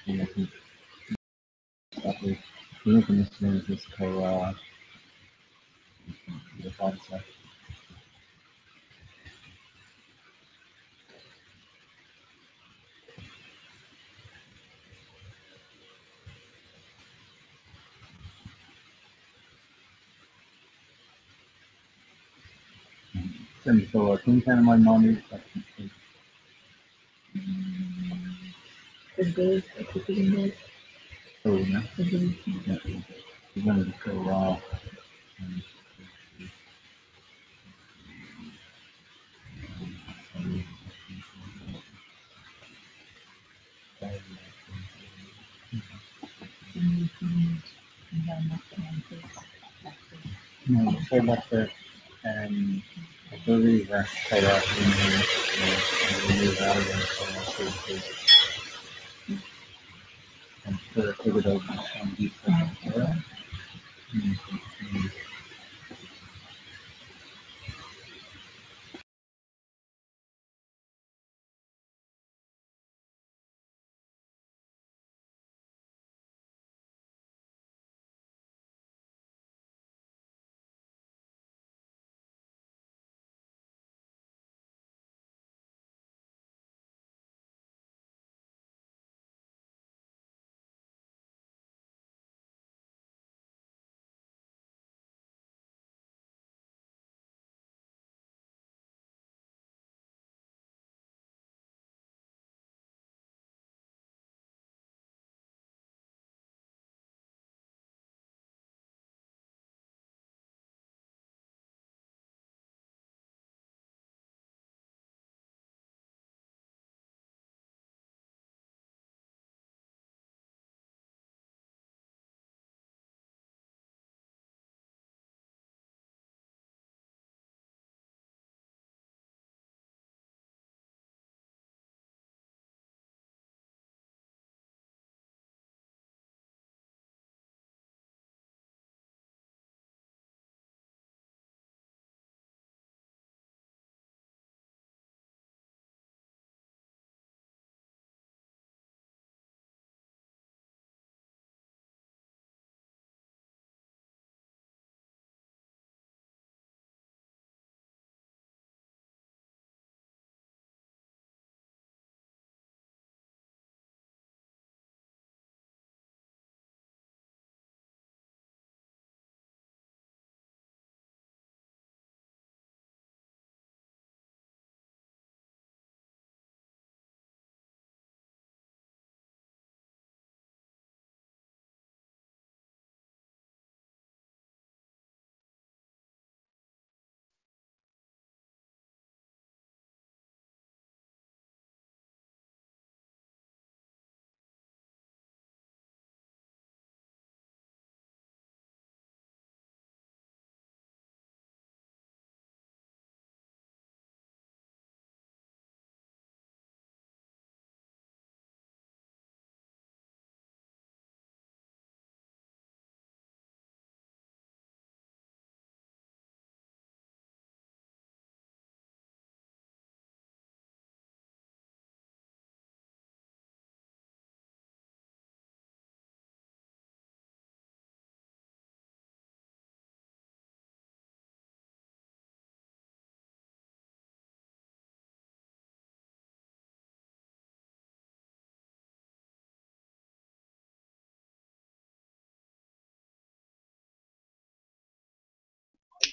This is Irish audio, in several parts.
Comhrá íocshláinte. So cén ceann a mbeidh Manu? Oh, yeah. Yeah. We're gonna go No, so um,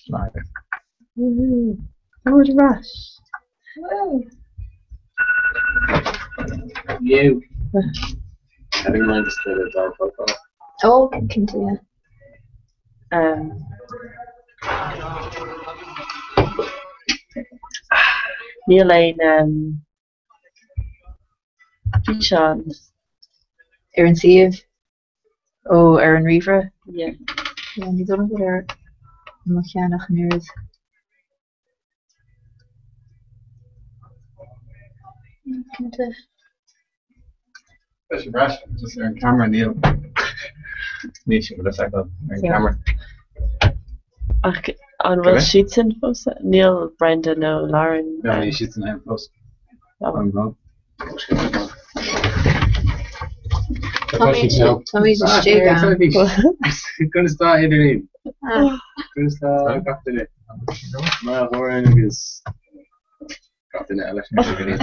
Live. Woohoo! Tá muid ar ais! Woo! You. Having registered a dog profile. Oh, cinnte, yeah. Um, níl aon um, físeán. Ar an suíomh? Ó, ar an ríomhaire? Yeah. Yeah, ní dóigh liom go bhfuil ar mo cheann ach an oiread. Cinnte. Tá sé breis, just ar an camera níl níl sé le feiceáil ar an camera. Ach an bhfuil siadsan fós? Níl Brenda nó Lauren. No, níl siadsan ann fós. Oh. An bhfuil? Táimid istigh ann. Conas tá idirlíon? Conas tá gach duine? Niall Horan agus gach duine eile ar idirlíon.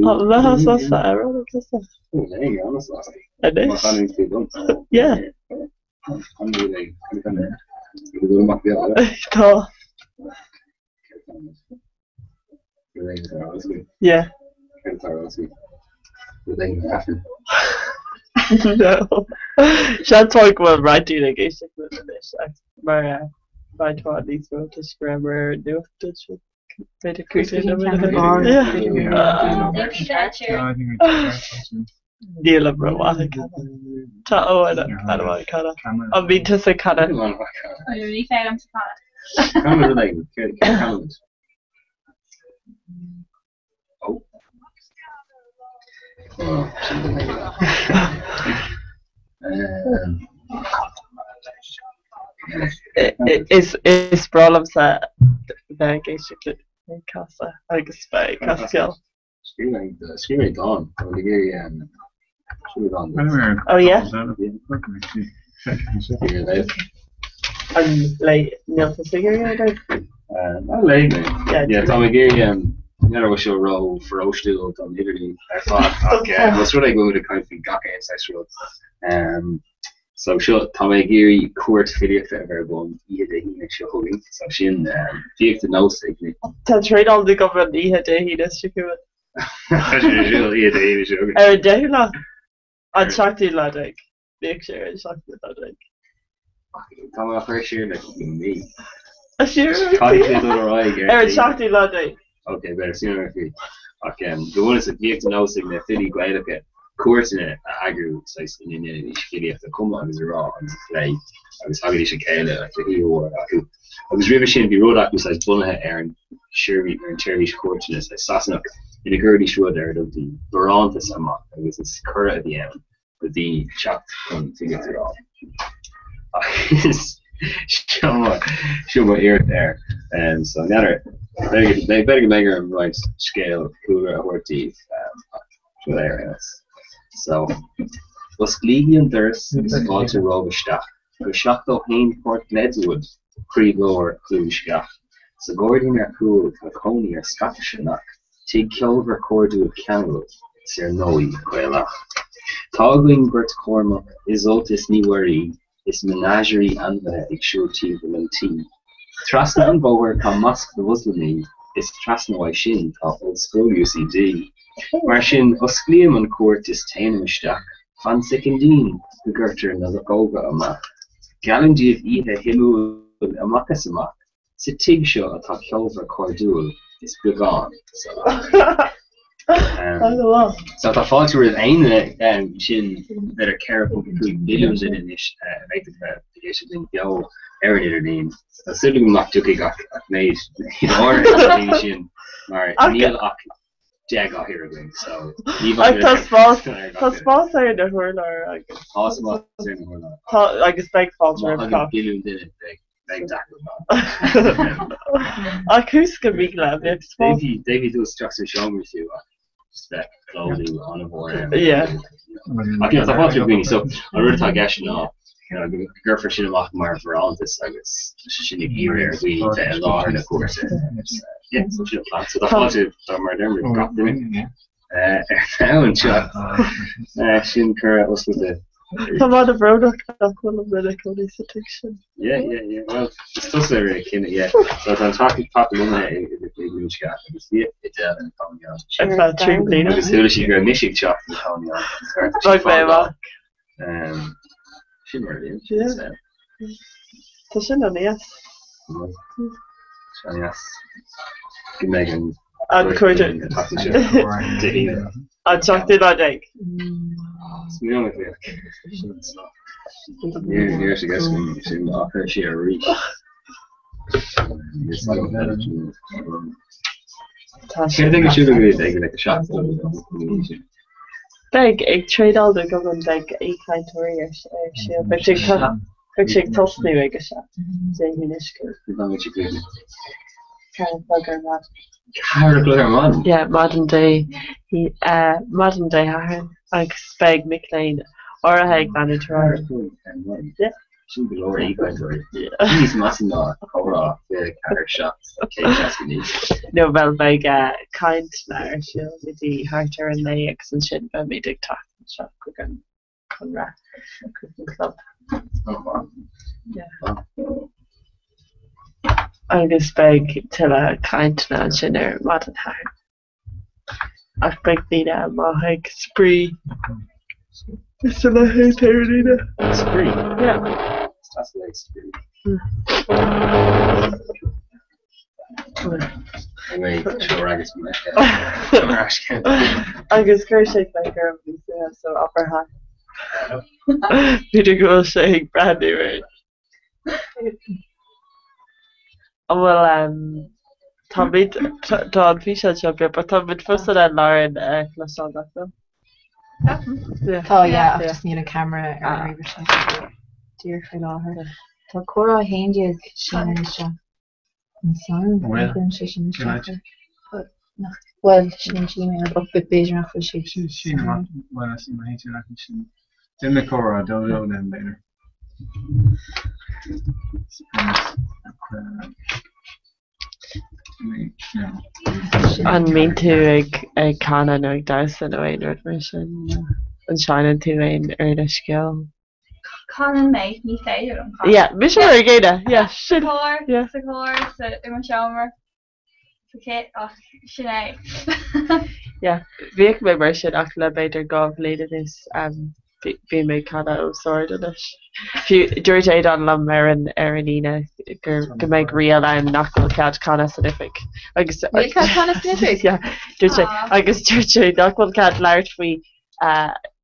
Tá mé sásta amhrán a chasadh. Anois? Yeah. Tá. Yeah. No. Seans maith go bhfuil roinnt daoine ag éisteacht linn anois ach mar roinnt mhaith níos mó toisc go rabhamar ar an nuacht ansin. B'fhéidir cúpla nóiméad. Yeah. Nílim rómhaith ag canadh. Tá Eoin an-mhaith ag canadh. An mbíonn tusa ag canadh? Ní féidir liomsa canadh. Is is breá liomsa bheith ag éisteacht le casadh agus bheith ag casadh ceoil. Scríobh mé dán. Tá mé ag iarraidh scríobh mé dán duit. Oh yeah? An léigh níl tusa ag iarraidh é a léamh? Ná léigh mé. Yeah, tá mé ag iarraidh n'fheadar an bhfuil seo ró-pharóistiúil don idirlíon ar fad ach más rud é go bhfuil muid ag caint faoi gach aon saghas rud. So seo, tá mé ag iarraidh cuairt filíochta a bheith ar bun oíche Dé hAoine seo chugainn. So sin filíocht nós ag na. Tá traenáil agam an oíche Dé hAoine seo chugainn. Tá sé ar siúl oíche Dé hAoine seo chugainn. Ar an deichiú lá? An seachtú lá déag. Bíodh sé ar an seachtú lá déag. Tá mé á chur siar le cúpla mí. A siar? Caithfidh sé dul ar aghaidh ar Ar an seachtú lá déag. Ok, beidh súil agam faoi. Ach go bunúsach, bhíodh de nós ag na filí Gaelacha cuairteanna a eagrú saghas ina ndéanaidís filíocht a chumadh agus a rá agus a phlé agus thagaidís le chéile le oíche mhór acu. Agus roimhe sin bhí rud acu saghas bunaithe ar an ar an tseirbhís chúirteanna saghas Sasanach ina gcuiridís rud ar a dtugtaí barántas amach agus is cuireadh a bhí ann do daoine teacht chun filíocht a rá. Agus seo mo seo mo iarracht air. So n'fheadar, b'fhéidir go mbeidh orm roinnt scéal cúlra a thabhairt daoibh ach seo é ar aon nós. So, osclaígí an doras is fáilte romhaibh isteach go 71 Port Gledswood, croílár Chluain Sceach. Sa ghairdín ar chúl tá cónaí ar scata sionnach. Tigh ceolmhar cairdiúil ceanúil, is ar ndóigh Gaelach. Tá againn beirt Chormac, Iseult is Ní Mhuirí, is menagerie ainmhithe ag siúl timpeall an tí. Trasna an bhóthair tá masc do Mhoslamaí, is trasna uaidh sin tá Ollscoil UCD. Mar sin, osclaím an chúirt is téanam isteach, fan soicindín go gcuirtear na luchóga amach. Geallaim daoibh oíche shuimiúil amach is amach. Sa tigh seo atá ceolmhar cairdiúil is beagán salach. So tá fáilte roimh aon duine, sin b'fhéidir 4.5 billiún duine anois a bheidh ag bheith ag éisteacht linn beo ar an idirlíon. Tá súil agam nach dtiocfaidh ach méid áirithe de na daoine sin mar níl ach 10 gcathaoir againn so ní bheidh Ach tá spás tá spás ar na hurláir agus Tá spás ar na hurláir. Tá agus beidh fáilte Má roimh thagann chách. billiún duine beidh Beidh deacair Ach thuas go Míle, bheadh spás. D'fhéadfaí dul isteach sa seomra fiú ach just bheadh plódú an-mhór ann. Yeah. Ach you know, tá fáilte roimh dhaoine so an rud atá i gceist ná you know, go gcuirfear sin amach mar bharántas agus tá sé sin ag iarraidh ar dhaoine bheith i láthair na cuairte. Yeah, so sin an plan. So tá fáilte dá mar a deirim roimh gach duine ar domhan seo. Sin cuireadh oscailte. Tá mé an-bhrónach nach bhfuil i mo chónaí sa tigh sin. Yeah, yeah, yeah. Well, is tusa a rinne cinneadh, yeah. So tá an teach teach lonnaithe i gCluain Sceach agus bhíodh Edel ina cónaí ann. Ar feadh 3 bliana. Agus chuala sí go raibh mise ag teacht ina cónaí ann. Bheadh mé amach. Sin mar a bhíonn. Yeah. Tá sin an-deas. Sin an-deas. Go mbeidh an An cuairt An seachtú lá déag. Beidh ag trádáil do Ghumann beidh aoichainteoirí ar siúl. Beidh sé beidh sé ag tosnú ag a 7 Dé hAoine seo chugainn. Ceann beag ar maidin. Ceathrú a chlog ar maidin? Yeah, maidin Dé maidin Dé Sathairn agus beidh mic léinn áirithe ag leanúint ar aghaidh. Ceathrú a chlog ar maidin? Yeah. Sin go leor aoichainteoirí. Sin níos measa ná comhrá 24 7 169. No, bhuel beidh cainteanna ar siúl go dtí thart ar a naoi agus ansin beimid ag teacht anseo chuig an Conradh, chuig an club. Agus beidh tuilleadh cainteanna ansin ar maidin Shathairn. Ach beidh daoine amuigh ag spraoi is a leithéid ar an Aoine. Spraoi? Yeah. Is deas a bheith ag spraoi. Agus chuir sé glaoch orm níos luaithe so abair hi. B'fhéidir go bhfuil sé ag breathnú ar An bhfuil táimid tá an físeán seo beag but táimid fós in ann Lauren a chloisteáil nach bhfuil? Tá yeah ach just níl an ceamara ar an ríomhaire seo díreach faoi láthair. Tá comhrá 11 sin anseo. Ansan, Bhfuil? cuireann sé sin Cén áit? isteach. Nach bhfuil, sin an Gmail, ach b'fhéidir nach bhfuil sé Sin sin san. bhuel is mar héidir leat sin. Déan mé comhrá dó dó lem b'fhéidir. An mbíonn tú ag ag canadh nó ag damhsa nó aon rud mar sin? An seinneann tú aon uirlis cheoil? Canann mé, ní féidir liom canadh. Yeah, mise mar an gcéanna, yeah, Sa sin, charr, yeah. sa charr, sa, i mo sheomra, sa chith, ach sin é. Yeah, bhíodh mé mar sin ach le b'fhéidir 2 bhliain anuas um, bím ag canadh os ard anois. Fiú, dúirt Aodán liom ar an, ar an Aoine gur, go mbeidh riail ann nach bhfuil cead canadh san oifig. Agus, Níl cead canadh san oifig? Yeah, dúirt sé, Aw. agus dúirt sé nach bhfuil cead labhairt faoi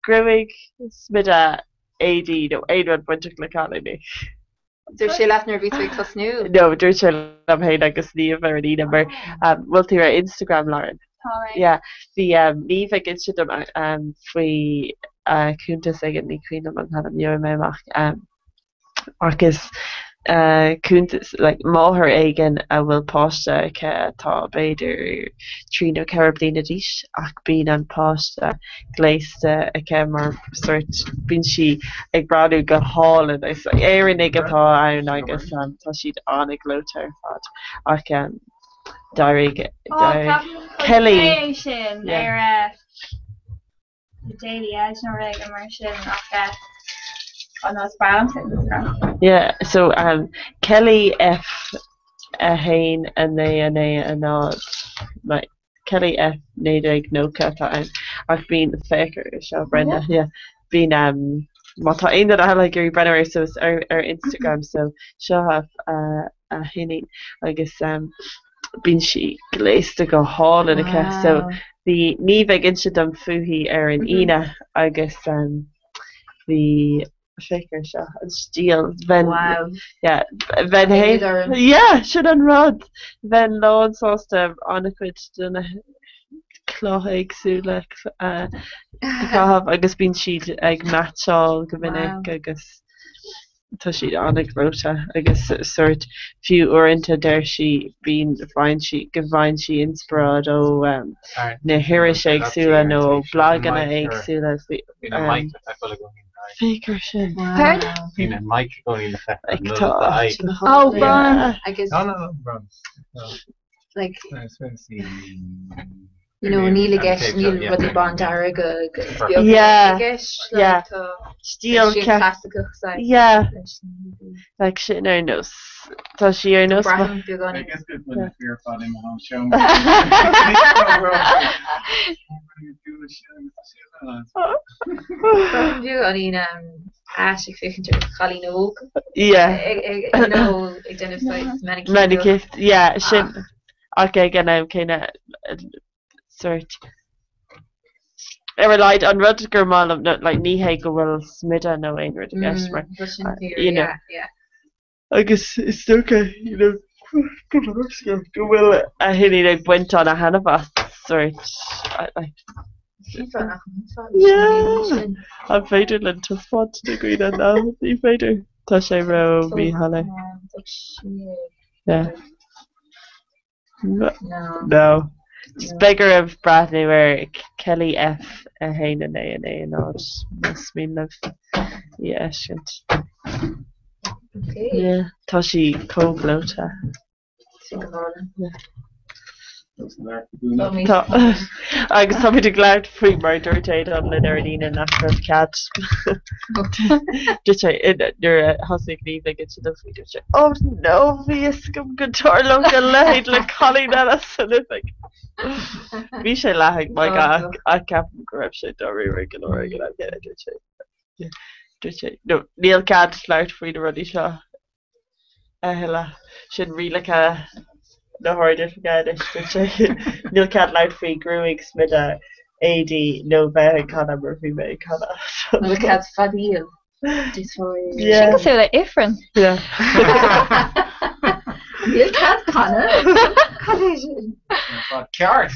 gruaig, smideadh, éadaí nó aon rud bainteach le cailíní. Dúirt sé leat nuair a bhí tú ag tosnú? No, dúirt sé liom féin agus Niamh ar an Aoine mar bhfuil tú ar Instagram, Lauren? Tá mé. Yeah, bhí Niamh ag inse dom faoi cuntas éigin, ní cuimhin liom an t-ainm, gheobhaidh mé amach. Ach is cuntas, like, máthair éigin a bhfuil páiste aici atá b'fhéidir trí nó ceithre bliana d'aois ach bíonn an páiste gléasta aici mar sórt, bíonn sí ag breathnú go hálainn. Is Éireannaigh atá ann agus tá siad an-ghleoite ar fad ach d'éirigh, Ó, d'éirigh ceapaim gur Kelly, é sin yeah. ar The Daily Edge nó rud éigin mar sin ach eh oh no is breá liomsa Instagram. Yeah, so um, Kelly F 1 9 9 0 my Kelly F 1990 atá ann ach bíonn féach air seo Brenda yeah bíonn um, má tá aon duine eile ag iarraidh breathnú air so is ar, ar Instagram so seo a, a, a hiníon agus um, bíonn sí gléasta go hálainn aici so bhí Niamh ag inse dom fúithi ar an Aoine agus bhí féach air seo an stíl bheinn yeah bheinn fhéin yeah sin an rud bheinn lán sásta an-chuid de na clocha éagsúla a chaitheamh agus bíonn siad ag meaitseáil go minic agus Tá siad an-ghleoite agus sórt, fiú uaireanta deir sí, bíonn, faigheann sí, go bhfaigheann sí inspioráid ó na hirisí éagsúla nó ó blaganna éagsúla faoi, féach air sin. Like tá, Oh, bun! Like, you know, níl i gceist, níl rudaí bándearga agus beaga Yeah, i gceist, like, yeah. tá Stíl sé ce- clasaiceach saghas Yeah. leis na rudaí. Like sin ar nós, tá sí ar nós ma- Braithim beagán I guess go bhfuil na fir fad imithe ón seomra. Braithim beagáinín ait ag féachaint ar chailín óg Yeah. ag ag you know, ag déanamh saghas Manicure, manicure. yeah, sin. Ach ag an am céanna, sórt, ar a laghad, an rud gur maith liom, no, like, ní hé go bhfuil smideadh nó aon rud i gceist mar, Bhuel, sin fíor, you know. yeah, yeah. Agus is dócha, you know, go bhfuil a hiníon ag baint ana-thaitneamh as, sórt, like, Cén fáth nach mbainfeá leis an Yeah! sin? An féidir linn taispeáint do dhaoine? No, ní féidir. Tá sé ró-mhíshoiléir. Yeah. No. No. Just beidh oraibh breathnú ar Kelly F 1 9 9 0 más mian libh í a fheiscint. Okay. Yeah, tá sí chomh gleoite. Sin go hálainn. Yeah. Tá agus táimid ag labhairt faoi mar dúirt Aodán linn ar an Aoine nach raibh cead dúirt sé nuair a thosaigh Niamh ag inse dom faoi dúirt sé oh no bhí fhios agam go dtarlódh a leithéid le cailín eile san oifig. Bhí sé leath ag magadh ach ach ceapaim go raibh sé dáiríre go leor ag an am céanna dúirt sé dúirt sé no níl cead labhairt faoi na rudaí seo a thuilleadh. Sin rialacha na hArd-Oifige anois, dúirt sé. Níl cead labhairt faoi ghruaig, smideadh, éadaí nó bheith ag canadh mar bhí mé ag canadh. Níl cead feadaíl. Sin cosúil le Ifreann. Níl cead canadh? Cad é sin? Ceart!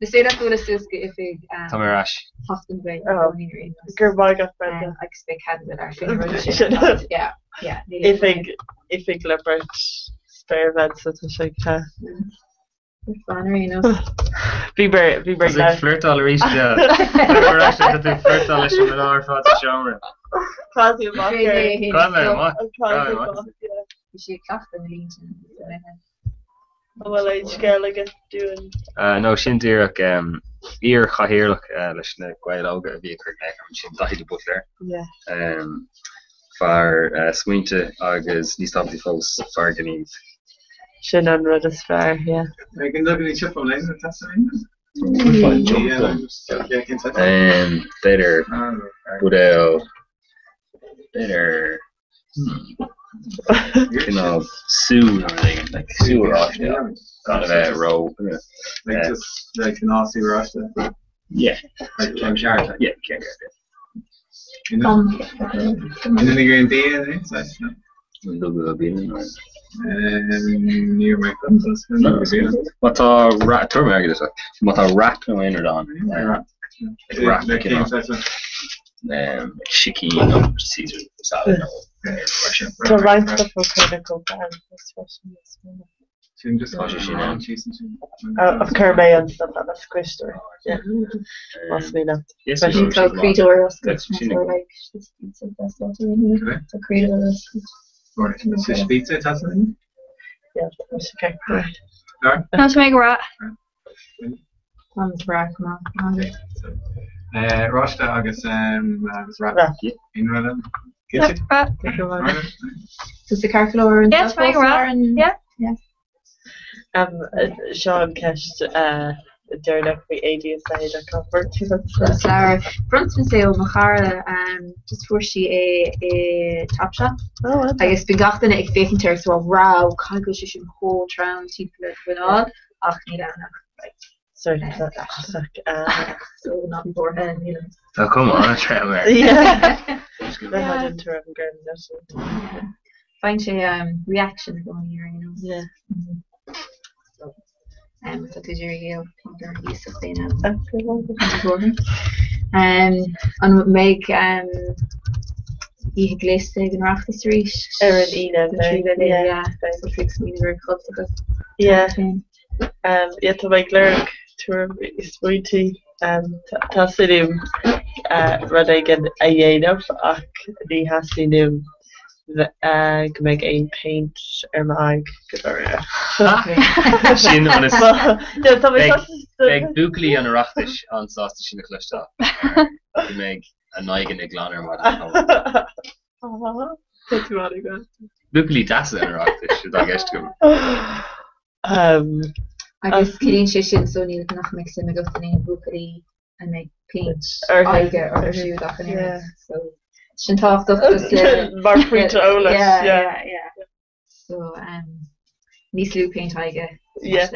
Is féidir leat bualadh suas go oifig Tá mé ar ais. Sheachtain na Gaeilge i gcónaí ar aon nós. Go raibh maith agat, Brenda. Agus beidh cead agat labhairt faoi na rudaí sin ar fad. Yeah, yeah. Oifig, oifig le beirt spéirbhean so tá sé te. Fan ar aon nós. Bhí mé, bhí mé Tá tú ag flirtáil arís, yeah. Ar ais, tá tú ag flirtáil leis an mná ar fad sa seomra. Caithfidh amach ar. Caithfidh amach. Caithfidh amach. Bhí sí ag cleachtadh na línte. An bhfuil aon scéal agat dúinn? No, sin díreach iar-chathaoirleach leis na Gaeil Óga a bhí ag cur glaoch orm ansin, Daithí de Buitléir. Fear smaointe agus níos tábhachtaí fós, fear gnímh. Sin an rud is fearr, yeah. B'fhéidir buidéal, b'fhéidir Cineál sú nó rud éigin, like sú oráiste gan a bheith ró. Like just like gnáth sú oráiste? Yeah. Like ceann ceart? Yeah, ceann ceart, yeah. An duine ag aon bia in aon saghas, no? An dul go bia nó? Ní raibh mé chun dul. Má tá wrap, tabhair mé airgead duit, má tá wrap nó aon rud ann. Wrap, cineál. Sicín nó Caesar salad nó mar sin. Tá roinnt stuff ó Chur na Cóca ann freisin. Sin just tá sé sin ann. Ach chuir mé an stuff eile sa chuisneoir. Más mian leat. Tá croídóir oscailte. Tá croídóir oscailte. Pizza atá san Yeah, tá sé ceart. Tá mé ag rá. Tá breá go maith. Oráiste agus agus wrap. Wrap. Aon rud eile? Cinnte? Wrap. Tá sé ceart go leor an Yes, mé ag rá. Yeah. Seo an ceist deireanach faoi éadaí is leithéid a caithfear tú Is leabhar bronntanas é ó mo chara just fuair sí é i Topshop Oh, agus bíonn gach duine ag féachaint air so wow caithfidh go bhfuil sé sin chomh trom timpeall ar do mhuineál ach níl ann ach like Sorry, ach so ná bí buartha níl ann. Tá cuma an-trom air. Yeah. Le haghaidh an raibh an greim leis. Faigheann sé reaction i gcónaí ar aon nós. Yeah. So tá tú d'iarraidh é ar iasacht éan eile. An mbeidh oíche gléasta ag an Oireachtas arís? Ar an Aoine, beidh. Yeah. So tú ag smaoineamh ar cultacha. Yeah. Yeah, tá mé ag lorg tuairimí, smaointí. Tá súil agam rud éigin a dhéanamh ach ní theastaíonn uaim go mbeidh aon péint ar m'aghaidh go dáiríre. Sin ionas Tá mé sásta. Beidh buachaillí an Oireachtais an-sásta sin a chloisteáil mar go mbeidh a n-aghaidheanna glan ar maidin chomh maith. Tá tú an-ghlan. Buachaillí deasa an Oireachtais atá i gceist agam. Agus ciallaíonn sé sin so níl nach mbeidh suim agat in aon bhuachaillí a mbeidh péint aghaidhe orthu siúd ach an oiread. So sin tábhachtach just le Mar phointe eolais. Yeah, yeah, yeah. So um, níos lú péint aghaidhe. Yeah.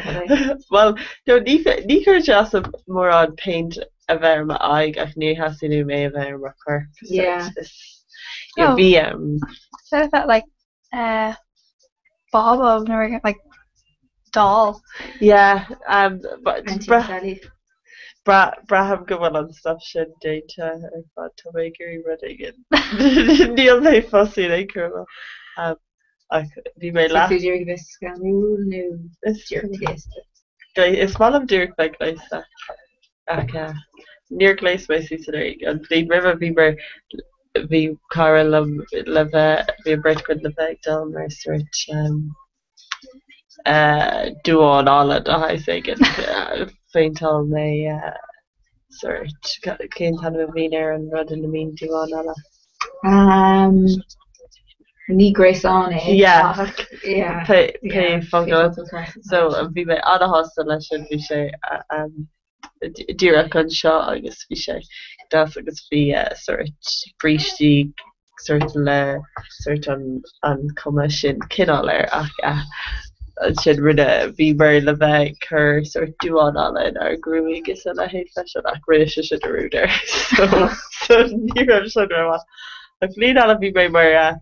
Well, no, ní ní chuireann sé as dom mórán péint a bheith ar m'aghaidh ach ní theastaíonn uaim é a bheith ar mo chorp. So Yeah. it's- yeah, Oh. bhí um, So that like uh, bábóg nó like doll. Yeah, um, but Auntie bra- Sally. bra- braithim go bhfuil an stuff sin déanta ar fad tá mé ag iarraidh rud éigin. Níl mé fós in aon chor. Um, Ach bhí mé leath. Tá tú ag iarraidh a bheith scanrúil nó díreach gléasta? Is maith liom díreach bheith gléasta. Ach níor ghléas mé suas anuraidh. An bhliain roimhe bhí mar bhí cara liom le bheith, bhí an bheirt againn le bheith ag dul mar sórt duán olla de shaghas éigin. Phéinteáil mé sórt, cén t-ainm a bhíonn ar an rud ina mbíonn duán olla? Ní gréasán é. Yeah. Pé focal. So bhí mé ana-shásta leis sin, bhí sé díreach anseo agus bhí sé deas agus bhí sórt brístí sórt le sórt an cuma sin cineál air ach ansin rinne, bhíomar le bheith ag cur sórt duán alla inár ngruaig is a leithéid freisin ach rinne sise dearúd air so so ní raibh sin rómhaith. Ach bliain eile bhí mé mar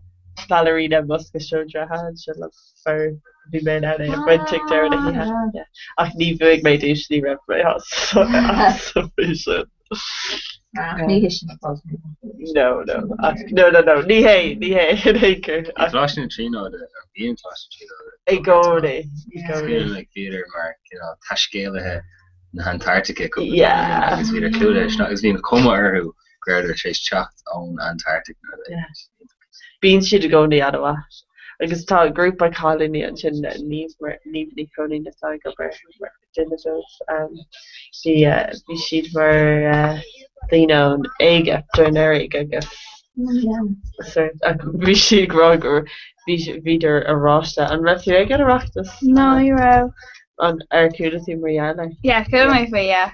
ballerina i mbosca seodra thaitin sin liom mar bhí mé in ann é a bhaint ag deireadh na hoíche. Ach ní bhuaigh mé duais, ní raibh mé sásta faoi sin. Ach ní hé sin an fáth. No, no, ach no, no, no, ní hé, ní hé in aon chor. Bhí Coláiste na Tríonóide, nó bíonn Coláiste na Tríonóide. I gcónaí, i gcónaí. Is like bhíodar mar cineál taiscéalaithe na hAntartaice cúpla bliain ó shin agus bhíodar clúdaithe agus bhí an chuma orthu go rabhadar tar éis teacht ón Antartaic nó rud éigin. Bíonn siad i gcónaí an-mhaith. Agus tá grúpa cailíní ansin, Niamh Niamh Ní Chróinín atá ag obair mar duine dóibh. Bhí bhí siad mar daoine ón Éigipt anuraidh agus sórt ach bhí siad ag rá go bhí bhíodar oráiste. An raibh tú ag an Oireachtas? No, ní raibh. An ar chuala tú mar gheall air? Yeah, chuala mé faoi, yeah.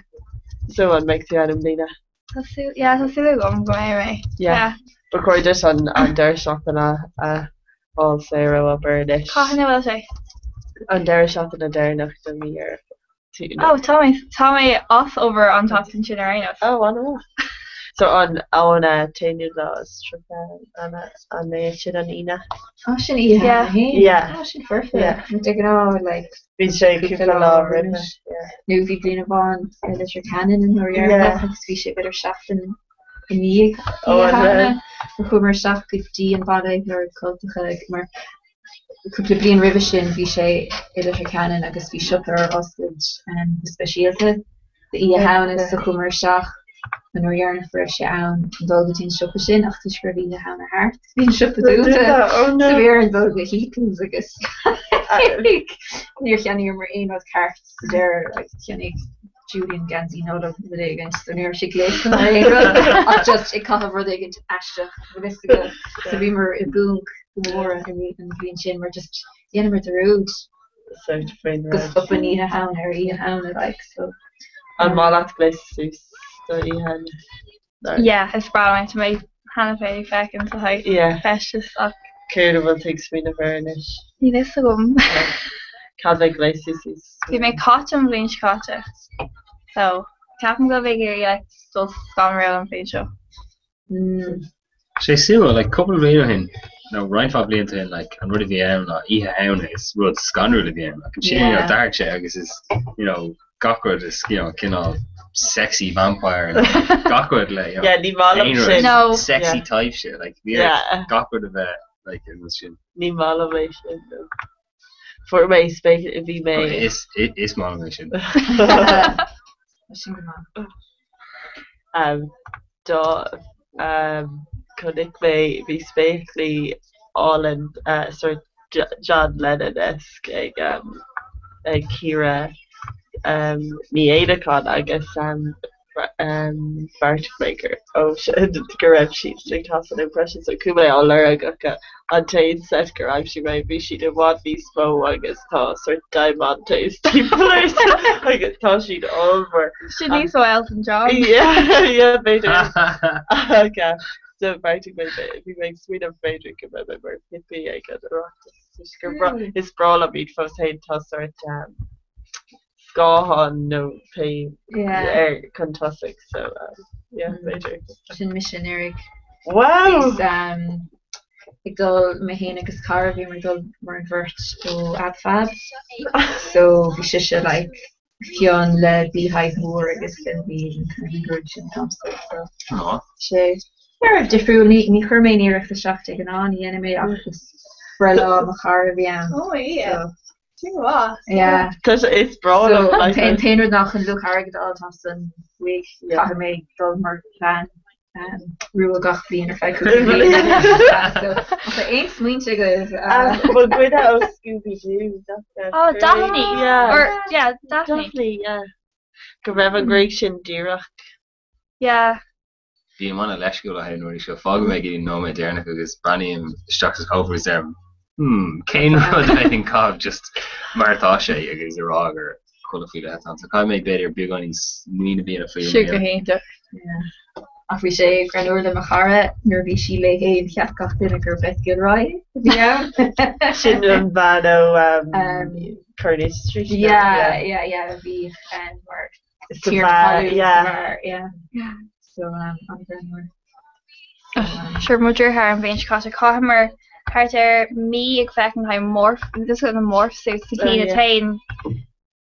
So an mbeidh tú ann i mbliana? Tá súil, yeah, tá súil agam go mbeidh mé. Yeah. Ba chóir duit an an deireadh seachtaine a fháil saor ó obair anois. Cathain a bhfuil sé? An deireadh seachtaine deireanach de mhí Dheireadh Fómhair. Oh, tá mé, tá mé as obair an tseachtain sin ar aon nós. Oh, an-mhaith. So an an t-aonú lá is 30 an an é sin an Aoine? Tá sin oíche Yeah. cheana féin. Yeah. Tá sin foirfe. Yeah. De ghnáth, like, Bíonn sé cúpla lá roimhe. Nó bhí bliain amháin i Leitir Ceanainn an uair dheireanach agus bhí sé b'fhéidir seachtain i ndiaidh Oíche Shamhna. Chuamar isteach go dtí an baile ag lorg cultacha mar cúpla bliain roimhe sin bhí sé i Leitir Ceanainn agus bhí siopa ar oscailt go speisialta d'Oíche Shamhna so chuamar isteach an uair dheireanach a raibh sé ann chun dul go dtí an siopa sin ach toisc go raibh Oíche Shamhna thart bhí an siopa dúnta Oh so bhí orainn dul go Heaton's agus níor cheannaíomar aon rud ceart sa deireadh like cheannaigh Julian geansaí Nollag nó rud éigin so ní raibh sé gléasta mar aon rud ach just ag caitheamh rud éigin aisteach bhfuil fhios agat so bhíomar i bponc go mór an bhliain sin mar just dhéanamar dearúd sórt faoin go rud. stopann Oíche Shamhna ar Oíche Shamhna like so. An maith leat gléasadh suas do Oíche Shamhna? Yeah, is breá liom é, tá mé cheana féin ag féachaint le haghaidh Yeah. feisteas ach. Céard a bhfuil tú ag smaoineamh air anois? Níl fhios agam. Cad bheidh gléasadh suas? Bhí mé caite an bhliain seo caite so ceapaim go bhfuil ag iarraidh like dul scanrúil an bhliain seo. Séasúr, like, cúpla bliain ó shin, nó roinnt mhaith blianta ó shin, like, an rud a bhí ann ná Oíche Shamhna, is rud scanrúil a bhí ann. Like, ansin, you know, Yeah. d'athraigh sé agus is, you know, gach rud is, you know, cineál sexy vampire, gach rud le, you know, Yeah, ní maith liom aon rud sin. No. sexy Yeah. type shit, like, bhí ar Yeah. gach rud a bheith, like, an sin. Ní maith liom é sin. No. Fuair mé spéis, bhí mé. Is, is maith liom é sin. Tá sin go maith. Um, do um, chonaic mé bhí spéaclaí álainn uh, sort John Lennon-esque ag um, ag Ciara um, Ní Éanacháin agus um, um, bheartaigh mé gur ó go raibh siad ag taispeáint impression so chuaigh mé á lorg ach an t-aon set gur aimsigh mé bhí siad i bhfad níos mó agus tá sort diamantes timpeall orthu agus tá siad ollmhór. Sin níos mó Elton John. Yeah, yeah, b'fhéidir. Ach so bheartaigh mé bhí mé ag smaoineamh b'fhéidir go mbeidh mé mar hippie ag an Oireachtas toisc gur breá is breá liom iad fós féin tá sort um, scáthán nó pé ar chun tosaigh so yeah b'fhéidir. Sin mise anuraidh. Wow! Bhíos ag dul, mé féin agus cara, bhíomar ag dul mar an bheirt ó Ab Fab so bhí sise like fionn le beehive mór agus then bhí an kind of gruaig sin agamsa so Aw. sé ní raibh difriúil, ní ní chuir mé aon iarracht isteach de ghnáth, ní dhéanaim é ach is. Breithlá mo chara a bhí ann. Oh yeah. Sin go maith. Yeah. Tá sé is breá liom So an t-aon rud ná chun luach airgid a fháil tá san wig caithfidh mé dul mar bhean rua gach bliain ar feadh cúpla bliain. So má tá aon smaointe agaibh. Bhuel duine ó Scooby-Doo. Oh Daphne. Yeah. Or yeah Daphne. Daphne yeah. Go raibh an ghruaig sin díreach. Yeah. Bím an-leisciúil le haghaidh na rudaí seo. Fágann mé go dtí an nóiméad deireanach agus breathnaím isteach sa chófra agus deirim, Hmm, cén rud a bheinn ag caitheamh just mar atá sé agus a rá gur culaith faoi leith atá ann. So caithfidh mé b'fhéidir beagán smaoineamh a dhéanamh faoi. Sin go hiontach. Ach bhí sé greannmhar le mo chara nuair a bhí sí léi féin cheap gach duine gur Beth Gilroy a bhí ann. Sin an bhean ó Coronation Street. Yeah, yeah, yeah, a bhí mar Tiarna talún sa bheár, yeah. So an-ghreannmhar. Sure, mo dheartháir an bhliain seo caite, chaitheamar thart ar mí ag féachaint le haghaidh morph, this is na morph suits, na cinn a téann,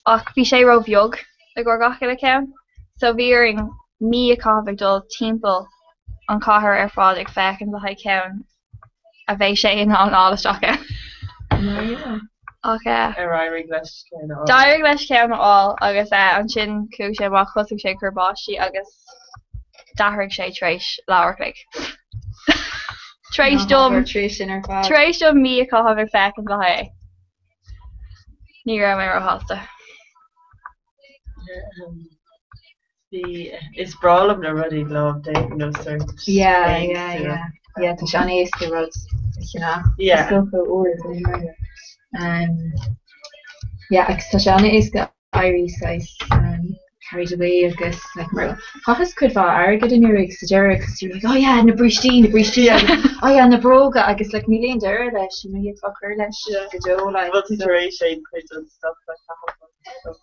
ach bhí sé ró-bheag i gcomhair gach uile cheann, so bhí orainn mí a chaitheamh ag dul timpeall an chathair ar fad ag féachaint le haghaidh ceann a bheidh sé in ann fháil isteach ann. Ach eh. Ar éirigh leis ceann a fháil? D'éirigh leis ceann a fháil agus eh ansin chuaigh sé amach, thosaigh sé ag cur báistí agus d'athraigh sé tar éis leathuair a chloig. Tar éis dom, Tar éis sin ar fad. tar éis dom mí a chaitheamh ag féachaint le haghaidh é. Ní raibh mé róshásta. Bhí, is breá liom na rudaí lámhdéanta nó sort Yeah, yeah, yeah. Yeah, tá sé an-éasca rud a cheannach. Yeah. Is dócha uaireanta. Um, yeah, agus tá sé an-éasca éirí saghas um, carried away agus like, mar chaitheas cuid mhaith airgid anuraidh sa deireadh agus you're like, oh yeah, na brístí, na brístí, agus, oh yeah, na bróga agus like, níl aon deireadh leis, you know, d'fhéadfá cur leis go deo like. Bhfuil tú tar éis aon chuid den stuff a chaitheamh?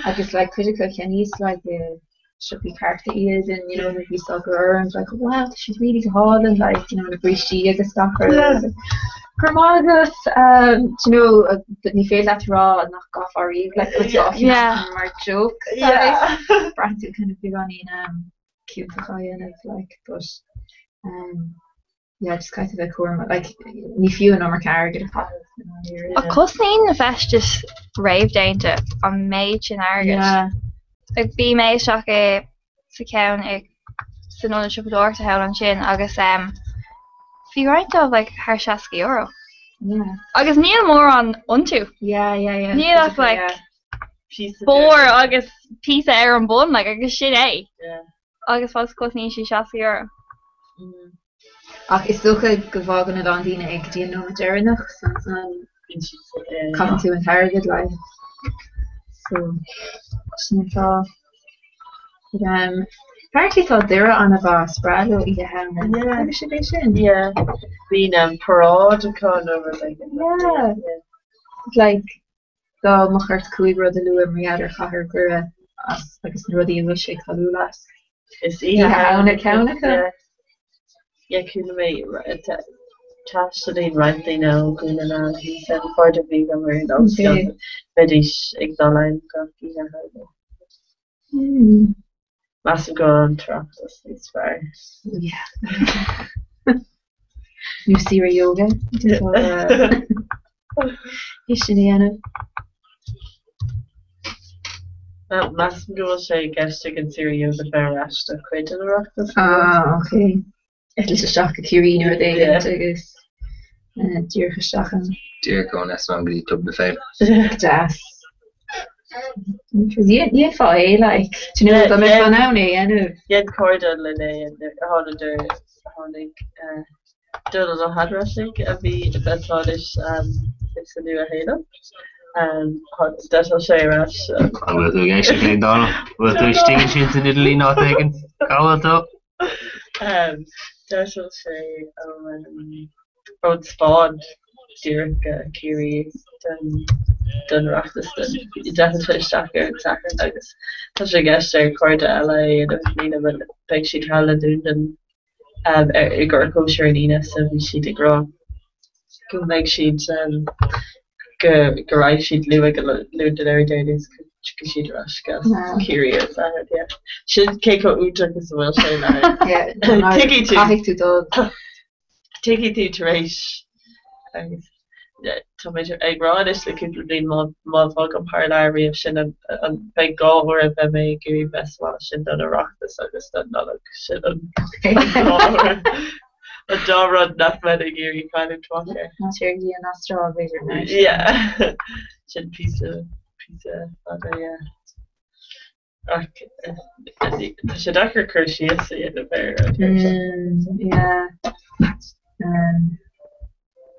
Agus like cuid acu cheannaíos like i siopaí cearta iad and you know nuair a bhíos á gcur orm like wow tá siad really go hálainn like you know na brístí agus gach rud. Go raibh maith agat um, do you know uh, ní féidir leat rá nach gcaithfeá riamh like rud á Yeah. mar joke Yeah. Braitheann tú kind of beagáinín um, ciontach á dhéanamh like but um, Yeah, just caithfidh tú bheith cúramach. Like, ní fiú an iomarca airgid a chaitheamh i ndáiríre. Ach cosnaíonn na feistis réamhdhéanta an méid sin airgid. Yeah. Like, bhí mé isteach i sa cheann i san ionad siopadóireachta thall ansin agus um, bhí roinnt dóibh like, thar €60. Yeah. Agus níl mórán iontu. Yeah, yeah, yeah. Níl ach like Píosa barr agus píosa ar an bun like, agus sin é. Yeah. Agus fós cosnaíonn siad €60. Ach is dócha go bhfágann a lán daoine é go dtí an nóiméad deireanach, so ansan caitheann tú an t-airgead like. So sin an fáth. But um, apparently tá Doire an-mhaith, is breá leo Oíche Shamhna. Yeah. Chonaic sibh é sin? Yeah. Bíonn um, paráid acu nó rud éigin. Yeah. Like, Dá mbeadh ort 5 rud a lua mar gheall ar chathair Dhoire as agus na rudaí a bhfuil sé cáiliúil as. Is Oíche Oíche Shamhna ceann acu. Yeah, chuala mé taistealaíonn roinnt daoine ó Dhún na nGall thíos ann, cairde a bhí agam ar an ollscoil, bheidís ag dul ann gach Oíche Shamhna. Measaim go bhfuil an tOireachtas níos fearr. Yeah. Nó saoire yoga. É sin a dhéanamh. Measaim go bhfuil sé i gceist ag an saoire yoga bheith ar ais do chuid den Oireachtas. Ah, ok. Eitilt isteach go Ciarraí nó rud éigin agus díreach isteach ann. Díreach ón eitleán go dtí Club na Féile. Go deas. Dhéanfá é, like, do you know, dá mbeifeá in ann é a dhéanamh. Dhein cairde linn é thánadar, tháinig Dónal Ó hEadrasaigh a bhí atá anois sa Nua-Shéalainn. D'eitil sé ar ais. An bhfuil tú ag éisteacht linn, Dónal? An bhfuil tú istigh ansin san idirlíon áit éigin? Cá bhfuil tú? D'eitil sé ón Spáinn díreach go Ciarraí don Oireachtas. D'eitil sé isteach ar an Satharn agus tá sé i gceist ag cairde eile é a dhéanamh i mbliana beidh siad thall i Londain i gcomhair cóisir ar an Aoine so bhí siad ag rá go mbeidh siad go go raghaidh siad luath go Londain ar an Déardaoin is go dtiocfaidh siad ar ais go Ciarraí ar an Satharn. Yeah. Sin cé chomh iontach is a bhfuil sé le Tuigfidh tú. Caithfidh tú dul. Tuigfidh tú tar éis agus tá mé ag rá anois le cúpla bliain má má bhogaim thar lear riamh sin an an beidh dhá uair a bheidh mé ag iarraidh bheith sa bhaile sin don Oireachtas agus don Nollaig sin an dá uair an dá rud nach mbeinn ag iarraidh cailliúint amach air. Ná téir go dtí an Astráil b'fhéidir mar sin. Yeah sin píosa píosa fada yeah. Ach tá sé deacair cur síos a dhéanamh air an t-aer seo. Yeah.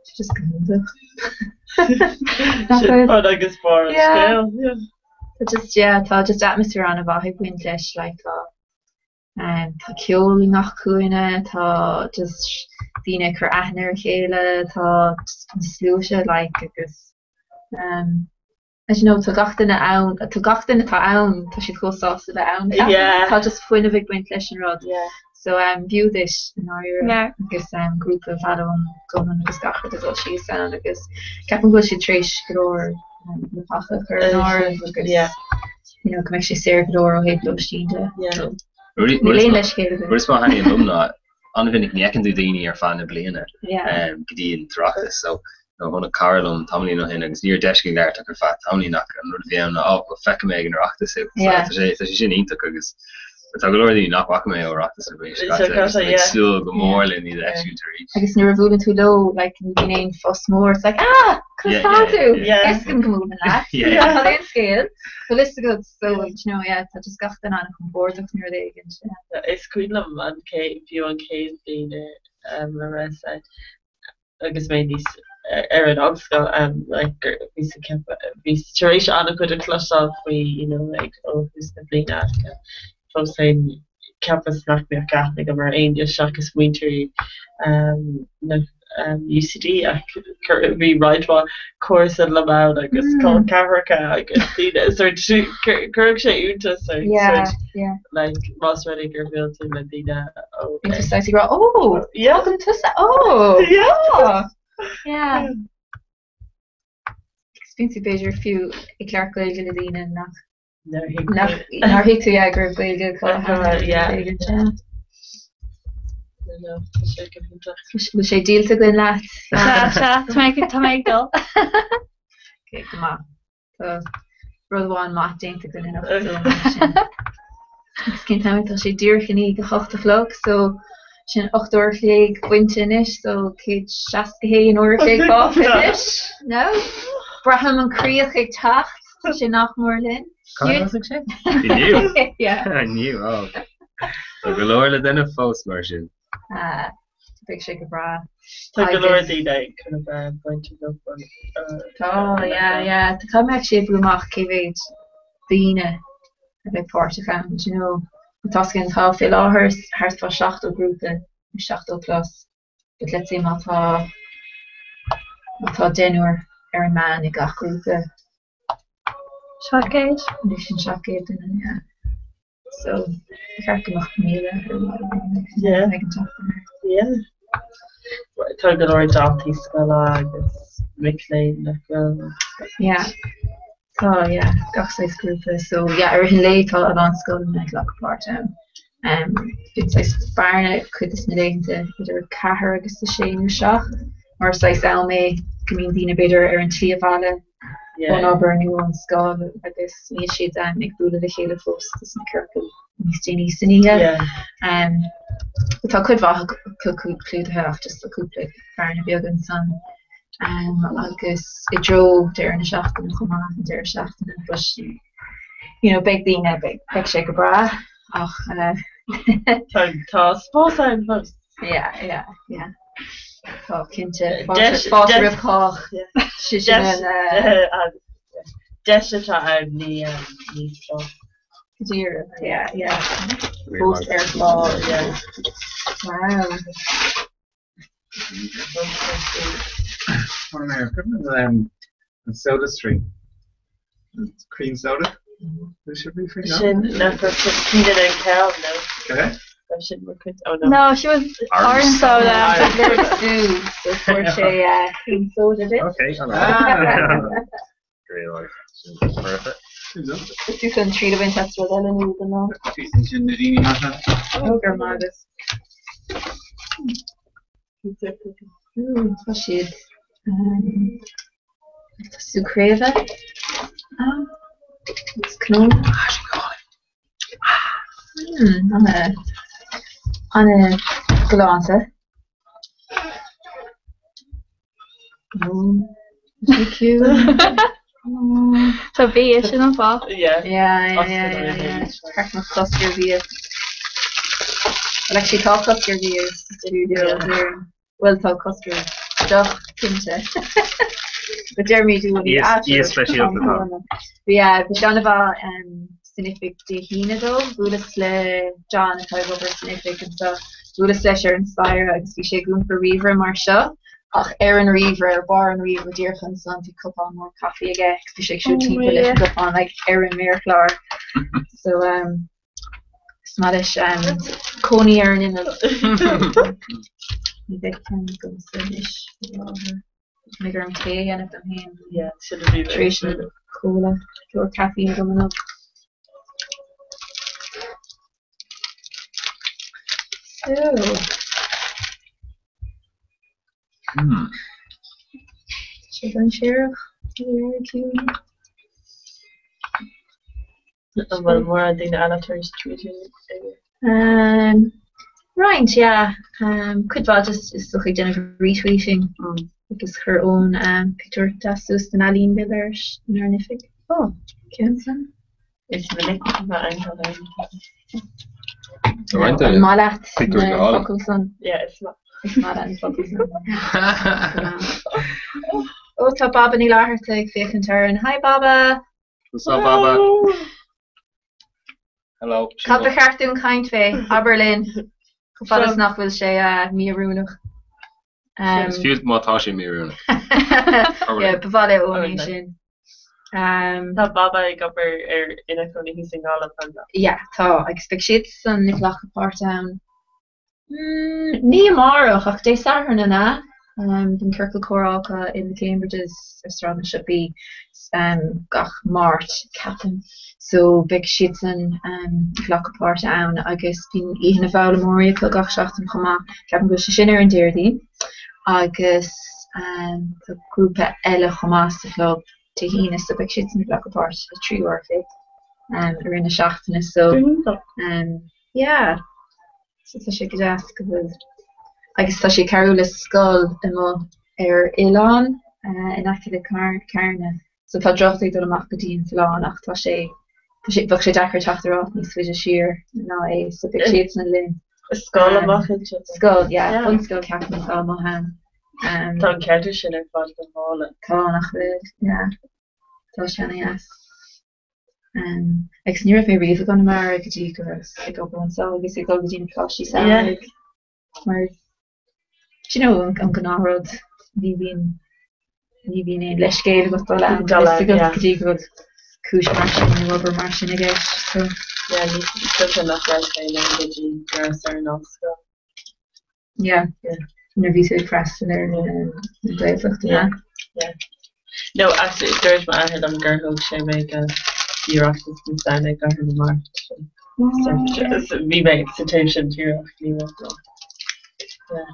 Tá just go hiontach. Sin bun agus barr an scéil. Yeah. Tá just yeah, tá just atmaisféar an-mhaith ag baint leis like tá um, tá ceol i ngach cúinne, tá just daoine ag cur aithne ar a chéile, tá just na sluaite like agus um, I don't know, tá gach duine ann, tá gach duine atá ann, tá siad chomh sásta bheith ann. Yeah. Tá just fuinneamh ag baint leis an rud. Yeah. So um, b'fhiú duit i ndáiríre. Yeah. Agus um, grúpa a mhealladh ón gcumann agus gach rud a dhul síos ann agus ceapaim go bhfuil siad tar éis go leor um, leapacha a chur in áirithe agus Yeah. you know, go mbeidh sé saor go leor ó thaobh lóistín de. Yeah. So, Rud níl aon leithscéal againn. Rud is mó a thaitníonn liom ná an-mhinic ní fheiceann tú daoine ar feadh na bliana Yeah. um, go dtí an tOireachtas. So nó tháinig cara liom tamaillín ó shin agus ní raibh deis againn labhairt ach ar feadh tamaillín ach an rud a bhí ann ná, oh, feicfidh mé ag an Oireachtas thú. So Yeah. tá sé tá sé sin iontach agus tá go leor daoine nach bhfaca mé ó Oireachtas na bliana seo Seo caite agus caite, tá mé ag yeah. súil go mór lena iad a fheiscint arís. Agus nuair a bhuaileann tú leo, like, ní bhíonn aon fuss mór, it's like, ah, conas Yeah, tá yeah, tú? yeah. Is go mbuaileann leat. Yeah. Yeah. Cad é an scéal? Bhfuil fhios agat, so, you know, yeah, tá just gach duine an-chompordach nó rud éigin, yeah. Is cuimhin liom an chéad, fiú an chéad bhliain um, a raibh ann. agus mé níos ar an ollscoil like gur bhíos ag ceapadh bhíos tar éis an-chuid a chloisteáil faoi you know ag ó thús na bliana ach fós féin cheapas nach mbeadh aithne agam ar éinne seachas muintir na UCD ach bhí roinnt mhaith comharsan liom ann agus col ceathracha agus daoine sort chuirfeadh sé iontas ort Yeah, sort yeah. like más rud é gur bhuail tú le daoine ó Bíonn tú saghas ag rá, oh, Yeah. tugann tusa, oh, Yeah. oh, yeah. Agus bíonn tú b'fhéidir fiú ag labhairt Gaeilge le daoine nach Nár thuig nach nár thuig tú yeah, go raibh Gaeilge acu Uh, yeah. éigin, yeah. No, no, tá sé go hiontach. Bhfuil sé díolta againn leat? Sea, sea, tá mé ag- tá mé ag dul. Okay, go maith. Tá rud amháin maith déanta againn anocht so mar sin. Agus cén t-am tá sé díreach i ndiaidh 8 a chlog so sin 8 uair a chloig bainte anois so 161 uair a chloig fágtha anois. No? Braithim an críoch ag teacht, tá sé nach mór linn. Cá thosaigh sé? Inniu? Yeah. Inniu, oh. Tá go leor le déanamh fós mar sin. Ah, beidh sé go breá. Tá go leor Agus- daoine chun a bheith bainte leo. Tá, yeah, yeah. Tá caithfidh mé actually oibriú amach cé mhéad daoine a bheidh páirteach ann, do you know. Tá againn tá fé láthair thart fá 70 grúpa, nó 70 plus, but let's say má tá má tá deichniúr ar an meán i gach grúpa. 700? Anois sin 700 duine, yeah. So, ba cheart go mbeadh 1,000 ar a laghad Yeah. ag an tseachtain. Yeah. Tá go leor daltaí scoile agus mic léinn nach bhfuil. Yeah. Tá, yeah, gach saghas grúpa. So, yeah, i rith an lae tá a lán scoileanna ag glacadh páirt ann. Um, bíonn saghas bearna cuid de na laethanta idir 4 agus 6 nó 7, mar saghas am é go mbíonn daoine b'fhéidir ar an tslí abhaile ón obair nó ón scoil agus níl siad ag bualadh le chéile fós sna ciorcail níos déanaí san oíche. Tá cuid mhaith acu clúdaithe ach just tá cúpla bearna beag ansan. Agus i dtreo deireadh na seachtaine chomh maith, an deireadh seachtaine but you know beidh daoine, beidh sé go breá ach Tá spás ann fós. Yeah, yeah, yeah. Tá cinnte. Fáilte fáilte roimh chách. Sé sin an. Deis atá ann ní ní spás. Go díreach, yeah, yeah. Fós ar fáil, yeah. Wow. An Soda Stream. Cream soda? Sin nach raibh Keenan and Kel, no? Okay. Raibh sin mar chuid, oh no. No, she was orange soda. Sú, so fuair sé cream soda duit. Okay, ah. Great Sin perfect. Is tú chun triail a bhaint as rud eile nó den lá? Sin na daoine maithe. Ó, go raibh maith agat. Tá siad ag tosú craobha ann agus cnónna. An-ghalánta. Tá bia sin an fáth. Yeah. Yeah, yeah, yeah, yeah. Crack mo cosc ar bhia. Well, actually tá cosc ar bhia sa stiúideo in Éirinn. Bhuel, tá cosc ar deoch, cinnte. But deirimid i gcónaí, Bia ah, bia speisialta atá. But yeah, bhí sé an-mhaith san oifig Dé hAoine dó. Bhuaileas le John atá ag obair san oifig anseo. Bhuaileas leis ar an staighre agus bhí sé ag iompar ríomhaire mar seo ach ar an ríomhaire, ar barr an ríomhaire díreach ansan bhí cupán mór caife aige agus bhí sé ag siúl timpeall leis an gcupán like ar an méarchlár. So um, is maith leis um, cónaí ar an imeall. Ní bheidh ceann agamsa anois faoi láthair. Beidh orm tae a dhéanamh dom féin. Yeah, sin a bhí Tar éis an chóla, go leor caifín agam inniu. So. Hmm. Sé dainséarach, ciúin. An bhfuil mórán daoine eile tar éis tweeting aige? Um, roinnt, yeah. Um, cuid mhaith just is dócha ag déanamh retweeting. Mm. Agus chuir Eoin um, pictiúr deas suas den ealaín go léir inár n-oifig. Oh. Ceann san. Is minic a bheith ann. Tá roinnt An maith leat pictiúir na go hálainn. focail san? Yeah, is maith. Is maith leat na focail san. Ó, tá Baba Ní Fhlatharta ag féachaint orainn. Hi Baba! What's up, Baba? Hello. Cad ba cheart dúinn caint fé? Abair linn. Chomh fada is nach bhfuil sé míoiriúnach. Is fiú má tá sé míoiriúnach. Yeah, ba mhaith le Eoin é sin. Tá Baba ag obair ar ina chónaí thíos i nGaillimh, an ea? Yeah, tá. Agus beidh siadsan ag glacadh páirt ann. Ní amárach, ach Dé Sathairn, an ea? Bíonn ciorcal comhrá acu in The Cambridges ar Sráid na Siopaí gach Máirt, ceapaim. So beidh siadsan ag glacadh páirte ann agus bíonn Oíche na bhFoghlaimeoirí acu gach seachtain chomh maith. Ceapaim go bhfuil sé sin ar an Déardaoin. Agus tá grúpa eile chomh maith sa chlub Dé hAoine so beidh siadsan ag glacadh páirt i dtrí uair fichead i rith na seachtaine. So Yeah. So tá sé go deas go bhfuil agus tá sé ag cabhrú le scoil amuigh ar oileán in aice le Carna. So tá droichead ag dul amach go dtí an t-oileán ach tá sé tá sé bheadh sé deacair teacht ar áit níos faide siar ná é so beidh siadsan linn. Scoil amach anseo. Scoil, yeah, bunscoil ceapaim atá amuigh ann. Tá an ceantar sin ar fad go hálainn. Tá, nach bhfuil, yeah. Tá sé ana-dheas. Agus ní raibh mé riamh i gConamara go dtí go rabhas ag obair anseo agus ag dul go dtí na coláistí samhraidh mar do you know an gnáthrud ní bhíonn ní bhíonn aon leithscéal agat dul ann go dtí go bhfuil cúis mar sin nó obair mar sin i gceist so. Yeah, ní dócha nach raibh mé ann go dtí go rabhas ar an ollscoil. Yeah. Nuair a bhí tú ag freastal ar na Gaeltachtaí, yeah? Yeah. No, actually, dúirt m'athair liom gur thóg sé mé go Oireachtas na Samhna i gCathair na Mart. So, bhí mé sa taobh sin tíre ach ní raibh mé. Yeah.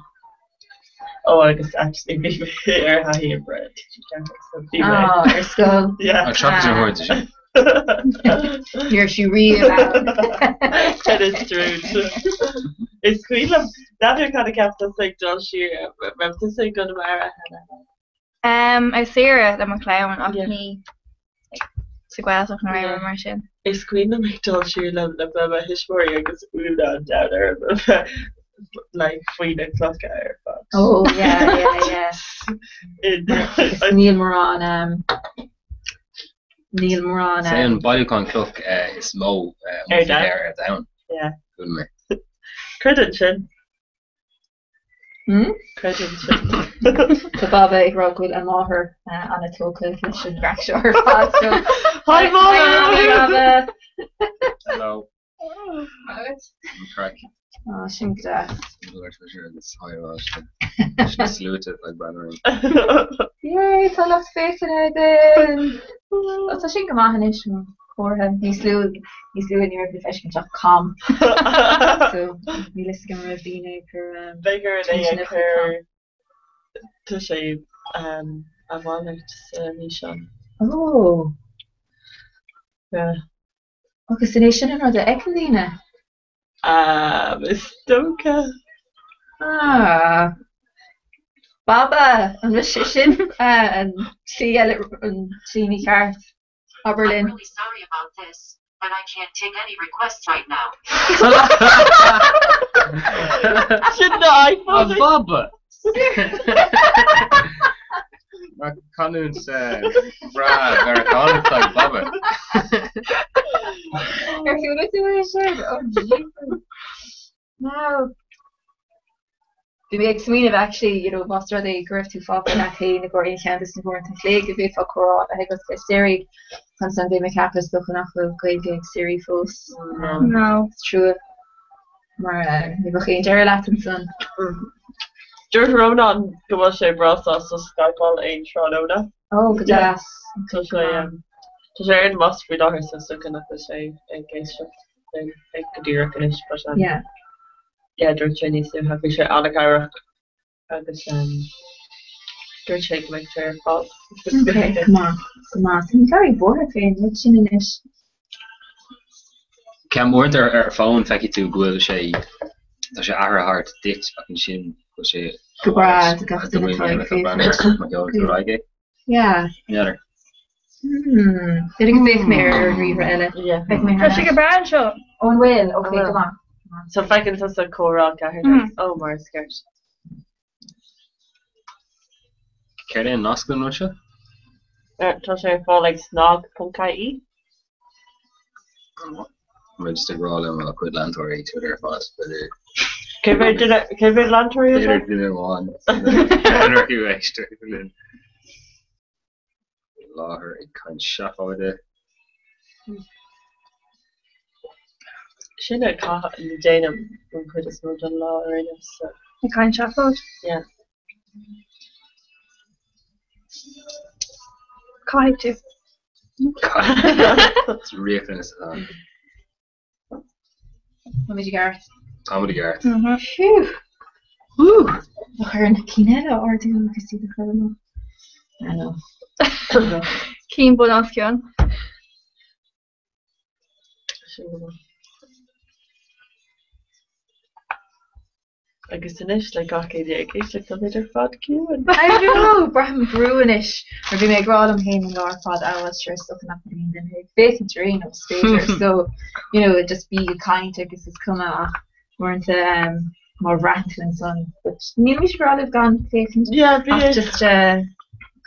Oh, agus actually bhí mé ar thaithí oibre. So bhí mé. Oh, ar scoil. Yeah. Ach seachas ar thabhairt sin. Ní raibh sí riamh ann. That is true. Is cuimhin liom, n'fheadar cad a cheap tusa ag dul siar, raibh tusa i gConamara cheana? Um, ar saoire le mo chlann ach Yeah. ní like, sa Ghaeltacht nó aon rud mar sin. Is cuimhin liom ag dul siar le le le mo thuismitheoirí agus ionadh an domhain orm a bheith like faoi na clocha ar fad. Oh yeah, yeah, yeah. In- Agus níl mórán um, Níl mórán Is é an bailiúchán cloch is mó Ar domhan. ar domhan. Yeah. Chuala mé. Creideann sin. Hmm? Creideann sin. Tá Baba ag rá go bhfuil a máthair an-tógtha leis an gcraic seo ar fad. So Hi Hi Baba! Hello. Agat? An craic. Á, sin go deas. Leis na sluaite atá ag breathnú orainn. Yay, tá lucht féachana againn! Ó, tá sin go maith anois. Comhartha níos lú níos lú ní raibh le feiscint ach com. So níl fhios agam an raibh daoine ag cur B'fhéidir é tweeteanna ag chuig cur com. tá sé a mhalairt sa bhfíseán. Ó! Yeah. Agus an é sin an rud a fheiceann daoine? Is dócha. Ah. Baba! An bhfuil sé sin an tslí eile, an tslí mícheart? Abair I'm linn. really sorry about this, but I can't take any requests right now. Sin na A iPhone. Baba! Mar canúint bhreá Mheiriceánach ag Baba. Ar chuala tú é sin? Oh Jesus. Now. Bhí mé ag smaoineamh actually, you know, más rud é go raibh tú fágtha leat féin i gcomhair aon cheann de na huaireanta an chloig go bhféadfá comhrá a bheith agat le Siri. Ansan bhí mé ag ceapadh is dócha nach bhfuil Gaeilge ag Siri fós. No. Is trua. Mar ní bheadh aon deireadh leat ansan. Dúirt Rónán go bhfuil sé breá sásta skypeáil aon tráthnóna. Ó, go deas. Tá sé tá sé ar an mbus faoi láthair so is dócha nach bhfuil sé ag éisteacht linn ag go díreach anois but um, Yeah. yeah, dúirt sé níos luaithe bhí sé an-chabhrach agus um, dúirt sé go mbeidh sé ar fáil. Okay, go maith, go maith. Tá mé very buartha fén rud sin anois. Ceann uaireanta ar ar fón feicfidh tú go bhfuil sé tá sé athraithe thart duit ach ansin go bhfuil sé Go breá do gach duine atá ag féachaint. Mar gheall ar aghaidh é. Yeah. N'fheadar. Hmm. B'fhéidir go bhféachfaidh mé ar ar an ríomhaire eile. Yeah. Feicfidh mé Tá thar sé go n-ais. breá anseo. Ó an bhfuil? Ok, An bhfuil? go maith. So feiceann tusa comhrá ceathair Mm. Ó mar is ceart. Céard é an nasc don rud seo? Tá sé ar fáil ag snag.ie. Mé just ag rá le mo chuid leantóirí Twitter ar fad, b'fhéidir. Cé mhéad duine, cé mhéad leantóirí atá? B'fhéidir duine amháin. B'fhéidir acu éisteacht linn. I láthair ag caint seafóide. Sin a déanaim an chuid is mó den lá ar aon nós. So. Ag caint seafóid? Yeah. Caithfidh tú. Is riachtanas atá ann. Táimid i gceart. Táimid i gceart. Phew! Bheadh ar na cinn eile a ardú agus iad a chur amach. I know. Cinn bun os cionn. Sin go maith. Agus anois le gach éinne ag éisteacht táimid ar fad ciúin. I know! Braithim brú anois mar bhí mé ag rá liom féin an lá ar fad ah well sure is dócha nach mbeidh aon duine ag féachaint ar aon nós b'fhéidir so you know just bí ag caint agus is cuma ach uaireanta um, má bhraitheann tú ansan but níl mise ag rá libh gan féachaint Yeah, bí ach ag. just uh,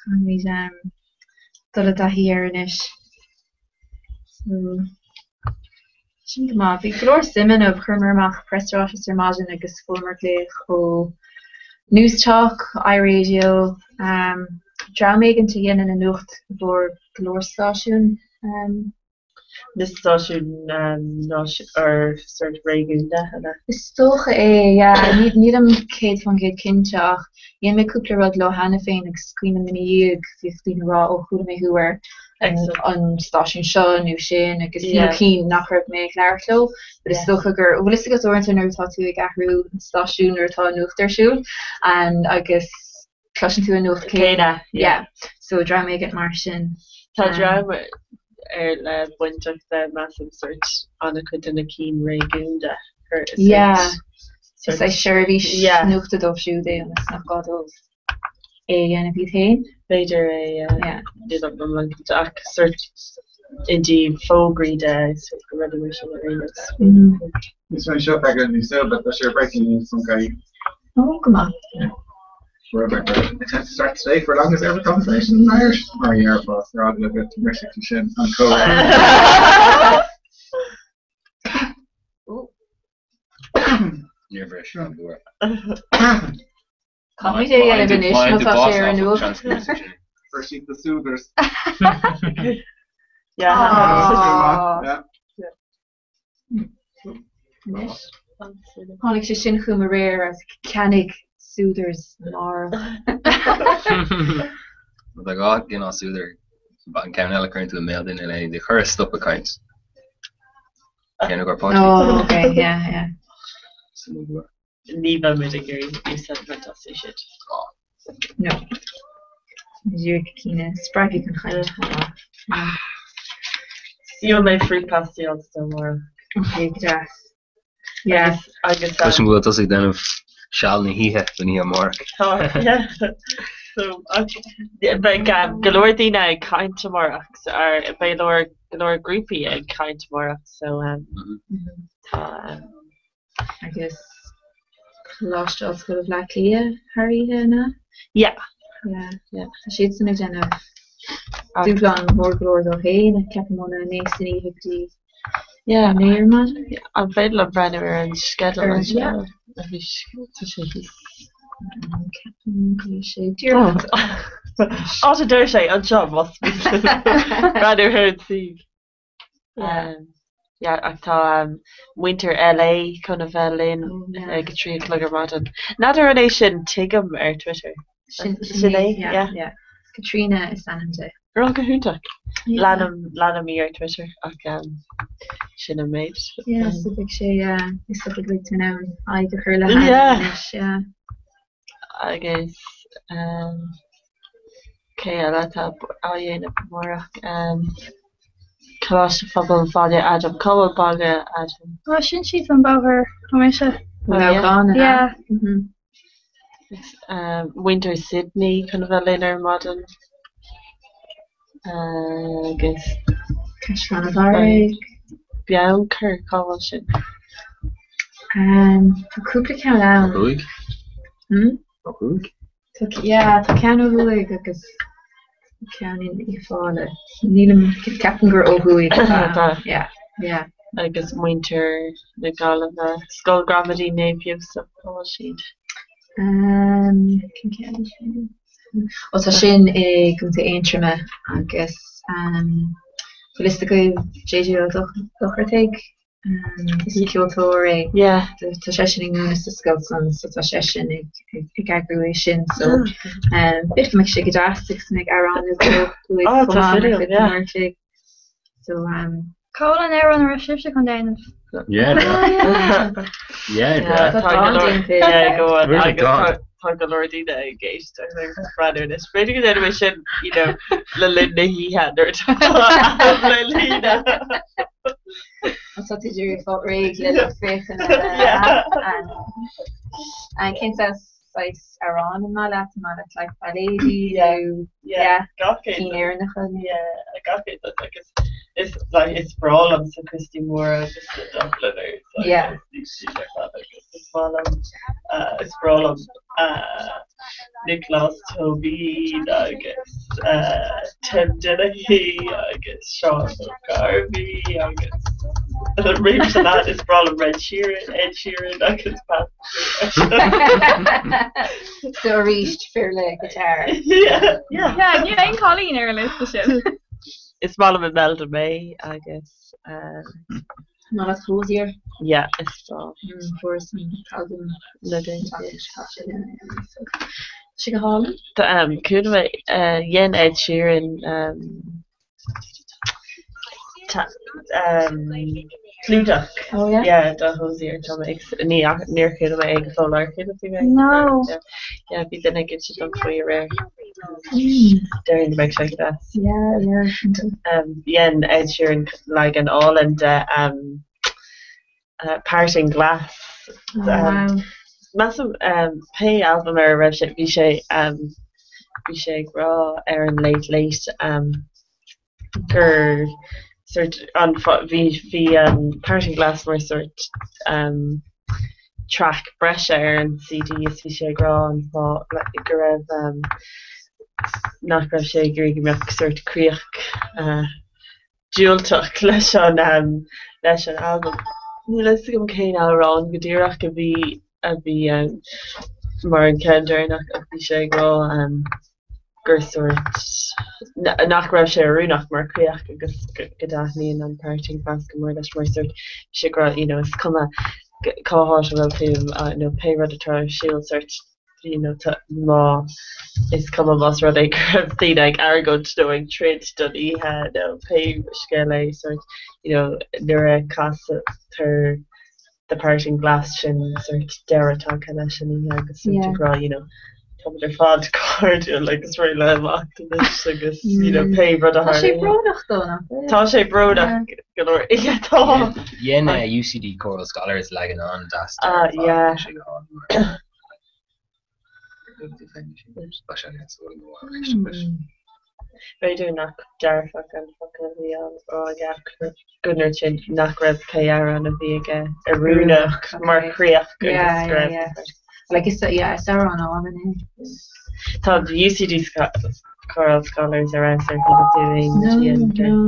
caithfimid um, dul i dtaithí air anois. So Sin go maith. Bhí go leor suime inniu. Chuireamar amach preasráiteas ar maidin agus fuaireamar glaoch ó Newstalk, iRadio, dream éigint a dhéanann an nuacht i gcomhair go leor stáisiún. Na stáisiúin or sort réigiúnda, an ea? Is dócha é, yeah. Nílim 100% cinnte ach dhein mé cúpla rud leo cheana féin agus cuimhním ina dhiaidh bhíodh daoine ag rá 'ó chuala mé thú ar an stáisiún seo nó sin agus you know cinn nach raibh mé ag labhairt leo but is dócha gur bhfuil fhios agat uaireanta nuair atá tú ag athrú an stáisiún nuair atá an nuacht ar siúl and agus cloiseann tú an nuacht céanna yeah so dream éigint mar sin. Tá dream ar le bainteach de measaim sort an-chuid de na cinn réigiúnda gur yeah is é seirbhís nuachta dóibh siúd é ionas nach gá dóibh é a dhéanamh iad féin. B'fhéidir é, yeah. Níl mé iomlán cinnte ach sort i dtaobh fógraí de sort go rudaí mar sin ar aon nós. Is mé seo ag an níos but tá sé ar breaking news ponc ie. Ó, go maith. Intend to start today for longest ever conversation in Irish. Mar dhéarfá ar eagla go mbrisfeadh tú sin an comhrá. Níor bhris an bua. Caithfimid é a dhéanamh anois nó tá sé ar an nuacht. Fuair siad na Soothers. Anois. Tháinig sé sin chugam aréir as ceannaigh Soothers amárach. Tá gach cineál Soother. An ceann eile cuireann tú i mbéal duine le do chur stop ag caint. Ceann gur páistí. Oh, okay, yeah, yeah. Ní bheidh muid ag iarraidh úsáid a bhaint as siad. No. Díreach cíne spreagfaidh an chaint chomh maith. Gheobhaidh mé fruit pastilles dó amárach. Ok, go deas. Yeah. Agus Cloisim go bhfuil tusa ag déanamh seal na hoíche don oíche amárach. Tá, yeah. So, beidh go leor daoine ag caint amárach, or beidh leor, go leor grúpaí ag caint amárach, so tá. Agus Coláiste Ollscoile Bhaile Átha Cliath thar oíche, an ea? Yeah. Yeah. Yeah. Tá siadsan ag déanamh dúshlán mór go leor dóibh féin, ceapaim óna 9 san oíche go dtí Yeah. 9 ar maidin. An féidir liom breathnú ar an sceideal anseo? Yeah. Tá sé thíos. Ceapaim go bhfuil sé díreach. Áit a deir sé anseo más breathnú ar an suíomh. Yeah, ach tá muintir LA chun a bheith linn ag a 3 a chlog ar maidin. N'fheadar an é sin Tuigim ar Twitter? Sin Sin é, yeah, yeah. Caitríona is ainm di. Oh, go hiontach. Leanaim, leanaim í ar Twitter ach sin an méid. Yeah, so beidh sé, is dócha go mbeidh tú in ann aghaidh a chur le hainm anois, yeah. Agus cé eile atá á dhéanamh amárach? Coláiste Phobail Bhaile Adaim. Cá bhfuil Baile Adaim? Ó, sin síos an bóthar ó mise. Leamhcán, an ea? Yeah. Muintir Sydney chun a bheith linn ar maidin. Agus. Caisleán an Bharraigh. Beannchar, cá bhfuil sin? Tá cúpla ceann ann. Ó thuaidh? Hmm? Ó thuaidh? Tá, yeah, tá ceann ó thuaidh agus ceann in Uíbh Fhailí. Nílim, ceapaim gur ó thuaidh atá ann. Yeah, yeah. Agus muintir na Gaillimhe, Scoil Gramadaí Naomh Iósaf, cá bhfuil siad? Cén ceann é sin? Ó tá sin i gContae Aontroma agus bhfuil fhios agaibh JJ Ó Dochartaigh? Is ceoltóir é. Yeah. Tá seisean ag múineadh sa scoil san so tá seisean ag eagrú é sin so b'fhéidir go mbeidh sé go deas agus go mbeidh amhrán nó dhó uaidh chomh maith mar chuid den uair an chloig. So Cá bhfuil an amhrán a raibh sibhse chun déanamh? Yeah, yeah, yeah. Tá dán déanta. Yeah, go on. Really Agus dán. tá tá go leor daoine ag éisteacht agus ag breathnú anois. B'fhéidir go ndéanfaidh mé sin, you know, le linn na hoíche nuair atá le líne. Tá tú ag iarraidh fáil réidh le lucht féachana. Yeah. An cén saghas saghas amhrán an maith leat? An maith leat like bailéidí nó Yeah, gach aon cinn Éireannacha? Yeah, gach aon rud agus is like is breá liomsa Christy Moore agus the Dubliners agus Yeah. siad ar fad agus is maith liom uh, is breá liom uh, Nioclás Tóibín agus uh, Tim Dennehy agus Seán Ó Gairbhí agus réimse leathan is breá liom Red Sheeran, Ed Sheeran agus Pat So arís fir le guitar. Yeah, yeah. Yeah, níl aon cailín ar an liosta sin. Is maith liom Imelda May agus um, Maith leat Hozier. yeah, is breá Fuaireas an t-albam le déanaí. Sé go hálainn. Tá um, chuala mé uh, dhein Ed Sheeran um, Clúdach. Oh yeah? Yeah, do Hozier tá mé ag ní níor chuala mé é go fóill ar chuala tú é? No. Yeah, bhí duine ag inse dom faoi aréir. Déarfainn go mbeidh sé go deas. Yeah, yeah, cinnte. Um, dhein Ed Sheeran leagan álainn de um, uh, Parting Glass. Oh, wow. Measaim um, pé albam ar a raibh sé, bhí sé um, bhí sé ag rá ar an Late Late um, gur sort an bhí bhí an Parting Glass mar sort um, track breise ar an CD is bhí sé ag rá an fáth like, go raibh um, nach raibh sé ag iarraidh go mbeadh sort críoch uh, diúltach leis an um, leis an albam. Níl a fhios agam cén amhrán go díreach a bhí a bhí um, mar an ceann deireanach ach bhí sé ag rá um, gur sórt nach raibh sé oiriúnach mar chríoch agus go dtaitníonn an Parting Glass go mór leis mar sórt bhí sé ag rá you know is cuma cá háit a bhfuil tú nó pé rud atá ar siúl sórt. you know tá má is cuma más rud é go raibh daoine ag argóint nó ag troid don oíche nó pé scéal é sort you know nuair a castar The Parting Glass sin sort deireadh tagtha leis an oíche agus sort ag rá you know táimid ar fad cairdiúil agus réidh le himeacht anois agus you know pé rud a Tá sé tharlaíonn. brónach dó, nach bhfuil? Tá sé brónach go leor. Yeah, tá. Dhein UCD Choral Scholars leagan an-deas de Ah, ar fad, yeah. tá sé go hálainn mar. Tá sé B'fhéidir nach dearfach an focal a bhí á rá aige ach go ndúirt sé nach raibh pé amhrán a bhí aige oiriúnach mar chríoch agus go raibh. Like is yeah, is amhrán álainn é. Tá the UCD Choral Scholars ar fheabhas ar chuala tú aon No, dhéantar. no.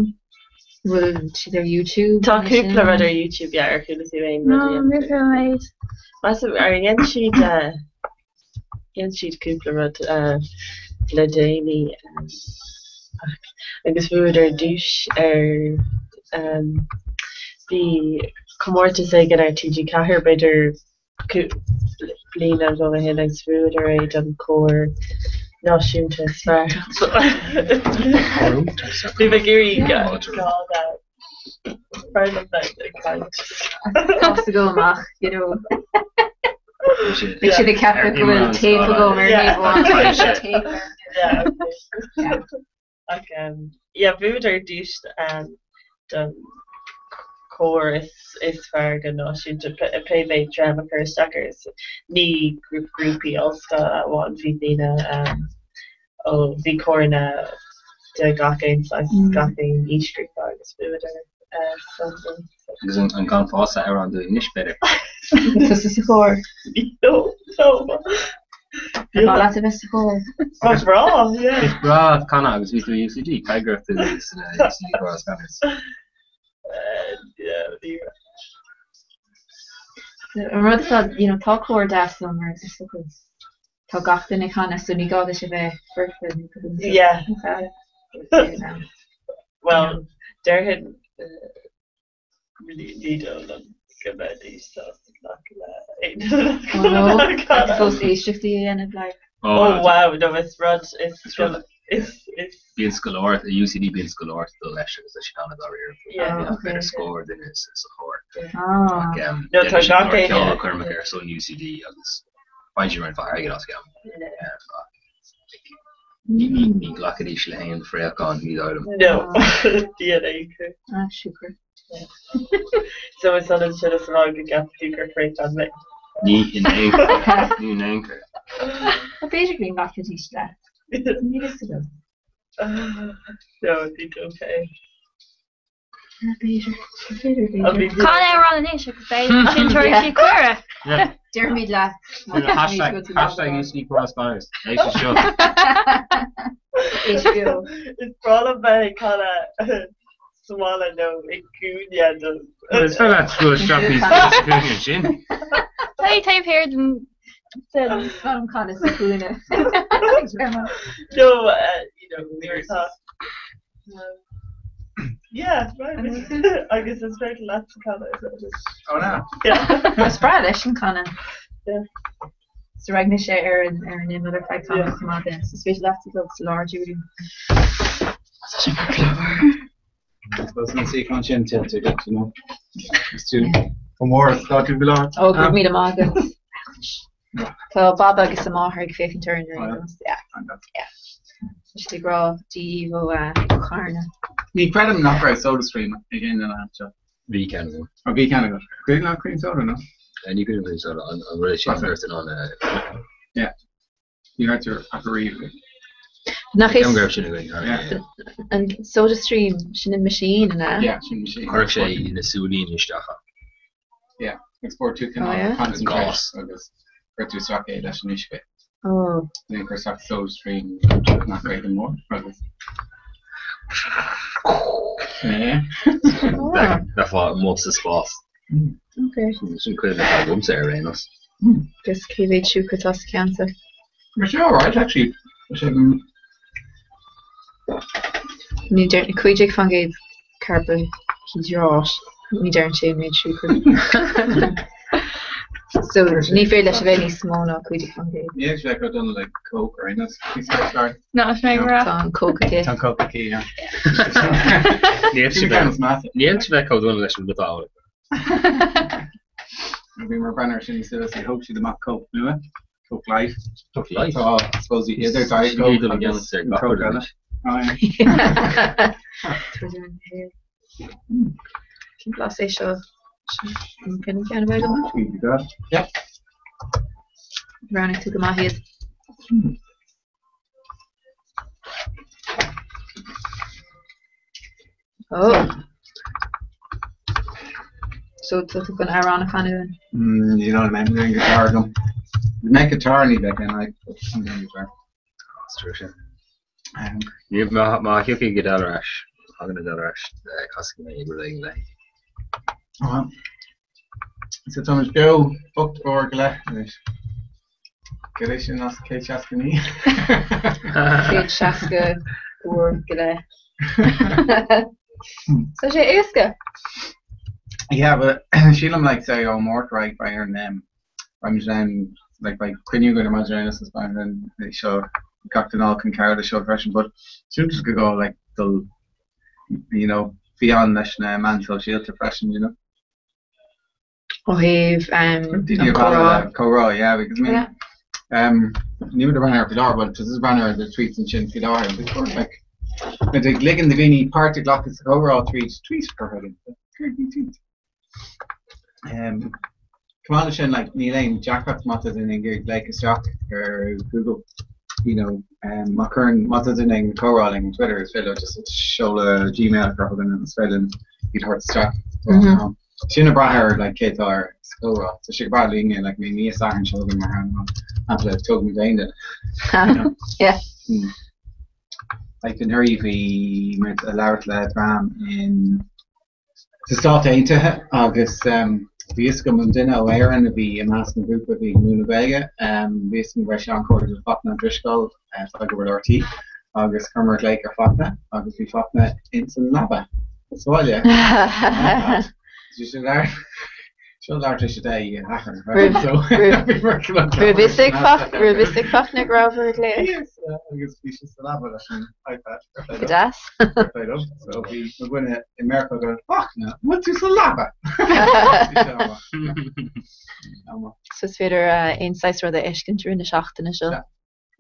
Bhfuil siad ar YouTube? Tá cúpla rud ar YouTube, yeah, ar chuala tú aon rud a No, dhéantar. níor chuala mé iad. Measaim, ar dhein siad Dhein siad cúpla rud le déanaí agus bhuadar duais ar bhí comórtas éigin ar TG4 b'fhéidir bliain nó dhó ó shin agus bhuadar é don chór náisiúnta is fearr. Bhí mé ag iarraidh gá B'fhearr liom bheith ag caint. Sásta go amach, you know. Beidh siad ag ceapadh go bhfuil téip agam ar thaobh amháin. Téip ar. Yeah, okay. Ach um, yeah, bhuadar duais um, don chór is, is fearr go náisiúnta pé méid dream a chuir isteach air. So, ní grúpaí ollscoile amháin, bhí daoine um, ó bhí córanna de gach aon saghas, gach aon aoisghrúpa agus bhuadar san. Agus an gcanfása amhrán dúinn anois, b'fhéidir? Tusa sa chór. No, no. Ar mhaith leat a bheith sa chór? Ba bhreá, yeah. Is breá canadh agus bhí tú i UCD, caithfidh go raibh tú sna UCD Choral Scholars. Yeah, ní raibh. An rud atá, you know, tá cór deas ann mar is dócha Tá gach duine ag canadh so ní gá duit a bheith foirfe nó go Yeah. Bhuel, déarfainn ní dóigh liom go mbeidís sásta glacadh le aon Oh no, caithfidh fós éisteachtaí a dhéanamh like. Oh wow, no is rud is is is Bíonn scoláireacht, i UCD bíonn scoláireacht ag dul leis agus tá siad an-dáiríre faoi. Yeah. Bíonn b'fhéidir scór duine sa chór. Ah. Ach No, tá déanann siad gach go leor éinne. ceolchoirmeacha ar son UCD agus Faigheann siad roinnt mhaith airgid as ceann. Ní ghlacfaidís le haon phréachán, ní dóigh liom. No, ní in aon chor. Ah, siúcra. So is ionann sin is a rá go gceapann tú gur phréachán mé. Ní in aon chor. Ní in aon chor. B'fhéidir go nglacfaidís leat. Níl fhios agam. No, ní dócha é. B'fhéidir. B'fhéidir, b'fhéidir. Can amhrán anois agus beidh sin tabharfaidh sí cuireadh. Déarfaimid leat. Hashtag hashtag UCD Choral Scholars. Éist seo. Éist beo. Is breá liom bheith ag canadh sa bhaile nó i gcúinne nó. Is féidir leat dul isteach níos faide sa chúinne sin. Tá taobh thiar den den. Is maith liom canadh sa chúinne. No, you know, nuair atá. Yeah, right. Agus is féidir leat canadh. Oh no. Yeah. Is breá leis an canadh. Yeah. So ragna sé ar an ar an imeall ar feadh tamaill chomh maith then. So is féidir leat a dul sa lár Julian. I suppose an suíochán sin tuillte agat, you know. Is tú chomh mór is atá tú go leor. Ó, go raibh míle maith agat. Tá Baba agus a máthair ag féachaint orainn ar aon nós. Yeah. Yeah. Tá siad ag rá Dia daoibh ó Charna. Ní chreidim nach raibh SodaStream ag aon duine anseo. Bhí ceann agam. Ó bhí ceann agat. Cuimhin leat cream soda, no? Ní cuimhin cream soda, an rud sin an raibh in ann a. Yeah. Ní raibh tú ach ariamh. Nach is Ceann go raibh sin againn. Yeah. an SodaStream sin an machine, an ea? Yeah, sin machine. Chuirfeadh sé na súilíní isteach ann. Yeah, agus fuair tú Oh, cineál yeah? concentrate Gás. agus chuir tú isteach é leis an uisce. Oh. Then chuir isteach SodaStream nach raibh an mór agus Yeah. Oh, Bheifeá amuigh sa spás. okay. Sin cuimhne atá agamsa ar aon nós. Agus cé mhéad siúcra atá sa cheann seo? Tá sé alright actually. Tá sé Ní deir 15% carbaihiodráit. Ní deireann sé an méid siúcra. So ní féidir leis a bheith níos mó ná 15%. Níl sé chomh dona le Coke ar aon nós. No, is mé rá. Tá an Coke aici. Tá an Coke aici, yeah. Níl sé bheith chomh dona leis an rud atá Bhí mar banner sin suas thóg siad amach Coke nua, Coke Light. Coke Light? Tá, I suppose, idir Diet Coke agus Coke eile. Oh, yeah. Cén blas é seo? An ceann a bheidh agam? Yeah. Roghnaigh tú go maith iad. Oh. So tá tú chun amhrán a chanadh? You know what I mean, guitar agam. Mbeidh guitar ní bheidh an an guitar. True sin. Ní má thiocfaidh Adele ar ais, thagann Adele ar ais, casfaidh mé rud éigin léi. So táimid beo 8 uair go leith anois. Cad é sin as 169? 160 uair go leith. Tá sé éasca! Yeah, but sílim like say ó Máirt right beidh ar an beidh muid in like beidh cruinniú againn ar maidin agus beidh an seo gach duine chun cabhrú leis seo freisin but sílim just go gá like dul you know fiáin leis na meáin shóisialta freisin you know. Ó thaobh an comhrá. Comhrá, yeah, because I mean, um, ní muid ag breathnú ar faoi láthair, but just breathnú ar the tweets ansin faoi láthair, and it's sort of like, muid ag ligean do dhaoine páirt a ghlacadh sa chomhrá tríd tweet a chur chugainn. Tweet. Um, chomh maith leis sin, like, níl aon deacracht má tá duine ag iarraidh glaoch isteach ar Google, you know, um, má chuireann, má tá duine ag comhrá linn ar Twitter, is féidir leo just seoladh Gmail a chur chugainn agus is féidir linn iad a thabhairt isteach. Mm-hmm. Sin ag brath ar like cé atá ar sa chomhrá. Tá sé go breá linne like mé níos Satharn seo chugainn mar shampla tóg muid aon duine. Yeah. Hmm. Like anuraidh bhí muid ag labhairt le dream in sna Stáit Aontaithe agus um, bhí fhios agam an duine ó Éirinn a bhí i measc na grúpa a bhí ag múineadh Gaeilge, um, bhí fhios agam go raibh sé an-chairdiúil le Fachtna Ó Drisceoil uh, ag obair le RTÉ agus chuireamar glaoch ar Fachtna agus bhí Fachtna ins an leaba sa bhaile. Bhí sé lear seo lear tar éis a deich Satharn so Raibh fhios ag raibh fhios ag Fachtna go rabhabhair ag glaoch? Yes, agus bhí sé sa leaba leis an iPad. Go deas. So bhí mo dhuine i Meiriceá go Fachtna, bhfuil tú sa leaba? So is féidir aon saghas rud a fheiscint i rith na seachtaine seo.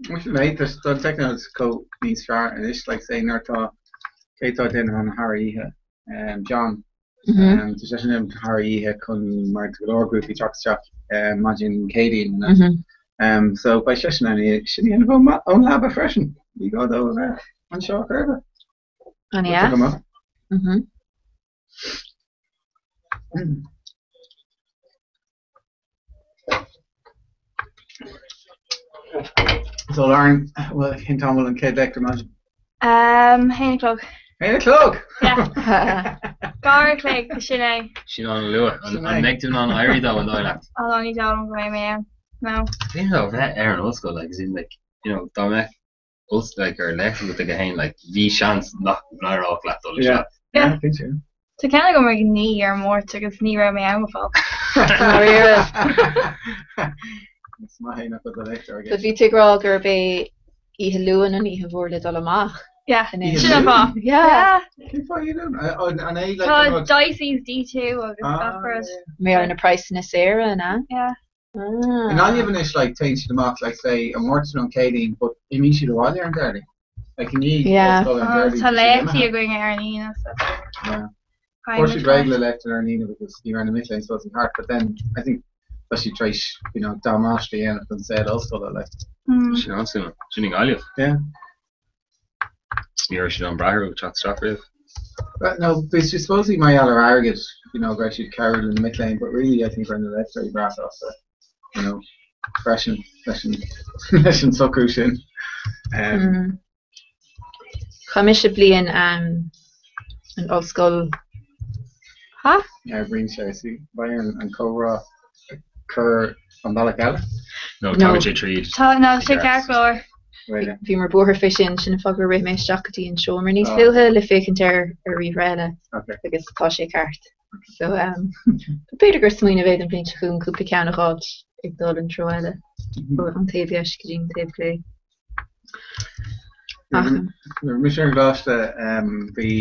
Sin é, tá an teicneolaíocht chomh níos fearr anois, like say nuair atá, cé atá ag déanamh an thar oíche, John, tá seisean ag thar oíche chun mar tá go leor grúpaí teacht isteach maidin Céadaoin and so beidh seisean in ann sin a dhéanamh ón leaba freisin, ní gá dó a bheith anseo ar chor ar bith. An-dheas. So Lauren, well, cén t-am a bhfuil an chéad léacht ar maidin? Um, haon a chlog. Haon a chlog! Yeah. Dhá uair a chloig, sin é. Sin an-luath. An mbeidh tú in ann éirí dó an dóigh leat? Although ní dóigh liom go mbeidh mé ann. No. Bhí nó bheith ar an ollscoil, like, as in, like, you know, dá mbeadh ollscoil like, ar léacht agat ag a haon, like, bhí seans nach n-éireodh leat dul Yeah. isteach. Yeah. Yeah, Tá ceann agam ag 9 ar an Máirt agus ní raibh mé ann go fóill. Is maith é nach bhfuil do léachtóir But aige. bhí tú ag rá gurb é Oíche Luain an oíche mhór le dul amach. Yeah, An é? sin an fáth. Yeah. Cén fáth Oíche Luain? An é like Tá an rud- Dicey's D2 agus Ah, gach rud. Mar na praghsanna saora, an ea? Yeah. I nGaillimh anois like téann siad amach like say an Máirt nó an Céadaoin but imíonn siad abhaile ar an Déardaoin. Like i ndiaidh Yeah. ollscoil ar an Oh, Déardaoin Tá tá siad léachtaí imithe. againn ar an Aoine so. Yeah. Caithfidh Fuair siad muid réidh le léacht ar an Aoine because ní raibh na mic léinn supposed thart but then I think tá siad tar éis you know damáiste a dhéanamh don saol ollscoile like. Mm. Sin an-suimiúil. Sin i nGaillimh. Yeah. Ní raibh siad an brath ag teacht isteach riamh. But no, bhí siad supposedly mar gheall ar airgead, you know, go raibh siad cabhrú le na mic léinn, but really I think go raibh na léachtóirí breá sásta, you know, freisin leis an leis an socrú sin. Um, Mm. Chaith mise bliain um, in ollscoil. Ha? Yeah, bíonn sé sí Bayern an comhrá a chur an bealach eile. No, No. tagann sé tríd. Tá no, sé ceart go leor. Right. Bhí mar buartha fé sin, sin an fáth gur rith mé isteach go dtí an seomra níos Ah. luaithe le féachaint ar ar ríomhaire eile Okay. agus tá sé ceart. So um, b'fhéidir gur smaoineamh é don bhliain seo chugainn cúpla ceann a dh'fháilt ag dul an treo eile ó an taobh dheis go dtí an taobh clé. Ach Nuair a bhí mise ar an gcoláiste bhí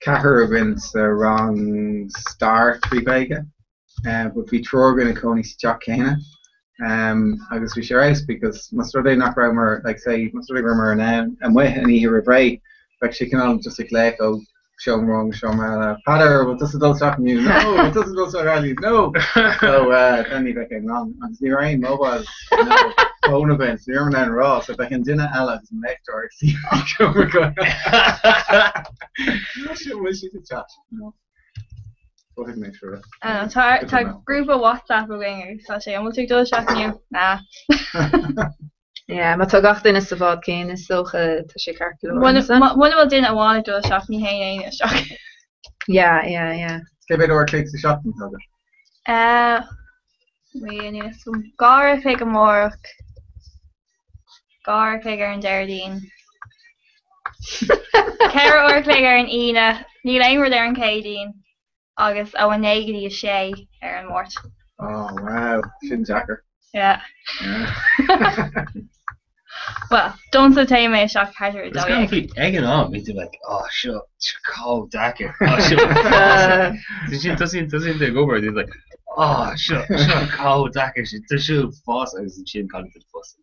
ceathrar againn sa rang stair trí Ghaeilge. But bhí triúr againn ag cónaí sa teach céanna. Agus bhí sé ar fheabhas because más rud é nach rabhamar like say más rud é go rabhamar in ann amuigh an oíche roimh ré bheadh sé cineál just ag glaoch ó seomra amháin go seomra eile Peadar bhfuil tusa ag dul isteach inniu? No! Bhfuil tusa ag dul isteach Eilín? No! So then ní bheadh aon rang agus ní raibh aon mobile nó phone againn so ní raibh in ann rá so bheadh an duine eile agus an léachtóir ag suí sa seomra going Níl sé bhfuil siad ag chat? No. Mhothaigh mé sure. Ah, tá tá grúpa WhatsApp againn agus tá sé an bhfuil tú ag dul isteach inniu? Nah. Yeah, má tá gach duine sa bhád céanna is dócha tá sé ceart go leor. Muna bhfuil duine amháin ag dul isteach ní théann éinne isteach. Yeah, yeah, yeah. Cé mhéad uair a chloig sa seachtain atá agat? Eh, bhí níos 2 uair a chloig amárach, 2 uair a chloig ar an Déardaoin, 4 uair a chloig ar an Aoine, níl aon rud ar an Chéadaoin. agus ó 9 go dtí 6 ar an Máirt. Oh wow, sin deacair. Yeah. Well, domsa téann mé isteach thart ar 12. Is ag an am, bhí tú like, oh seo, seo chomh deacair. Oh seo uafásach. Sin tosaíonn tosaíonn tú ag obair, tú like, oh seo seo chomh deacair, sin tá seo uafásach agus ansin cailleann tú do phost.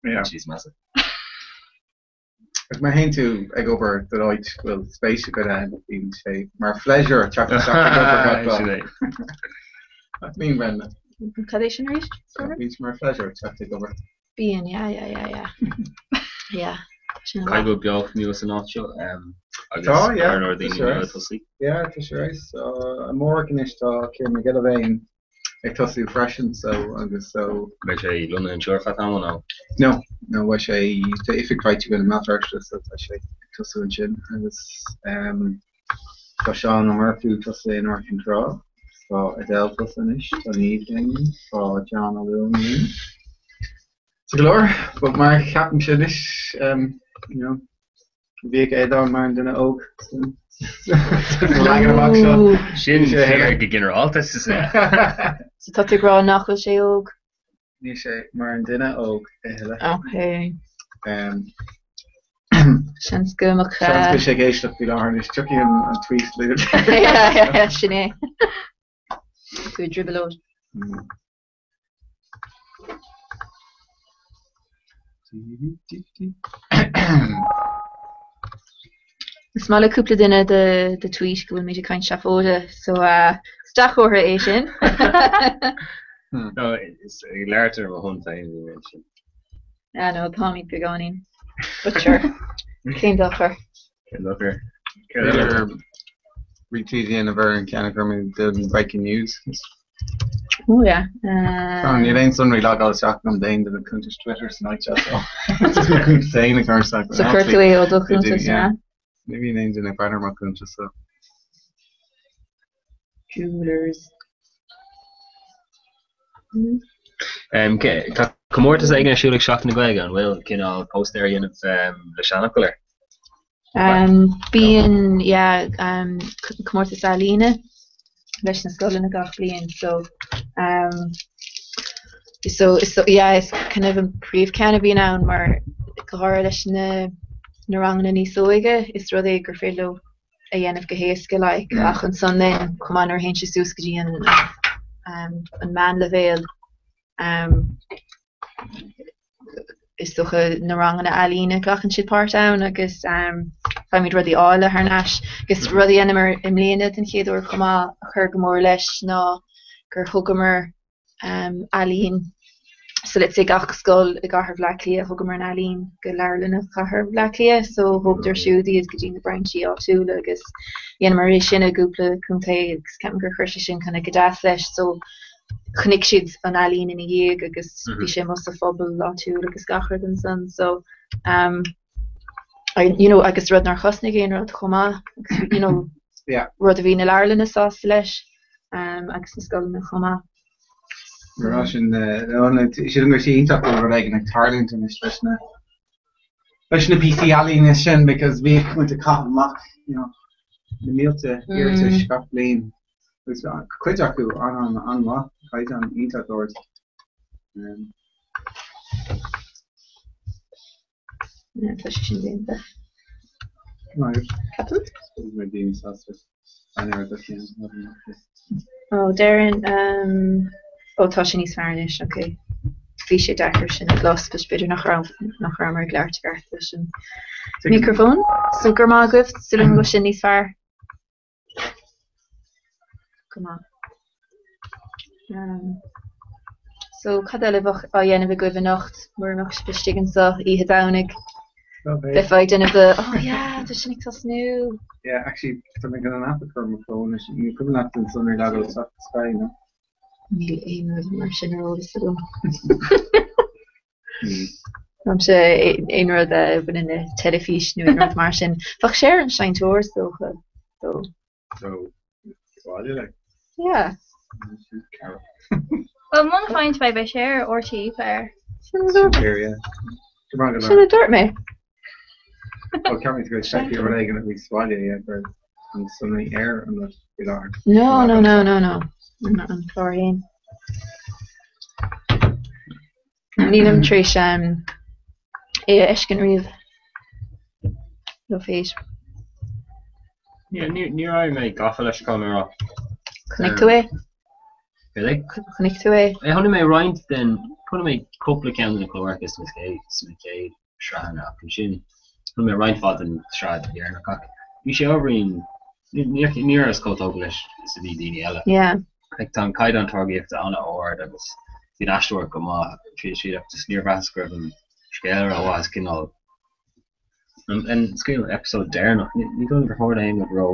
Yeah. Níos measa. Agus má théann tú ag obair don áit go bhfuil spéis agat ann, bíonn sé mar phléisiúr teacht isteach ag obair gach lá. Sin é. Nach mbíonn, Brenda? Cad é sin arís? Sorry? Bíonn sé mar phléisiúr teacht ag obair. Bíonn, yeah, yeah, yeah, yeah. Yeah. Tá sin Caithfidh go bhfuil beocht nua san áit seo agus Tá, yeah. go leor daoine nua ag tosaí. Yeah, tá sé ar fheabhas. Amárach anois tá Ciarán Mac Giolla Bhéin ag tosú freisin so agus so. Beidh sé lonnaithe anseo ar feadh tamaill nó? No, no beidh sé, tá oifig faighte againn i mBéal Feirste so tá sé ag tosú ansin agus ehm tá Seán Ó Murchú tosaithe in Iúr Cinn Trá, tá Adele tosaithe anois, tá Niamh linn, tá John Ó Luain linn. So go leor, but mar a cheapaimse anois ehm you know, Bhíodh Aodán mar an duine óg sa leagan amach seo. Sin fíor go ginearálta sa saol. So tá tú ag rá nach bhfuil sé óg? Níl sé mar an duine óg a thuilleadh. Ok. Seans go mbeadh. Seans go bhfuil sé ag éisteacht faoi láthair anois. Tiocfaidh an tweet le. Sin é. Tú i dtrioblóid. Is maith le cúpla duine do do tweet go bhfuilimid ag caint seafóide, so is dea-chomhartha é sin. No, is ag labhairt ar mo shon féin a bhí mé ansin. Ah no, táimid beagáinín. But sure, cén dochar? Cén dochar? Retweet a dhéanamh ar an ceann a chuir mé don Breaking News. Oh yeah. Níl aon sonraí logáil isteach agam d'aon de na cuntais Twitter san áit seo so just mo chuntas féin a chur isteach. So chuir tú é ó do chuntas, yeah? Ní bhíonn aon duine ag breathnú ar mo chuntas so. Jewelers. Tá comórtas éigin ar siúl ag Seachtain na Gaeilge, an bhfuil cineál póstaer a dhéanamh le seanfhocail air? Bíonn, yeah, comórtas ealaíne leis na scoileanna gach bliain so so so yeah is kind of an príomhcheann a bhíonn ann mar go háirithe leis na na ranganna níos óige is rud é gur féidir leo a dhéanamh go héasca like ach ansan then chomh maith nuair a théann sé suas go dtí an an meánleibhéal Is dócha na ranganna ealaíne, glacann siad páirt ann agus faighimid rudaí áille thar n-ais. Agus rud a dheineamar i mbliana den chéad uair chomh maith a chuir go mór leis ná gur thugamar ealaín, so let's say gach scoil i gcathair Bhaile Átha Cliath, thugamar an ealaín go leabharlanna chathair Bhaile Átha Cliath so thógadar siúd iad go dtí na brainsí áitiúla agus dheineamar é sin i gcúpla contae agus ceapaim gur chuir sé sin kind of go deas leis so chonaic siad an ealaín ina dhiaidh agus bhí sé amuigh sa phobal áitiúil agus gach rud ansan so um, you know, agus rud nár chosnaigh aon rud chomh maith agus you know, yeah. rud a bhí na leabharlanna sásta leis um, agus na scoileanna chomh maith. Mar sin sílim go sé iontach go bhfuil rud éigin ag tarlúint anois leis na leis na píosaí ealaíne sin because bhíodh muid ag caitheamh amach you know, na mílte iarratais gach bliain. Agus cuid acu an-an-mhaith, caighdeán iontach ard. Tá sé sin déanta. Ceapaim. Mé daoine sásta breathnú ar do cheann. Ó, deireann, ó tá sé níos fearr anois, ok. Bhí sé deacair sin a chlos, but b'fhéidir nach raibh, nach rabhamar ag labhairt i gceart leis an micreafón. So go raibh maith agaibh, súil agam go bhfuil sin níos fearr. Go maith. So cad eile a bheadh á dhéanamh agaibh anocht mura mbeadh sibh istigh anseo oíche Domhnaigh? Bheifeá ag déanamh do, oh yeah, tá sin ag tosnú. Yeah, actually, tá mé chun an app a chur ar mo fón anois. Ní cuimhin leat an sonraí le dul isteach sa Sky, no? Níl aon rud mar sin ar eolas agam. Nílimse aon rud a bhaineann le teilifís nó aon rud mar sin. Bheadh sé ar an seinnteoir is dócha, though. So, bhaile like. Yeah. Well, muna bhfaigheann tú é, beidh sé ar RTÉ Player. Sin a dúirt mé. Well, ceap mé go seicí rud éigin a bhí sa bhaile, yeah, gur an sonraí ar an rud faoi láthair. No, no, no, no, no. An clár féin. Nílim tar éis é a fheiscint riamh. Love Hate. Níor éirigh mé gafa leis caithfidh mé a rá. Chonaic tú é? Really? Chonaic tú é? Chonaic mé roinnt den, chonaic mé cúpla ceann de na cláracha sna chéad, sna chéad sraitheanna ach ansin chonaic mé roinnt mhaith den tsraith dheireanach ach bhí sé ábhairín, ní rabhas chomh tógtha leis is a bhí daoine eile. Yeah. Like tá an caighdeán táirgíochta an-ard agus bhí an aisteoireacht go maith tríd is tríd ach just níor bhraitheas go raibh an scéal rómhaith is cineál an scéal episode deireanach ní dóigh liom gur tharla aon rud ró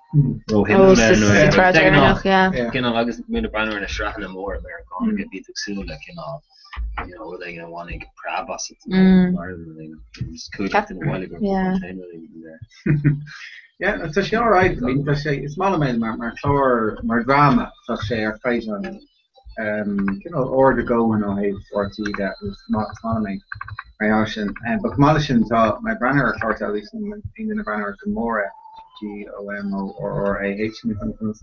Ó sa tsraith deireanach yeah. Cineál agus muid ag breathnú ar na sraitheanna móra Meiriceánacha bhí tú ag súil le cineál you know rud éigin a bhainfeadh preab asat mar rud éigin just cúig duine bhaile go raibh aon rud éigin there. Yeah, tá sé alright, I mean, tá sé, is maith liom é mar, mar chlár, mar dhráma, tá sé ar chaighdeán um, cineál ard a dhóthain ó thaobh RTÉ de, is maith, is maith liom é mar gheall sin. Um, but chomh maith leis sin, tá mé ag breathnú ar chlár teilifíse, aon duine ag breathnú ar Gomorrah, G-O-M-O-R-R-A-H, ní fan conas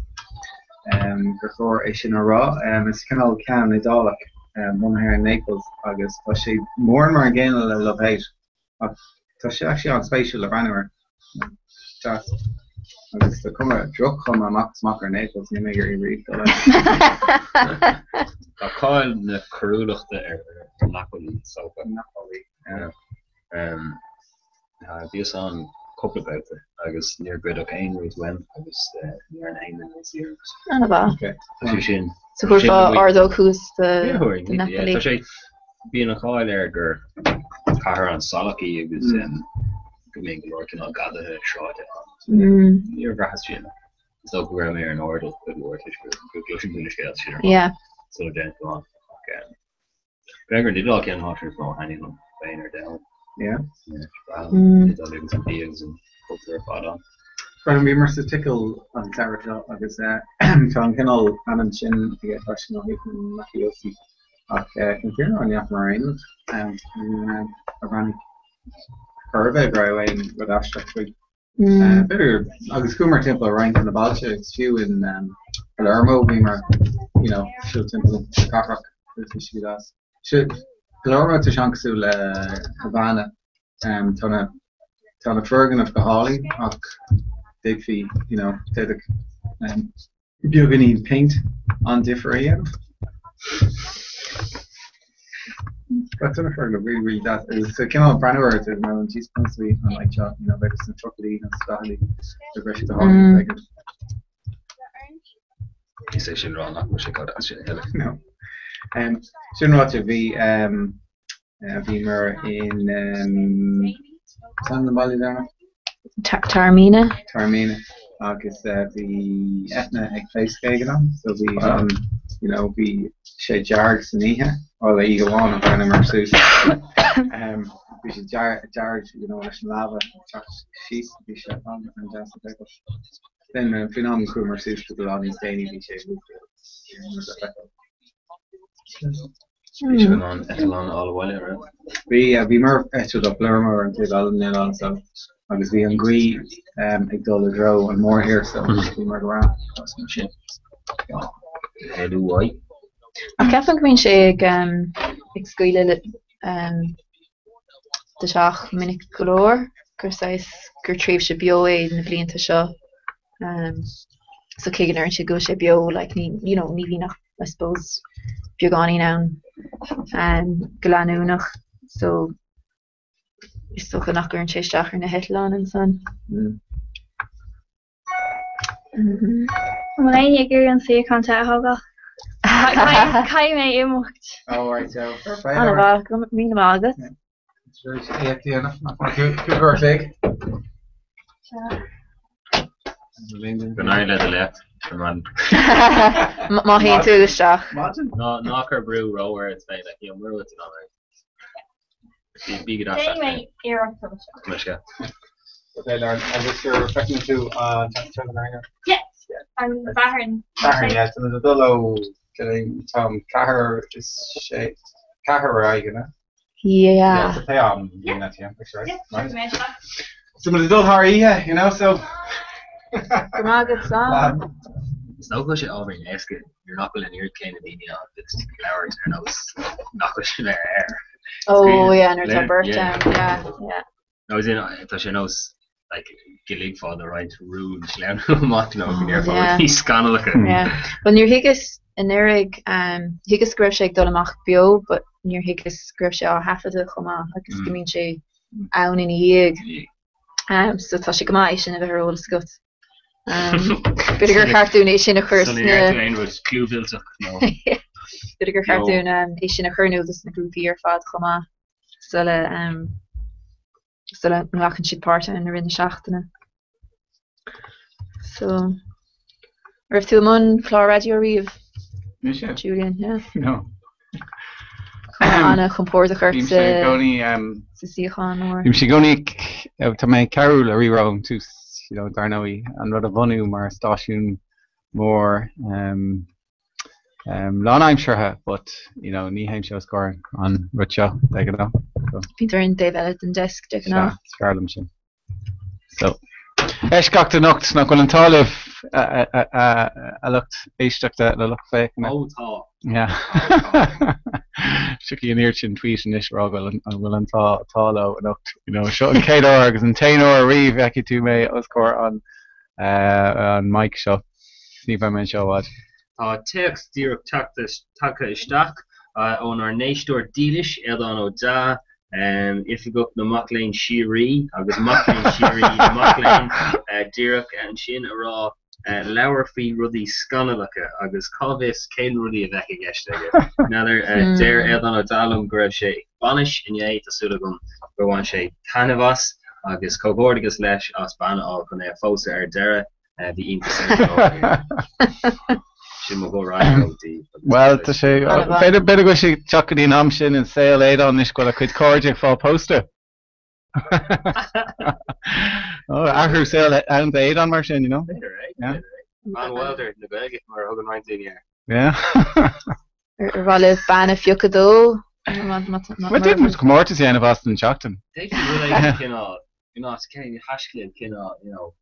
um, gur chóir é sin a rá. Um, is cineál ceann Iodálach um, bunaithe ar Naples agus tá sé mórán mar an gcéanna le Love Hate. Ach tá sé actually an-spéisiúil le breathnú air. Deas. Agus tá cuma, droch-chuma amach is amach ar Naples, níl mé ag iarraidh riamh dul ann. Tá cáil na coiriúlachta ar Napoli, is dócha. Napoli, yeah. Bhíos ann cúpla babhta agus níor goideadh aon rud uaim agus níor fhan aon duine níos iarracht. An-mhaith. Tá sé sin. So thabharfá ordóg thuas do Napoli. Tá sé Bíonn an cháil air gur cathair an-salach í agus go mbíonn go leor cineál gadaithe sráide ann. Níor bhraitheas sin. Is dócha go raibh mé ar an airdeall cuid mhór toisc go gcloiseann tú na scéalta sin ar fad sula dtéann tú ann. Ach b'fhéidir gur an Iodáil ceann de na háiteanna is mó a thaitníonn liom féin ar domhan. Yeah. An Iodáil agus an bia agus an cultúr ar fad ann. Bhuel, bhíomar sa tSicil an samhradh seo agus tá an cineál ainm sin aige freisin ó thaobh na mafiosi. Ach chun an fhírinne a rá ní fhaca mé aon rud a bhreathnaigh chor ar bith go raibh aon rud aisteach faoi. B'fhéidir, agus chuamar timpeall ar roinnt de na bailte agus fiú in Palermo bhíomar you know siúl timpeall na cathrach agus bhí sé go deas. Palermo tá sé an-cosúil le Havana. Tá na tá na foirgnimh go hálainn ach d'fhéadfaí you know d'fhéadfadh Beagáinín péint an difear a dhéanamh. Tá na foirgnimh really really deas. Is cineál breathnú ort i nó an tíos consaí an áit seo, you know, b'fhéidir sna tríochaidí nó sna daicheadaí go raibh siad go hálainn ag. Is é sin rá nach bhfuil sé chomh deas sin a thuilleadh. No. Sin ráite, bhí bhíomar in cad é an baile deireanach? Taormina. Taormina agus bhí Etna ag pléascadh ag an am so bhí an you know bhí sé dearg san oíche, bhuel oíche amháin a bhreathnaíomar suas bhí sé dearg you know leis an lava ag teacht síos bhí sé an-deas a fheiceáil. Then faoin am a chuamar suas go lá níos déanaí bhí sé le feiceáil. Bhí sibh in ann eitleán a fháil abhaile, an raibh? Bhí, bhíomar ar eitilt ó Palermo ar an taobh eile den oileán so agus bhí an ghaoth ag dul i dtreo an mórthír so bhíomar go breá. Sin. Éalú uaidh. Ach ceapaim go mbíonn sé ag ag scaoileadh do theach minic go leor, gur saghas, gur tréimhse beo é na blianta seo. So cé go ndeireann siad go bhfuil sé beo, like ní, you know, ní bhíonn ach I suppose beagáinín ann go leanúnach. So is dócha nach gcuireann sé isteach ar na heitleáin ansan. An bhfuil éinne ag iarraidh an suíochán te a thógáil? Caithfidh mé imeacht. Oh right, so fair play. An-mhaith, go raibh míle maith agat. Cúig uair a chloig. Go n-éirí le do léacht, ar maidin. Má théann tú isteach. Maidin? Ná cuir brú ró-ort féin, like, you know, mura bhfuil tú in ann é. Bí go Déanfaidh mé iarracht dul isteach. Leis yeah. Ok Lauren, agus sure feiceann tú an tseachtain seo an Yeah, an Satharn. Satharn, yeah, tá muid ag dul ó Tom ceathair is sé ceathair ar aghaidh, ina? Yeah. Yeah, so pé am bhíonn that, yeah, that's right. Yeah, Right. mé isteach. So muid ag dul thar oíche, you know, so. Go raibh maith agat, slán. Is dócha go bhfuil sé ábhairín éasca nuair nach bhfuil an oiread céanna daoine ann agus labhairt ar nós nach bhfuil sé ar air. Oh yeah, nuair atá beirt Yeah. ann, yeah, yeah. Nó as in, tá sé ar nós like, go ligfeá do roinnt rún sleamhnú amach nó go ndéarfá Oh, yeah. rudaí scannalacha. Yeah. Well níor thuigeas anuraidh, um, thuigeas go raibh sé ag dul amach beo but níor thuigeas go raibh sé á thaifeadadh chomh maith agus go Mm. mbíonn sé ann ina dhiaidh. Um, so tá sé go maith é sin a bheith ar eolas agat. B'fhéidir gur cheart dúinn é sin a chur Sula sna ndeir tú aon rud clúmhillteach nó. B'fhéidir gur cheart dúinn é sin a chur in iúl dos na grúpaí ar fad chomh maith sula sula nglacann siad páirt ann i rith na seachtaine. So, an raibh tú i mbun clár raidió riamh? Mise? Julian, yeah. No. An-chompordach ort Bímse i gcónaí sa suíochán mór. Bímse i gcónaí tá mé ag cabhrú le Rí-Rá ón tús, you know, dar ndóigh, an rud a bhunú mar stáisiún mór um, um, lánaimseartha, but you know, ní théimse os comhair an rud seo de ghnáth. So. Bíonn tú ar an dtaobh eile den desk de ghnáth. Sea, is fearr liom sin. So, eisceacht anocht nach bhfuil an t-ádh libh a lucht éisteachta, a lucht féachana. Ó tá. Yeah. Tiocfaidh an oiread sin tweet anois ag rá go bhfuil an bhfuil an t-ádh leo anocht. You know, seo an chéad uair agus an t-aon uair ariamh a fheicfidh tú mé os comhair an an mic seo. Ní bheidh mé anseo i bhfad. Tá téacs díreach tagtha isteach ónár n-éisteoir dílis, Aodhán Ó Deá, Oifigeach na Mac Léinn Síoraí agus mac léinn síoraí na mac léinn, díreach ansin a rá labhair faoi rudaí scannalacha agus cá bhfios cén rudaí a bheadh i gceist aige. N'fheadar, deir Aodhán Ó Deá liom go raibh sé ag bainis inné, tá súil agam gur bhain sé taitneamh as agus comhghairdeachas leis as bean a fháil chun é a phósadh ar deireadh. Bhí iontas ar go leor daoine. Sin mo ghuth raidió daoibh. Bhuel, tá sé, b'fhéidir go bhfuil sé ag teacht go dtí an am sin in saol Aodáin anois go bhfuil a chuid cairde ag fáil pósta. Ó, athrú saoil ann d'Aodán mar sin, you know? B'fhéidir, eh? B'fhéidir, eh? Van Wilder na Gaeilge mar a thugann roinnt daoine air. Yeah. Ar mhaith libh bean a phiocadh dó? Bhuel, d'fhéadfadh muid comórtas a dhéanamh as don tseachtain. D'fhéadfaí rud éigin cineál, you know, cén thaisclíonn cineál, you know,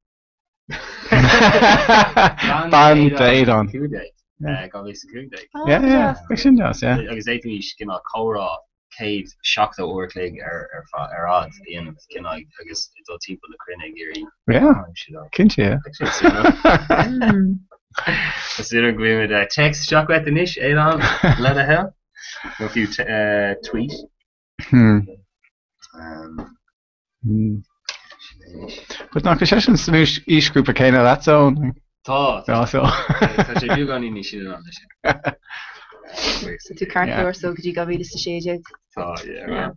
Bean d'Aodán. 2015. Yeah, yeah, bheadh sin deas, yeah. Agus d'fhéadfaimis cineál comhrá 170 uair a chloig ar ar fad a dhéanamh cineál agus dul timpeall na cruinne ag iarraidh Yeah, cinnte, yeah. Is féidir go bhfuil téacs isteach uait anois, Aodán, le do thoil, nó fiú tweet. Hmm. But nach bhfuil seisean san aoisghrúpa céanna leatsa Eoin? Tá, Tá so. Tá sé beagáinín níos sine ná mise. So tú ceart go leor so go dtí 2016. Tá, yeah.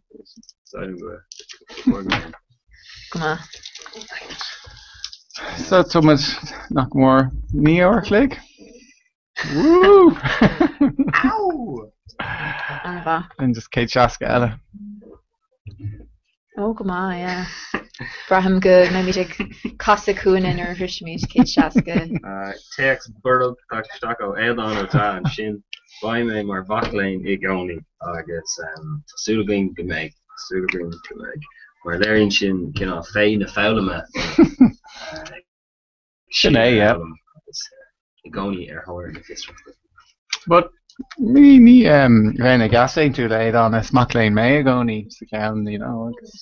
So go Go maith. So tá muid nach mór 9 uair a chloig? Woo! Ow! An-mhaith. And just 160 eile. Ó, go maith, yeah. Braithim go mbeimid ag casadh cúinne nuair a shroisimid 160. Téacs borb tagtha isteach ó Aodhán Ó Deá ansin. Beidh mé mar mhac léinn i gcónaí agus tá súil againn go mbeidh, tá súil againn go mbeidh. Mar léiríonn sin cineál féith na foghlama. Sin é, yeah. I gcónaí ar thóir na fiosrachta. But ní ní bheinn ag easaontú le Aodhán, is mac léinn mé i gcónaí sa cheann, you know, agus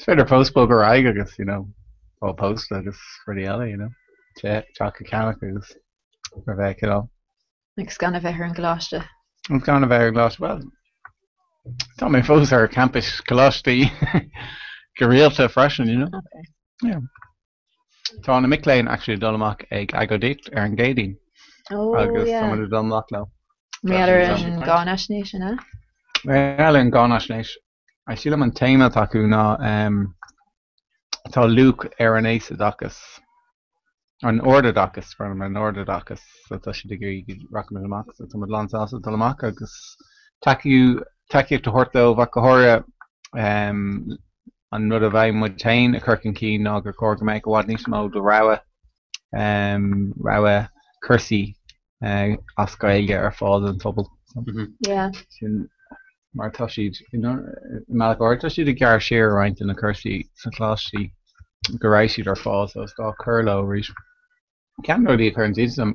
is féidir post bog ar aghaidh agus, you know, fáil pósta agus rudaí eile, you know, teach a cheannach agus a bheith cineál. Agus gan a bheith ar an gcoláiste. Agus gan a bheith ar an gcoláiste, bhuel, tá mé fós ar campus coláistí go rialta freisin, you know. Okay. Yeah. Tá na mic léinn actually ag dul amach ag agóidíocht ar an gCéadaoin. Oh, agus yeah. tá muid ag dul amach leo. Mar gheall ar an gcáinaisnéis, an ea? Mar gheall ar an gcáinaisnéis. Sílim an téama atá acu ná tá luach ar an aosoideachas, an ardoideachas, pardon, an ardoideachas, so tá siad ag iarraidh go rachaimid amach, so tá muid lán sásta dul amach agus tacú, tacaíocht a thabhairt dóibh ach go háirithe An rud a bheidh muid féin a chur chun cinn ná gur chóir go mbeadh i bhfad níos mó de rogha, rogha cúrsaí as Gaeilge ar fáil don phobal. Sin mar tá siad, i mbealach áirithe, tá siad ag gearradh siar ar roinnt de na cúrsaí sna coláistí go raibh siad ar fáil so is gá cur leo arís. Ceann de na rudaí a chuireann iontas orm,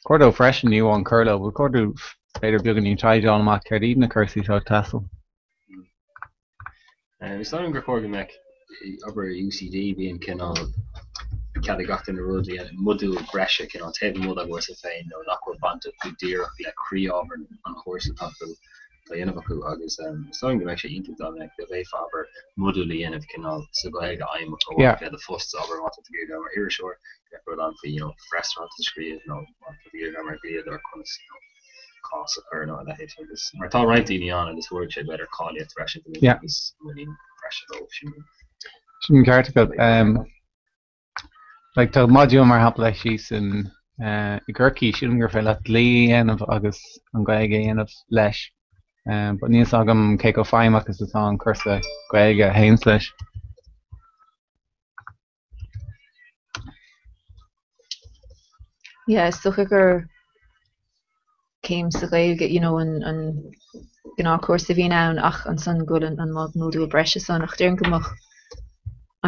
chóir dóibh freisin, ní amháin cur leo, ba chóir dóibh b'fhéidir beagáinín taighde a fháil amach céard iad na cúrsaí atá ag teastáil. Is dóigh liom gur chóir go mbeadh obair UCD bíonn cineál cead ag gach duine rud a dhéanamh, modúl breise cineál taobh amuigh dá gcúrsa féin nó nach bhfuil bainteach go díreach le croí-ábhar an chúrsa atá acu. á dhéanamh acu agus is dóigh liom go mbeadh sé iontach dá mbeadh, dá bhféadfá abair modúl a dhéanamh cineál sa Ghaeilge aidhmeach ó mhaith le do phost abair má tá tú ag iarraidh dul mar iriseoir, go mbeadh rud ann faoi you know freasúrant a scríobh nó má tá tú ag iarraidh dul mar dhlíodóir conas you know cás a chur nó a leithéid agus mar tá roinnt daoine ann agus thabharfadh sé b'fhéidir cáilíocht bhreise dóibh agus muinín bhreise dóibh sin. Sin ceart agat. Like tá modúl mar shampla thíos in i gCorcaigh, sílim gur féidir leat dlí a dhéanamh agus an Ghaeilge a dhéanamh leis. But níl 's agam cé chomh feidhmeach is atá an cúrsa Gaeilge a théanns leis. Yeah, is dócha gur céim sa Ghaeilge, you know, an an gnáthchúrsa a bhíonn ann ach ansan go bhfuil an an módúl breise san ach déarfainn go mbeadh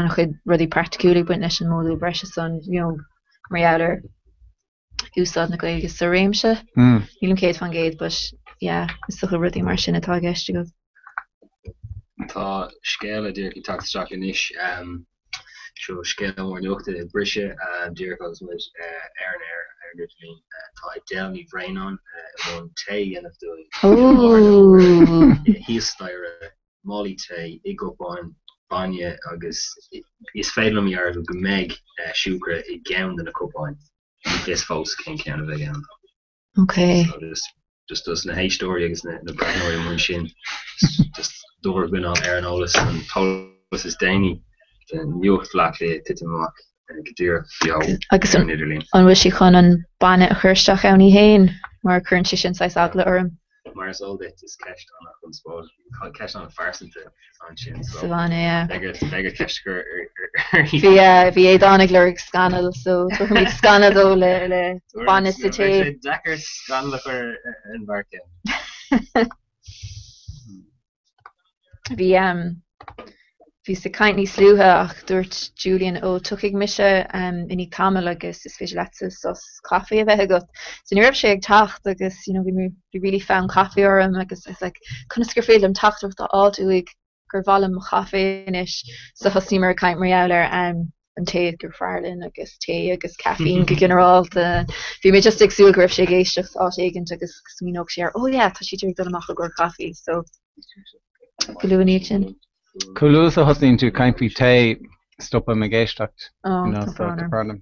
an-chuid rudaí praiticiúla ag baint leis an módúl breise san, you know, mar gheall ar úsáid na Gaeilge sa réimse. Nílim 100% but yeah, is dócha rudaí mar sin atá i gceist agat. Tá scéala díreach ag teacht isteach anois. Seo scéal mór nuachta ag briseadh díreach agus muid ar an aer ar an idirlíon. Tá Edel Ní Bhraonáin i mbun tae a dhéanamh dúinn i láthair na huaire. Thíos staighre, málaí tae i gcupáin, bainne agus is féidir liom a dhearbhú go mbeidh siúcra i gceann de na cupáin. Ní fios fós cén ceann a bheidh ann. Ok. So just just dos na héisteoirí agus na na breathnóirí amuigh ansin just bhur gcoinneáil ar an eolas an t-eolas is déanaí de nuacht Bhaile Átha Cliath ag titim amach go díreach beo Agus ar an idirlíon. an bhfuil sí chun an bainne a chur isteach ann í fhéin mar cuireann sé sin saghas eagla orm. Mar is eol duit, is ceist an-chonspóideach, ceist an-phearsanta ansin, so Sa bhainne, yeah. beidh ort, beidh ort ceist a chur uirthi. Bhí, bhí Aodán ag lorg scannal, so tabharfaimid scannal dó le, le bainne sa tae. Beidh sé deacair scannal a chur ar an bhfear céanna. Bhí bhíos ag caint níos luaithe ach dúirt Julian ó tiocfaidh mise i ndiaidh tamaill agus is féidir leatsa sos caife a bheith agat. So ní raibh sé ag teacht agus you know bhí mé bhí really fonn caife orm agus I was like conas gur féidir liom teachtaireacht a fháilt uaidh gur mhaith liom mo chaife anois. So thosnaíomar ag caint mar gheall ar an tae gur fearr linn agus tae agus caiféin go ginearálta. Bhí mé just ag súil go raibh sé ag éisteacht áit éigint agus go smaoineodh sé ar oh yeah tá sé ag dul amach i gcomhair caife so go luath ina dhiaidh sin. Chomh luath is a thosnaíonn tú ag caint faoi tae, stopaim ag éisteacht. Oh, You know, tá so brón tá orm. brón orm.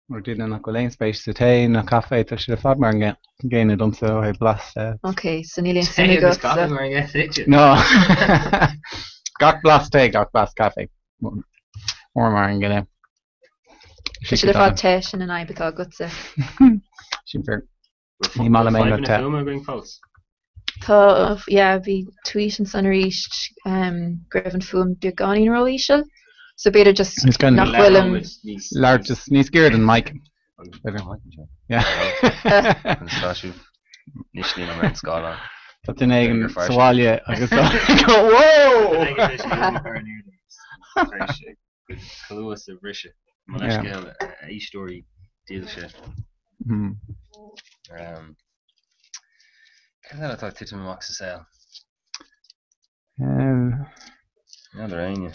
Mar duine nach bhfuil aon spéis sa tae ná caife, tá siad ar fad mar an gcéanna domsa ó thaobh blas de. Ok, so níl aon suim Tae agus agat caife sa. mar an gcéanna duitse. No. Gach blas tae, gach blas caife. Mór mar an gcéanna. Tá siad ar fad te, sin an fhadhb atá agatsa. Sin fíor. Ní maith liom aon rud te. Fadhbanna fuaime againn fós. Tá, yeah, bhí tweet ansan arís go raibh an fuaim beagáinín ró-íseal. So b'fhéidir just It's kind of nach bhfuilim. Labhair just níos giorra don mic. Yeah. An stáisiú. Anois níl mé ar an scáileán. Tá duine éigin B'fhéidir gur sa fearr bhaile agus tá go whoa! Chomh luath is a bhriseadh. Mo leithscéal a éisteoirí dílse. Hmm. Um, Cad eile atá ag titim amach sa saol? Um, N'fheadar éinne.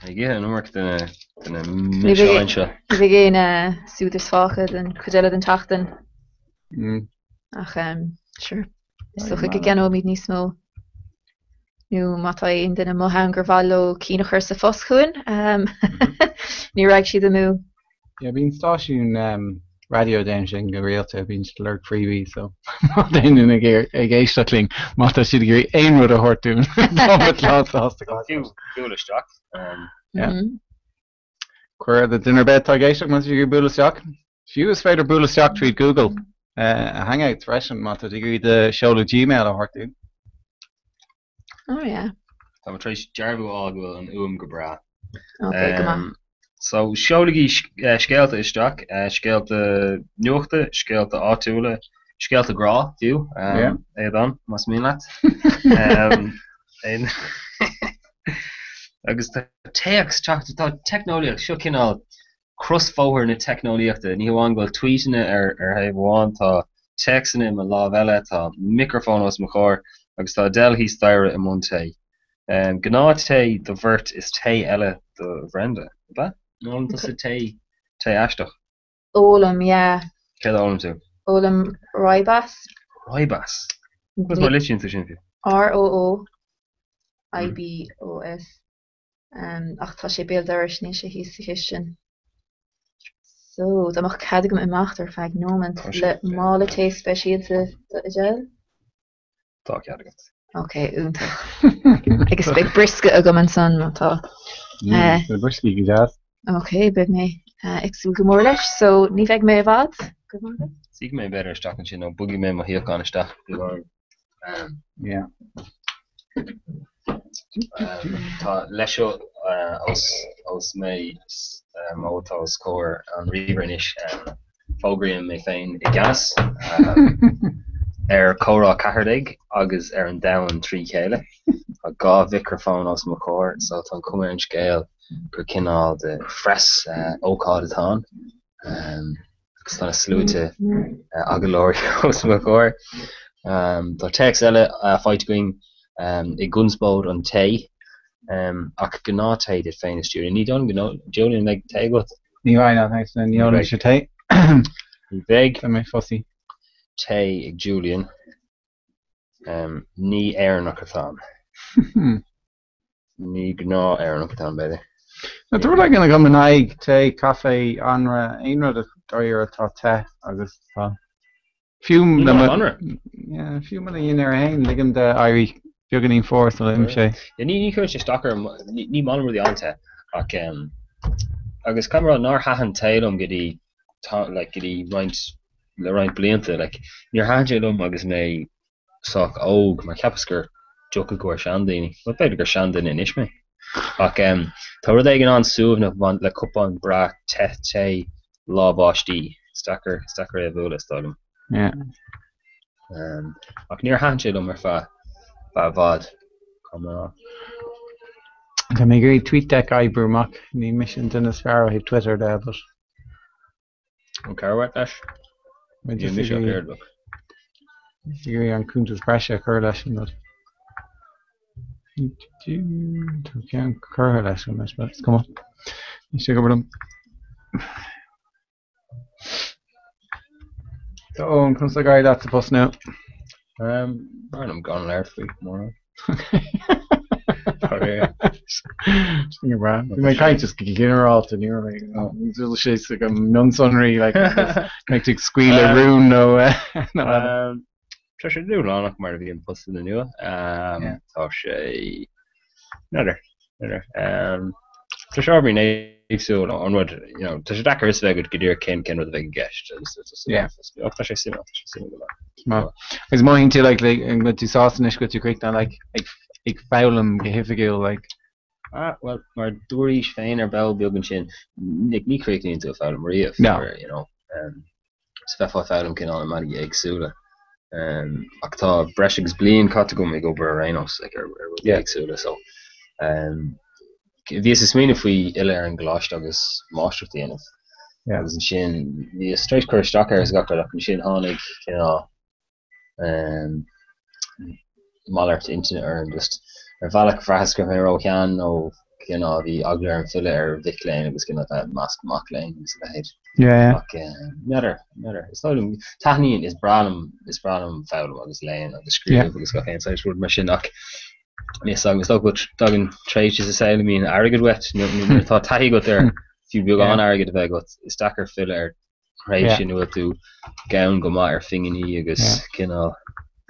Ag ithe an iomarca de na de na Ní milseáin seo. Ní bheidh aon eh, súdar fágtha den chuid eile den tseachtain mm. ach um, sure, is dócha go gceannóimid níos mó. Nó má tá aon duine amuigh ann gur mhaith leo cinn a chur sa phost chugainn, um, ní raghaidh siad amú. Yeah, bíonn stáisiún raidió ag déanamh sin go rialta, bíonn siad ag lorg freebies so má tá aon duine ag ag éisteacht linn, má tá siad ag iarraidh aon rud a thabhairt dúinn, tá muid lán sásta glacadh Fiú leis. buail isteach. Yeah. Cuir do duine ar bith atá ag éisteacht má tá siad ag iarraidh bualadh isteach. Fiú is féidir bualadh isteach tríd Google Hangouts freisin má tá tú ag iarraidh do sheoladh Gmail a thabhairt dúinn. Oh yeah. Tá mé tar éis dearbhú a fháil go bhfuil an fhuaim go breá. Ok, go maith. So, seolaigí scéalta isteach, scéalta nuachta, scéalta áitiúla, scéalta grá fiú, Aodhán, más mian leat. Agus tá téacs teacht, tá teicneolaíocht, seo cineál crosbhóthar na teicneolaíochta. Ní hamháin go bhfuil tweetanna ar thaobh amháin, tá téacsanna i mo lámh eile, tá micreafón os mo chomhair agus tá Adele thíos staighre i mbun tae. Gnáth tae do bheirt is tae eile do Bhrenda, ab ea? An ólann tusa tae, tae aisteach? Ólaim, yeah. Céard a ólann tú? Ólaim Rooibos. Rooibos? Conas mar a litríonn tú sin fiú? R-O-O-I-B-O-S. Ach tá sé béal dorais, níl sé thíos sa chistin. So, dá mbeadh cead agam imeacht ar feadh nóiméad le mála tae speisialta do Adele? Tá cead agat. Ok, iontach. Agus beidh briosca agam ansan má tá. Tá brioscaí go deas. Ok, beidh mé ag súil go mór leis, so ní bheidh mé i bhfad. Go raibh maith agat. Suífidh mé b'fhéidir isteach ansin nó bogfaidh mé mo shuíochán isteach beagán. Yeah. Tá leis seo os os mé ó tá os comhair an ríomhaire anois fógraím mé féin i gceannas ar Comhrá 14 agus ar an domhan trí chéile. Tá 2 mhicreafón os mo chomhair so tá an chuma ar an scéal gur cineál de phreas ócáid atá ann. agus tá na sluaite agallóirí os mo chomhair. Tá téacs eile faighte againn i gconspóid an tae, ach gnáth tae duit féin is Julian. Ní dóigh liom go Julian, an mbeidh tae agat? Ní bheidh, no thanks, ní ólaimse tae. Ní bheidh Tá mé fussy. tae ag Julian. Ní Éireannach atá ann. Ní gnáth-Éireannach atá ann, b'fhéidir. Tá rud éigin agam in aghaidh tae, caife, anraith, aon rud dáiríre atá te agus tá. Fiú Ní le maith mo leat anraith? Yeah, fiú mo dhinnéar féin, ligim de éirí beagáinín fuar sula n-ithim sé. Yeah, ní ní chuireann sé isteach orm, ní ní maith liom rudaí an-te ach em agus caithfidh mé a rá nár thaitin tae liom go dtí tá like go dtí roinnt le roinnt blianta like níor thaitin sé liom agus mé sách óg mar cheapas gur deoch i gcomhair seandaoine. Bhuel, b'fhéidir gur seanduine anois mé. Ach tá rud éigin an-suaimhneach ag baint le cupán breá te tae lá báistí. Is deacair, is deacair é a bhualadh, is dóigh liom. Yeah. Ach níor thaitin sé liom ar feadh, feadh i bhfad, caithfidh mé a rá. Tá mé ag iarraidh TweetDeck a oibriú amach. Ní mise an duine is fearr ó thaobh Twitter de, but. An cabhair uait leis? Níl mise ach airdeallach. Ag iarraidh an cuntas breise a chur leis an rud. Tá ceann curtha leis anois, but is cuma. Níl sé ag obair liom. So Eoin, conas ag éirí leat sa phost nua? B'fhearr liom gan labhairt faoi, mórán. Bhí mé ag caint just go ginearálta, ní raibh mé ag dul síos go mionsonraí like mbeidh tú ag scaoileadh rún nó Tá sé dúshlánach mar a bhíonn postanna nua. Tá sé n'fheadar, n'fheadar. Tá sé ábhairín éagsúil an rud, you know, tá sé deacair a fhios a bheith agat go díreach cén cén rud a bheidh i gceist agus ach tá sé suimiúil, tá sé suimiúil go maith. Maith. Agus mothaíonn tú like like an bhfuil tú sásta anois go bhfuil tú críochnaithe like ag ag foghlaim go hoifigiúil like? Ah, bhuel, mar dúraís féin ar ball beag ansin, like ní chríochnaíonn tú ag foghlaim riamh, No. you know. Is bheifeá ag foghlaim cineál i mbealaí éagsúla. Ach tá breis agus bliain caite agam ag obair ar aon nós, like, ar rudaí éagsúla, so bhíos ag smaoineamh faoi fhilleadh ar an gcoláiste agus máistreacht a dhéanamh. Agus ansin bhíos tar éis cur isteach air is gach rud ach ansin tháinig cineál malairt intinne orm just ar bhealach bhraitheas go raibh mé róshean nó cineál bhí eagla orm filleadh ar mhic léinn agus cineál bheith i measc mac léinn agus a leithéid. Ach n'fheadar, n'fheadar. Is dóigh liom, taitníonn, is breá liom, is breá liom foghlaim agus léann agus scríobh agus gach aon saghas rud mar sin ach níl 'fhios agam, is dócha go dtagann tréimhse sa saol a mbíonn airgead uait nuair atá taithí agat ar fiú beagán airgid a bheith agat, is deacair filleadh ar thréimhse ina bhfuil tú gann go maith ar phinginí agus cineál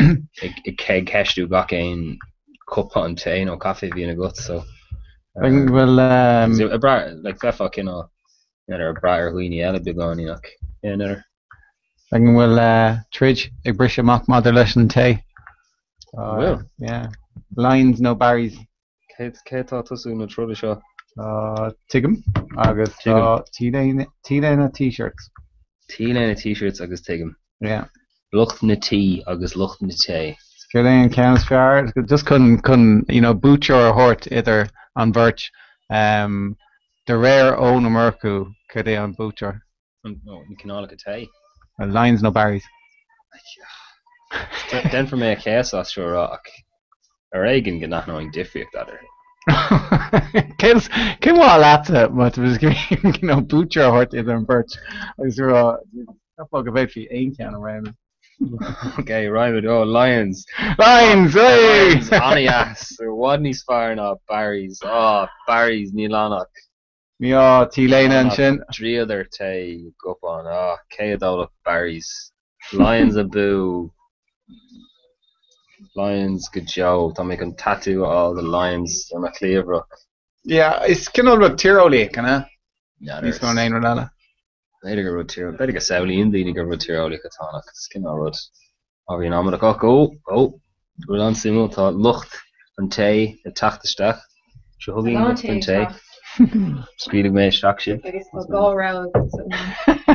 ag ceistiú gach aon cupán tae nó caife a bhíonn agat so Bhuel ag brath like bheifeá cineál n'fheadar ag brath ar dhaoine eile beagáinín ach yeah n'fheadar. An bhfuil troid ag briseadh amach maidir leis an tae? An bhfuil? Yeah. Lyons nó Barry's? Cé atá ag tosú na troda seo? Tá Tuigim agus tá T-léine T-shirts. T-léine T-shirts agus Tuigim. Yeah. Lucht na tí agus lucht na tae. Céard é an ceann is fearr? Just chun chun you know buaiteoir a thabhairt idir an bheirt. Um, de réir Eoin Ó Murchú, céard é an buaiteoir? Na cineálacha tae. Lyons nó Barry's? Déanfar mé a chéasadh as seo a rá ach ar éigean go n-aithneoinn difríocht eatarthu. Cén cén mhaith leatsa má tá you know buaiteoir a thabhairt idir an bheirt agus a rá cheapfá go bhféadfaí aon cheann a roghnú. Ok, raghaimid, oh, Lyons. Lyons, hey! Lyons, an-dheas, i bhfad níos fearr ná Barry's. Oh, Barry's, níl ann ach. Tá T-léine ansin. Dríodar tae i gcupán. Ah, cé a d'ólfadh Barry's? Lyons abú. Lyons go deo. Tá mé chun tatú a fháil de Lyons ar mo chliabhrach. Yeah, is cineál rud tíreolaíoch, an ea? Níos mó ná aon rud eile. B'fhéidir gur rud tír, b'fhéidir go samhlaíonn daoine gur rud tíreolaíoch atá ann ach is cineál rud ábhairín amadach. Ach ó, ó, rud an-suimiúil, tá lucht an tae ag teacht isteach. Seo chugainn lucht an tae. Scaoilfidh mé isteach sibh. Agus tá dhá rogha agamsa.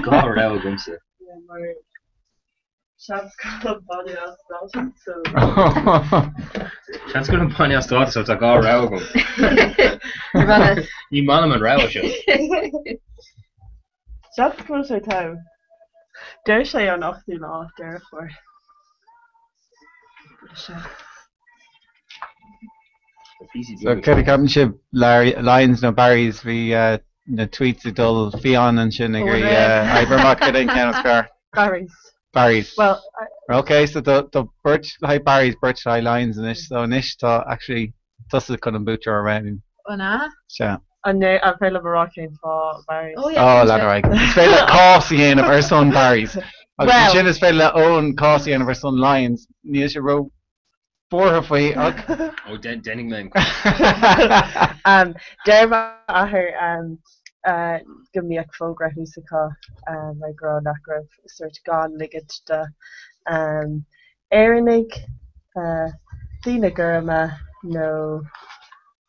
Dhá rogha agamsa. Seans go bhfuil bainne as dáta so. Seans go bhfuil bainne as dáta so tá dhá rogha agam. Ní maith liom an rogha seo. Seans go bhfuil sé togha. Deir sé an 8ú lá Deireadh Fómhair. So céard a cheapann sibh, Lyons nó Barry's, bhí na tweets ag dul fiáin ansin ag iarraidh obair amach cad é an ceann is fearr. Barry's. Barry's. Well, Ok, so tá beirt le haghaidh Barry's, beirt le haghaidh Lyons anois, so anois tá actually tusa chun an buaiteoir a roghnú. An ea? Sea. An é an féidir liom a rá cén fáth Barry's? Oh yeah, Oh, lean ar aghaidh. Is féidir leat cás a dhéanamh ar son Barry's. Agus Well. ansin is féidir le Eoin cás a dhéanamh ar son Lyons. Níl sé ró buartha faoi ach. Ó, déanfaidh mé an cás. Um, deir m'athair um, uh, go mbíodh fógra thuas acu um, ag rá nach raibh sort gan ligint do um, Éireannaigh, uh, daoine gorma nó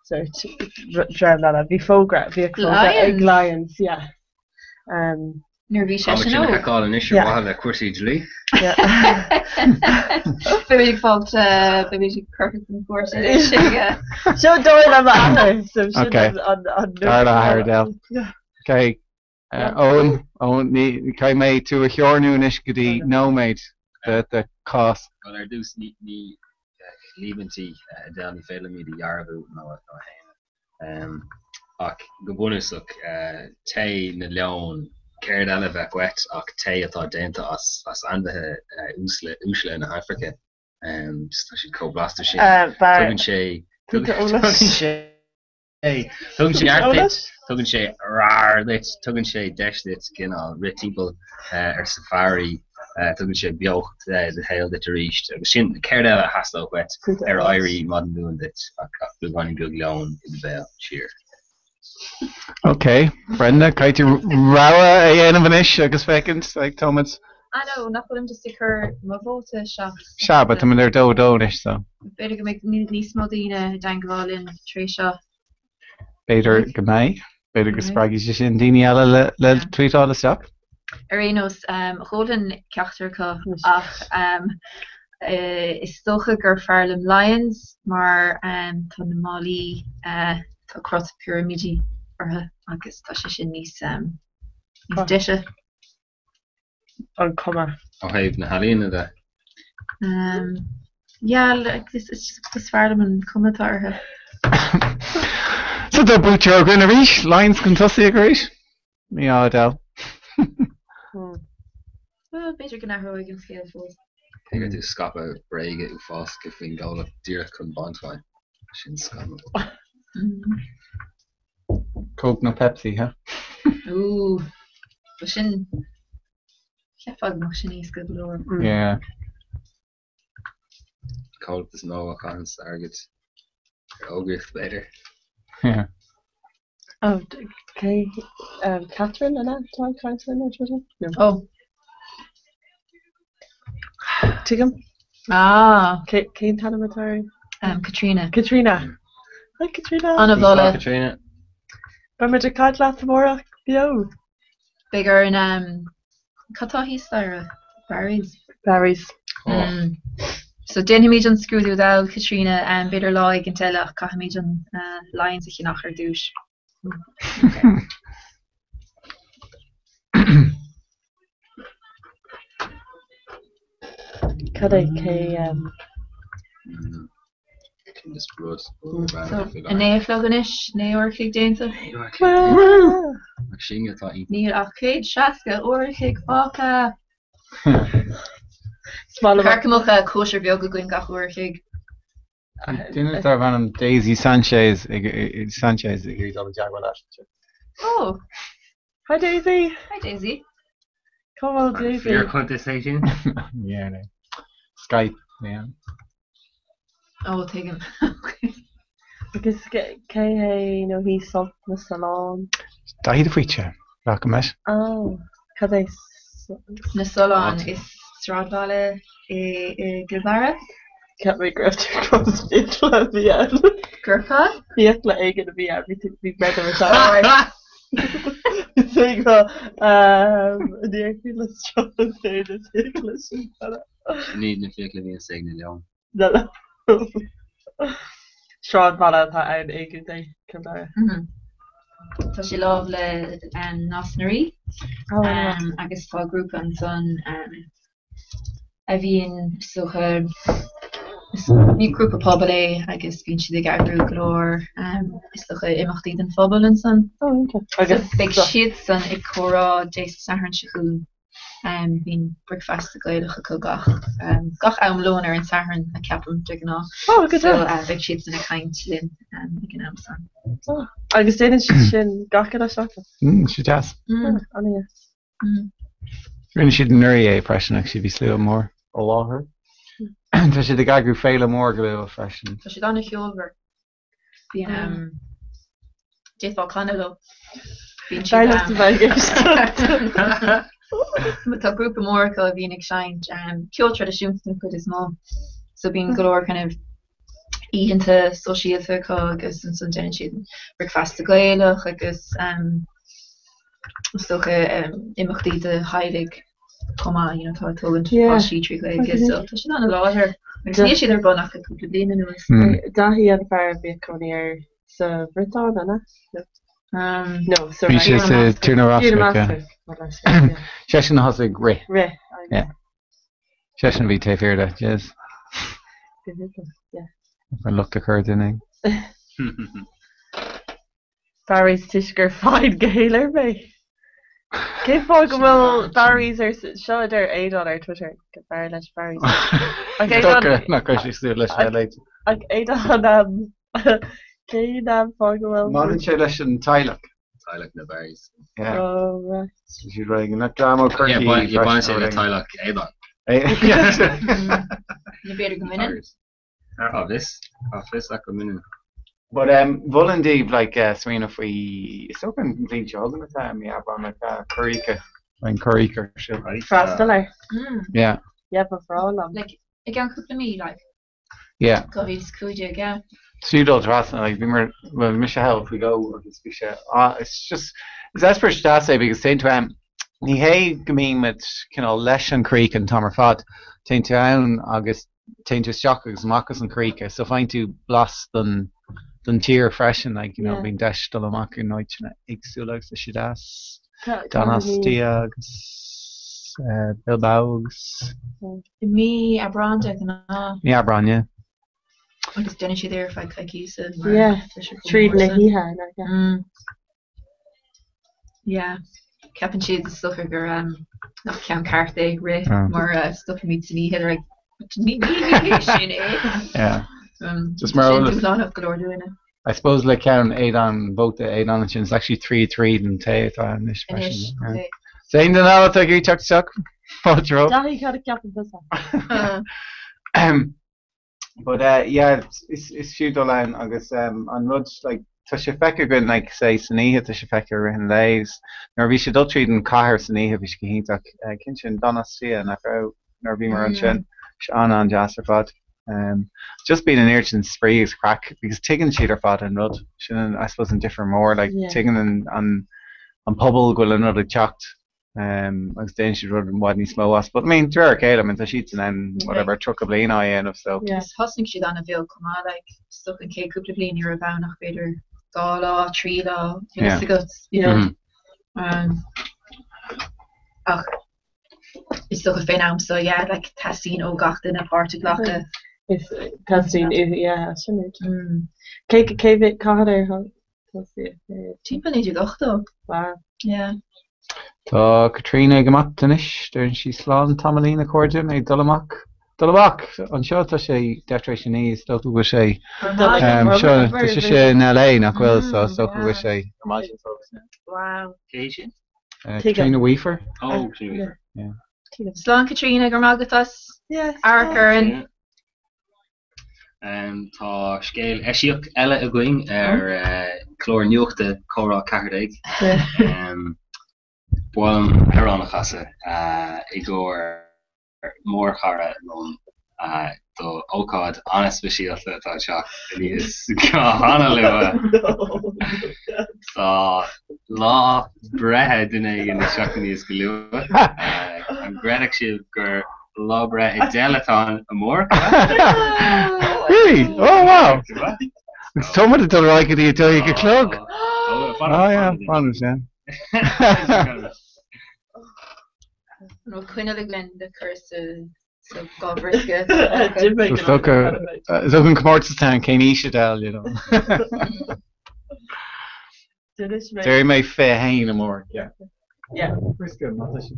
sort dream eile. Bhí fógra, bhíodh fógra ag Lyons? Lyons, yeah. Um, Nuair a bhí Tá seisean sin a óg. sheiceáil anois ar Yeah. mhaithe le cúrsaí dlí. yeah. Beimid ag fáilt, beimid ag cur chun cúirt anois aige. Seo dar le m'athair, so sin Okay. an, an, an Dar le hathair Adele. Yeah. Ok, Eoin, Eoin, ní, caithfidh mé tú a theorannú anois go dtí nóiméad de do chás. Bhuel, ar dtús, ní, ní líomhaintí Adele, ní féidir liom iad a dhearbhu nó a shéanadh. Ach go bunúsach, tae na leon, céard eile a bheadh uait ach tae atá déanta as as ainmhithe uaisle uaisle na hAfraice. Just tá siad chomh blasta sin. Tugann sé tugann sé tugann sé neart duit, tugann sé roar duit, tugann sé deis duit cineál rith timpeall ar safari, tugann sé beocht do shaol duit arís agus sin céard eile a theastódh uait ar éirí maidin Luain duit ach beagáinín beag leon i do bhéal siar. Ok, Brenda, caithfidh tú rogha a dhéanamh anois agus féachaint, like, táimid. I know, nach bhfuilim just ag cur mo vóta isteach. Sea, but táimid ar dó dó anois, so. B'fhéidir go mbeidh níos mó daoine i dteangmháil linn tar éis seo. B'fhéidir go mbeidh. B'fhéidir go spreagfaidh sé sin daoine eile le le tweetáil isteach. Ar aon nós, dh'ólfainn ceachtar acu ach is dócha gur fearr liom Lyons mar tá na málaí, tá crot pirimidí orthu agus tá sé sin níos. Níos deise. An cuma. Ó thaobh na healaíona de. Um, yeah, like, is, is, is fearr liom an cuma atá orthu. So tá buaiteoir againn arís, Lions chun tosaigh arís. Mí-ádh Adele. Hmm. Well, b'fhéidir go n-athróidh an scéal fós. Thuig tú scaipeadh bréaga uafásacha faoin gcomhlacht díreach chun baint uainn. Sin scannal. Mm. Coke nó Pepsi, ha? Ooh, ba sin cheapfá go mbeadh sin éasca go leor. Yeah. Comhlacht is mó a chaitheann airgead ar fhógraíocht b'fhéidir. Yeah. Oh, cé um, Catherine an ea atá ag caint ar Twitter? No. Oh. Tuigim. Ah. Cén t-ainm atá uirthi? Um, Katrina. Katrina. Hi Katrina. An-mholadh. Katrina. Beidh muid ag caint leat amárach beo. Beidh orainn um, cad tá thíos staighre? Barry's. Barry's. Oh. Mm. So déanfaimid an scrúdú dall Katrina um, b'fhéidir lá éigin eile ach caithfimid an uh, Lyons a cheannach ar dtús. Cad é cé um, Is rud So, a 9 a chlog anois, 9 uair a chloig déanta. Ach sin atá iontach. Níl ach 160 uair a chloig fágtha. Is maith liom Ceart go mbeadh cóisir bheag againn gach uair a chloig. Duine darb ainm Daisy Sanchez ag Sanchez ag iarraidh dul i dteagmháil leat. Oh, Hi Daisy! hi Daisy. Cá bhfuil Daisy? Fíorchuntas é sin? Yeah, no. Skype, yeah. Oh, tuigim. Agus cé hé nó hí Sult na Sollán? Daithí de Faoite, rachaidh mé. Oh, cad é Na Solláin is sráidbhaile i gCill Dara. Cheap mé go raibh tú ag rá fiacla a bhí ann. Gurpa? Fiacla éigin a bhí ann, bhí tú bhí Brendan ar sean. Is é go níor shíl sé na fiacla sin. Sin iad na fiacla a bhíonn ag na leoin. Na Sráidbhaile atá ann i gContae Chill Dara. Tá sé lámh le Nás na Rí agus tá grúpa ansan a bhíonn is dócha, ní grúpa pobail é agus bíonn siad ag eagrú go leor is dócha imeachtaí don phobal ansan. Agus beidh siadsan ag comhrá Dé Sathairn seo chugainn. Bíonn bricfeasta Gaelach acu gach gach am lóin ar an Satharn, ceapaim, de ghnáth. Oh, go So deas. beidh siadsan ag caint linn ag an am san. Oh, agus déanann siad sin gach uile seachtain. Mm, sé deas. Mm, An-dheas. mm. Rinne siad anuraidh é freisin ach bhí slua mór i láthair. Tá siad ag eagrú féile mór go luath freisin. Tá siad an-cheolmhar. Bíonn d'fhéadfá canadh leo. Bíonn Dar siad leat a bheith ag éisteacht. Tá grúpa mór acu a bhíonn ag seinnt ceol traidisiúnta den chuid is mó. So bíonn go leor kind of oícheanta sóisialta acu agus ansan déanann siad bricfeasta Gaelach agus is dócha imeachtaí do theaghlaigh chomh maith, you know, tá ag tógaint páistí trí Ghaeilge so tá siad an-láidir agus níl siad ar bun ach le cúpla bliain anuas. Daithí an fear a bhíodh cónaí air sa Bhriotáin, an ea? No, sa Bhí sé sa Tír na Tír na Bascach, mBascach, yeah. Seisean a thosaigh Rith. Rith, Yeah. Seisean a bhí taobh thiar de, yes. Yeah. An lucht a chur duine. Barry's toisc gur Fine Gaeler mé. Cén fáth go bhfuil Barry's ar seo a deir Aodán ar Twitter go mb'fhearr leis Barry's. Ach Aodán Nach raibh sé súil leis na leid. Ach Aodán cén fáth go bhfuil Mbaineann sé leis an teaghlach. Teaghlach na Barrys. Yeah. Oh right. Siad réidh nach dream ó Chorcaigh Yeah, baineann sé le teaghlach Aodán. Nó b'fhéidir go mbaineann. Cá bhfios? Cá bhfios ach go mbaineann. But um, mholfainn daoibh like uh, smaoineamh faoi is dócha an bhliain seo chugainn atá i mí Aibreán like uh, Korrika an Korrika ar siúl. Freastal air. Mm. Yeah. Yeah, ba bhreá liom. Like, i gceann cúpla mí, like. Yeah. 2015, yeah. Is fiú dul trasna like bhí mar well bhí mise thall faoi dhó agus bhí sé ah it's just is eispéireas deas é because téann tú ann ní hé go mbíonn muid cineál leis an Korrika an t-am ar fad téann tú ann agus téann tú isteach agus amach as an Korrika so faigheann tú blas den den tír freisin like you know bíonn deis dul amach in áiteanna éagsúla agus tá sé deas. Donostia agus Bilbao agus. I mí Aibreán de ghnáth. Mí Aibreán, yeah. Agus déanann siad é ar feadh coicíse mar Yeah, tá sé chomh tríd mór na sin. hoíche, like, yeah. Mm. Yeah. Ceapann siad is dócha gur um, nach ceann ceart é rith Ah. mar uh, stopaimid san oíche they're like ní ní ní sin é. Yeah. Um, Just mar sin eolas. dúshlánach go leor dúinne. I suppose le ceann Aodán, vóta Aodán ansin, it's actually 3 3 don té atá anois Anois, freisin. Yeah. okay. So aon duine eile atá ag iarraidh teacht isteach? Fáilte romhat. Daithí cad a ceapann tusa? Uh, But uh, yeah, is, is fiú dul ann agus um, an rud like, tá sé feicthe againn like, say, san oíche tá sé feicthe i rith an lae agus nuair a bhí sé dul tríd an chathair san oíche bhí sé go hiontach. Uh, cinnte in Donostia nach raibh nuair a bhíomar mm. ansin sé an-an-deas ar fad. Um, just bíonn an oiread sin spraoi agus craic because tuigeann siad ar fad an rud sin an, I suppose an difear mór like, Yeah. tuigeann an, an, an pobal go bhfuil an rud ag teacht um, agus déanann siad rud i bhfad níos mó as. But I mean, de réir a chéile, I mean, tá siad in ann whatever 30 bliain á dhéanamh so. Yeah. Is thosnaigh siad an-mhall chomh maith, like, is dócha an chéad cúpla bliain ní raibh ann ach b'fhéidir dhá lá, trí lá, bhí Yeah. fhios agat, you know. Mm. Um, ach is dócha fén am so, yeah, like, teastaíonn ó gach duine páirt a ghlacadh. Is teastaíonn uathu, yeah, sin é. Mm. Cé cé mhéad cathain ar thosaigh? Timpeall 1980. Wow. Yeah. Tá Caitríona ag imeacht anois, deireann sí slán tamaillín a chairde, mé ag dul amach. Dul amach! Anseo tá sé deich tar éis a naoi, is dócha go bhfuil sé Dul um, seo, tá sé sé in LA nach bhfuil, so is dócha go bhfuil Mm, yeah. sé ar maidin fós. Wow. Cé sin? Tuigim. Caitríona Weaver? Oh, Caitríona Weaver. Slán Caitríona, go raibh maith agat as Yes. amharc orainn. Yeah. Um, tá scéal eisiach eile againn ar uh, chlár nuachta Comhrá 14. Yeah. Um, ba mhaith liom amhrán a chasadh uh, i gcomhair mórchara liom uh, do ócáid an-speisialta atá ag teacht aníos go han-luath. Tá lá breithe duine éigin ag teacht aníos go luath. Uh, an gcreidfeadh sibh gur lá breithe Adele atá ann amárach? Really? Oh wow! Agus tá muid ag dul ar aghaidh go dtí a dó dhéag a chlog. Oh, Oh yeah, fan yeah. An bhfuil coinneal againn le cur sa sa dhá bhriosca? Is dócha is dócha an comórtas atá ann cén aois Adele, you know. D'inis mé. Déarfaidh mé 21 amárach, yeah. Yeah. Brisca, má tá sé.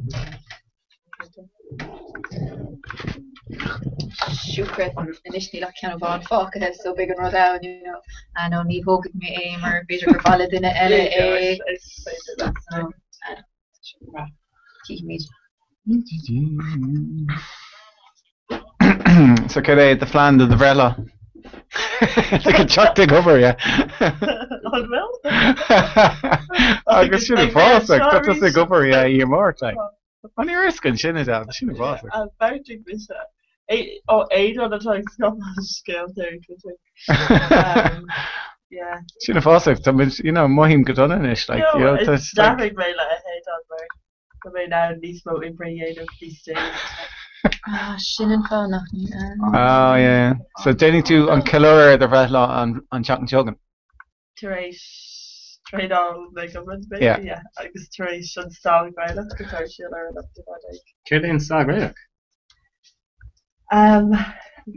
Siúcra anois níl ach ceann amháin fágtha so beidh an rud ann, you know. Ah no, ní thógfaidh mé é mar b'fhéidir gur mhaith le duine eile é. So, ah, Cífimid. So cad é do phlean do do bhreithlá? Like a teacht ag obair, yeah. An bhfuil? Agus sin uafásach, tá tusa ag obair, yeah, oíche amárach, like. An ar riosca ansin, Adele, sin uafásach. An bheartaigh mise. Ó Aodán atá ag scaipeadh scéalta ar Twitter. Um, yeah. Sin uafásach, tá muid, you know, mothaím go dona anois, like, you know, No, tá is d'athraigh mé le hAodán mar go mbeidh in ann níos mó oibre a dhéanamh níos déanaí. Ah, sin an fáth nach n- Oh, yeah. So déanfaidh tú an ceiliúradh ar do bhreithlá an an tseachtain seo chugainn? Tar éis traenáil na gcumann, b'fhéidir, Yeah. yeah, agus tar éis an Stail Ghaelach atá ar siúl ar an 18ú lá. Céard é an Stail Ghaelach? Um,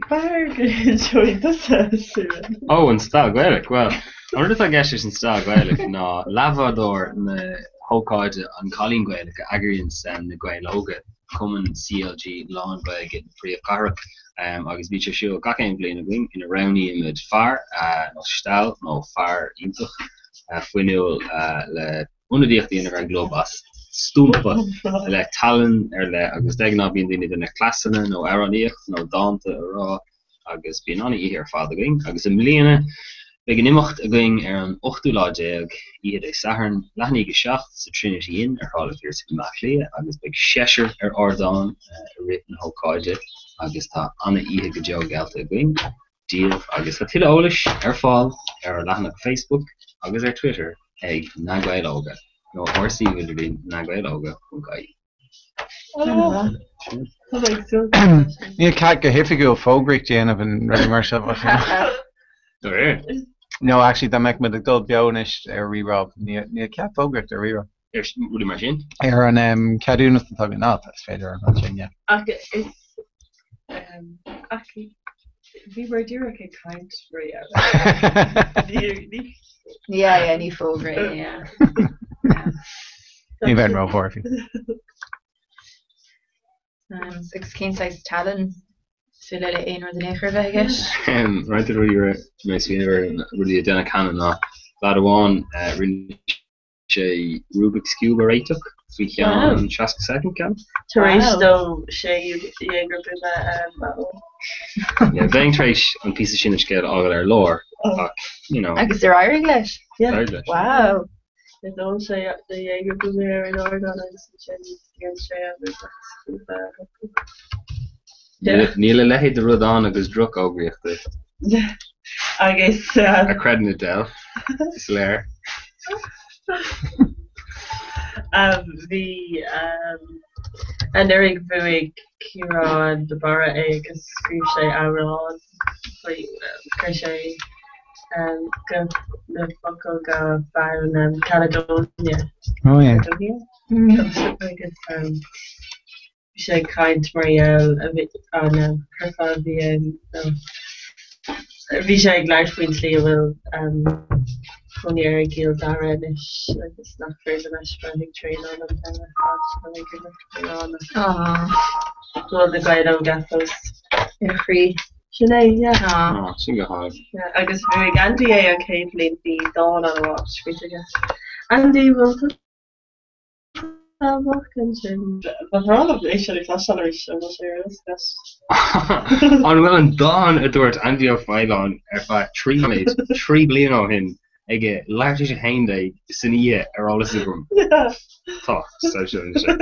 b'fhearr go n-inseoidh tusa, Simon. Ó, an Stail Ghaelach, bhuel, an rud atá i gceist leis an Stail Ghaelach ná leathbhádóir na hócáide An Cailín Gaelach a eagraíonn na Gaeil Óga, cumann CLG lán-Ghaeilge na príomhchathrach, agus bíonn sé ar siúl gach aon bhliain againn ina roghnaímid fear nó steall nó fear iontach fuinniúil le ionadaíocht a dhéanamh ar an gclub as stumpa le tallann ar leith agus de ghnáth bíonn daoine ag déanamh cleasanna nó amhránaíocht nó dánta a rá agus bíonn an-oíche ar fad againn agus i mbliana beidh an imeacht againn ar an ochtú lá déag, oíche Dé Sathairn, leath i ndiaidh a 7 sa Trinity Inn ar Shráid an Phiarsaigh i mBleá Cliath agus beidh seisear ar ardán i rith na hócáide agus tá an-oíche go deo geallta againn daoibh agus tá tuilleadh eolais ar fáil ar ár leathanach Facebook agus ar Twitter ag Na Gaeil Óga nó ár suíomh idirlín nagaeloga.ie. Níl cead go hoifigiúil fógraíocht a dhéanamh in rudaí mar seo. Dáiríre? No, actually, dá mbeadh muid ag dul beo anois ar Rí-Rá, níl cead fógraíocht ar Rí-Rá. Ar rudaí mar sin. Ar an ceadúnas atá againn, ah, is féidir an rud sin, yeah. Ach is, ach bhíomar díreach ag caint faoi ní. Yeah, yeah, ní fógra é, yeah. Ní bheinn róbhuartha. Agus cén saghas tallann is féidir le aon rud in aon chor a bheith i gceist? Roinnt de rudaí a raibh mé ag smaoineamh ar rudaí a deineadh cheana ná leaid amháin rinne sé Rubik's Cube a réiteach faoi cheann 60 soicind, ceapaim. Tar éis dó sé dhéag buama a ól. Yeah, bheinn tar éis an píosa sin den scéal a fhágáil ar lár ach, you know. Agus ar éirigh leis? Yeah. D'éirigh leis. Wow! Is d'ól sé na Jägerbuamaí ar an ardán agus ansin dhein sé an Rubik's Cube a shocrú. Níl a leithéid de rud ann agus drochfhógraíocht. Agus. A chreideann Adele, is léir. Bhí anuraidh bhuaigh Ciarán de Barra é agus scríobh sé amhrán faoi, chuir sé guth na focail go fonn Caledonia. Oh yeah. Caledonia? Agus bhí sé ag caint mar gheall a bhí an curfá a bhí ann nó bhí sé ag labhairt faoin tslí a bhfuil cónaí air i gCill Dara anois agus nach féidir leis bheith ag traenáil an t-am ar fad nó ag imirt mórán ach go bhfuil na Gaeil óga fós. Ina chroí. Sin é, yeah. Aw, sin go hálainn. Yeah, agus bhuaigh Andy é an chéad bhliain, bhí dán an-mhaith scríte aige. Andy, bhfuil tú amach ansin? Ba bhreá liom é sin a chloisteáil arís, an bhfuil sé ar eolas agat? An bhfuil an dán a dúirt Andy Ó Faoláin ar feadh 3 nóiméad, 3 bliana ó shin, aige leathuair tar éis a 11 san oíche ar eolas agam? Tá, so sin sé.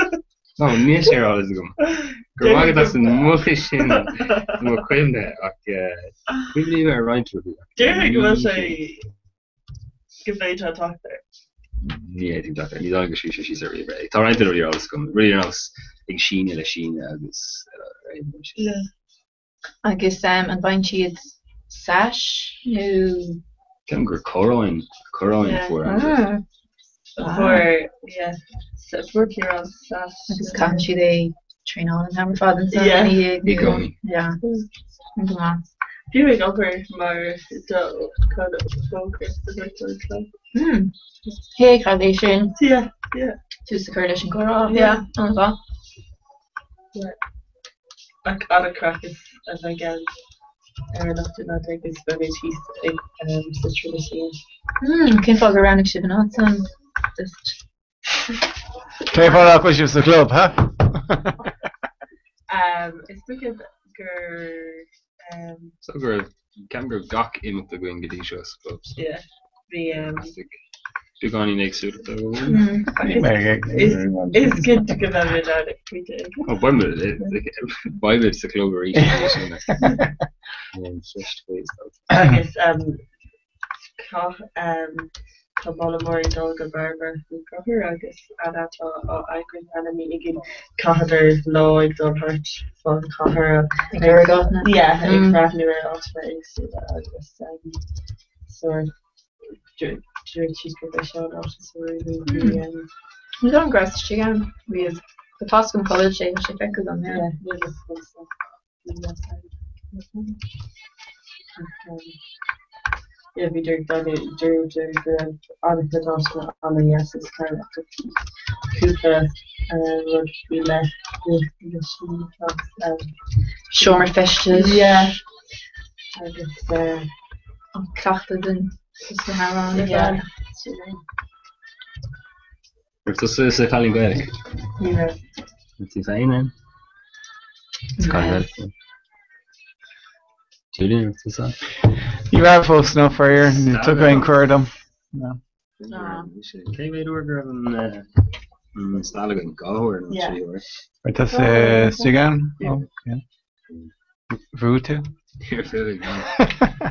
Nó níl sé ar eolas agam. Go raibh maith agat as an moladh sin do mo chuimhne ach cuimhním ar roinnt rudaí ach Déarfainn go bhfuil sé go bhféadfá teacht air. Ní fhéadfainn teacht air. Ní dóigh liom gur scríobh sé síos ar ríomhaire é. Tá roinnt de na rudaí ar eolas agam, rudaí ar nós ag síneadh le síneadh agus mar sin. Agus an bhfaigheann siad sash nó? Ceapaim gur coróin, coróin a fuair Andrew. Fuair, yeah, fuair Ciarán sash. Agus caitheann siad é traenáil an t-am ar fad ansan ina dhiaidh. I gcónaí. Yeah. Go maith. Bhí mé ag obair mar do chun fógra a thabhairt don club. Hmm. Hé, cad é sin? Yeah, yeah. Tús a chur leis an gcomhrá. Yeah. An-mhaith. Yeah. Ach an-chraic a bheidh ann ar an 18ú lá agus beimid thíos ag sa Trinity Inn. Hmm, cén fáth gur roghnaigh sibh an áit san? Just. Cén fáth nach bhfuil sibh sa chlub, ha? Um, is dócha gur um, So go raibh, ceapaim go raibh gach imeacht againn go dtí seo sa chlub. So. Yeah, bhí um, Beagáinín éagsúlachta againn. Is cinnte go mbeimid ann ag pointe éigin. Ó, beimid sa chlub arís. Agus tá moladh mór ag dul go Bairbre Ní Chonchúir agus Anna atá á eagrú cheana ní againn. Chaitheadar lá ag dul thart fán chathair. Ag lorg áiteanna? Yeah, ag breathnú ar áiteanna éagsúla agus sórt Dúirt siad gurb é seo an áit is oiriúnaí. Ní dóigh liom go rabhas istigh ann riamh. Tá a fhios agam cá bhfuil sé, tá sé feicthe agam, yeah. Yeah, níl fhios agamsa. Níl fhios agam. Ach yeah, bhíodar ag déanamh, dúradar go raibh an-chuid áiteanna an-dheas is cabhrach ach cúpla rud faoi leith leis an Seomra feistis. Yeah. Agus An cleachtadh den sna hamhráin ar fad. Sin é. Raibh tusa sa Chailín Gaelach? Ní raibh. Raibh tú féin ann? Sa Chailín Gaelach. Julian, raibh tusa ann? Ní raibh fós, no, faraor. Níor tugadh aon cuireadh dom. No. Cé mhéad uair go raibh an stail againn? 2 huair nó 3 huair? Raibh tusa istigh ann? Yeah. Oh, yeah. Bhuaigh tú? Níor bhuaigh, no.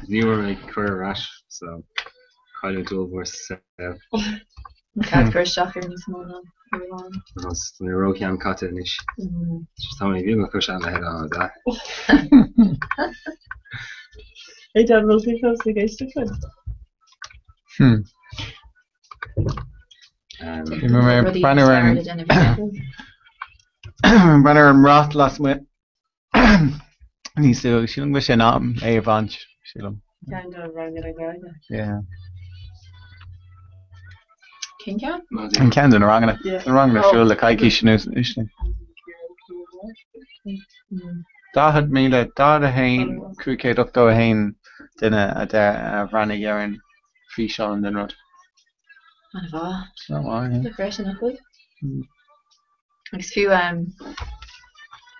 Ní raibh mé ag cur ar ais, so cailliúint ollmhór sa saol. An cead cur isteach ar níos mó ná uair amháin. Tá mé ró-sheanchaite anois. Tá mé beagnach chomh sean le Head On as Hey Dan, bhfuil tú fós ag éisteacht linn? Hmm. Bhí mé ag breathnú ar an breathnú ar an mbrat lasmuigh níos luaithe agus sílim go bhfuil sé in am é a bhaint, sílim. Ceann de ranganna Gaeilge. Yeah. Cén ceann? An ceann de na ranganna. Yeah. Na ranganna ar siúl le coicís anuas anois. 40,000, 41, 581 duine a bhreathnaigh ar an físeán den rud. An-mhaith. Sin an-mhaith, yeah. Dochreidte nach bhfuil? Agus fiú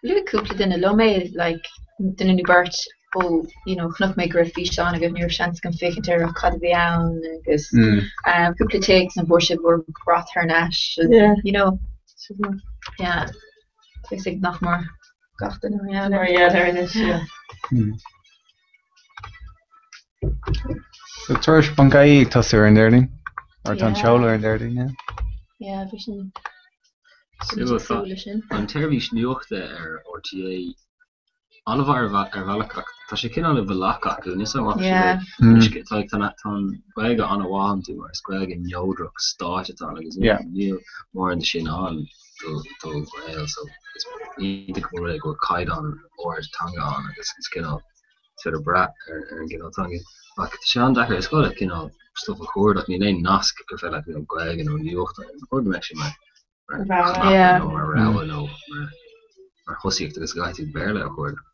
luaigh cúpla duine liom é, like, duine nó beirt ó, you know, chonaic mé go raibh físeán agaibh, ní raibh seans agam féachaint air ach cad a bhí ann agus cúpla téacs an bhfuair sibh bhur brat thar n-ais, you know, yeah, tá fhios ag nach mór gach duine mar gheall air. Mar gheall air anois, yeah. So tuairisc ponc ie ag tosú ar an Déardaoin? Or tá an seoladh ar an Déardaoin, yeah. Yeah, bhí sin Súil Tá an tseirbhís nuachta ar RTÉ an-mhaith ar bhealach ach tá sé cineál i bhfolach acu, níl 's agam ach sé tá an Ghaeilge an-mhaith iontu mar is Gaeilge neodrach stáit atá ann agus níl mórán de sin ann do Ghaeil so is iontach an rud é go bhfuil caighdeán ard teanga ann agus is cineál is féidir brath ar an gcineál teanga. Ach tá sé an-deacair, is gá leat cineál stuff a chuardach, níl aon nasc gur féidir leat you know Gaeilge nó nuacht a chur go mbeadh sé mar chnaipe nó mar rogha nó mar thosaíocht agus go gcaithfidh tú Béarla a chuardach.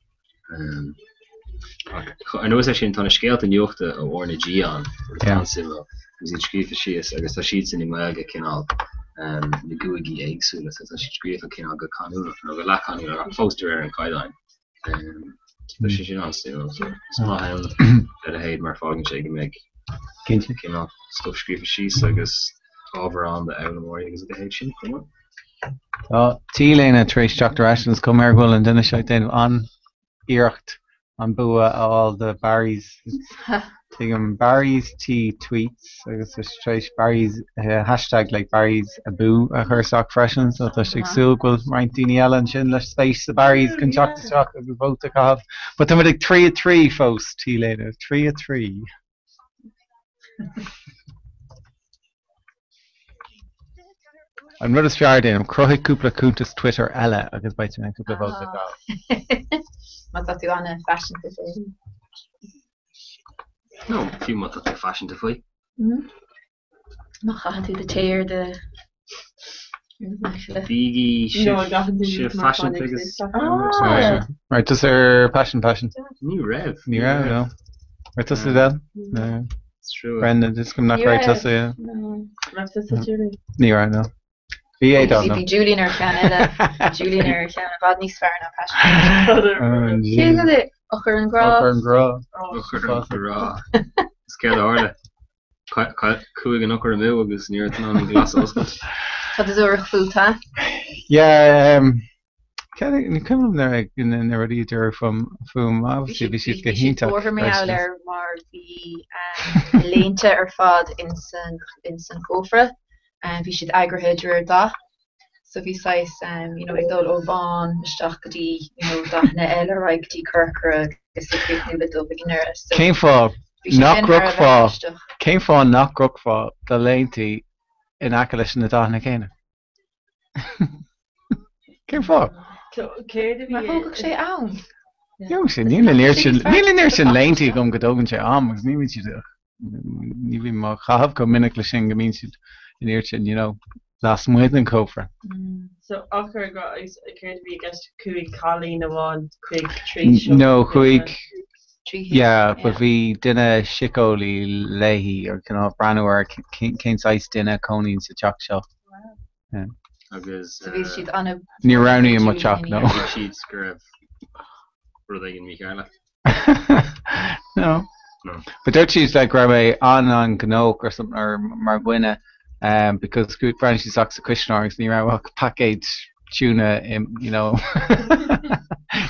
Ach anuas air sin tá na scéalta nuachta ó RnaG ann, rud atá an-suimiúil, agus iad scríofa síos agus tá siadsan i nGaeilge cineál na gcúigí éagsúla, so tá siad scríofa cineál go canúnach nó go leathchanúnach ach fós de réir an chaighdeáin. Tá sé sin an-suimiúil. So is maith ann a leithéid mar fágann sé go mbeidh Cinnte. cineál stuff scríofa síos agus ábhar ann d'fhoghlaimeoirí agus a leithéid sin chomh maith. Tá T-léine tar éis teacht ar ais agus is cuma air go bhfuil an duine seo ag déanamh an-iarracht an bua a fháil do Barry's. Tuigim Barry's Tea Tweets agus tá sé tar éis Barry's hashtag like Barry's Abú a chur isteach freisin so tá sé ag súil go bhfuil roinnt daoine eile ansin le spéis sa Barry's chun teacht isteach agus vóta a chaitheamh. But táimid ag 3 3 fós, T-léine, 3 3. An rud is fearr a dhéanamh, cruthaigh cúpla cuntas Twitter eile agus beidh tú in ann cúpla vóta a fháil. Má tá tú an-phaiseanta faoi. Nó fiú má tá tú faiseanta faoi. Má chaitheann tú do tae ar do Bígí sibh faiseanta agus. Raibh tusa ar Passion Passion? Ní raibh. Ní raibh, no. Raibh tusa Adele? No. Brendan, is cuma nach raibh tusa, yeah. Raibh tusa Julie? Ní raibh, no. Bhí é dá, no. Bhí Julian ar cheann eile. Julian ar cheann i bhfad níos fearr ná Passion. Cé go é? Eochair an Ghrá. Eochair an Ghrá. Eochair an Ghrá. Is céard a tharla? Chuaigh an eochair amú agus ní raibh tú in ann an glas a oscailt. Tá do dúrach fút, ha? Yeah, um, ní cuimhin liom na rudaí a dúradh fúm, fúm, obviously bhí siad go hiontach. Bhí siad buartha mar gheall air mar bhí na léinte ar fad ins an chófra, bhí siad eagraithe de réir dath, so bhí saghas you know ag dul ó bhán isteach go dtí you know dathanna eile ar aghaidh go dtí corcra agus ag críochnú le dubh ag an ndeireadh. So Cén fáth bhí sé nach sin thar a bheith gcrochfá, aisteach. cén fáth nach gcrochfá do léintí in aice leis na dathanna céanna? Cén fáth? Céard a bhí Mar thógfadh sé am. Thóg sé, níl an oiread sin, níl an oiread sin léintí agam go dtógann sé am agus ní bhíonn siad, ní bhím á chaitheamh chomh minic leis sin go mbíonn siad an oiread sin, you know, lasmuigh den chófra. So, eochair an ghrá agus céard a bhí i gceist? Chuaigh cailín amháin chuig trí siopa No, chuaigh, Trí yeah, but bhí duine síceolaí léi ar cineál breathnú ar cén saghas duine a chónaíonn sa teach seo. Yeah. Agus So bhí siad ana Ní roghnaím mo teach, no. Thuig siad go raibh rud éigin mícheart leat. No. No. But dúirt siad like go raibh mé an-an-ghnóthach or something or mar dhuine um, because bhreathnaigh siad isteach sa chuisneoir agus ní raibh ach paicéad tuna in, you know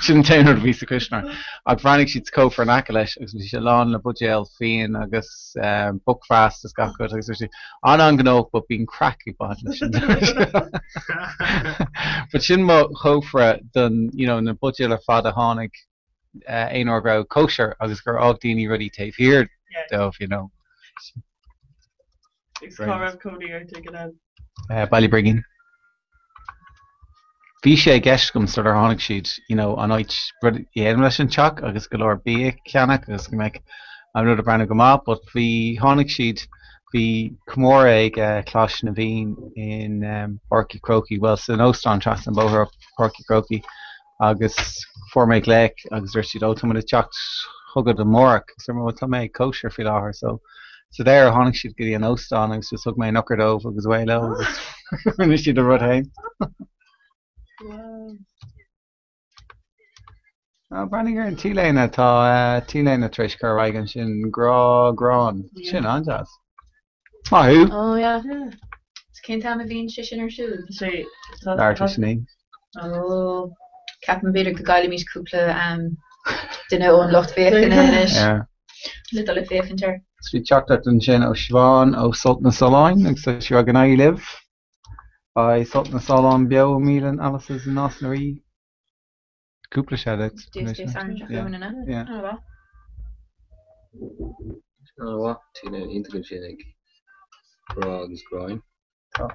sin an t-aon rud a bhí sa chuisneoir. Ach bhreathnaigh siad sa chófra in aice leis agus bhí sé lán le buidéal fíon agus um, Buckfast agus gach rud agus bhí sé an-an-ghnóthach but bíonn craic ag baint leis an But sin mo chófra don you know, na buidéil ar fad a tháinig uh, aon uair go raibh cóisir agus gur fhág daoine rudaí taobh thiar dóibh, you know. Agus cá raibh cónaí ort ag an am? Baile Brigín. Bhí sé i gceist agam sular tháinig siad, you know, an áit, rud a dhéanamh leis an teach agus go leor bia a cheannach agus go mbeadh an rud ag breathnú go maith but bhí, tháinig siad, bhí comóradh ag Coláiste na bhFiann in Páirc Uí Chrócaigh, bhuel san óstán trasna an bóthar ó Páirc Uí Chrócaigh agus fuair mé glaoch agus dúirt siad, oh tá muid ag teacht chugat amárach agus dúirt mé, well tá mé ag cóisir faoi láthair so sa deireadh tháinig siad go dtí an óstán agus just thug mé an eochair dóibh agus away leo agus rinne siad a rud féin. Á, breathnaigh ar an T-léine, tá T-léine tar éis cur ar aghaidh ansin, grá gráin, sin an-deas. Maith thú! Oh yeah. So cén t-am a bhíonn sé sin ar siúl? Sé tá Leathuair tar éis a naoi. Oh. Ceapaim b'fhéidir go gcaillfimid cúpla duine ón lucht féachana anois Yeah. le dul ag féachaint air. So bhí teachtaireacht ansin ó Siobhán ó Sult na Sollán agus tá sí ag rá go n-éirí libh. Beidh Sult na Sollán beo i mbialann Alice's i Nás na Rí. Cúpla sé duit. Dé Dé Sathairn seo chugainn, an ea? Yeah. An mhaith. An mhaith, T-léine iontach ansin ag Grá agus Gráin. Tá.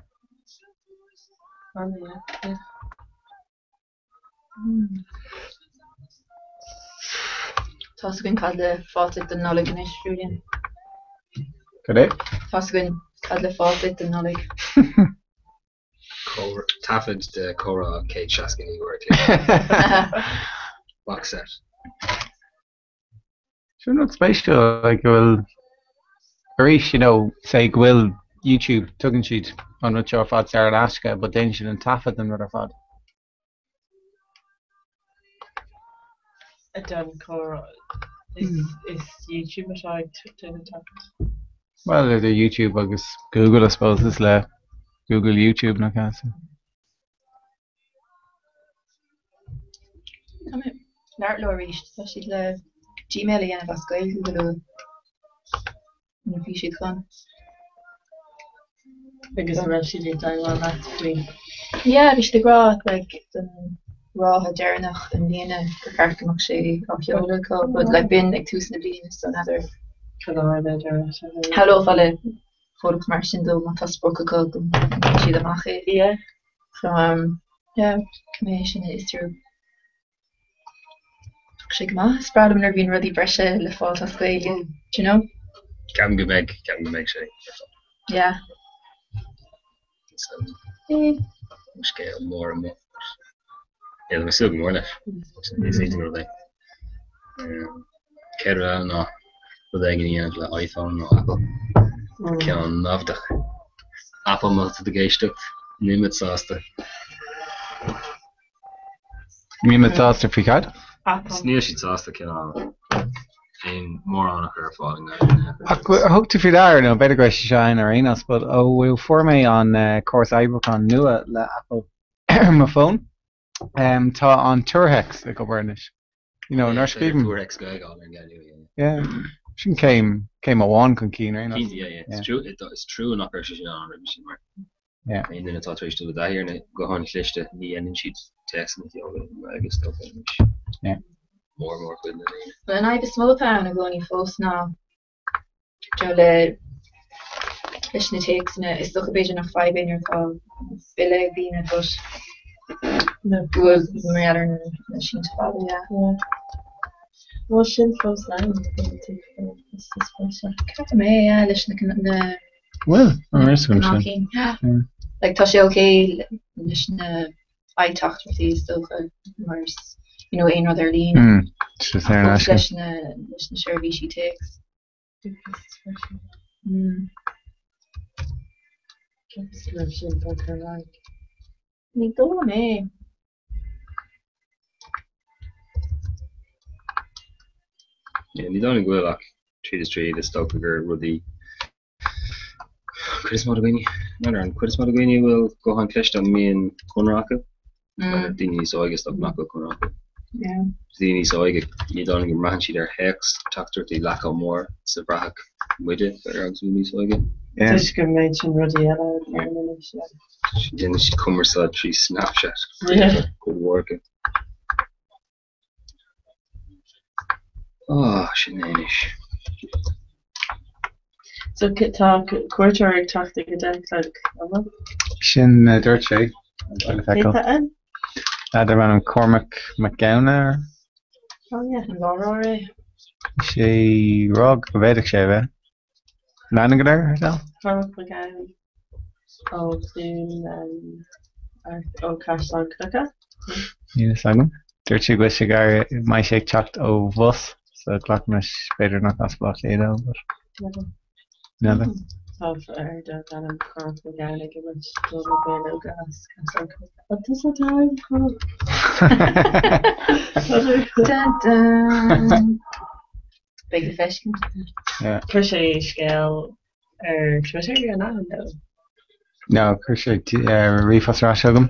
An-mhaith, yeah. Tá's againn cad le fáil duit don Nollaig anois, Julian. Cad é? Tá's againn cad le fáil duit don Nollaig. Taifead de Comhrá 169 uair a chloig. Box set. Sin rud spéisiúil like go bhfuil arís you know say go bhfuil YouTube tugann siad an rud seo ar fad saor in aisce but déanann siad an taifead den rud ar fad. A den comhrá is is YouTube atá ag déanamh taifead. Well idir YouTube agus Google I suppose is le Google YouTube nach ea so. Tá mé ag labhairt leo arís, tá siad le Gmail a dhéanamh as Gaeilge go luath. Nó bhí siad chun. Agus an raibh siad i dteagmháil leat faoi? Yeah, bhí siad ag rá like don ráithe deireanach i mbliana gur cheart go mbeadh sé á sheoladh acu, but like b'in ag tús na bliana so n'fheadar. Cad é mar a deir Shamhlófá le comhlacht mar sin dó má tá sprioc acu go mbainfidh siad amach é. Yeah. So um yeah, caithfidh mé sin a fhiosrú. Tá sé go maith. Is breá liom nuair a bhíonn rudaí breise le fáil as Gaeilge, do you know? Ceapaim go mbeidh, ceapaim go mbeidh sé. Yeah. An scéal mór amuigh. Yeah, tá mé ag súil go mór leis. Is iontach an rud é. Céard eile ná rud éigin a dhéanamh le iPhone nó Apple. Ceann naimhdeach. Apple má tá tú ag éisteacht, nílimid sásta. Nílimid sásta faoi cad? Apple. Níl siad sásta cineál aon mórán a chur ar fáil i nGaeilge. Ach thug tú faoi deara, nó b'fhéidir go raibh sé seo ann ar aon nós, but ó fuair mé an córas oibriúcháin nua le Apple ar mo fón, tá an tuarthéacs ag obair anois. You know, nuair a scríobhaim. Tuarthéacs Gaeilge ar an gceann nua, yeah. Yeah. Sin céim, céim amháin chun cinn ar aon nós. Cinnte, yeah, yeah. Is trua, is trua nach raibh sé sin ann roimhe sin mar. Aon duine atá tar éis dul i dtaithí ar na gutháin chliste, ní dhéanann siad téacsanna a sheoladh i nGaeilge is dócha anois. Mór mór chuid na ndaoine. Bhuel, an fhadhb is mó atá ann i gcónaí fós ná do le leis na téacsanna, is dócha b'fhéidir nach fadhb é nuair atá bille ag daoine but go bhfuil mar gheall ar na sínte fada, yeah. Bhfuil sin fós ann? Ceapaim é, yeah, leis na na Bhfuil? An raibh fhios agam sin. Like tá sé ok leis na i-teachtaireachtaí is dócha mar is you know aon rud ar líne. Mm, sé saor in Ach fós aisce. leis na leis na seirbhísí téacs. Mm. Ceapas go raibh sin bogtha ar aghaidh. Ní dóigh liom é. Ní dóigh liom go bhfuil ach tríd is tríd is dócha gur rudaí cuid is mó de dhaoine, n'fheadar an cuid is mó de dhaoine a bhfuil guthán cliste an mbíonn conradh acu? Daoine níos óige is dócha nach bhfuil conradh acu. Daoine níos óige ní dóigh liom go mbraitheann siad ar théacs teachtaireachtaí leath chomh mór is a bhraithfeadh muide b'fhéidir agus muid níos óige. Toisc an méid sin rudaí eile a dhéanann anois, yeah. Déanann siad cumarsáid trí Snapchat cuid mhór acu. Ah, sin é anois. So tá cuairteoir ag teacht ag 10 a chlog, an bhfuil? Sin a dúirt sé. Le Cé feiceáil. tá ann? Lad darb ainm Cormac Mac Gabhann. Oh yeah, an láithreoir é. Sé rá go bhféadfadh sé a bheith. An aithne agat air, ar Sal? Cormac Mac Gabhann ó Chluain Art ó Caisleán Cnucha. Níl fhios agam. Dúirt sé go bhfuil sé gar, mbeidh sé ag teacht ó bhus, so glacaim leis b'fhéidir nach as Baile Átha Cliath dó, but n'fheadar. Tá fear darb ainm Cormac Mac Gabhann ag imirt do na Gaeil Óga as Caisleán Cnucha. Tá tusa táim chomh. Dun dun. Beidh le feiscint. Chuir sé scéal ar Twitter an ea nó? No, chuir sé ríomhphost ar ais chugam.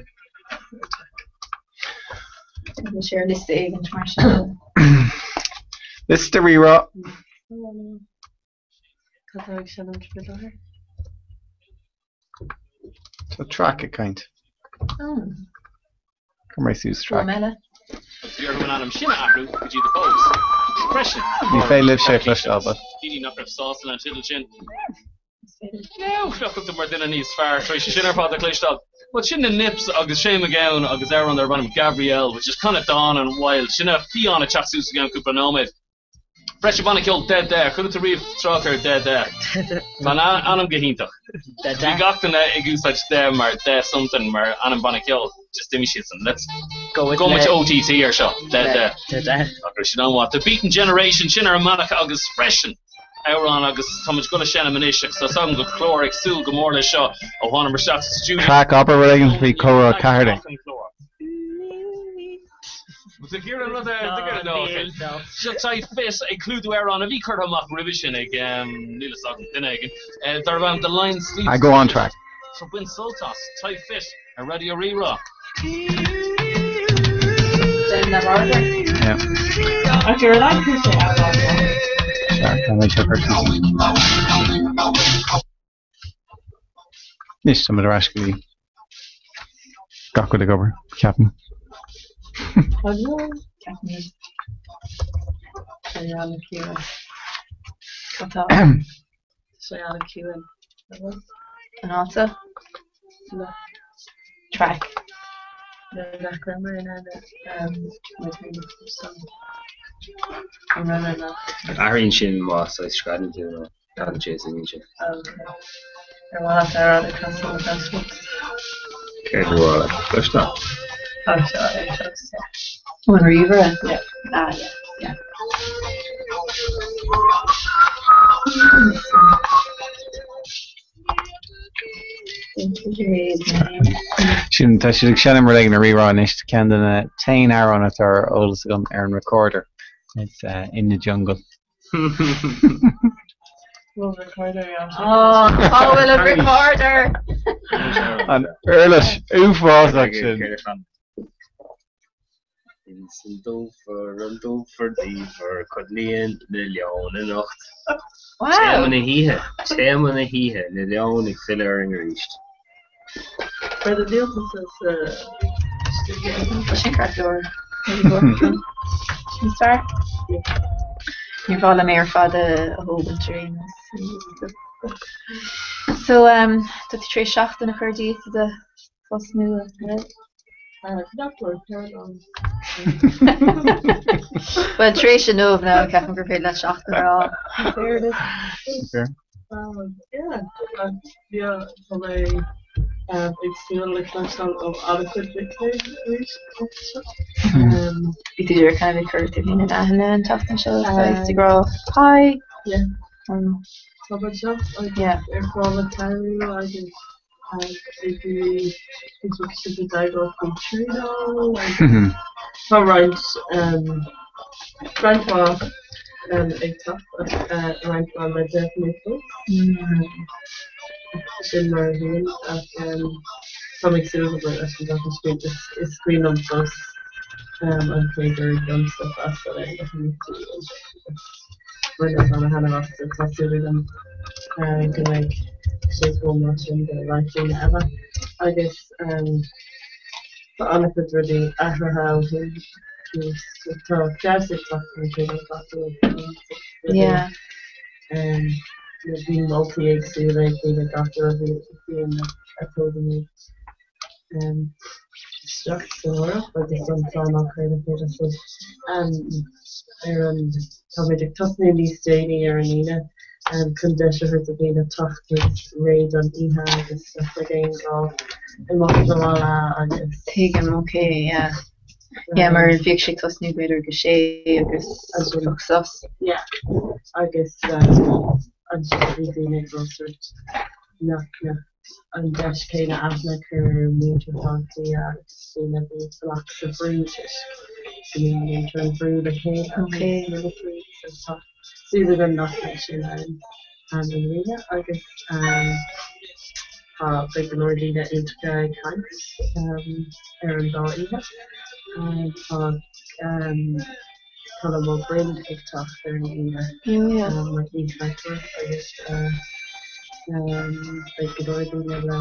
Tá sé ar liosta éigint mar sin. Liosta Rí-Rá. Cad tá ag seinm faoi láthair? Tá Traic ag caint. Cuirfidh mé suas Traic. Fuaim eile. Bhí orthu an ainm sin a athrú go dtí The Pogues. Freisin. Ní féidir libhse é a chloisteáil, but. Daoine nach raibh sásta leis an teideal sin. Now, feicim tú mar duine níos fearr tar éis sin ar fad a chloisteáil. Bhuel, sin na Nips agus Shane MacGowan agus amhrán darb ainm Gabrielle, which is kind of dána and wild. Sin a fiáin ag teacht suas i gceann cúpla nóiméad. Freisin banna ceoil De De. Chuala tú riamh trácht ar De De? Tá an ainm go hiontach. Bhí gach duine ag úsáid De mar De something mar ainm banna ceoil. Just d'imigh siadsan. Let's Go with go muid Le. OTT ar seo. De De. De De. Ach raibh siad an-mhaith. The Beaten Generation, sin ar an mbealach agus freisin amhrán agus tá muid ag dul a seinm anois agus tá 's agam go bhfuil clár ag súil go mór leis seo ó thánamar isteach sa stiúideo. Traic, abair rud éigin faoi Comhrá Caherty. Seo Tight Fit ag clúdú amhrán a bhí curtha amach roimhe sin ag, níl fhios agam, duine éigin, darb ainm The Lion Sleeps Ah, go on, Traic. So bain sult as, Tight Fit ar Raidió Rí-Rá. Den Barber. Yeah. Ach ar lean chuir sé amhrán maith. Sea, tá mé seo curtha suas. Anois, táimid ar ais go dtí gach rud ag obair, ceapaim. Ceapaim. Sé an-chiúin. Cad tá? Sé an-chiúin. An áit seo? Traic. Nuair nach raibh mé in ann muid féin a chloisteáil. An raibh mé nach? Athraíonn sin má saghas screadann tú nó tagann sé is imíonn sé. Ar mhaith leat amhrán a chasadh le feiscint? Céard ba mhaith leat a chloisteáil? Tá seo ar seo. Ó an ríomhaire? Yeah. Ah, yeah, yeah. Sin, tá siad ag seinm rud éigin ar Rí-Rá anois, ceann de na t-aon amhráin atá ar eolas agam ar an recorder. It's In the Jungle. Bhfuil recorder ann? Oh, cá bhfuil an recorder? An uirlis uafásach sin. Ins an dúnfar, an dúnfar diamhair, codlaíonn na leoin anocht. Wow! Téama na hoíche, téama na hoíche, na leoin ag filleadh orainn arís. Rud a bhíodh sa stiúideo. Sin ceart go leor. Sin fearr. Níor mhaith liom é ar fad a thógaint ar aon nós. So, um, tá tú tar éis seachtain a chur díot i do phost nua, an bhfuil? Bhuel, tar éis inniu now, ceapaim gur féidir leat seachtain a rá. Fair. Tá mé ag súil le cloisteáil ó an-chuid mic léinn arís an tseachtain seo. Bhí tú díreach kind of ag cur tú féin in aithne an tseachtain seo agus ag rá hi. Yeah. Tá mé anseo agus ar fáil le cabhrú agus Tá roinnt roinnt mhaith ag teacht ach roinnt mhaith le deimhniú fós. Sin mar a bhíonn ach tá mé ag súil go mór leis an tseachtain seo chugainn. Is cuimhin liom fós an chéad uair domsa freastal ar an agus bhaineas ana-thaitneamh as so tá súil agam go mbeidh sé chomh maith sin do roinnt daoine eile. Agus tá an-chuid rudaí athraithe ó shin tá feabhas ag teacht ar an gcuid ar fad rudaí. Bhí moltaí éagsúla ag daoine gach uair a bhíonn a tógaimid isteach san áireamh agus an plean á chur le chéile. So ar an, táimid ag tosnú níos déanaí ar an Aoine chun deis a thabhairt do dhaoine teacht níos réidh don oíche agus nach mbeidh aon ghá imeacht abhaile agus. Tuigim, ok, yeah. Yeah, mar bhíodh sé ag tosnú b'fhéidir ag a sé agus bheadh sos. Yeah, agus ansin bhí daoine ag rá sort nach mbeadh an deis céanna aithne a chur ar muintir Bhaile Átha Cliath agus daoine a bhí ag fanacht sa bhrú toisc go mbíonn muintir an bhrú le chéile agus na brú so tá súil agam nach mbeidh sin ann i mbliana agus tá beidh go leor daoine iontacha ag caint ar an dá oíche. Tá Colm Ó Broin ag teacht ar an Aoine mar aoichainteoir agus beidh go leor daoine le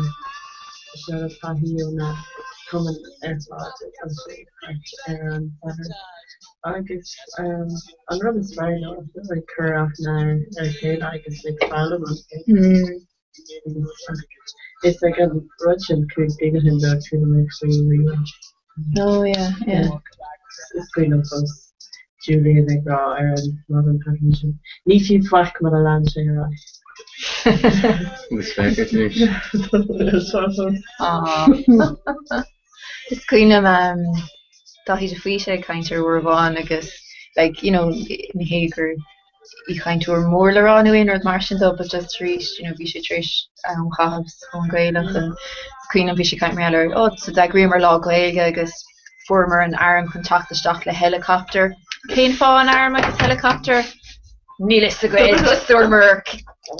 seoladh taithí ó na cumainn ar fad tá sé ag caint ar an Satharn. Agus an rud is fearr ná ag cur aithne ar a chéile agus ag foghlaim óna chéile. Is ag an rud sin 5 bliana ó shin do chuala mé faoi Ríomhaire. Oh yeah, yeah. Is cuimhin liom fós Julian ag rá ar an maidin thaitin sin, Ní fiú faic muna lean sé ar aghaidh. Is féidir anois. Is cuimhin liom Daithí de Faoite ag caint air uair amháin agus like you know ní hé gur aoichainteoir mór le rá nó aon rud mar sin dó but just arís you know bhí sé tar éis am a chaitheamh sa Chumann Gaelach and is cuimhin liom bhí sé ag caint mar gheall ar oh so d'eagraíomar Lá Gaeilge agus fuaireamar an arm chun teacht isteach le helicopter. Cén fáth an arm agus helicopter? Níl fhios againn just dúramar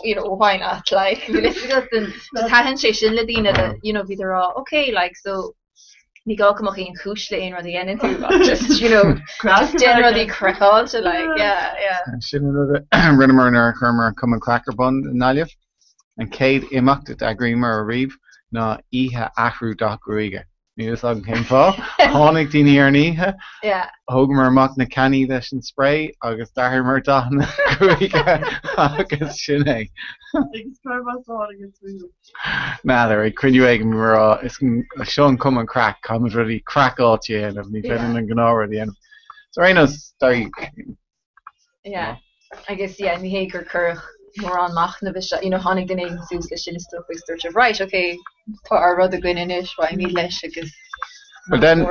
you know why not like níl fhios agat and just thaitin sé sin le daoine that you know bhíodar ag rá okay like so ní gá go mbeadh aon chúis le aon rud a dhéanann tú ach just you know just déan rudaí craiceáilte like yeah yeah. Sin an rud a rinneamar nuair a chuireamar an Cumann Craic ar bun i nGaillimh. An chéad imeacht a d'eagraíomar ariamh ná oíche athrú dath gruaige. Níl fhios agam cén fáth. Tháinig daoine ar an oíche, thógamar amach na cannaí leis an spray agus d'athraíomar dath na gruaige agus sin é. Agus cérbh as a tháinig an smaoineamh? N'fheadar, ag cruinniú éigin bhíomar ag rá, is seo an cumann craic, caithfimid rudaí craiceáilte a dhéanamh, ní féidir linn an gnáthrud a dhéanamh. So ar aon nós, d'éirigh. Yeah. Agus yeah, ní hé gur cuireadh mórán machnaimh isteach, you know, tháinig duine éigin suas leis sin is dócha agus dúirt sibh, right, okay, tá ár rud againn anois, raghaimid leis agus But then,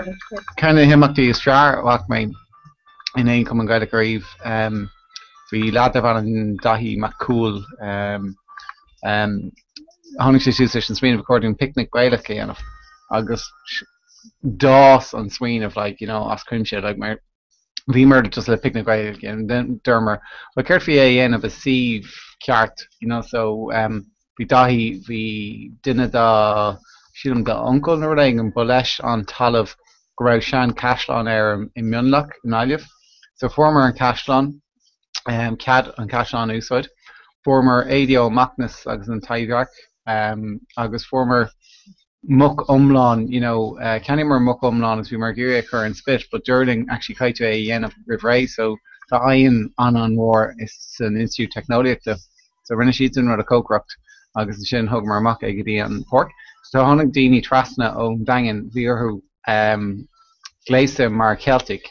ceann de na himeachtaí is fearr a bhfaca mé in aon Chumann Gaelach ariamh, um, bhí leaid darb ainm Daithí Mac Cumhaill, um, um, tháinig sé suas leis an smaoineamh ba chóir dúinn picnic Gaelach a dhéanamh agus d'fhás an smaoineamh like, you know, as cuimse like, mar bhíomar just le picnic Gaeilge and then dúramar well céard faoi é a dhéanamh i suíomh ceart you know so um, bhí Daithí bhí duine dá sílim dá uncail nó rud éigin ba leis an talamh go raibh sean caisleán air i Mionlach i nGaillimh so fuaireamar an caisleán um, cead an caisleán a úsáid fuaireamar éadaí ó Macnas agus an Taibhdhearc um, agus fuaireamar muc iomlán, you know, cheannaíomar muc iomlán agus bhíomar ag iarraidh é a chur ar an spit but dúradh linn actually caithfidh tú é a dhéanamh roimh ré so tá oigheann an-an-mhór san Institiúid Teicneolaíochta so rinne siadsan rud a chócaireacht agus ansin thugamar amach é go dtí an páirc. So tháinig daoine trasna ón Daingean, bhí orthu gléasadh mar Cheiltigh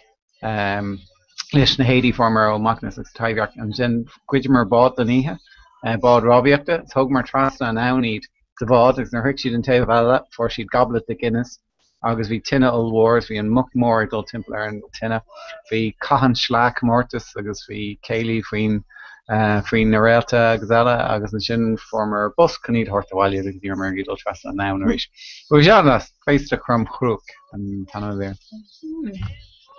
leis na héadaí a fuaireamar ó Macnas agus Taibhdhearc. Ansin ghoideamar bád don oíche, bád rámhaíochta, thugamar trasna an abhainn iad sa bhád agus nuair a shroich siad an taobh eile fuair siad goblet de Guinness agus bhí tine ollmhór agus bhí an muc mór ag dul timpeall ar an tine. Bhí caith an sleá comórtas agus bhí céilí faoin faoi na réalta agus eile agus ansin fuaireamar bus chun iad a thabhairt abhaile agus ní rabhamar ag dul trasna an abhainn arís. Bhí sé an-deas, Féasta Chrom Chruaich an t-ainm a bhí air.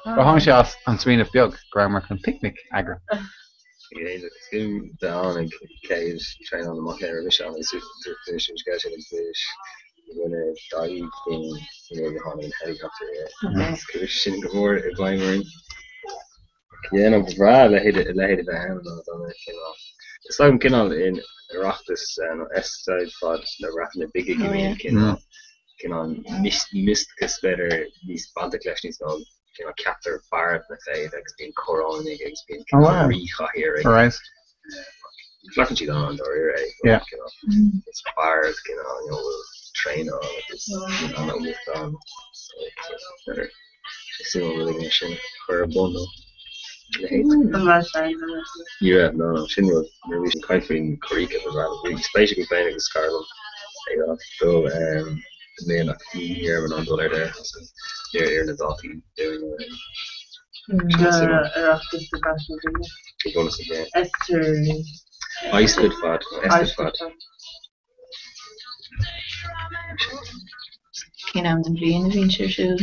But tháinig sé as an smaoineamh beag go rabhamar chun picnic a eagrú. Tháinig céad traenáil amach é roimhe seo agus dúirt sin scéal sin agus bhí rinne Daithí faoin nuair a tháinig an helicopter agus chuaigh sin go mór i bhfeidhm orainn. Yeah, no, ba bhreá a leithéid a leithéid a bheith ann ná dá mbeadh cineál Is agam cineál in Oireachtas nó Eisteddfod na Breataine Bige go mbíonn cineál cineál misteachas b'fhéidir níos bainteach leis níos mó cineál ceaptar bard na féile agus bíonn coróin aige agus bíonn cineál ríchathaoir aige. Glacann siad an-dáiríre é. Yeah. Is fearr cineál you know bhfuil traenáil agus an-ullmhacht ann. So is suimiúil rud éigin sin a chur ar bun nó a leithéid. Ní raibh, no, no, sin rud, nuair a bhí siad ag caint faoin Korrika ba bhreá liom, bhí spéis agam féin agus cara liom ag rá dul i mbliana ach ní raibh in ann dul ar deireadh so níor oir na dátaí dúinn nó aon. Oireachtas na Breataine Go bunúsach, yeah. Esther. Eisteddfod, Eisteddfod. Cén am den bhliain a bhíonn sé ar siúl?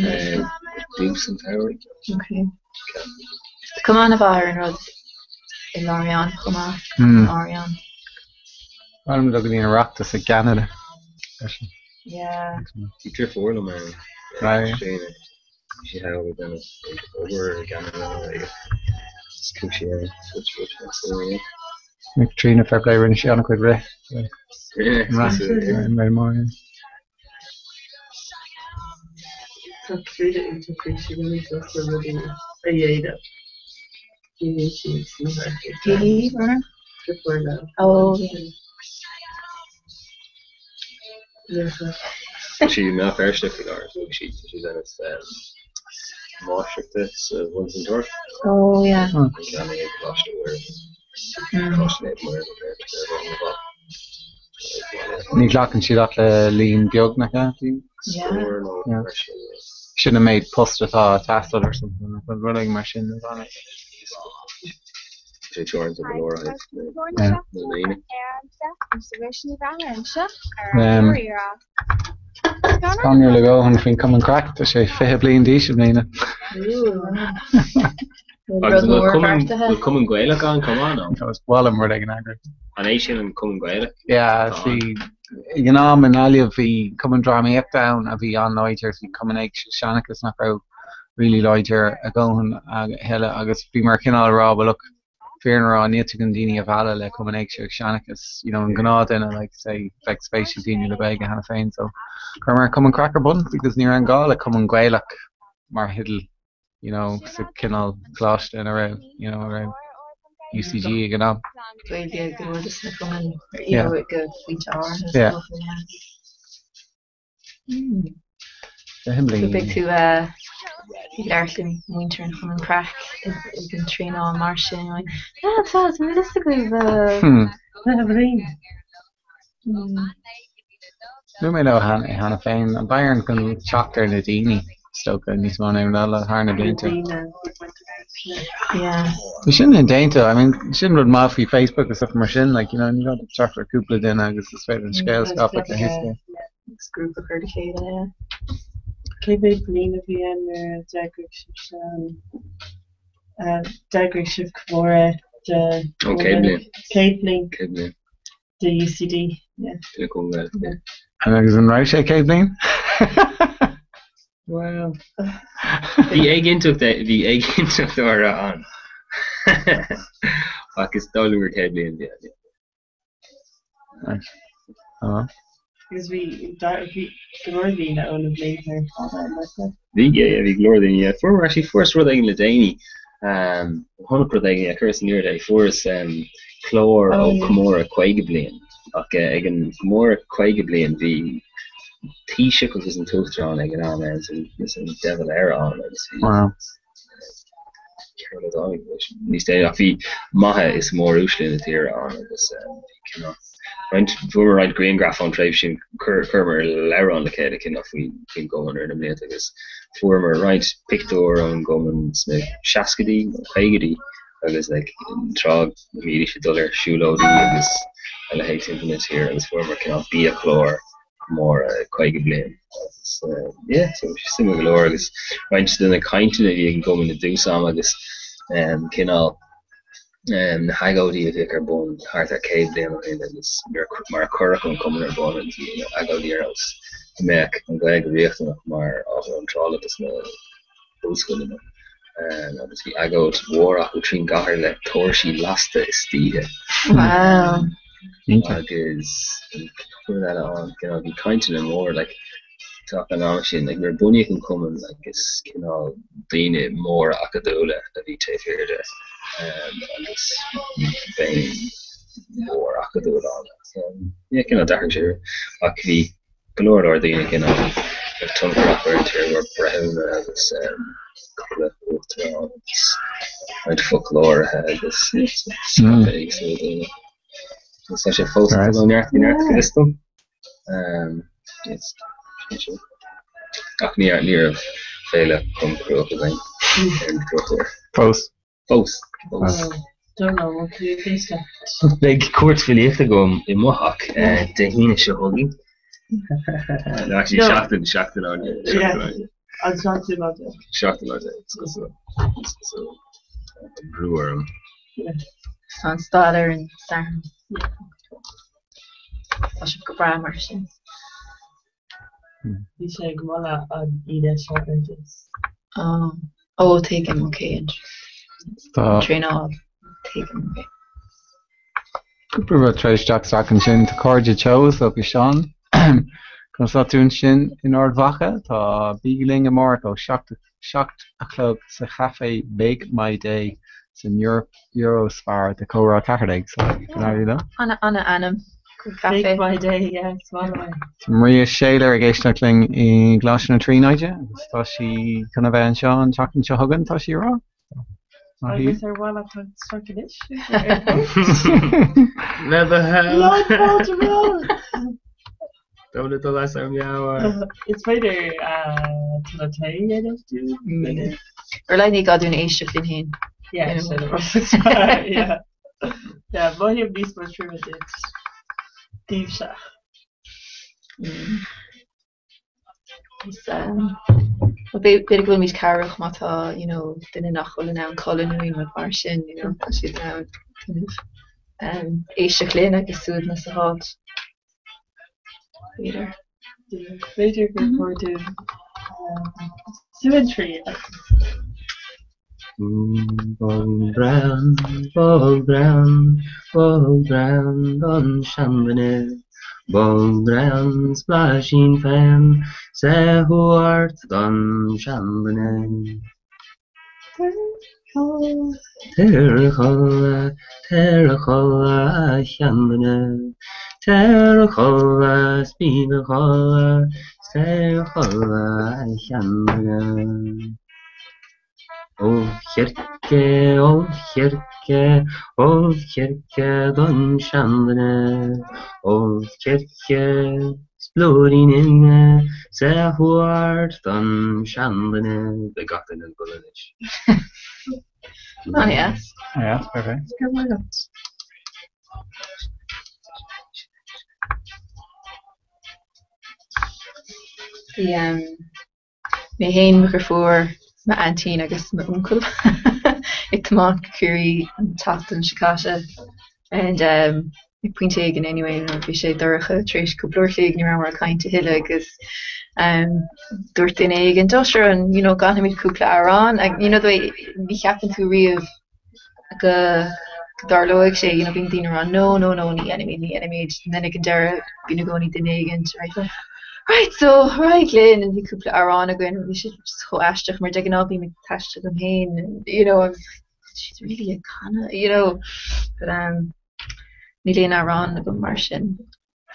Dtús an tsamhraidh. Ok. Tá cuma an-mhaith ar an rud i Lorient chomh maith. Lorient. Ba mhaith liom dul go dtí an Oireachtas i gCeanada freisin. Yeah. Bhí deirfiúr liom ann. Right. Tríona. Bhí sí thall ag déanamh obair i gCeanada nó éigin. Is chuaigh sí ann. Mick Tríona fair play rinne sí an-chuid rith. Yeah. Right mór. Tá Tríona iontach bhí sí really sásta rudaí a dhéanamh. Bhí sí sna Bhí, Runner? Deirfiúr liom. Oh, yeah. Tá sí i mBéal Feirste faoi láthair. Sí tá sí ag déanamh máistreachta sa bhunsmúinteoireacht. Oh, yeah. An ceann é Coláiste Mhuire. Coláiste Naomh Muire nó ar ar bhun. Ní ghlacann siad ach le líon beag nach ea? Yeah. Scór nó Yeah. mar sin. Sin an méid post atá ag teastáil or something like that, rud éigin mar sin is ann. Sé teoranta go leor a Yeah. na ndaoine. Um, Scanrúil a dhóthain faoin Cumann Craic, tá sé 20 bliain d'aois i mbliana. Agus Rud an bhfuil mór Cumann beartaithe. bhfuil Cumann Gaelach ann chomh maith nó? Is mhaith liom rud éigin a eagrú. An é sin an Cumann Gaelach? Yeah, Tá see, ag an am i nGaillimh bhí Cumann Drámaíochta ann a bhí an-láidir, bhí Cumann Éigse Seanchas nach raibh really láidir a dhóthain a thuilleadh agus bhí mar chineál a rá, well look, fírinne a rá, níl tú chun daoine a mhealladh le Cumann Éigse agus Seanchas, you know, an gnáth-duine, like, say, bheadh spéis ag daoine le Gaeilge cheana féin, so chuireamar Cumann Craic ar bun because ní raibh an gá le Cumann Gaelach mar theideal, you know, sa cineál coláiste ina raibh, you know, a raibh UCG ag an am. Gaeilge go leor de sna cumainn, you Yeah. know, go pointe áirithe. Yeah. Yeah. Mm. Fiche So beidh bliain. tú ag labhairt le muintir an Chumainn Craic ag an traenáil mar sin. Like, yeah, tá tá mé liosta agaibh. Hmm. Fiche bliain. Luaigh mé leo cheana féin, an Bayern chun teacht ar na daoine, is dócha, níos mó ná aon rud eile thar na blianta. Yeah. Tá sin indéanta, I mean, sin rud maith faoi Facebook is stuff mar sin, like, you know, ní gá duit teacht ar cúpla duine agus is féidir an scéal a scaipeadh go héasca. Agus grúpa a chur le chéile, yeah. Cé mhéad bliain a bhí ann nuair a d'eagraigh sibhse an d'eagraigh sibh comóradh de Ó, 100 bliain. 100 bliain. 100 bliain. De UCD, yeah. Duine cúng yeah. Agus an raibh sé 100 bliain? Wow. Bhí éiginnteacht bhí éiginnteacht áirithe ann. Ach is dóigh liom gur 100 bliain a bhí ann, yeah. Right. Oh. Agus bhí bhí go leor daoine ó na blianta ar fad ann, nach raibh? Bhí, yeah, yeah, bhí go leor daoine, yeah. Fuair, actually, fuaireas rud éigin le déanaí. Um, chonaic rud éigin, yeah, cuireas in iúl é, fuaireas um, clár ó Oh, yeah. comóradh 50 bliain. Ach eh, ag an gcomóradh 50 bliain bhí Taoiseach agus an tUachtarán ag an am ann, so bhí an de Valera ann agus bhí Wow. Ceol a dtáinig leis níos déanaí ach bhí maithe is móruaisle na tíre ann agus bhí cineál roinnt fuaireamar roinnt grianghraf ón tréimhse sin chuireamar leabhrán le chéile cineál faoin faoin gcumann ar na blianta agus fuaireamar roinnt pictiúr ón gcumann sna seascaidí nó caogaidí agus like tráth a mbídís ag dul ar siúlóidí agus a leithéid timpeall na tíre agus fuaireamar cineál biachlár comóradh 50 bliain agus yeah so bhí sé suimiúil go leor agus roinnt de na cainteanna a bhí ag an gcumann i dtús ama agus cineál na hagóidí a bhíodh ar bun thart ar 100 bliain ó shin agus mar a cuireadh an cumann ar bun agus you know agóidí ar nós go mbeadh an Ghaeilge riachtanach mar ábhar iontrála dos na ollscoileanna agus bhí agóid mhór acu trín gcathair le tóirsí lasta istoíche. Wow. Agus rud eile ann, cineál bhí cainteanna móra like tráth an ama sin like nuair a bunaíodh an cumann like is cineál daoine móra acadúla a bhí taobh thiar de agus b'é mór acadúil ann. So yeah, cineál d'athraigh sé ach bhí go leor leor daoine cineál raibh tionchar acu ar an tír mar breithiúna agus cúpla uachtarán agus roinnt foclóirithe agus scata éagsúil daoine. Agus tá sé fós ag dul ó neart go neart go bhfios dom. Ach ní ní raibh féile Chrom Cruach againn ar an drochuair. Fós. Fós. Fós. Don't know, bhfuil tú ag éisteacht? Beidh cuairt filíochta agam i mo theach Dé hAoine seo chugainn. No, actually seachtain, seachtain ó inniu. Seachtain ó inniu. An seachtú lá déag. Seachtú lá déag. Is cosúil. Is cosúil. Tá brú orm. Tá an stail ar an Satharn. Tá sibh go breá mar sin. Bhí sé ag moladh an Aoine seo ar dtús. Ó, tuigim, ok, an traenáil, tuigim, ok. Cúpla rud tar éis teacht isteach ansin, tá Cairde Teo is agus Seán. Conas tá tú ansin in Ard Mhacha? Tá Bígí linn amárach ó 7 a chlog sa chaifé Make My Day san Eurospar do Comhrá 14, so go n-éirí leo. Ana-ainm don chaifé. Make my day, yeah, is maith liom é. Tá Maria Shaylor ag éisteacht linn i gColáiste na Tríonóide agus tá sí chun a bheith anseo an tseachtain seo chugainn, tá sí ag rá. Agus ar mhaith leat teacht isteach anois? Le do thoil. Lá fáilte romhat! Don't let the last arm meabhair. Is féidir tuilleadh tae a dhéanamh dúinn? Ar leith ní gá dúinn éisteacht linn féin. Yeah, sin an rud. Yeah. Yeah, mothaím níos mó trua duit. Daoibhse. Is b'fhéidir go bhfuilimid cabhrach má tá you know duine nach bhfuil in ann codladh nó aon rud mar sin, you know, tá siad in ann kind of éisteacht linn agus suaimhneas a fháilt. B'fhéidir. B'fhéidir gur chóir dúinn suantraí a Bodhrán, bodhrán, bodhrán don seanduine, bodhrán 's blaisín féin 's é thabhairt don seanduine. Téir a chodladh, téir a chodladh a sheanduine, téir a chodladh 's bí 'do chodladh, 's téir a chodladh a sheanduine. Ubh chirce, ubh chirce, ubh chirce don seanduine, ubh chirce 's blúirín ime 's é a thabhairt don seanduine. Beidh gach duine ag gol anois. An-deas. An-deas, perfect. Go raibh maith agat. Bhí Mé féin, mo dheirfiúr, m'aintín agus m'uncail ag tiomáint go Ciarraí an tseachtain seo caite and ag pointe éigin anyway nuair a bhí sé dorcha tar éis cúpla uair a chloig ní rabhamar ag caint a thuilleadh agus dúirt duine éigin oh sure and you know canfaimid cúpla amhrán and you know the way ní cheapann tú riamh go dtarlóidh sé you know bíonn daoine ag rá no no no ní dhéanfaimid ní dhéanfaimid and then ag an deireadh bíonn i gcónaí duine éigin right right so ar aghaidh linn and bhí cúpla amhrán againn bhí sé just chomh aisteach mar de ghnáth bím ag taisteal liom féin and you know I was like she's really ag canadh you know but um níl aon amhrán agam mar sin.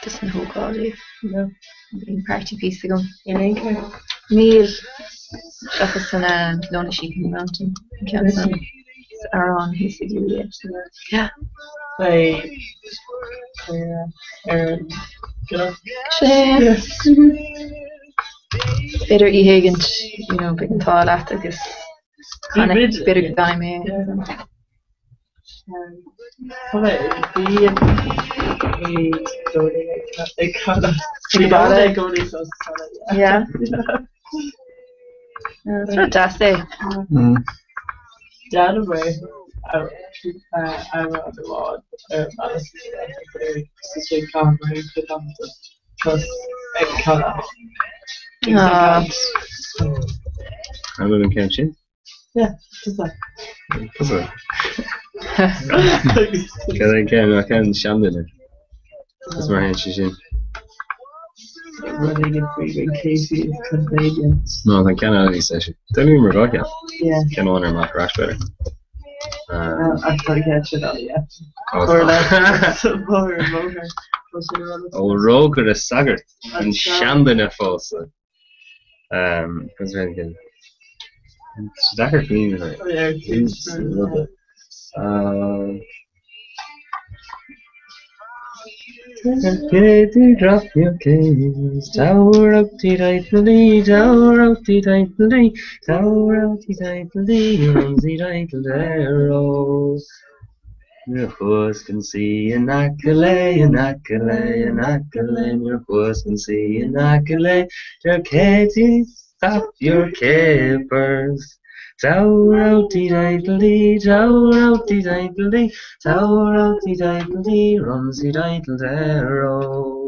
Dos na hócáidí. Níl aon party piece agam. In aon chor. Níl. Seachas an Lonely Sheep in the Mountain. An ceann san. Is amhrán thíos ag Louis é. Yeah. Beidh caora ar an gcnoc. Sé. B'fhéidir oíche éigint, you know, beidh an t-ádh leat agus b'fhéidir go gcanfaidh mé é. Is rud deas é. An bhfuil an ceann sin? Yeah, tusa. Tusa. Cad é ceann ceann seanduine? Is mar shéan sé sin. Rud éigin faoi when Casey is convenient. No, tá ceann eile níos deise. Déanaim mar dhá cheann. Yeah. Ceann amháin ar amach ar ais b'fhéidir. Ó rógaire sagart an seanduine a phósadh. Deacair cuimhneamh air. Katie drop your canes, tower-out-dee-diddle-dee, tower-out-dee-diddle-dee, tower-out-dee-diddle-dee, rumsey-diddle-dare-oh. Nuair a chuas chun suí in aice léi, in aice léi, in aice léi, nuair a chuas chun suí in aice léi, deir Katie, stop your capers. Tower-out-dee-diddle-dee, tower-out-dee-diddle-dee, tower-out-dee-diddle-dee, rumsey-diddle-dare-oh.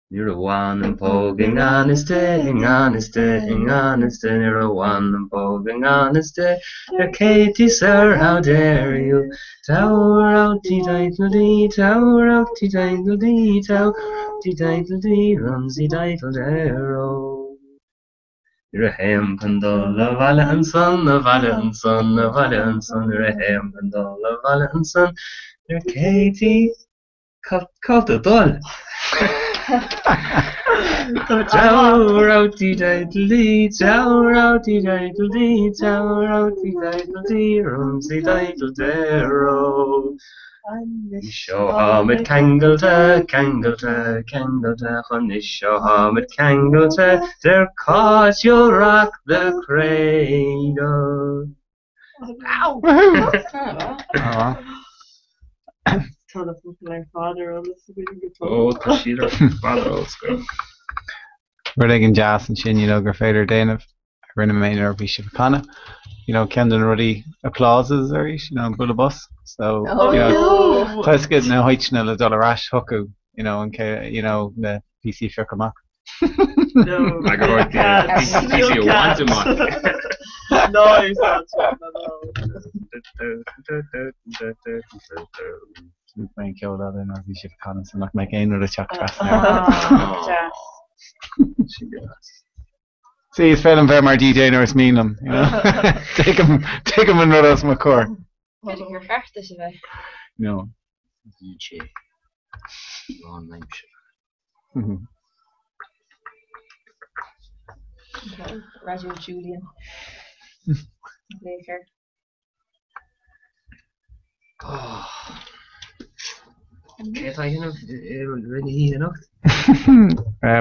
Nuair a bhain an póg i ngan fhios di, i ngan fhios di, i ngan fhios di, nuair a bhain an póg i ngan fhios di, deir Katie, sir, how dare you? Tower-out-dee-diddle-dee, tower-out-dee-diddle-dee, tower-out-dee-diddle-dee, rumsey-diddle-dare-oh. Nuair a théim chun dul abhaile ansan, abhaile ansan, abhaile ansan, nuair a théim chun dul abhaile ansan, deir Katie, Cá bhfuil tú ag dul? Tower-out-dee-diddle-dee, tower-out-dee-diddle-dee, tower-out-dee-diddle-dee, rumsey-diddle-dare-oh. Anois ó tháimid ceangailte, ceangailte, ceangailte, anois ó tháimid ceangailte, deir Cáit you'll rock the cradle. Tá na focail ar fad ar eolas againn go Ó, tá siad ar fad ar eolas agam. Rud éigin deas ansin, you know, gur féidir déanamh, a rinne mé nuair a bhí sibh ag canadh, you know, ceann de na rudaí applauses arís, you know, an bualadh bos. So, Oh, you know, no! tá a fhios agat na háiteanna le dul ar ais chucu, you know, an cé, you know, na píosaí a phiocadh amach. No. Eagarthóir píosaí a bhaint amach. No, úsáid no, no. Ní bheidh ceol eile nuair a bhí sibh ag canadh so nach mbeidh aon rud ag teacht trasna air. Deas. See, is féidir liom bheith mar DJ nuair is mian liom, you know. Tuigim, tuigim an rud os mo chomhair. B'fhéidir gur cheart duit a bheith. No. DJ. Lánaimseartha. Radio Julian. Léifear. Cé atá ag déanamh rith na hoíche anocht?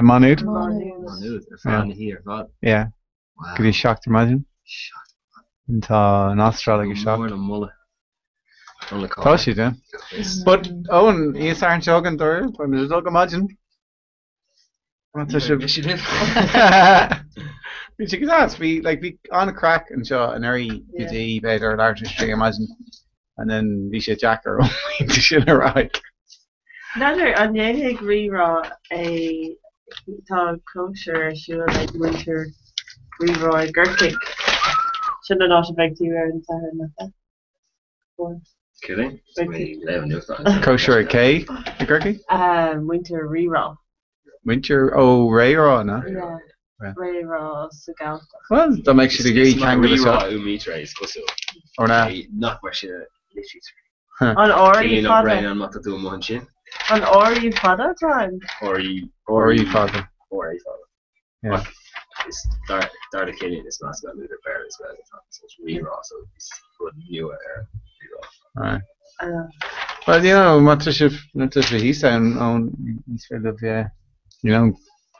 Maigh Nuad. Maigh Nuad, ar feadh na hoíche ar fad. Yeah. Go dtí 7 ar maidin. Tá an Astráil ag a 7. Mór na moladh. Tá siad, yeah. But Owen, oíche Sathairn seo chugainn dóibh, beidh muid ag dul go maidin. Tá sibh. Bhí sé go deas, bhí like bhí an-chraic anseo anuraidh go dtí b'fhéidir leathuair tar éis a 3 ar maidin and then bhí sé deacair ón bpointe sin ar aghaidh. N'fheadar an ndéanfaidh Rí-Rá é, tá cóisir ar siúl ag muintir Rí-Rá i gCorcaigh. Sin an áit a bheidh tú ar an Satharn, nach ea? Kidding? Cóisir ag cé i gCorcaigh? Muintir Rí-Rá. Muintir ó Ré-Rá, ná? Yeah. Ré-Rá sa Galltacht. Bhuel, dá mbeadh siad ag iarraidh ceangal Ré-Rá úmítra is cosúil. Ó ná. Nach mar sin a litrítear. An R í Cillian Ó fada? Braonáin má tá tú amuigh ansin. An R í fada atá ann? R í R í fada. R í fada. Yeah. Ach is dar dar le Cillian is meascán idir Béarla is Gaeilge atá ann, so it's Rí-Rá so is rud nua ar Rí-Rá. Right. Uh, Well, you know, má tá sibh má tá sibh thíos ann ón is féidir libh, yeah, you know,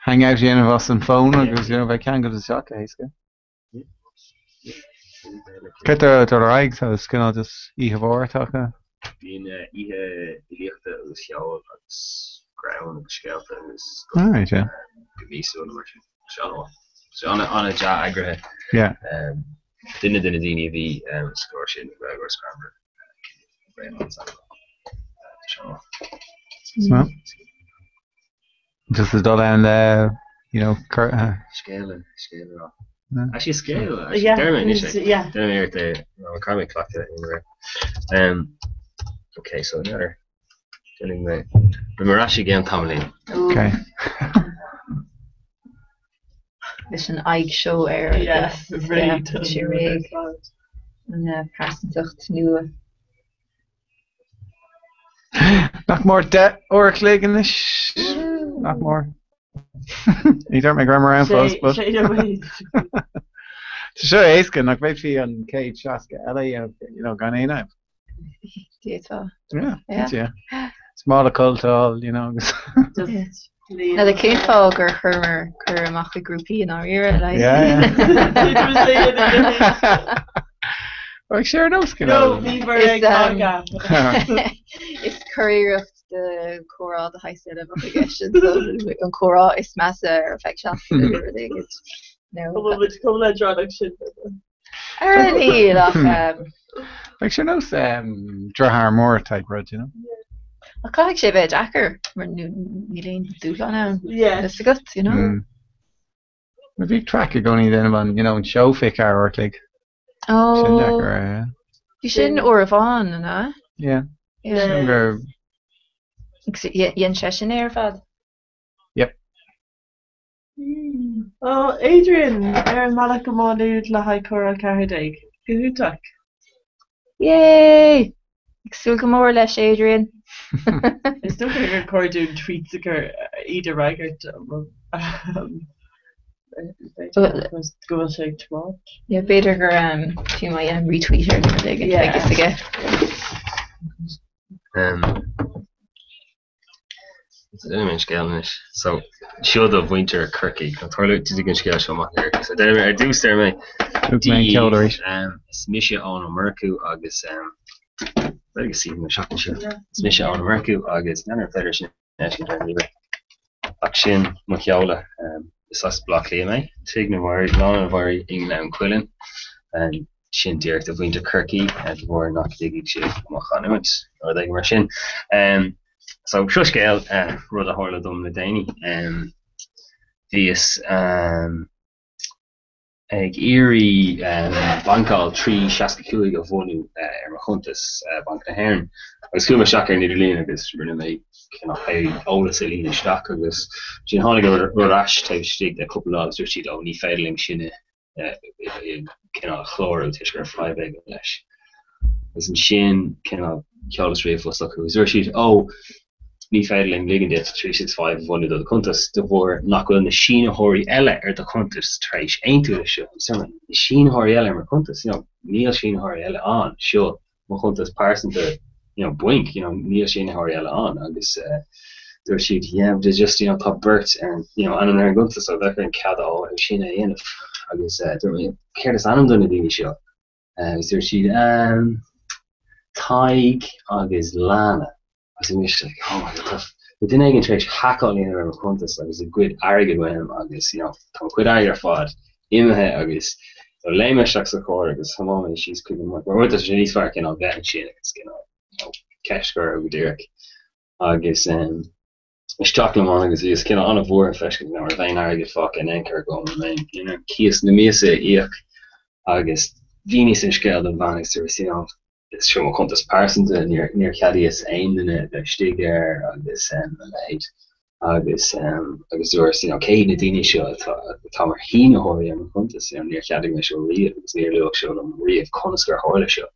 hang out a dhéanamh as an bhfón agus, you know, bheith ceangailte isteach go héasca. Cé tá dul ar aghaidh so is cineál just oíche mhór atá acu. Bíonn oíche fhilíochta agus cheoil agus greann agus scéalta agus Alright, yeah. go míosúil nó mar sin. Sé an-mhaith. Sé an-dea-eagraithe. Yeah. Duine de na daoine a bhí sa chlár sin, Gaeilgeoir Screamhar, Bréanán Samuel. Sé an-mhaith. Well, just ag dul ann le, you know, cur, Scéal, scéal a rá. Yeah. Actually scéal, actually, Yeah, déarfaidh mé anois é. yeah. Déarfaidh mé iarracht é, nó caithfidh mé cleachtadh in ré. Um, ok, so n'fheadar. Déanfaidh mé, beidh mé ar ais i gceann tamaillín. Okay. Leis an aghaidh seo air Yeah, agus réidh. yeah, sé réidh. An pearsantacht nua. Nach mór 10 uair a chloig anois. Nach mór. Ní dúirt mé go raibh mé ann fós, but. Tá seo éasca, nach bhféadfaí an 160 eile a dhéanamh, you know, gan aon fhadhb. D'fhéadfá. Yeah, cinnte, yeah. Is mála codlata a fháil, you know, agus. N'fheadar cén fáth gur chuireamar cuireadh amach chuig grúpaí i ndáiríre, like. Yeah, yeah. Bheadh sé ar nós go No, bhíomar ag magadh. Is curiarracht de chomhrá de shaghas eile a bheadh i gceist anso, an comhrá is measa ar feadh seachtaine nó rud éigin. No. Bhfuil muid chomh leadránach sin? Ara níl ach. Bheadh sé ar nós deartháir mór type rud, you know. Ach caithfidh sé bheith deacair mar níl aon dúshlán ann. Yeah. Tá a fhios agat, you know. Mm. Bhí traic i gcónaí déanamh an, you know, an seó 24 uair a chloig. Oh. Sin deacair, yeah. Bhí sin uair amháin, an ea? Yeah. Yeah. Sin gur... Agus dhein seisean é ar fad? Yep. Ó, Adrian, ar an mbealach go Má Nuad le haghaidh Comhrá 14. Go hiontach. Yay! Ag súil go mór leis, Adrian. Is dócha gur chóir dúinn tweets a chur iad a fhreagairt go bhfuil sé ag tiomáint. Yeah, b'fhéidir gur fiú má dhéanaim retweet ar rud éigin, beidh fhios aige. Déanfaidh mé an scéal anois. So, seo do mhuintir Chorcaí. Tá tarlú titfidh an scéal seo amach ar. So, déanfaidh mé ar dtús deir mé Thug mé an ceol arís. Is mise Eoin Ó Murchú agus b'fhéidir go suífidh mé isteach anseo. Is mise Eoin Ó Murchú agus n'fheadar an féidir sin a fheiscint ar an ríomhaire. Ach sin mo sheoladh. Is as Baile Átha Cliath mé. Tigh na bhForaí, Lána na bhForaí i nGleann Cuilinn. Sin díreach do mhuintir Chorcaí de bharr nach dtuigfidh sibh mo chanúint nó rud éigin mar sin. So seo scéal, rud a tharla dom le déanaí. Bhíos ag iarraidh baincáil 365 a bhunú ar mo chuntas Banc na hÉireann agus chuaigh mé isteach ar an idirlíon agus rinne mé cineál pé eolas a líonadh isteach agus ansin tháinig rud ar ais taobh istigh de cúpla lá agus dúirt siad ó ní féidir linn sin a cineál a chlárú toisc go raibh fadhb éigin leis. Agus ansin cineál sheolas ríomhphost chucu agus dúirt siad ó ní féidir linn ligean duit 365 a bhunú do do chuntas de bharr nach bhfuil na sínitheoirí eile ar do chuntas tar éis aontú leis seo. Agus dúirt mé, na sínitheoirí eile ar mo chuntas? You know, níl sínitheoirí eile ann, seo mo chuntas pearsanta you know bainc you know níl sínitheoirí eile ann agus eh dúirt siad yeah but it's just you know tá beirt ar an you know ainm ar an gcuntas so bheadh orainn cead a fháil orthu sin é a dhéanamh agus eh dúirt mé céard is ainm do na daoine seo eh agus dúirt siad ehm Tadhg agus Lana Agus bhí mise like oh my god tá duine éigin tar éis haiceáil a dhéanamh ar mo chuntas agus ag goid airgid uaim agus you know tá mo chuid airgid ar fad imithe agus so léim mé isteach sa charr agus thiomáin mé síos chuig an mbanc mar tá sé níos fearr cineál bheith ansin agus cineál you know ceist a chur orthu go díreach agus um, isteach liom ann agus bhíos cineál an-bhuartha feiscint nach raibh aon airgead fágtha in aon chor agam an mbeinn you know cíos na míosa a íoc agus mhíníos an scéal don bhean agus dúirt you know Is seo mo chuntas pearsanta, níor cheadaíos aon duine a bheith istigh air agus a leithéid. Agus agus dúras, you know, cé hiad na daoine seo atá atá mar shínitheoirí ar mo chuntas, you know, níor cheadaigh mé seo riamh agus níor luadh seo liom riamh, conas gur tharla seo?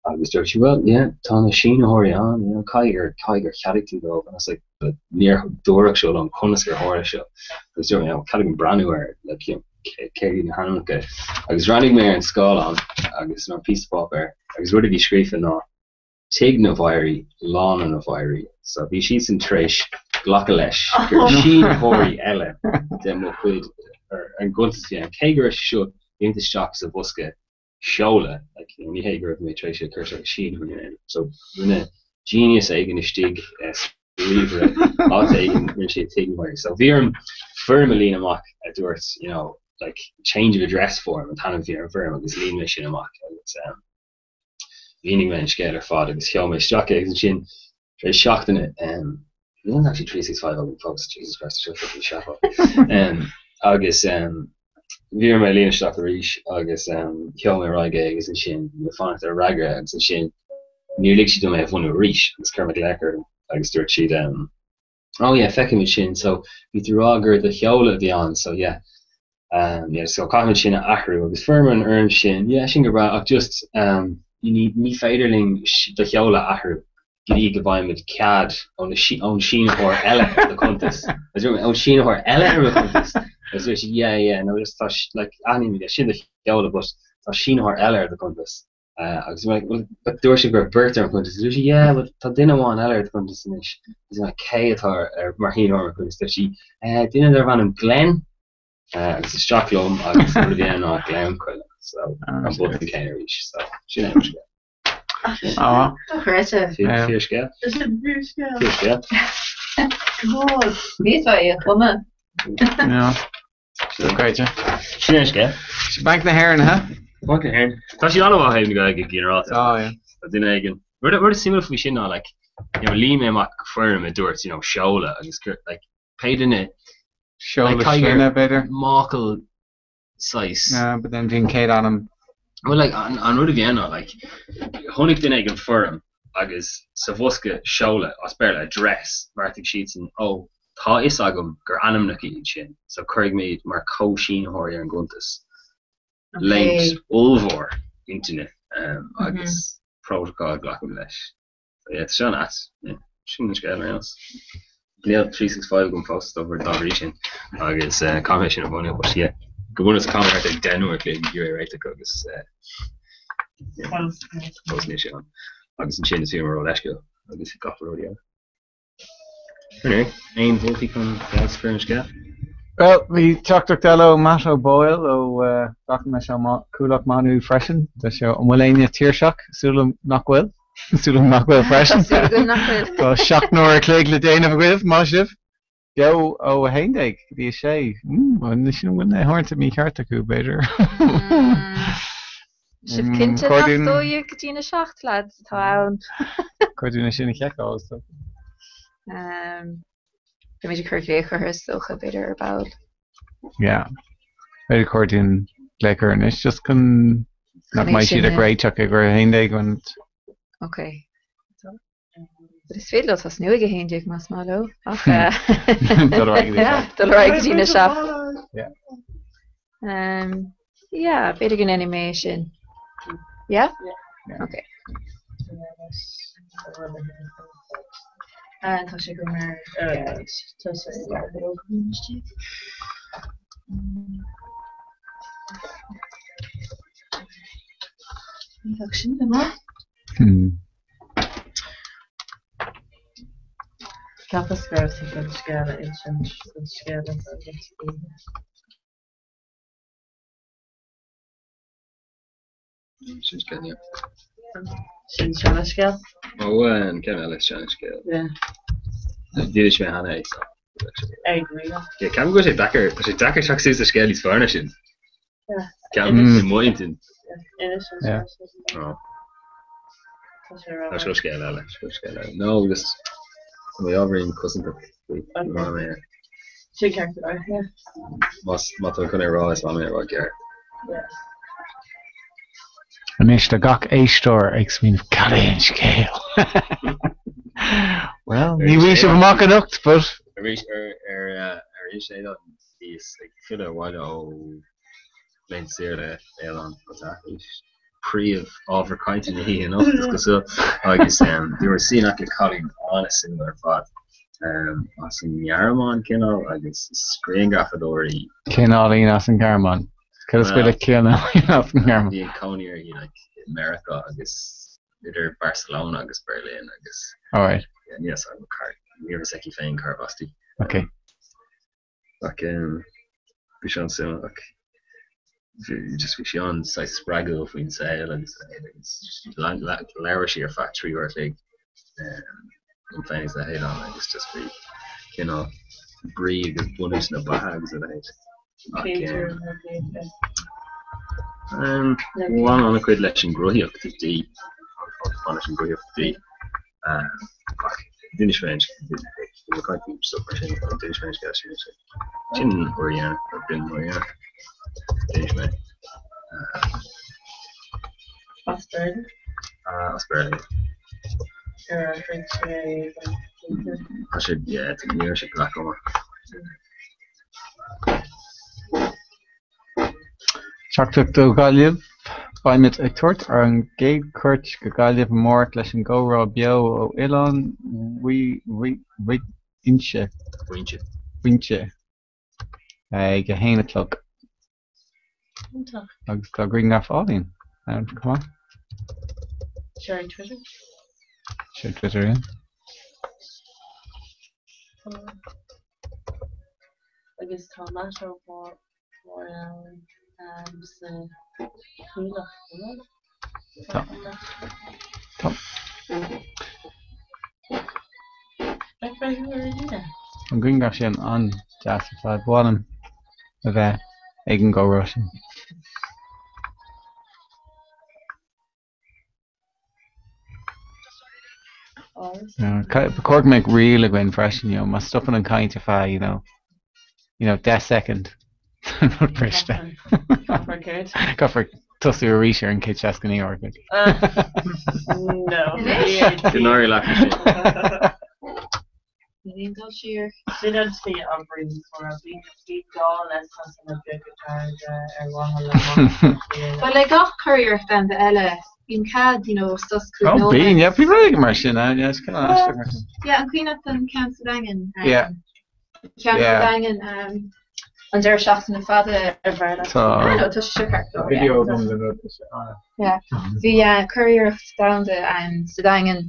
Agus dúirt sí, well, yeah, tá na sínitheoirí ann, you know, caithfidh gur caithfidh gur cheadaigh tú dóibh. And I was like, but níor dúradh seo liom, conas gur tharla seo? Agus dúirt mé, you know, caithfidh mé breathnú air, like, you know, céard iad na hainmneacha. Agus bhreathnaigh mé ar an scáileán agus ar an phíosa páipéir agus rud a bhí scríofa ná Tigh na bhForaí, Lána na bhForaí. So bhí siadsan tar éis glacadh leis gur sínitheoirí eile de mo chuid ar an gcuntas a bhí ann, cé go raibh sé seo líonta isteach sa bhosca seoladh, like, you know, ní hé go raibh mé tar éis é a chur isteach i síniú nó aon rud. So rinne genius éigin istigh sa ríomhaire áit éigin, rinne sé Tigh na bhForaí. So bhí orm foirm a líonadh amach a dúirt, you know, like, change of address form an t-ainm a bhí ar an bhfoirm agus líon mé sin amach agus um, mhínigh mé an scéal ar fad agus sheol mé isteach é agus ansin tar éis seachtaine um, níl actually 365 agam fós, Jesus Christ, seo fucking seafóid. Um, agus um, bhí orm é a líonadh isteach arís agus um, sheol mé ar aghaidh é agus ansin bhí mé ag fanacht ar fhreagra agus ansin níor lig siad dom é a bhunú arís agus chuir mé glaoch orthu agus dúirt siad um, oh yeah, feicimid sin, so bhí tú ag rá gur do sheoladh a bhí ann, so yeah. Um, yeah, so caithfimid sin a athrú agus fuaireamar an fhoirm sin, yeah, sin go breá ach just um, ní, ní féidir linn do sheoladh a athrú go dtí go bhfaighimid cead ón ón sínitheoir eile ar do chuntas. Agus dúirt mé, ón sínitheoir eile ar mo chuntas? Agus dúirt siad, yeah, yeah, no, just tá, like, aithnímid é, sin do sheoladh but tá sínitheoir eile ar do chuntas. Agus bhí mé like, bhuel, dúirt siad go raibh beirt ar an chuntas. Dúirt sí, yeah, but tá duine amháin eile ar do chuntas anois. Agus bhí mé like, cé atá ar, mar shínitheoir ar mo chuntas? Dúirt sí, eh, duine darb ainm Glenn. Agus isteach liom agus an rud a bhí ann ná Gleann Coille. So, an botún céanna arís. So, sin é an scéal. Ah. Dochreidte. Fíorscéal. Fíorscéal. Fíorscéal. God. Ní fhéadfá é a chumadh. Yeah. Dochreidte. Sin é an scéal. Banc na hÉireann, ha? Banc na hÉireann. Tá siad an-mhaith ó thaobh na Gaeilge go ginearálta. Oh, yeah. Tá duine éigin. Rud rud is suimiúil faoi sin ná like, you know, líon mé amach foirm a dúirt, you know, seoladh agus like, pé duine Seoladh like, caithfidh sloinne, b'fhéidir? máchail saghas. Yeah, but then bhí an chéad ainm. Well, like, an, an rud a bhí ann ná, like, chonaic duine éigin foirm agus sa bhosca seoladh, as Béarla, address, bheartaigh siadsan, oh, tá fhios agam gur ainmneacha iad sin, so cuirfidh mé iad mar chomhshínitheoirí ar an gcuntas. Léimt ollmhór intinne, um, agus protocol glacaim leis. So yeah, tá sé an-ait. Yeah. Sin an scéal ar aon nós. Níl 365 agam fós dá bhrí sin agus caithfidh mé sin a bhunú but yeah. Go bunúsach chaith mé thart ar 10 uair a chloig ag iarraidh é a réiteach agus yeah, fós níl sé ann. Agus ansin is bhí mé ró-leisciúil agus gach rud eile. Anyway, aon mholtaí chun feabhas a chur ar an scéal? Bhuel, bhí teachtaireacht eile ó Matt O'Boyle ó glacann leis ó Chuallacht Mhá Nuad freisin. Tá sé, an bhfuil éinne tuirseach? Súil agam nach bhfuil. Súil agam nach bhfuil freisin. Súil agam nach bhfuil. Tá 7 n-uair a chloig le déanamh agaibh, maith sibh. Beo ó 11 go dtí 6. Anois an bhfuil na huaireanta mícheart acu, b'fhéidir? Sibh cinnte nach 12 go dtí na 7, lads, atá ann. Chóir dúinn é sin a sheiceáil, is dócha. Beimid ag cur glaoch orthu, is dócha, b'fhéidir ar ball. Yeah. B'fhéidir chóir dúinn glaoch orthu anois, just chun nach mbeidh siad ag réiteach ag 11 when. Ok. But is féidir leo tosnú ag 11 más maith leo, ach Dul ar aghaidh go dtí a seacht. dul ar aghaidh go dtí na seacht. Yeah. Um, yeah, b'fhéidir go ndéanfaidh mé é sin. Yeah? Yeah. Ok. Ah, tá sé go mar Tá sé. Ní bheadh sin go maith. Hmm. Cheapas go raibh tú chun scéal a insint an scéal atá agat oíche. Sin scéal, yeah. Sin seana-scéal? Ó, an ceann eile seana-scéal. Yeah. D'inis mé cheana é, so. Ag ríocht. Yeah, ceapaim go bhfuil sé deacair, tá sé deacair teacht suas le scéal níos fearr ná sin. Yeah. Ceapaim i m'intinn. Inis an scéal sin. Oh. Tá sé rá. Tá seo scéal eile, seo scéal eile. No, just tá mé ábhairín cosantach faoi. Okay. Má mé Sin ceart go leor, yeah. Más má tá chun é rá is maith é rá gearr. Yeah. Anois tá gach éisteoir ag smaoineamh cad é an scéal? Well, ní bhfaighidh sibh amach anocht, but. Arís ar ar ar inis é don bhíos ag filleadh abhaile ó laethanta saoire le Aodhán Ó Taithís, príomh ábhar cainte na hoíche anocht is cosúil, agus bhíomar ag suí in aice le cailín an-suimiúil ar fad as an nGearmáin cineál agus is grianghrafadóir í. Cén cailín as an nGearmáin? Cad is bhfuil le cineál as an nGearmáin? Bhí cónaí uirthi like i Meiriceá agus idir Barcelona agus Berlin agus Alright. níl a fhios agam cár, ní raibh a fhios aici féin cárbh asti. Ok. Ach bhí sé an-suimiúil ach just bhí sí an-saghas spreagúil faoin saol agus agus labhair sí ar feadh 3 uair a chloig liom féin agus le hAodhán agus just bhí cineál brí agus bunús na beatha agus a leithéid. Ach bhain an-chuid leis an gcruthaíocht di, bhain leis an gcruthaíocht di. Ach d'inis mé an scéal d'inis mé an scéal sin sin an uair dheireanach nó b'in an uair dheireanach d'inis mé. As Béarla? As Béarla. Ar athraigh sé Tá sé yeah, ní raibh sé breac amach. Teachtaireacht ó Ghaillimh, Beimid ag tabhairt ár gcéad chuairt go Gaillimh amárach leis an gcomhrá beo ó Oileán Mhuighinse ag a haon a chlog. Agus tá grianghraf álainn ann chomh maith. Share on Twitter. Share Twitter, yeah. Agus tá Matt Ó Maoileoin sa Chuallacht, an bhfuil? Tá. Tá. Beidh mé thú ar líne. An grianghraf sin an-deas ar fad. Ba mhaith liom a bheith ag an gcomhrá sin. Ba chóir go mbeadh riail againn freisin, you know, má stopann an chaint ar feadh, you know, you know, 10 soicind, rud briste. Caithfear céard? Caithfear tosú arís ar an 169 uair. No. Go n-éirí leat sin. Níl aon dul siar. Sin an tslí a oibríonn comhrá. Bíonn gá le sosanna beaga gairide ar mhaithe le machnamh a dhéanamh. Bhuel, le gach curiarracht domhanda eile, bíonn cead, you know, sos cúig Oh, nóiméad. bíonn, yeah, bíonn rud éigin mar sin ann, yeah, is cineál aisteach mar sin. Yeah, an cuimhin leat an ceann sa Daingean? Yeah. Ceann sa Yeah. Daingean, an deireadh seachtaine fada. Ar bhreá leat. Tá. I know, tá sé seo ceart go leor, yeah. Video agam den rud, tá sé an. Yeah. Bhí curiarracht domhanda sa Daingean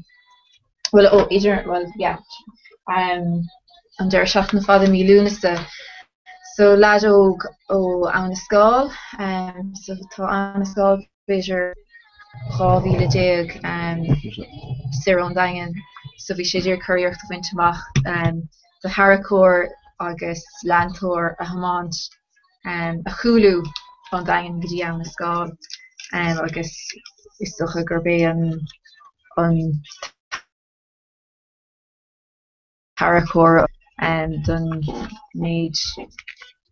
bhuel, ó, idir, bhuel, yeah, an deireadh seachtaine fada mí Lúnasa. So, leaid óg ó Abhainn an Scáil, so tá Abhainn an Scáil b'fhéidir 12 mhíle soir ón Daingean, so bhí sé ag iarraidh curiarracht a bhaint amach do tharracóir agus leantóir a thiomáint, a chúlú ón Daingean go dtí Abhainn an Scáil agus is dócha gurb é an an tarracóir don méid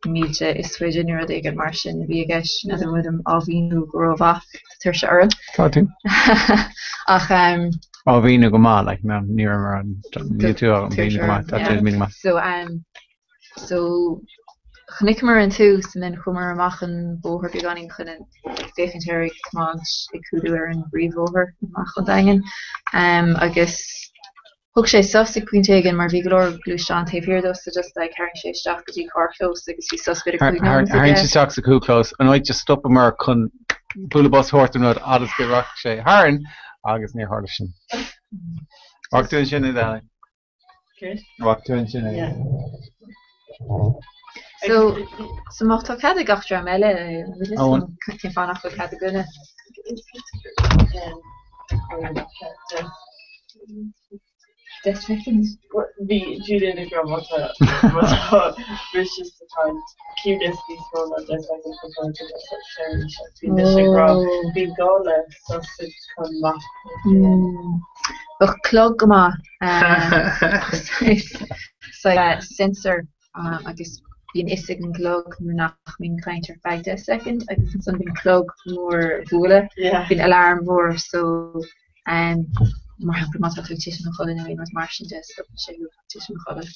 mílte is faide nó rud éigin mar sin a bhí i gceist. N'fheadar an bhfuilim á mhíniú go rómhaith, tá tuirse orm. Tá tú. Ach. Á mhíniú go maith, like, no, ní raibh mé níl tú á mhíniú go maith, tá tú á mhíniú go maith. So, So, chonaiceamar an tús and then chuamar amach an bóthar beagáinín chun an féachaint air ag tiomáint ag cúlú ar an bpríomhbhóthar amach ón Daingean. Agus thug sé sos ag pointe éigin mar bhí go leor gluaisteán taobh thiar dó so just like tharraing sé isteach go dtí carrchlós agus bhí sos b'fhéidir 5 nóiméad aige. Tharraing sé isteach sa chúlchlós an áit a stopamar chun bualadh bos a thabhairt don rud fhad is go rachadh sé tharainn agus níor tharla sin. Ach tú ansin i do Céard? Bhfaca tú ansin é? Yeah. So, so má tá cead ag gach dream eile, Ó, an- cén fáth nach bhfuil cead againne? 10 soicind. Bhí Julian ag rá má tá má tá briseadh sa chaint ciúnas níos mó ná 10 soicind ba chóir go dtosódh sé arís ach bhí mise ag rá bíonn gá le sos chun machnamh a dhéanamh. Bheadh clog go maith. Saghas sensor agus bíonn fhios ag an gclog nuair nach mbíonn caint ar feadh 10 soicind agus ansan bíonn clog mór ag bualadh, bíonn alarm mhór so mar shampla má tá tú ag titim a chodladh nó aon rud mar sin de stopann sé thú ag titim a chodladh.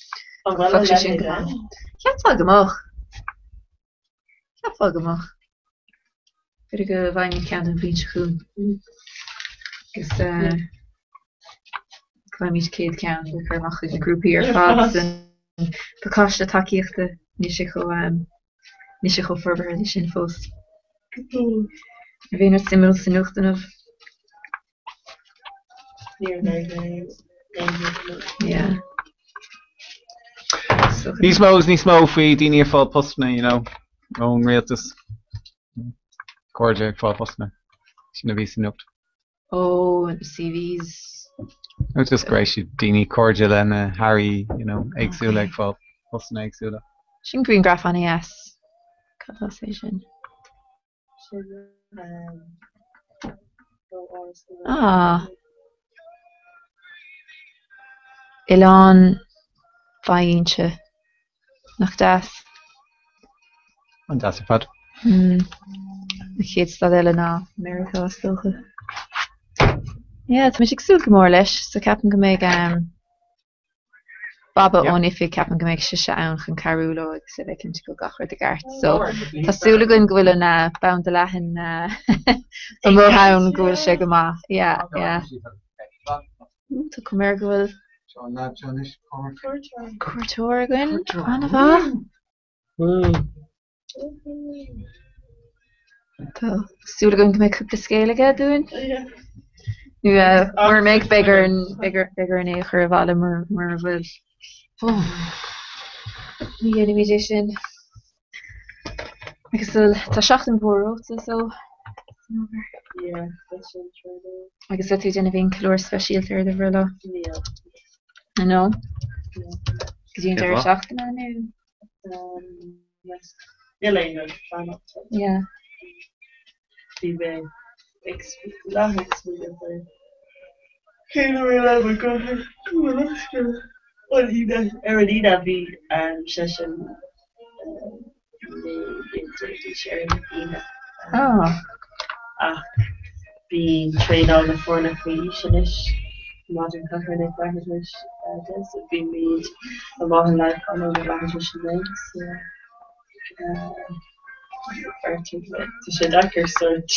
An bhfuil a Bheadh sé sin leithéid go ann? maith. Cheapfá go mbeadh. Cheapfá go mbeadh. B'fhéidir go bhfaighimid ceann don bhliain seo chugainn. Agus go bhfaighimid 100 ceann le cur amach chuig na grúpaí ar fad san pacáiste tacaíochta. Níl sé chomh níl sé chomh forbartha leis sin fós. An bhfuil aon rud suimiúil sa nuacht inniu? Yeah. Níos mó is níos mó faoi daoine ag fáil postanna, you know, ón rialtas. Cairde ag fáil postanna. Sin a bhí sa nuacht. Ó, CVs. Nó just go raibh siad daoine cairde le na hairí, you know, éagsúla ag fáil postanna éagsúla. Sin grianghraf an-deas. Cad as é sin? Ah. Oileán Mhuighinse. Nach deas? An-deas ar fad. An chéad stad eile ná Meiriceá is dócha. Yeah, tá mise ag súil go mór leis, so ceapaim go mbeidh. Baba ón oifig, ceapaim go mbeidh sise ann chun cabhrú leo agus a bheith cinnte go bhfuil gach rud i gceart. So tá súil againn go bhfuil an banda leathan amuigh ann, go bhfuil sé go maith. Yeah, yeah. Tá cuma air go bhfuil cuairteoir againn. An-mhaith. Tá súil agam go mbeidh cúpla scéal aige dúinn. Nó mura mbeidh, beidh orainn beidh orainn é a chur abhaile mura bhfuil. Ní dhéanfaimid é sin. Agus tá seachtain mhór romhat so. Agus tá tú ag déanamh aon ceiliúradh speisialta ar do bhreithlá? Níl. No? Go dtí an deireadh seachtaine nó? Níl aon rud pleanáilte. Yeah. Bhí mé ag leath ag smaoineamh ar cheiliúradh le mo dheartháir go bhfuil an Aoine ar an Aoine bhí seisean 19 bliain d'aois ar an Aoine. Oh. Ach bhí traenáil na foirne faoi aois anois maidin Sathairn ag leathuair tar éis 10 so bímid amuigh i Leamhcán ó leathuair tar éis 9 so tá sé deacair sórt.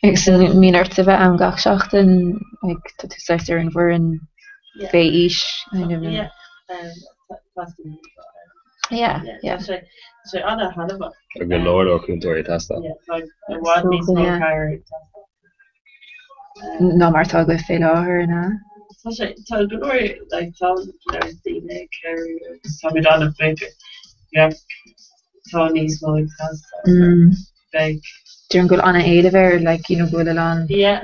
Agus an mbíonn ort a bheith ann gach seachtain like tá tú saghas ar an bhfoireann fé aois kind of Yeah Yeah, yeah. Tá sé tá sé ana-thaitneamhach. Tá go leor leor cúntóirí ag teastáil. Yeah, tá i bhfad níos mó cabhair ag teastáil. Ná mar atá agaibh fé láthair, an ea? Tá sé, tá go leor, like, tá neart daoine ag cabhrú agus táimid an-bhuíoch ach tá níos mó ag teastáil. Beidh. Déarfainn go bhfuil an-éileamh air, like, you know, go bhfuil a lán Yeah.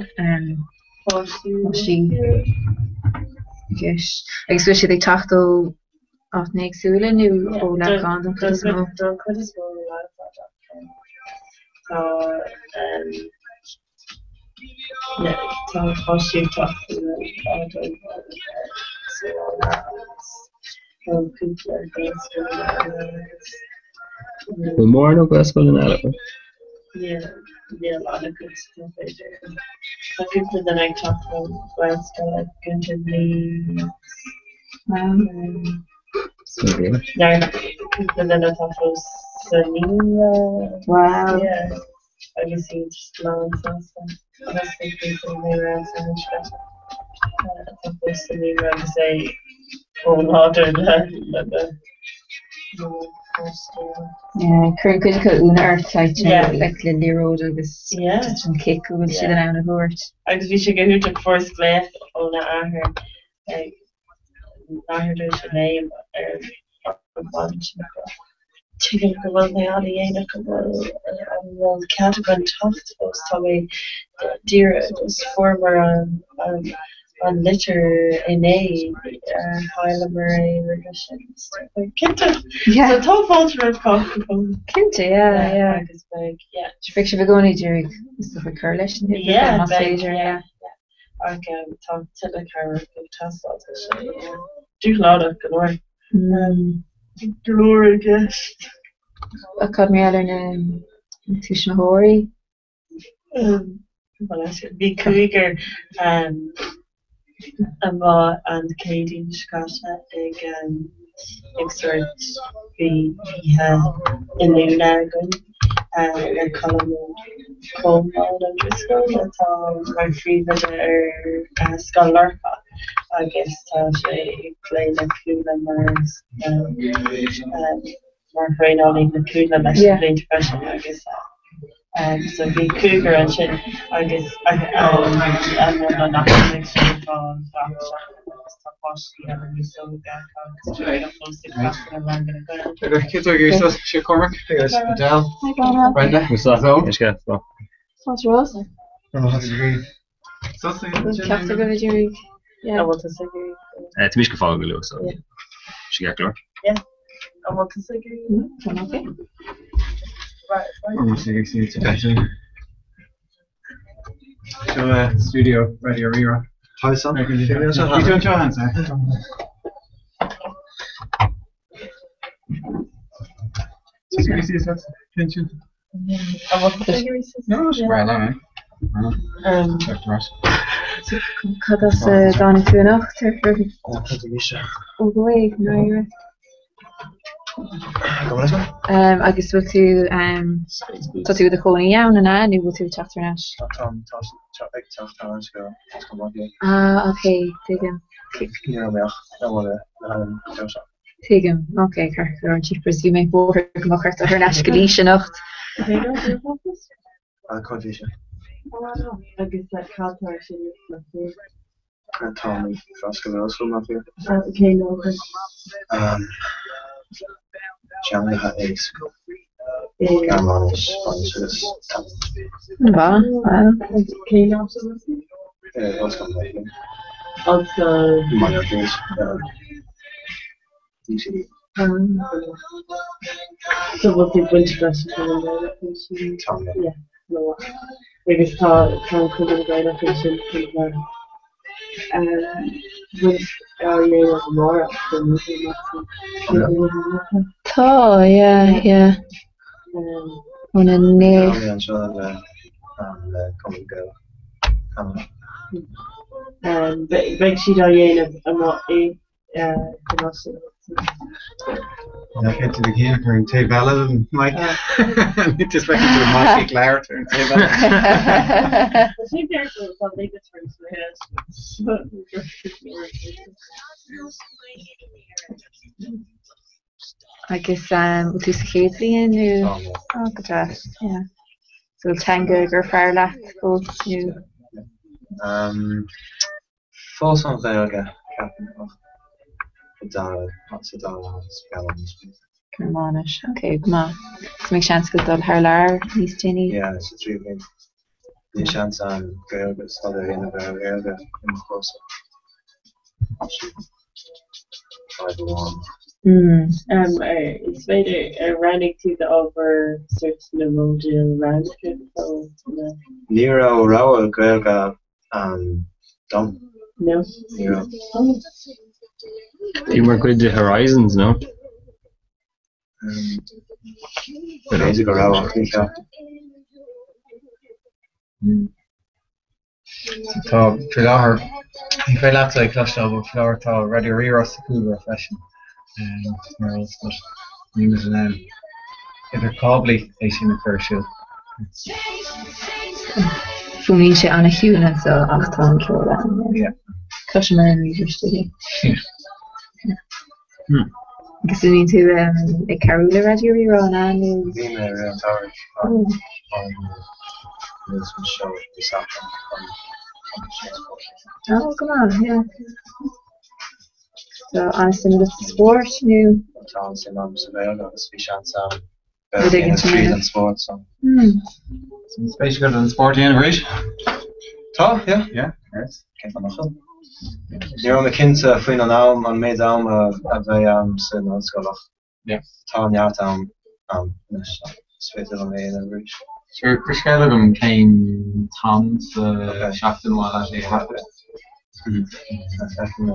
páistí i gceist. Agus bhfuil siad ag teacht ó áiteanna éagsúla nó ó Leamhcán don chuid is mó? Don chuid is mó ó Leamhcán tá tá páistí ag teacht ó agus ó cúpla Gaelscoileanna eile agus Bhfuil mórán ó Ghaelscoileanna eile? Níl níl an-chuid b'fhéidir. Tá cúpla duine ag teacht ó Ghaelscoil Gúntar Ní Neart cúpla duine atá fós sa naíonra. Wow. Yeah. Agus iad lán sásta. Agus cúpla duine sa atá fós sa naíonra agus é chomh láidir le le na Yeah, cuireann cuid acu ionadh ort, like, you know, like le liathróid agus just an cic go bhfuil siad in ann a thabhairt. Agus bhí sé go hiontach fuaireas glaoch óna athair ag leathuair tar éis a 9 ar an maidin sin ag rá, Tuigim go bhfuil mé an-dhéanach, an bhfuil an bhfuil cead againn teacht fós, tá mé díreach just fuaireamar an an an litir inné, chailleamar é roimhe sin. Cinnte! So tá fáilte roimh chách go fóill. Cinnte, yeah, yeah. Agus beidh, yeah. Beidh sibh i gcónaí ag iarraidh is dócha cur leis an uimhir Yeah, más beidh, féidir, yeah, yeah. yeah. Ach tá tuilleadh cabhrach ag teastáil, tá sé dúshlánach go leor. Go leor i gceist. Ach cad mar gheall ar na tuismitheoirí? Bhí cúigear amuigh an Chéadaoin seo caite ag ag sórt bhí oíche oiliúna againn le Colm Colmán Ó Drisceoil atá mar phríomhoide ar Scoil Lorcá agus tá sé ag plé le Cuala mar mar thraenálaí le Cuala leis na blianta freisin agus so bhí cúigear ansin agus an an sin tá gach seachtain agus tá páistí eile níos óige agus fós ag freastal ar ranganna Gaeilge. Cé tú ag úsáid sé Cormac agus Adele Brenda Fáilte romhat. Ceacht agaibh a d'iarraidh. An bhfuil tusa ag iarraidh? Tá mise go fáil go luath so sé ceart go leor. Yeah. An bhfuil tusa ag iarraidh? Tá mé okay. Right, right. Seo studio Raidió Rí-Rá. Tá san. Bhí tú anseo Hans, eh? An bhfuil tusa ag iarraidh? No, sé breá liom, eh? Cad as a dtáinig tú anocht? Ó go way, náire. Agus bhfuil tú tá tú i do chónaí ann an ea nó bhfuil tú ag teacht thar n-ais? Táim ag teacht thar n-ais go Baile. Ah ok, tuigim. Ní raibh mé ach sa bhaile le haghaidh an deireadh seachtaine. Tuigim, ok, ceart go leor, jeepers, bhí mé buartha go mbeadh ort dul thar n-ais go Laois anocht. Cá bhí sé? Agus cad tá ar siúl sa tír? Tá mé ag freastal ar ollscoil mar fíor. Cén ábhar? Teangacha éagsúla. Gearmáinis, Spáinnis agus Taidis. Maith, well. Cén áit a bhfuil tú? Ollscoil na hÉireann. Ollscoil. Mbaile Átha Cliath. UCD. So bhfuil tú bainte leis an Chumann Gaelach ansin? Tá, yeah. Yeah. Agus tá tá an Cumann Gaelach ansin chun bheith baint á dhéanamh amárach don Tá, yeah, yeah. Óna Tá mé anseo le le Cumann Gaelach Cheanada. Beidh siad á dhéanamh amuigh i Feicfidh tú do chéanna ar an taobh eile den mic. Just feicfidh tú mic ag labhairt ar an taobh eile. Agus bhfuil tú sa chéad bhliain nó? Tá. Ó, go deas, yeah. So bhfuil teanga gur fearr leat fós nó? Fós an Ghaeilge, ceapaim, ach sa dara háit, Gearmáinis. Gearmáinis, ok, go maith. So mbeidh seans agat dul thar lear níos déanaí? Yeah, sa tríú bliain. Níl seans agam Gaeilge, staidéar a dhéanamh ar Ghaeilge i mo chúrsa. Sin fadhb amháin. Is féidir, ar roghnaigh tú d'ábhar sort na modúil roghnacha nó? Ní raibh rogha Gaeilge ann dom. No. Ní raibh. Bhí mar chuid de Horizons, no? B'fhéidir go raibh ach ní cheapaim. Tá faoi láthair, ní féidir leatsa é a chloisteáil, but faoi láthair tá Raidió Rí-Rá sa chúlra freisin mar eolas duit. Nílimid in ann idir cáblaí é sin a chur ar siúl. Fuaimníonn sé an-chiúin anseo ach tá an ceol ann. Yeah. Cloisim ar an ríomhaire istigh é. Yeah. Agus an mbíonn tú ag cabhrú le Raidió Rí-Rá an ea nó? Bhí mé i rith an tsamhraidh an an seó Dé Sathairn chun an seó. Oh, go maith, yeah. So an-suim agat sa spórt nó? Tá an-suim agam sa Ghaeilge agus bhí seans agam Gaeilge a dhéanamh tríd an spórt so. Spéis agat an spórt a dhéanamh arís? Tá, yeah. Yeah, right. Cén fáth nach bhfuil? Ní raibh mé cinnte faoin an am, an méid am a bheidh agam san ollscoil ach tá neart am agam anois so is féidir liom é a dhéanamh arís. Sure, cuir scéala chugam cén t-am sa seachtain ar mhaith leat é a thaifeadadh. Feicfidh mé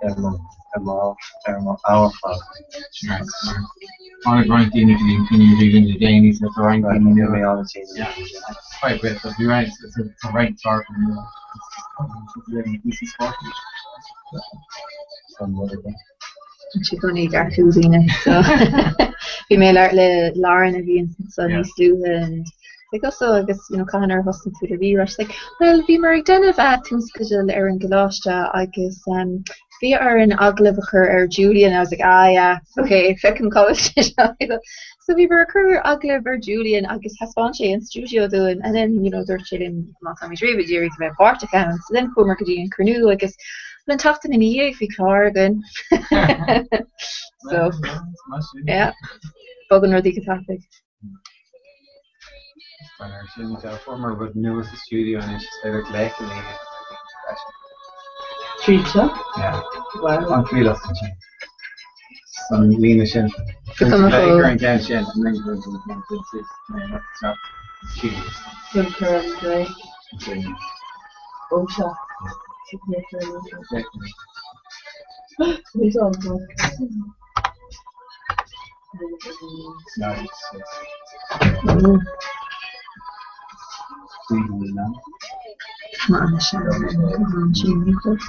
ar mo ar mo amharclann. Tháinig roinnt daoine go dtí an cruinniú a bhí againn le déanaí so tá roinnt daoine nua. Quite a bit, but bhí roinnt tá roinnt cláracha nua. Tá sé ag earcú daoine so bhí mé ag labhairt le Lauren a bhí anso níos luaithe and like also agus you know cathain ar thosnaigh tú le Rí-Rá she's like well bhíomar ag déanamh tionscadal ar an gcoláiste agus um, bhí orainn agallamh a chur ar Julian I was like ah yeah okay feicim cá bhfuil sé seo so bhíomar ag cur agallamh ar Julian agus thaispeáin sé an stiúideo dúinn and then you know dúirt sé linn má táimid riamh ag iarraidh a bheith páirteach ann so then chuamar go dtí an cruinniú agus An tseachtain ina dhiaidh bhí clár againn. So, yeah, bogann rudaí go tapaidh. Sin fuaireamar rud nua sa stiúideo anois is féidir glaoch a dhéanamh freisin. Tríd seo? Yeah. Wow. An trialach ansin. San líne sin. Go cuma Glaoch chomh- ar an gceann sin and then go an ceann sin suas. Síos. Chun cur an glaoch. Ó seo. Tá ana-shean ar an nguthán sin, ní bhfuil?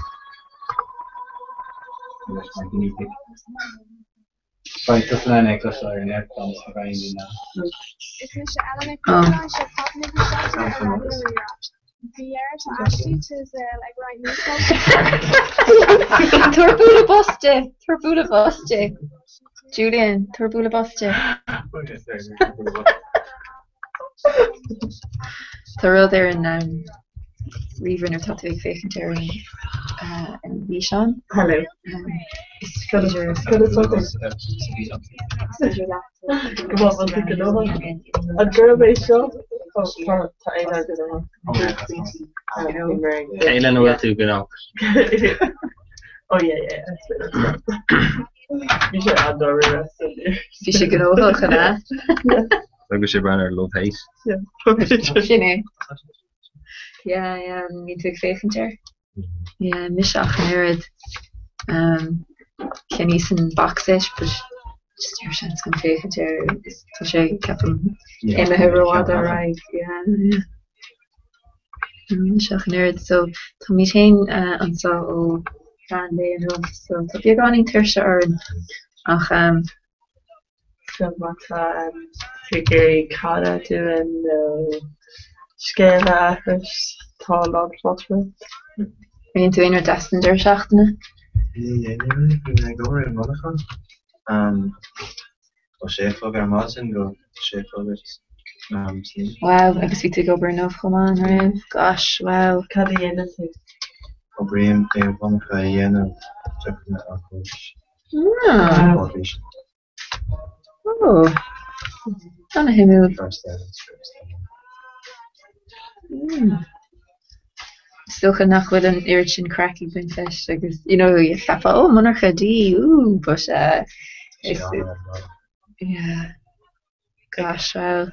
Beidh tusa in ann é a chloisteáil ar an airplane sna braon na. Oh. Tabhair bualadh bos di! Tabhair bualadh bos di! Julian, tabhair bualadh bos di. Tá rud ar an ríomhaire nuair atá tú ag féachaint ar an bhfíseán. Hello. Is féidir Is féidir leat Go maith bhfuil tú gnóthach. An gurb é seo? Ó, tá tá aon gnóthach. Cé lena bhfuil tú gnóthach? Oh yeah yeah yeah. Bhí sé an-dáiríre san Bhí sé gnóthach, an ea? Agus sé breathnú ar Love Hate. Sin é. Yeah, yeah, bíonn tú ag féachaint air. Yeah, mise ach an oiread. Um, Cheannaíos an box set, but just níor seans agam féachaint air. Is tá sé, ceapaim, imithe rófhada ar aghaidh. Yeah, yeah. Mise ach an oiread. So, táimid féin uh, anseo ó mheán lae inniu, so tá beagáinín tuirse orainn. Ach um, So má tá tú ag iarraidh cara dúinn nó scéal a aithris, tá a lán fáilte romhat. An ndéanann tú aon rud deas don deireadh seachtaine? Ní dhéanaim, bhí mé ag obair i monarcha ó sé a chlog ar maidin go sé a chlog san oíche. Wow, agus bhí tú ag obair inniu chomh maith, an raibh? Gosh, wow. Cad a dhéanann tú? Oibrím i monarcha a dhéanann deochanna alcólacha. Ah. Oh. Ana-shuimiúil. Mm. Is dócha nach bhfuil an oiread sin craic ag baint leis agus you know, cheapfá ó monarcha dí, ooh, but uh, is, yeah. Gosh, wow.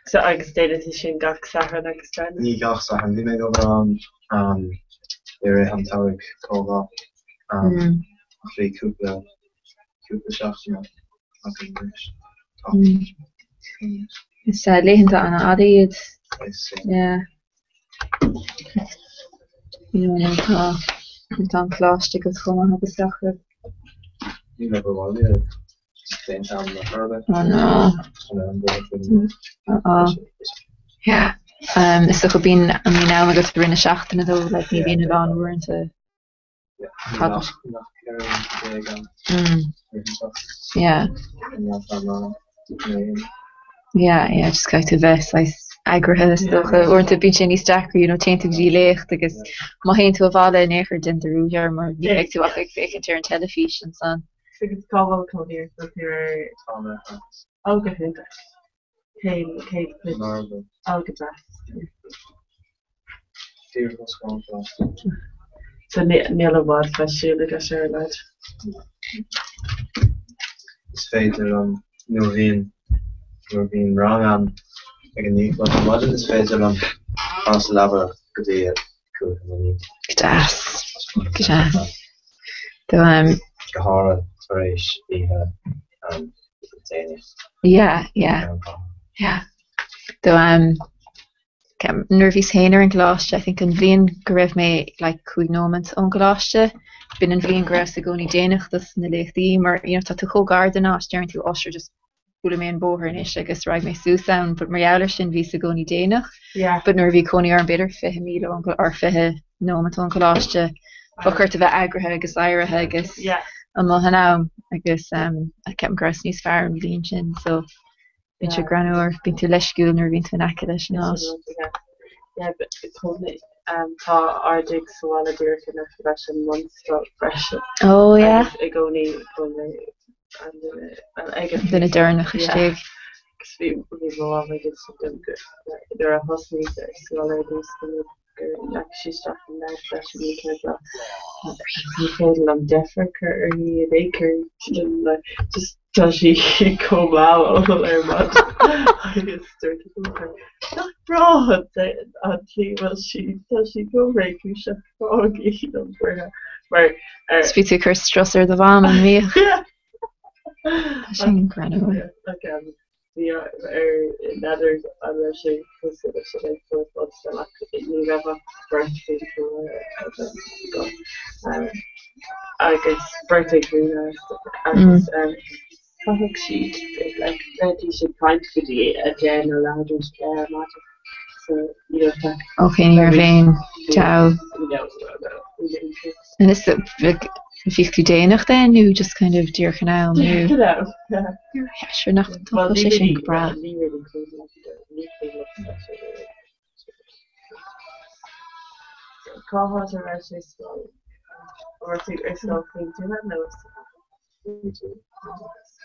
So agus déanann tú sin gach Satharn agus Domhnach? Ní gach Satharn, bhí mé ag obair ann um, i rith an tsamhraidh chomh maith. Um, mm. Ach bhí cúpla cúpla seachtain agam anois. Mm. Is uh, laethanta an-fhada iad. Is, yeah. You know, tá tá an coláiste agat chomh maith agus gach rud. Ní raibh bhaile Oh no. Oh. Yeah. Um, is dócha bíonn an mbíonn am agat i rith na seachtaine though, like ní bhíonn a lán uaireanta. Fada. Mm. Yeah. Yeah, yeah, just caithfidh tú bheith saghas eagraithe is dócha. Uaireanta bíonn sé níos deacra, you know, téann tú go dtí léacht agus má théann tú abhaile in aon chor déantar ruathar mar ní bheidh tú ach ag féachaint ar an teilifís ansan. Agus cá bhfuil cónaí ort nó tú ar Tá mé thart. Ó go hiontach. Cén cén chuid? Marble. Ó go deas. Díreach os comhair an choláiste. So níl i bhfad le siúl agat ar a laghad. Is féidir liom nuair a bhíonn nuair a bhíonn rang ann ag a 9 a chlog ar maidin is féidir liom fanacht sa leaba go dtí a 8:55. Go deas. Go deas. Do um. Go háirithe tar éis oíche déanach. Yeah, yeah. Yeah. Do um nuair a bhíos féin ar an gcoláiste, I think an bhliain go raibh mé like cúig nóiméad ón gcoláiste, b'in an bhliain go rabhas i gcónaí déanach dos na léachtaí mar you know tá tú chomh gar don áit, deireann tú oh sure just buailfidh mé an bóthar anois agus raghaidh mé suas ann but mar gheall air sin bhíos i gcónaí déanach. Yeah. But nuair a bhí cónaí orm b'fhéidir 20 míle ón or 20 nóiméad ón gcoláiste bheadh ort a bheith eagraithe agus éirithe agus Yeah. amuigh in am agus um, ceapaim go rabhas níos fearr an bhliain sin so bíonn sé Yeah. greannmhar, bíonn tú leisciúil nuair a bhíonn tú in aice leis an áit. Yeah. Yeah, but cónaí um, tá ár dtigh sa bhaile díreach in aice leis an mbunscoil freisin. Oh yeah. Agus i gcónaí cónaí an duine well, ag an Duine deireanach Yeah. istigh. Agus bhí bhí mo mham ag insint dom go nuair a thosnaíos ar scoil ar dtús go go ndeachaigh sí isteach i mbead leis an oíche ag rá ní féidir liom deifir a chur uirthi in aon chor just tá sí chomh mall ar maidin agus dúirt sí nach breá an tslí a bhfuil sí tá sí chomh réchúiseach fág í an buartha mar ar Is bhí tú ag cur strus ar do mham an mbíodh? Tá sin greannmhar. Like, um, Bhí ar n'fheadar an raibh sé cosúil leis an ag ollscoil ach ní raibh ach beirt mhúinteoir agam agus beirt ag múineadh agus chaithfeadh siad like bheidís ag caint go dtí a deich nó leathuair tar éis a deich ar maidin so you know bheadh Ok, ní raibh aon deabh. you know interest. And is like bhíodh tú déanach then nó just kind of díreach in am nó? Díreach in am, yeah. Yeah, sure nach bhfuil sé sin go breá. Ní really cuimhin ní cuimhin liom sé really. Cá háit a raibh sé scoil? An raibh tú ar scoil faoin tuath nó sa chathair?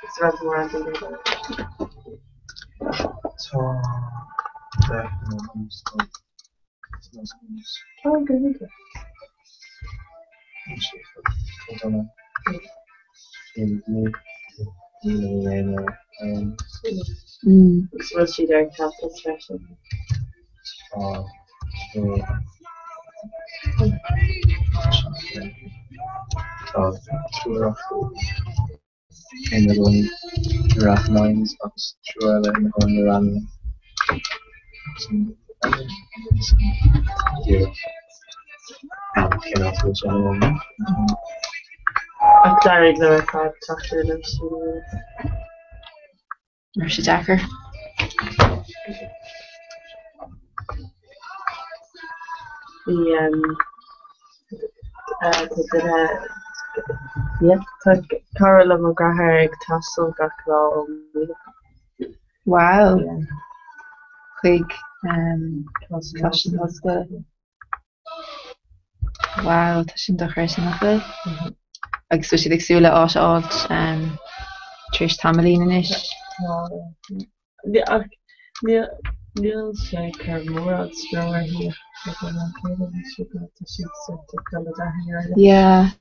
Is raibh mórán daoine ann. Tá deichniúr ann scoil. Tá go maith. Agus bhfuil siad ar an campas freisin? Tá triúr acu ina gcónaí i Rathmines agus triúr eile ina gcónaí i Ranelagh. Díreach cén áit a bhfuil sé ina chónaí. Ach d'éirigh leo ar fad teacht ar lóistín. Raibh sé deacair. Bhí tá duine yeah tá cara le mo dheartháir ag taisteal gach lá ó Muineachán. Wow. Chuig Coláiste na hOllscoile. Wow, tá sin dochreidte, nach bhfuil? Agus bhfuil siad ag súil le áit a fháilt tar éis tamaillín anois? Tá. Ach níl sé ag cur mórán stró uirthi ach ag an am céanna níl sé go tá siad sort ag dul i dtaithí air. Yeah.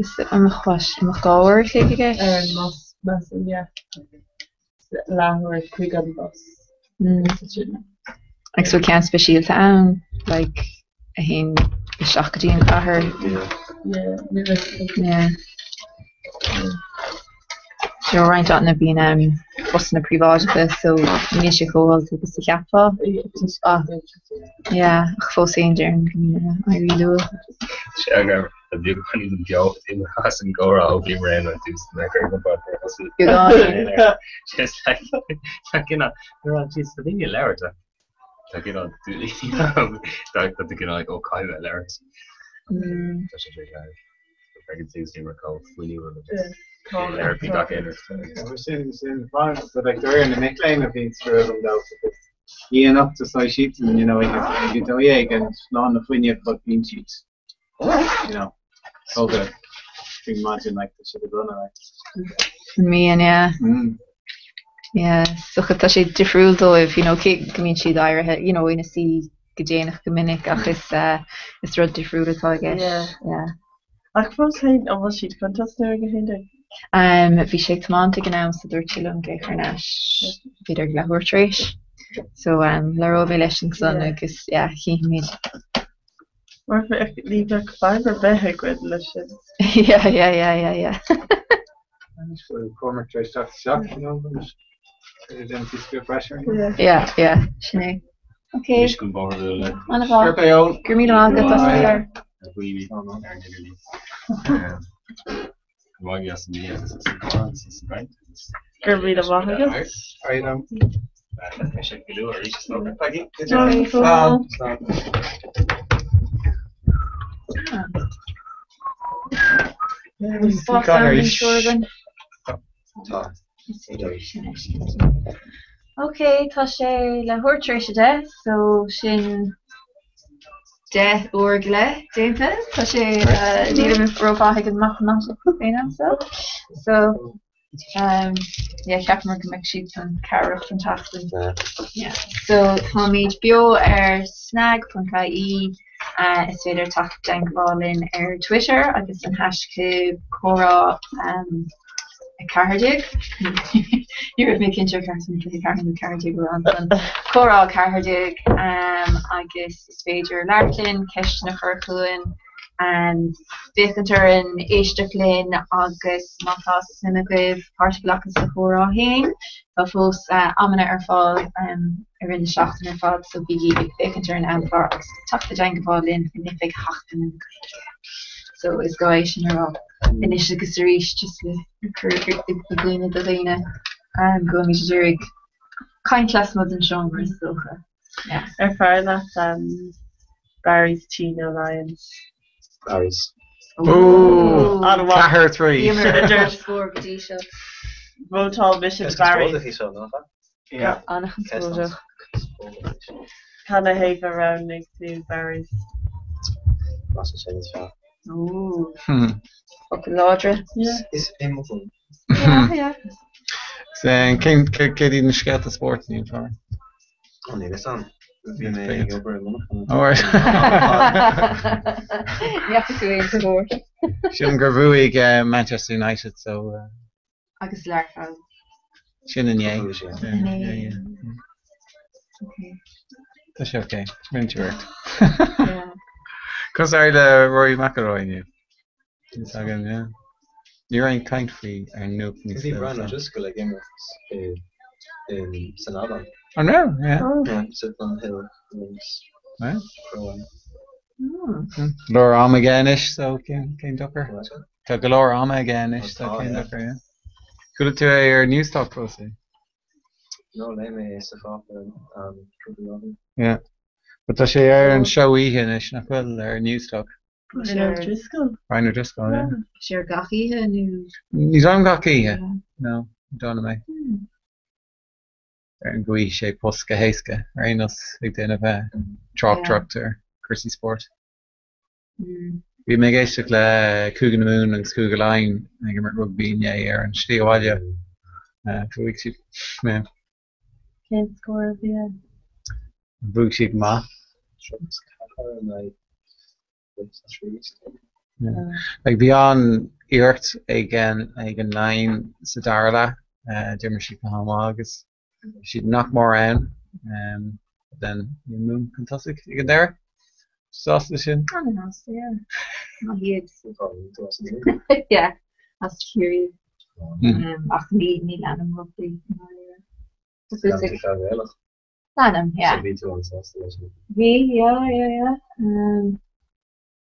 Is an mbeadh 2 uair a chloig i gceist? Ar an mbus, measaim, yeah. Leathuair chuig an bhus. Agus bhfuil ceann speisialta ann, like, a théann isteach go dtí an chathair? Yeah, níl a fhios agam. Yeah. Sure, roinnt áiteanna bíonn um, busanna príobháideacha so níl sé chomh holc agus a cheapfá. Ach, yeah, ach fós féin déarfainn go mbíonn ag éirí luath. Sé go Tá beagáinín den bheo imithe as an gcomhrá ó bhíomar ann ar dtús na Beagán. Just like like you know they're all jeez tá daoine ag labhairt like like you know tá tá you know like ó caithfidh mé labhairt. Tá sé sé Pregnancy mar có fuinniúil agus labhairt bhí gach aon rud. Sin sin fine but like de réir na mic léinn a bhíonn stró agam dó Ian up to sai siadsan you know ag ag 12 and lán le fuinneamh but bíonn siad you know, tógtha faoin maidin like tá siad go dona like. Mbíonn, yeah. Mm. Yeah, so tá sé difriúil dóibh, you know, cé go mbíonn siad éirithe, you know, ina suí go déanach go minic ach is uh, is rud difriúil atá i gceist. Yeah. Yeah. Ach fós féin, an bhfuil siad chun tosnú ag 11? Um, bhí sé ag tiomáint ag an am so dúirt sé liom glaoch thar n-ais b'fhéidir ag leathuair tar éis. So um, labhróidh mé leis ansan Yeah. agus yeah, chífimid. Mar bheadh, ní bheadh fadhb ar bith againn leis sin. Yeah, yeah, yeah, yeah, yeah. Anois bhfuil Cormac tar éis teacht isteach, you know, anois b'fhéidir déanfaidh tú script breise ar Yeah. Yeah, yeah, sin é. Ok. Anois go bóthar le. An-mhaith. Sure, beidh eol. Go raibh míle maith agat as an chlár. Na daoine ar an idirlíon. Go maith as an mbia agus as an gcomhrá agus as an gcaint agus. Go raibh míle maith agat. Ar aghaidh liom. Beidh sé go luath arís is dócha. Peggy, Slán. Slán. Slán. Tá. Ok, tá sé leathuair tar éis a 10, so sin 10 uair go leith déanta. Tá sé nílim rómhaith ag an matamaitic fén am seo. So um, yeah, cheapamar go mbeadh siad chun cabhrach don tseachtain. Yeah. So táimid beo ar snag.ie uh, is féidir teacht i dteagmháil linn ar Twitter agus an haischlib comhrá um, 14. Ní raibh mé cinnte ar cheart dom 24 nó 14 a rá ansan. Comhrá 14 um, agus is féidir labhairt linn, ceisteanna a chur chugainn. Féachaint orainn, éisteacht linn agus má tá suim agaibh páirt a ghlacadh sa chomhrá féin, tá fós amanna ar fáil i rith na seachtaine ar fad so bígí ag féachaint ar an amchlár agus ag teacht i dteangmháil linn in oifig Sheachtain na Gaeilge. So is gá é sin a rá anois agus arís just le cur i gcuimhne do dhaoine go bhfuilimid ag iarraidh caint lasmuigh den seomra is dócha. Yeah. Ar fearr leat Barry's Tea nó Lyons? Barry's. Ooh! An-mhaith. 4, 3. Bhíomar ar an scór go dtí seo. Vótáil mise Is do Barry's. conspóideach í seo, nach ea? Yeah. An-chonspóideach. Cad ina thaobh a roghnaigh tú Barry's? Measaim sin is fearr. Ooh. Focail láidre. Yeah. Is iomchuí. Yeah, yeah. Cén céard iad na scéalta spóirt inniu, Clár? Ó, níl fhios a'm. Bhí mé ag obair i Monarcha. Ó, right. Ní fhaca tú aon spórt. Sílim gur bhuaigh Manchester United so. Agus Learpholl. Sin inné. Inné. Okay. Tá sé ok. Rinne tú ort. Yeah. Conas ar éirigh le Rory McIlroy inniu? Is againn, yeah. Ní raibh aon caint faoi ar nuacht níos Bhí Brian O'Driscoll ag imirt i san Albain. An raibh? Yeah. Yeah, sa Dunhill Links. Right. Pro Am. Go leor ama aige anois, so cén cén dochar? Tá go leor ama aige anois, so Tá, cén yeah. dochar, yeah. Chuala tú é ar Newstalk fós é? No, léigh mé é sa pháipéar cúpla lá ó shin. Yeah. But tá sé ar an seó oíche anois, nach bhfuil, ar Newstalk. Brian O'Driscoll. Brian O'Driscoll, yeah. Sé ar gach oíche nó? Ní dóigh liom gach oíche. No, ní dóigh liom é. Ar an gcaoi sé post go héasca ar aon nós ag déanamh tráchtaireacht ar cúrsaí spóirt. Bhí mé ag éisteacht le Cúige na Mumhan agus Cúige Laighean ag imirt rugbaí inné ar an slí abhaile. Bhuaigh siad. Yeah. Cén scór a bhí ann? Bhuaigh siad maith. 34 in aghaidh 23. Like bhí an-iarracht ag an ag an Laighin sa dara leath. D'imir siad go han-mhaith agus bhí siad nach mór ann. But then bhí an Mumhan chun tosaigh ag an deireadh. Sásta sin? An-sásta, yeah. Maith iad. Yeah, as Ciarraí. Ach ní ní leanaim rugbaí. Lean tú peil Ghaelach? Leanaim, yeah. So bhí tú an-sásta leis an. Bhí, yeah, yeah, yeah.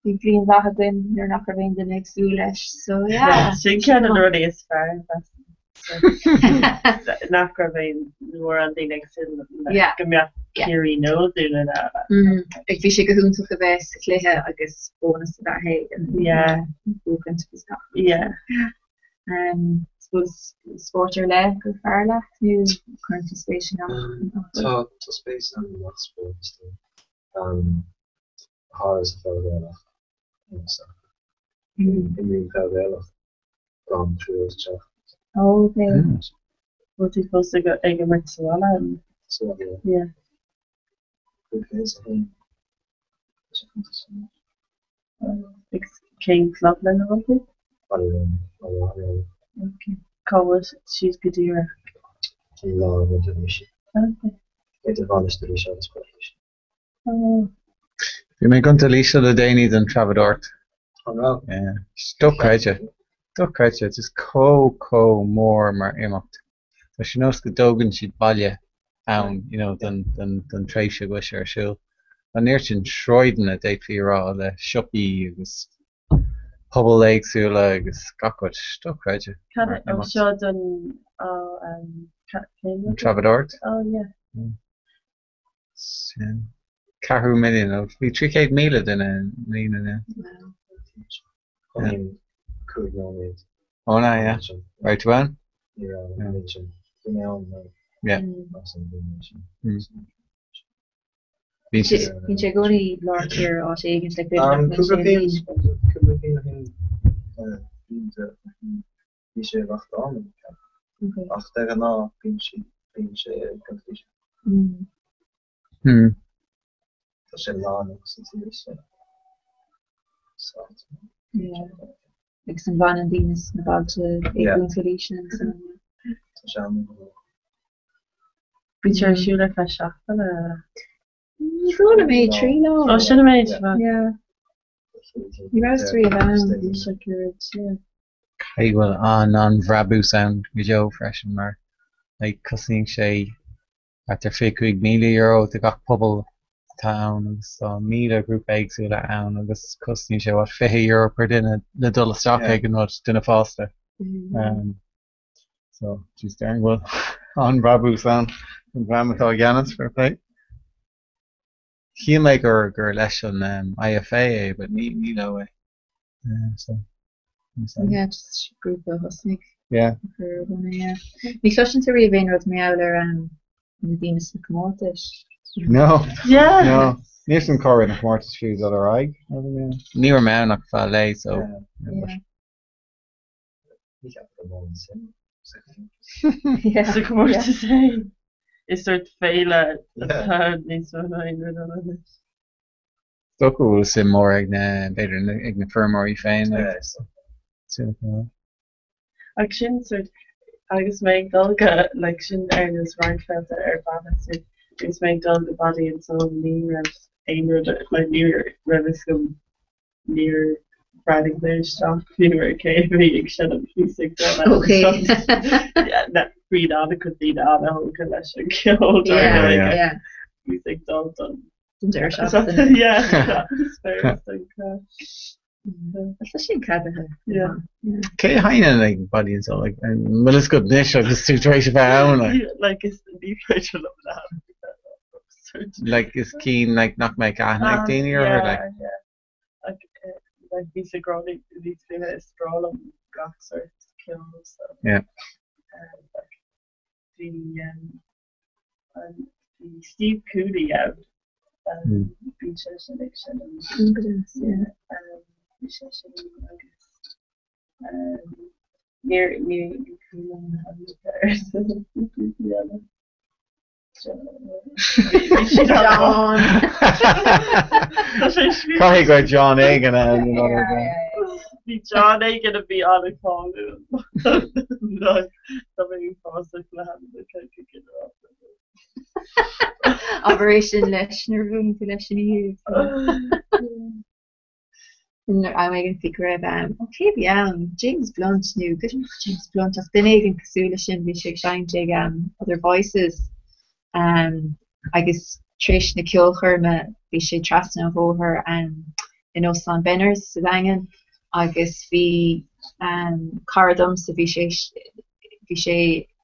Bhí bliain mhaith againn nuair nach raibh aon duine ag súil leis, so yeah. Sin ceann de na rudaí is fearr nach raibh aon mórán daoine ag súil le go mbeadh Ciarraí nó Dún na nGall. Like bhí sé go hiontach a bheith sa chluiche agus bónas a bheith é an buachaint agus gach. Yeah. Suppose spórt ar leith gur fearr leat nó cuireann tú spéis i ngach? Tá tá spéis agam i ngach spórt is dóigh. Go háirithe sa pheil Ghaelach. Imrím peil Ghaelach gan triúr sa teach. Ó ok. Bhfuil tú fós ag ag imirt sa bhaile? Sa bhaile, yeah. 5 1. Agus cén club lena bhfuil tú? Baile Átha Cliath. Ok. Cá bhfuil siad go díreach? I lár Bhaile Laoise. Ok. Idir Mhainistir Laoise agus Port Laoise. Bhí mé i gContae Laoise le déanaí don treabhadóireacht. An raibh? Yeah. Dochreidte. Dochreidte. Just chomh chomh mór mar imeacht. Tá sé nós go dtógann siad baile ann, you know, don don don tréimhse go bhfuil sé ar siúl. Tá an oiread sin sráideanna, d'fhéadfaí a rá, le siopaí agus pobail éagsúla agus gach rud. Dochreidte Cad mar é, ó imeacht. seo don, ó, um, cén An rud é? treabhadóireacht? Oh yeah. Sin ceathrú milliún, nó bhí 300,000 duine i mbliana, yeah. Chun 5 nóiméad. Ó ná, yeah. Raibh tú ann? Ní raibh an méid sin. Bhí mé ann mar Yeah. as an bhí mé sin. Bhí sé. Bíonn sé i gcónaí lár tíre áit éigin like b'fhéidir nach mbeidh Cúpla sé bliain arís. cúpla bliain ó shin bhí bhí sé i Loch Garman ach de ghnáth bíonn sé bíonn sé i gContae Laoise. Tá sé lárnach sa tír so sa Agus an bhfanann daoine sna bailte i gContae Laoise agus an Tá sé an-mhór. Bíonn sé ar siúl ar feadh seachtaine? Ní dóigh liom é, 3 lá. Ó, sin an méid. Yeah. Ní rabhas riamh ann. Bhí sé gairid, yeah. Caithfidh go bhfuil an-an-bhrabús ann go deo freisin mar like cosnaíonn sé thart ar €25,000 do gach puball atá ann agus tá 1,000 grúpa éagsúla ann agus cosnaíonn sé what €20 per duine le dul isteach ag an rud, duine fásta. So jeez déarfainn go bhfuil an-bhrabús ann don dream atá i gceannas, fair play. Shíl mé gur gur leis an IFA é but ní ní leo é. So Yeah, just grúpa a thosnaigh. Yeah. Ar bun é, yeah. Ní chloiseann tú riamh aon rud mar gheall ar na daoine sna comórtais. No. Yeah. No. Níl 'fhios a'm cá raibh na comórtais fiú dul ar aghaidh. Ní raibh mé ann ach feadh lae so. Yeah. Ní ceapaim go bhfuil suim sa Yeah. Sa chomórtas é. Is sórt féile atá níos mó ná aon rud eile anois. Is dócha go bhfuil suim mór ag na, b'fhéidir, ag na feirmeoirí féin. Ach sin sórt, agus mé ag dul go, like, sin ar nós roinnt féilte ar bhealach, sórt, agus mé ag dul go Body and Soul ní raibh aon rud, like, ní raibh fhios agam, níor bhreathnaigh mé isteach fiú ar cé a bhí ag seinm bhíos ag dul ann. Okay. Yeah, bhí an-chuid daoine an-thógtha leis an gceol dar ndóigh. Yeah, yeah. Bhíos ag dul don Don deireadh seachtaine. Yeah, atmaisféar don craic. Tá sin ceadaithe. Yeah. Cé a sheinneann ag Body and Soul? Like, an bhfuil fhios agat anois agus tú tar éis a bheith ann? Like, Like, is ní féidir liom na Like, is cinn like, nach mbeadh aithne ag daoine orthu, like. Yeah, yeah. Like, like, bhí sé grá bhí sé is breá liom gach sórt ceoil so. Yeah. Like, bhí um, an, bhí Steve Cooley ann. Um, bhí sé sin ag seinm. Yeah. Um, bhí sé sin agus um, níor níor ní cuimhin liom na hainmneacha ar John. Caithfidh go raibh John éigin ann. Bhí John éigin a bhí an-cháiliúil. Tá mé uafásach le hainmneacha go ginearálta. Abair é sin leis nuair a bhuaileann tú leis ina dhiaidh. Nuair am éigin bhí go raibh ann, ó cé a bhí ann? James Blunt nó b'fhéidir nach James Blunt ach duine éigin cosúil leis sin, bhí sé ag seinnt ag Other Voices agus tar éis na ceolchoirme bhí sé trasna an bhóthair in Óstán Benners sa Daingean agus bhí cara domsa bhí sé bhí sé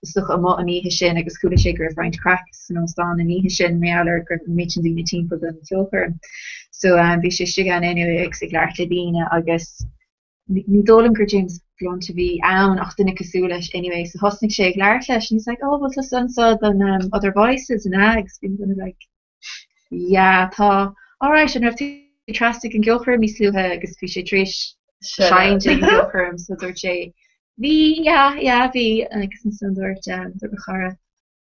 is dócha amuigh an oíche sin agus chuala sé go raibh roinnt craic san óstán an oíche sin mar gheall ar go raibh an méid sin daoine timpeall don cheolchoirm. So bhí sé istigh ann anyway agus ag labhairt le daoine agus ní dóigh liom gur James Blunt a bhí ann ach duine cosúil leis anyway so thosnaigh sé ag labhairt leis and he's like oh bhfuil tusa anseo don um, Other Voices an ea agus bhí an duine like Yeah tá. Alright, an raibh tú trasna ag an gceolchoirm níos luaithe agus bhí sé tar éis seinnt ag an gceolchoirm so dúirt sé bhí, yeah, yeah, bhí agus ansan dúirt um, dúirt mo chara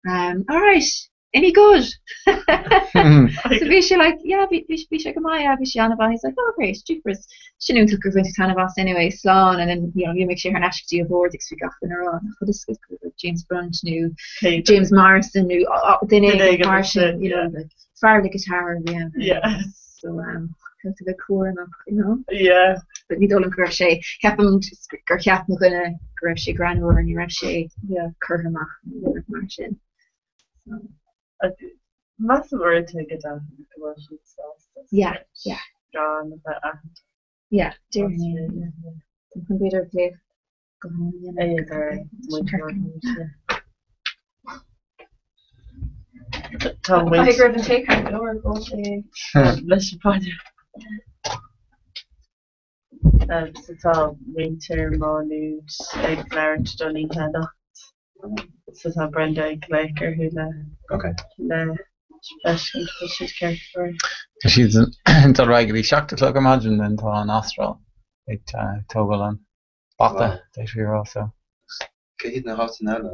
um, alright, any good? So bhí sé like, yeah, bhí, bhí, bhí sé go maith, yeah, bhí sé an-mhaith. He's like, oh great, super. Sin iontach gur bhain tú taitneamh as anyway, slán and then, you know, d'imigh sé thar n-ais go dtí a bhord agus bhí gach duine ag rá, nach bhfuil fhios agat go raibh James Blunt nó James Morrison nó duine éigin mar sin, you know, like, fear le guitar a bhí ann. Yeah. So, um, caithfidh tú bheith cúramach, you know? Yeah. But ní dóigh liom go raibh sé, ceapaim gur cheap mo dhuine go raibh sé greannmhar, ní raibh sé Yeah. curtha amach nó rud mar sin. So. Measaim uaireanta go deimhin go bhfuil siad sásta Yeah, yeah. gan a bheith aitheanta. Yeah, déarfainn é. Tá chun b'fhéidir glaoch gutháin a dhéanamh. É gur muintir Tá Caithfidh go raibh an tae ceart go leor, go bhfuil sé. leis an bhaile. So tá muintir Má Nuad ag labhairt don oíche anocht. So tá Brenda ag glaoch orthu le le feiscint bhfuil siad ceart go leor. Tá siad ag dul ar aghaidh go dtí 7 a chlog ar maidin then tá an Astráil ag tógáil an bata d'fhéadfaí a rá so. Cé hiad na háiteanna eile?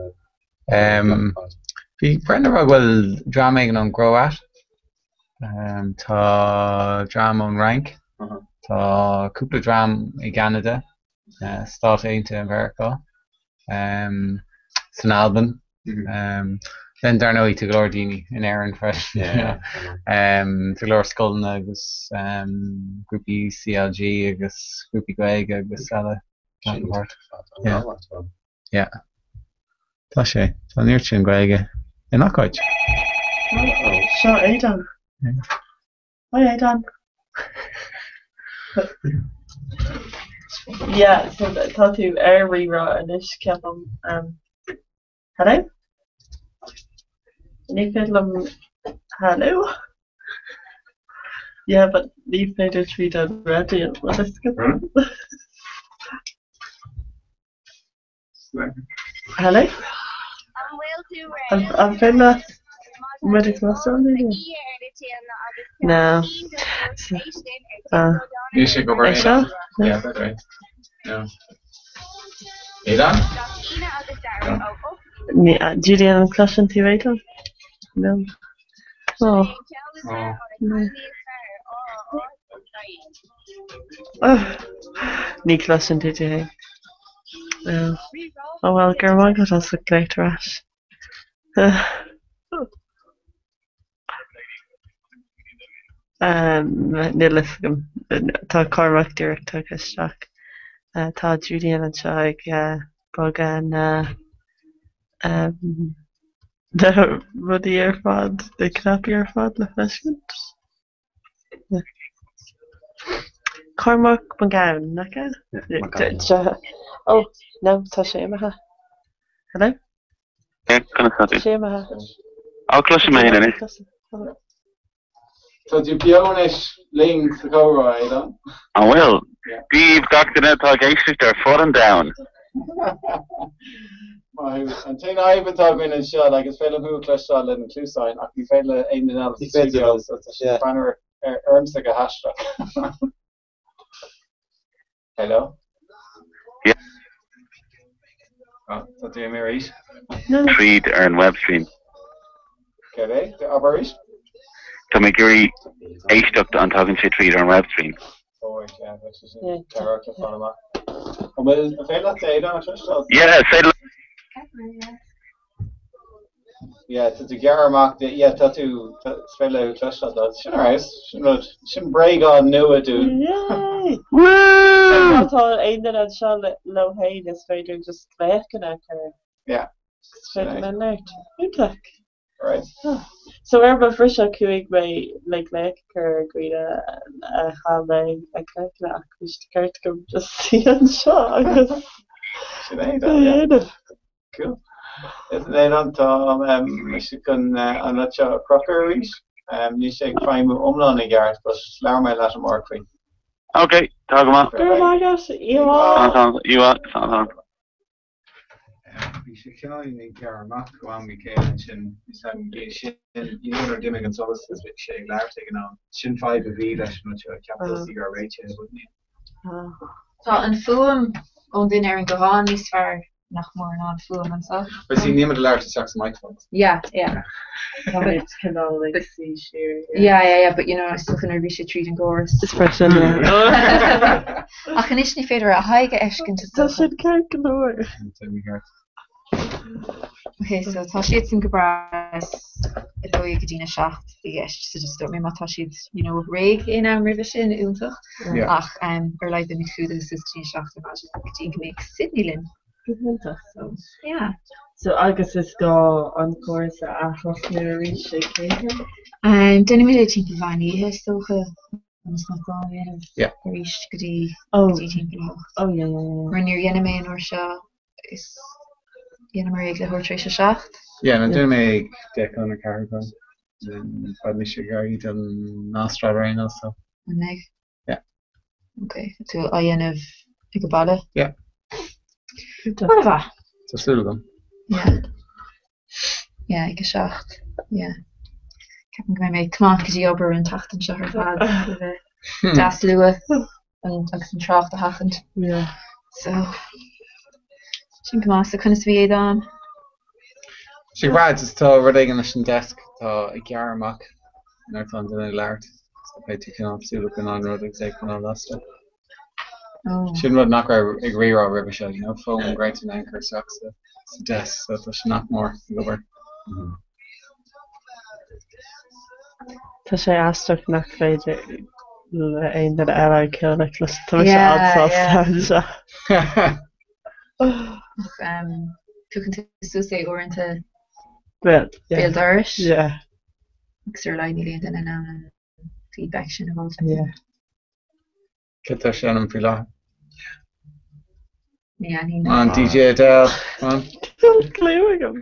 Bhí Brenda ag rá go bhfuil dream éigin ón gCróit, tá dream ón Fhrainc, tá cúpla dream i gCeanada, Stáit Aontaithe Mheiriceá, san Albain. Then dar ndóigh tá go leor daoine in Éirinn freisin. Yeah. Tá go leor scoileanna agus grúpaí CLG agus grúpaí Gaeilge agus eile. Yeah. Yeah. Tá sé. Tá an oiread sin Gaeilge i ngach áit. Seo Aodán. Hi Aodán. Yeah, so tá tú ar Rí-Rá anois, ceapaim. Hello? Ní féidir liom Hello? Yeah, but ní féidir tríd an raidió. Well, let's get Hello? An féidir leat muid a chloisteáil nó? No. Ah. Níl sé ag obair É seo? Yeah, that's right. No. Aodán? Ní, Julian, an gcloiseann tú Aodán? No. Oh. Oh. No. Oh. Ní chloiseann tú tú féin. Oh. Oh well, go raibh maith agat as ucht glaoch ar ais. Níl a fhios agam. Tá Cormac díreach tagtha isteach. Tá Julian anseo ag bogadh na na rudaí ar fad, na cnaipí ar fad le feiscint. Cormac Mac Gabhann, nach ea? Oh, no, tá sé imithe. Hello? Conas tá tú? Tá sé imithe. Ó, cloisim mé féin anois. Tá tú beo anois linn sa chomhrá, Aodán. An bhfuil? Dia daoibh gach duine atá ag éisteacht ar fud an domhain. Maith thú. An t-aon fhadhb atá againn anseo, like, is féidir liom thú a chloisteáil le na cluasáin ach ní féidir le aon duine eile sa stiúideo, so tá sé breathnú ar ormsa go haisteach. Hello? Yeah. Oh, tá tú imithe arís? Tríd ar an webstream. Céard é? Abair arís? Tá mé ag iarraidh éisteacht an dtagann sé tríd ar an webstream. Oh, yeah, bheadh sé sin cabhrach le fáil amach. An bhfuil an féidir leat Aodán a chloisteáil? Yeah, is féidir Yeah, tá tú gearrtha amach de, yeah, tá tú, is féidir le thú cloisteáil dó. Sin ar fheabhas, sin rud, sin bréagán nua dúinn. Yay! Woo! Má tá aon duine anseo leo féin is féidir just glaochanna a chur. Yeah. Is féidir linn labhairt. Iontach. Right. So ar mo bhriseadh chuaigh mé le glaoch a chur ar dhaoine a chaill mé ag glaochanna ach bhí sé ceart agam just suí anseo agus Sin é, yeah. Cool. Is Aodán tá mise chun an rud seo a chrochadh arís. Níl sé ag feidhmiú iomlán i gceart but labhróidh mé leat amárach faoi. Ok, tá go maith. Go raibh maith agat, Íomhá. Íomhá, slán. Bhí sé cineáilín ag gearradh amach ó am go chéile ansin. Bhí sin, you know nuair a d'imigh an solas is bhí sé ag labhairt ag an am. Sin fadhb a bhí leis an rud seo, cheap tosaí go raibh réitithe but níl. Tá an fuaim ón duine ar an guthán níos fearr nach mór ná an fuaim anseo. But see, níl muid ag labhairt isteach sa microphone. Yeah, yeah. Tá muid cineál ag suí siar. Yeah, yeah, yeah, but you know, is dócha nuair a bhí sé tríd an gcóras. Is freisin, yeah. Ach anois ní féidir a aghaidh a fheiscint is Tá dócha. sin ceart go leor. Ok, so tá siadsan go breá is 12 go dtína 7 i gceist so just dúirt mé má tá siad you know réidh aon am roimhe sin iontach Yeah. ach um, ar a laghad beimid clúdaithe suas go dtí a 7 ar maidin go dtí go mbeidh Sydney linn. Go hiontach. So yeah. So agus is gá an córas a athosnú arís ag cén am? Um, déanfaimid é timpeall mheán oíche is dócha. Ionas nach gá a dhéanamh arís go dtí go dtí timpeall a hocht. Mar níor dhein mé an uair seo is dheineamar é ag leathuair tar éis a seacht. Yeah, no, déanfaidh mé ag 3:50 chun beidh mise ag éirí don Astráil ar aon nós, so. An mbeidh? Yeah. Ok, tú á dhéanamh ag an baile? Yeah. An mhaith. Tá súil agam. Yeah. Yeah, ag a 7. Yeah. Ceapaim go mbeidh mé ag tiomáint go dtí obair an tseachtain seo ar fad le bheith deas luath agus an trácht a sheachaint. Yeah. So, sin go maith. So conas a bhí Aodán? Sé breá, just tá rud éigin leis an desk atá ag gearradh amach nuair atá an duine ag labhairt. So beidh tú cineál súil go an rud agus é cineál lasta. Oh. Sin rud nach raibh ag Rí-Rá roimhe seo, you know, fón go raibh tú in ann cur isteach sa desk, so tá sé nach mór ag obair. Tá sé aisteach nach féidir le aon duine eile an ceol a chlos. Tá mise Yeah, an-sásta yeah. anseo. Ach piocann tú suas é uaireanta Well, yeah. béal dorais. Yeah. Agus ar a laghad níl aon duine in ann an feedback sin a fháil. Yeah. Cad tá á sheinm faoi láthair? Ní aithním. An DJ Adele. An? Níl clue agam.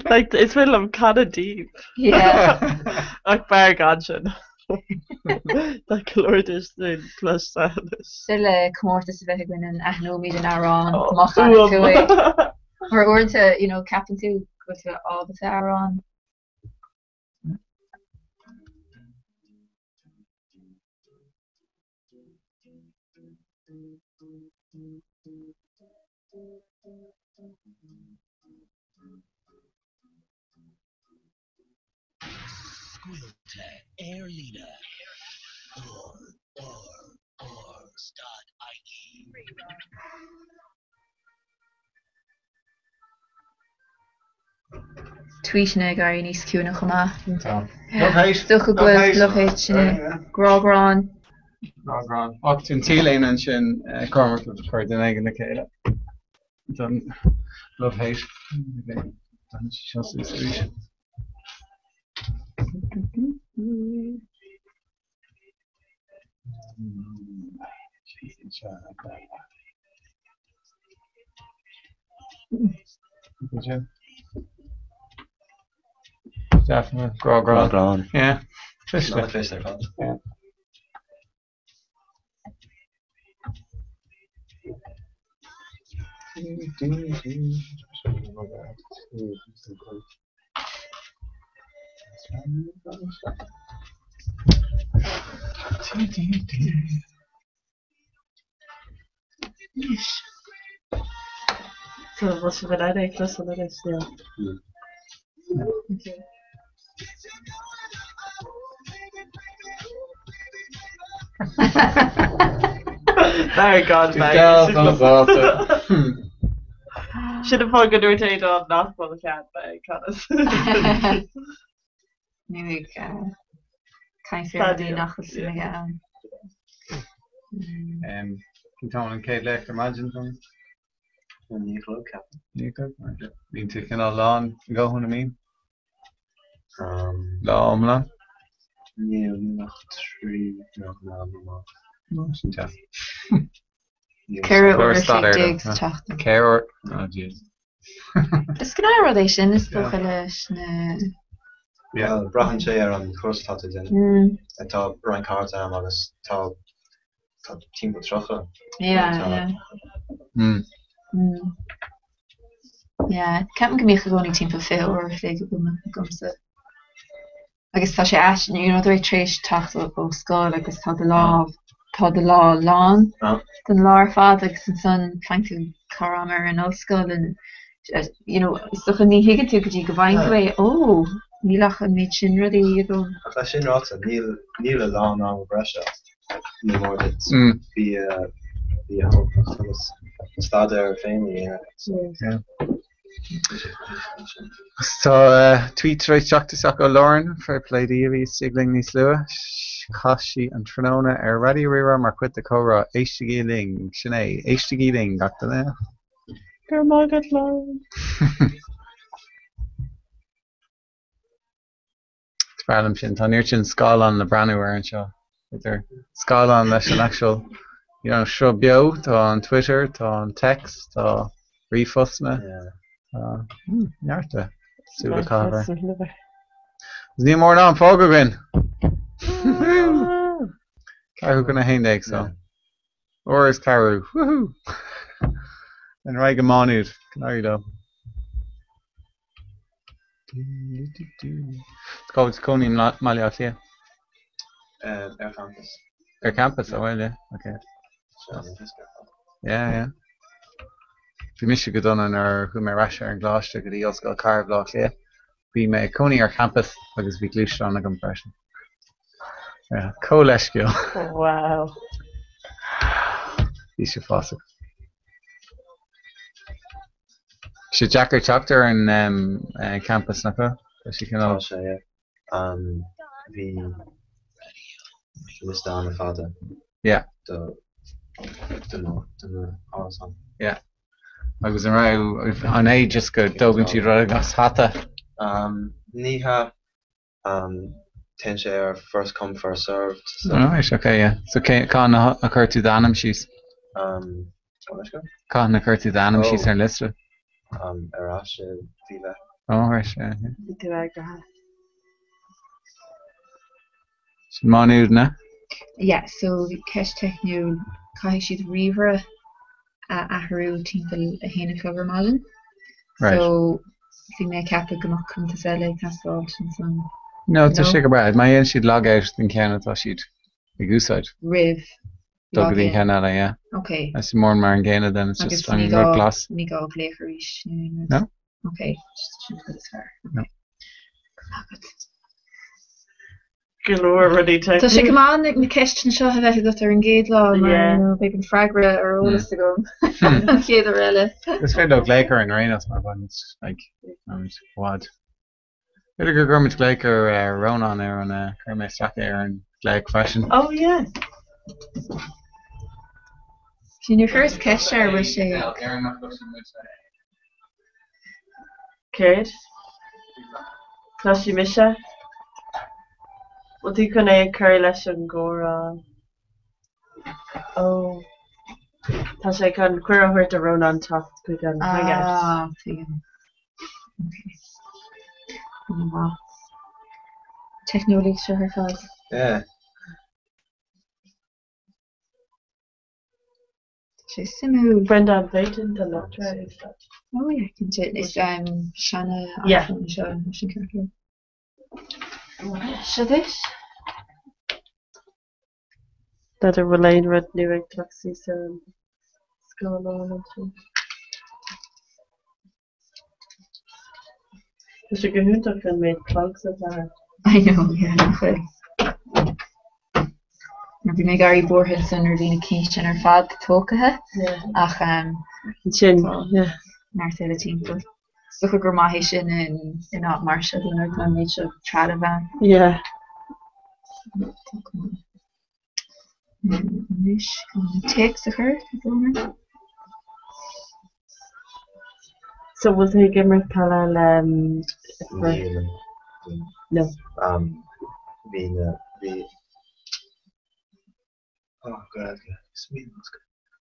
Like, is féidir liom canadh Deep. Yeah. Ach b'fhearr gan sin. Tá go leor de sin cloiste anois. Is le comórtas a bheith againn an aithneoimid an amhrán má chanann tú é. Mar uaireanta, you know, ceapann tú go bhfuil tú ábalta amhrán. Scaoilte ar líne. RRR dot ie. Tweetanna ag éirí níos ciúine chomh maith. Tá. Love hate. Is dócha go bhfuil love hate sin é. Grá gráin. Grá gráin. Ach an t-léine ansin Cormac ag cur duine éigin le chéile. Don love hate. Tá seo suas arís. Definitely. Grá grá. Grá gráin. Yeah. Not cliste ar fad. Yeah. So bhfuil sibh in ann é a chlos anois? Yeah. Very God, Sin an fáth go dúirt Aodán nach bhfuil cead bheith ag canadh. Ní ag caint faoi rudaí nach bhfuil suim aige ann. Cén t-am an chéad léacht ar maidin, Tony? 9 a chlog, ceapaim. 9 a chlog? Bíonn tú cineál lán a dhóthain, an mbíonn? Lá iomlán? Níl, níl ach 3 nó am amach. Sin deas. 14 uair a chloig sa tseachtain. 4 uair? Oh jeez. Is gnáthrud é sin is dócha leis na. Bhuel, braitheann sé ar an chúrsa atá tú ag déanamh. Tá roinnt cairde agam agus tá tá timpeall 30. Yeah, yeah. Yeah, ceapaim go mbíodh i gcónaí timpeall 20 uair a chloig agamsa. Agus tá sé ait, you know, tar éis teacht ó scoil agus tá do lá, tá do lá lán don lá ar fad agus ansan faigheann tú cur ama ar an ollscoil and you know, is dócha ní thuigeann tú go dtí go bhfaigheann tú é, ó, níl ach an méid sin rudaí agam. Ach leis sin ráite, níl, níl a lán ama breise, ní mór duit bia, bia a thógáil agus staidéar féin a dhéanamh. Yeah. Tá tweet tar éis teacht isteach ó Lauren, fair play di a bhí istigh linn níos luaithe. Chaith sí an tráthnóna ar Raidió Rí-Rá mar chuid de Comhrá. Éistigí linn! Sin é, éistigí linn, gach duine! Go raibh maith agat, Lauren. Is fearr liom sin. Tá an oiread sin scáileán le breathnú air anseo. Idir scáileán leis an actual, you know, sruth beo, tá an Twitter, tá an text, tá ríomhphostanna, tá neart le súil a chaitheamh air. Agus níl mórán am fágtha againn! Ceathrú chun a haon déag, so. Uair is ceathrú. Woohoo! Ar aghaidh go Má Nuad. Go n-éirí leo. Cá bhfuil tú cónaí i mBaile Átha Cliath? Ar champas. Ar champas, oh well, yeah, okay. Yeah, yeah. Bhí mise go dona nuair a chuaigh mé ar ais ar an gcoláiste go dtí Ollscoil Chathair Bhaile Átha Cliath. Bhí mé ag cónaí ar champas agus bhí gluaisteán agam freisin. Yeah, chomh leisciúil. Wow. Bhí sé uafásach. Tá sé deacair teacht ar an campas, nach bhfuil? Tá sé cineál. Tá sé, yeah. Bhí. Liosta an-fhada Yeah. do do na do na árasáin. Yeah. Agus an raibh, an é just go dtógann siad rud as hata? Um, ní hea, um, téann sé ar first come first served so. Alright, okay, yeah. So cé, cathain a chuir tú d'ainm síos? Um, gabh mo leithscéal? Cathain a chuir tú d'ainm Oh. síos ar an liosta? Um, ar ais i mhí Mheithimh. Oh, right, yeah, yeah. Bhí tú eagraithe. Sin Má Nuad, an ea? Yeah, so bhí ceist teicniúil, caithfidh siad ríomhaire a athrú timpeall a haon a chlog ar maidin. Right. So bhí mé ag ceapadh go mbeadh cuntas eile ag teastáil ansan. No, tá No? sé go breá. Má dhéanann siad log out den cheann atá siad ag úsáid. Roimh Dul go dtí log an in. ceann eile, yeah. Ok. Is mór mar an gcéanna then, it's Agus just an ní gá, rud glas. ní gá glaoch arís nó aon rud. No. Ok, sin an chuid is fearr. No. Go maith agat. Go leor rudaí Tá sé go maith na ceisteanna seo a bheith agat ar an gcéad lá mar Yeah. you know, beidh an freagra ar eolas agam an chéad uair eile. Is féidir leo glaoch orainn ar aon nós má bhaineann like, táimid i bhfad. B'fhéidir go gcuirfimid glaoch ar eh, Rónán ar an eh, chuir mé isteach é ar an glaoch freisin. Oh yeah. Sin níor chuireas ceist air bhfuil sé Céard? Cloisfidh mise? Bhfuil tú chun é a chur leis an gcomhrá? Ó. Tá sé chun cuireadh a thabhairt do Rónán teacht chuig an Hangout. Ah, tuigim. Ok. An-mhaith. Teicneolaíocht seo ar fad. Yeah. Tá sé suimiúil. Brendan bhféadfainn do lucht a úsáid. Oh yeah, cinnte. Is seana Yeah. iPhone seo, sin ceart go leor. Seo duit. N'fheadar bhfuil aon rud nua ag teacht suas ar an scáileán ansin. Tá sé go hiontach an méid plugs atá ann. I know, yeah, nach bhfuil. Nuair bhí mé ag éirí buartha ansan nuair a bhí na cinn sin ar fad tógtha ach Ansin, yeah. neart eile timpeall. Is dócha gur maith é sin in áit mar seo nuair atá an méid seo trealaimh ann. Yeah. Tá go maith. Anois, an téacs a chur i gcónaí. So bhfuil tú ag imirt peile le Níl. No. Um, bhí na, bhí, oh Gaeilge, is mian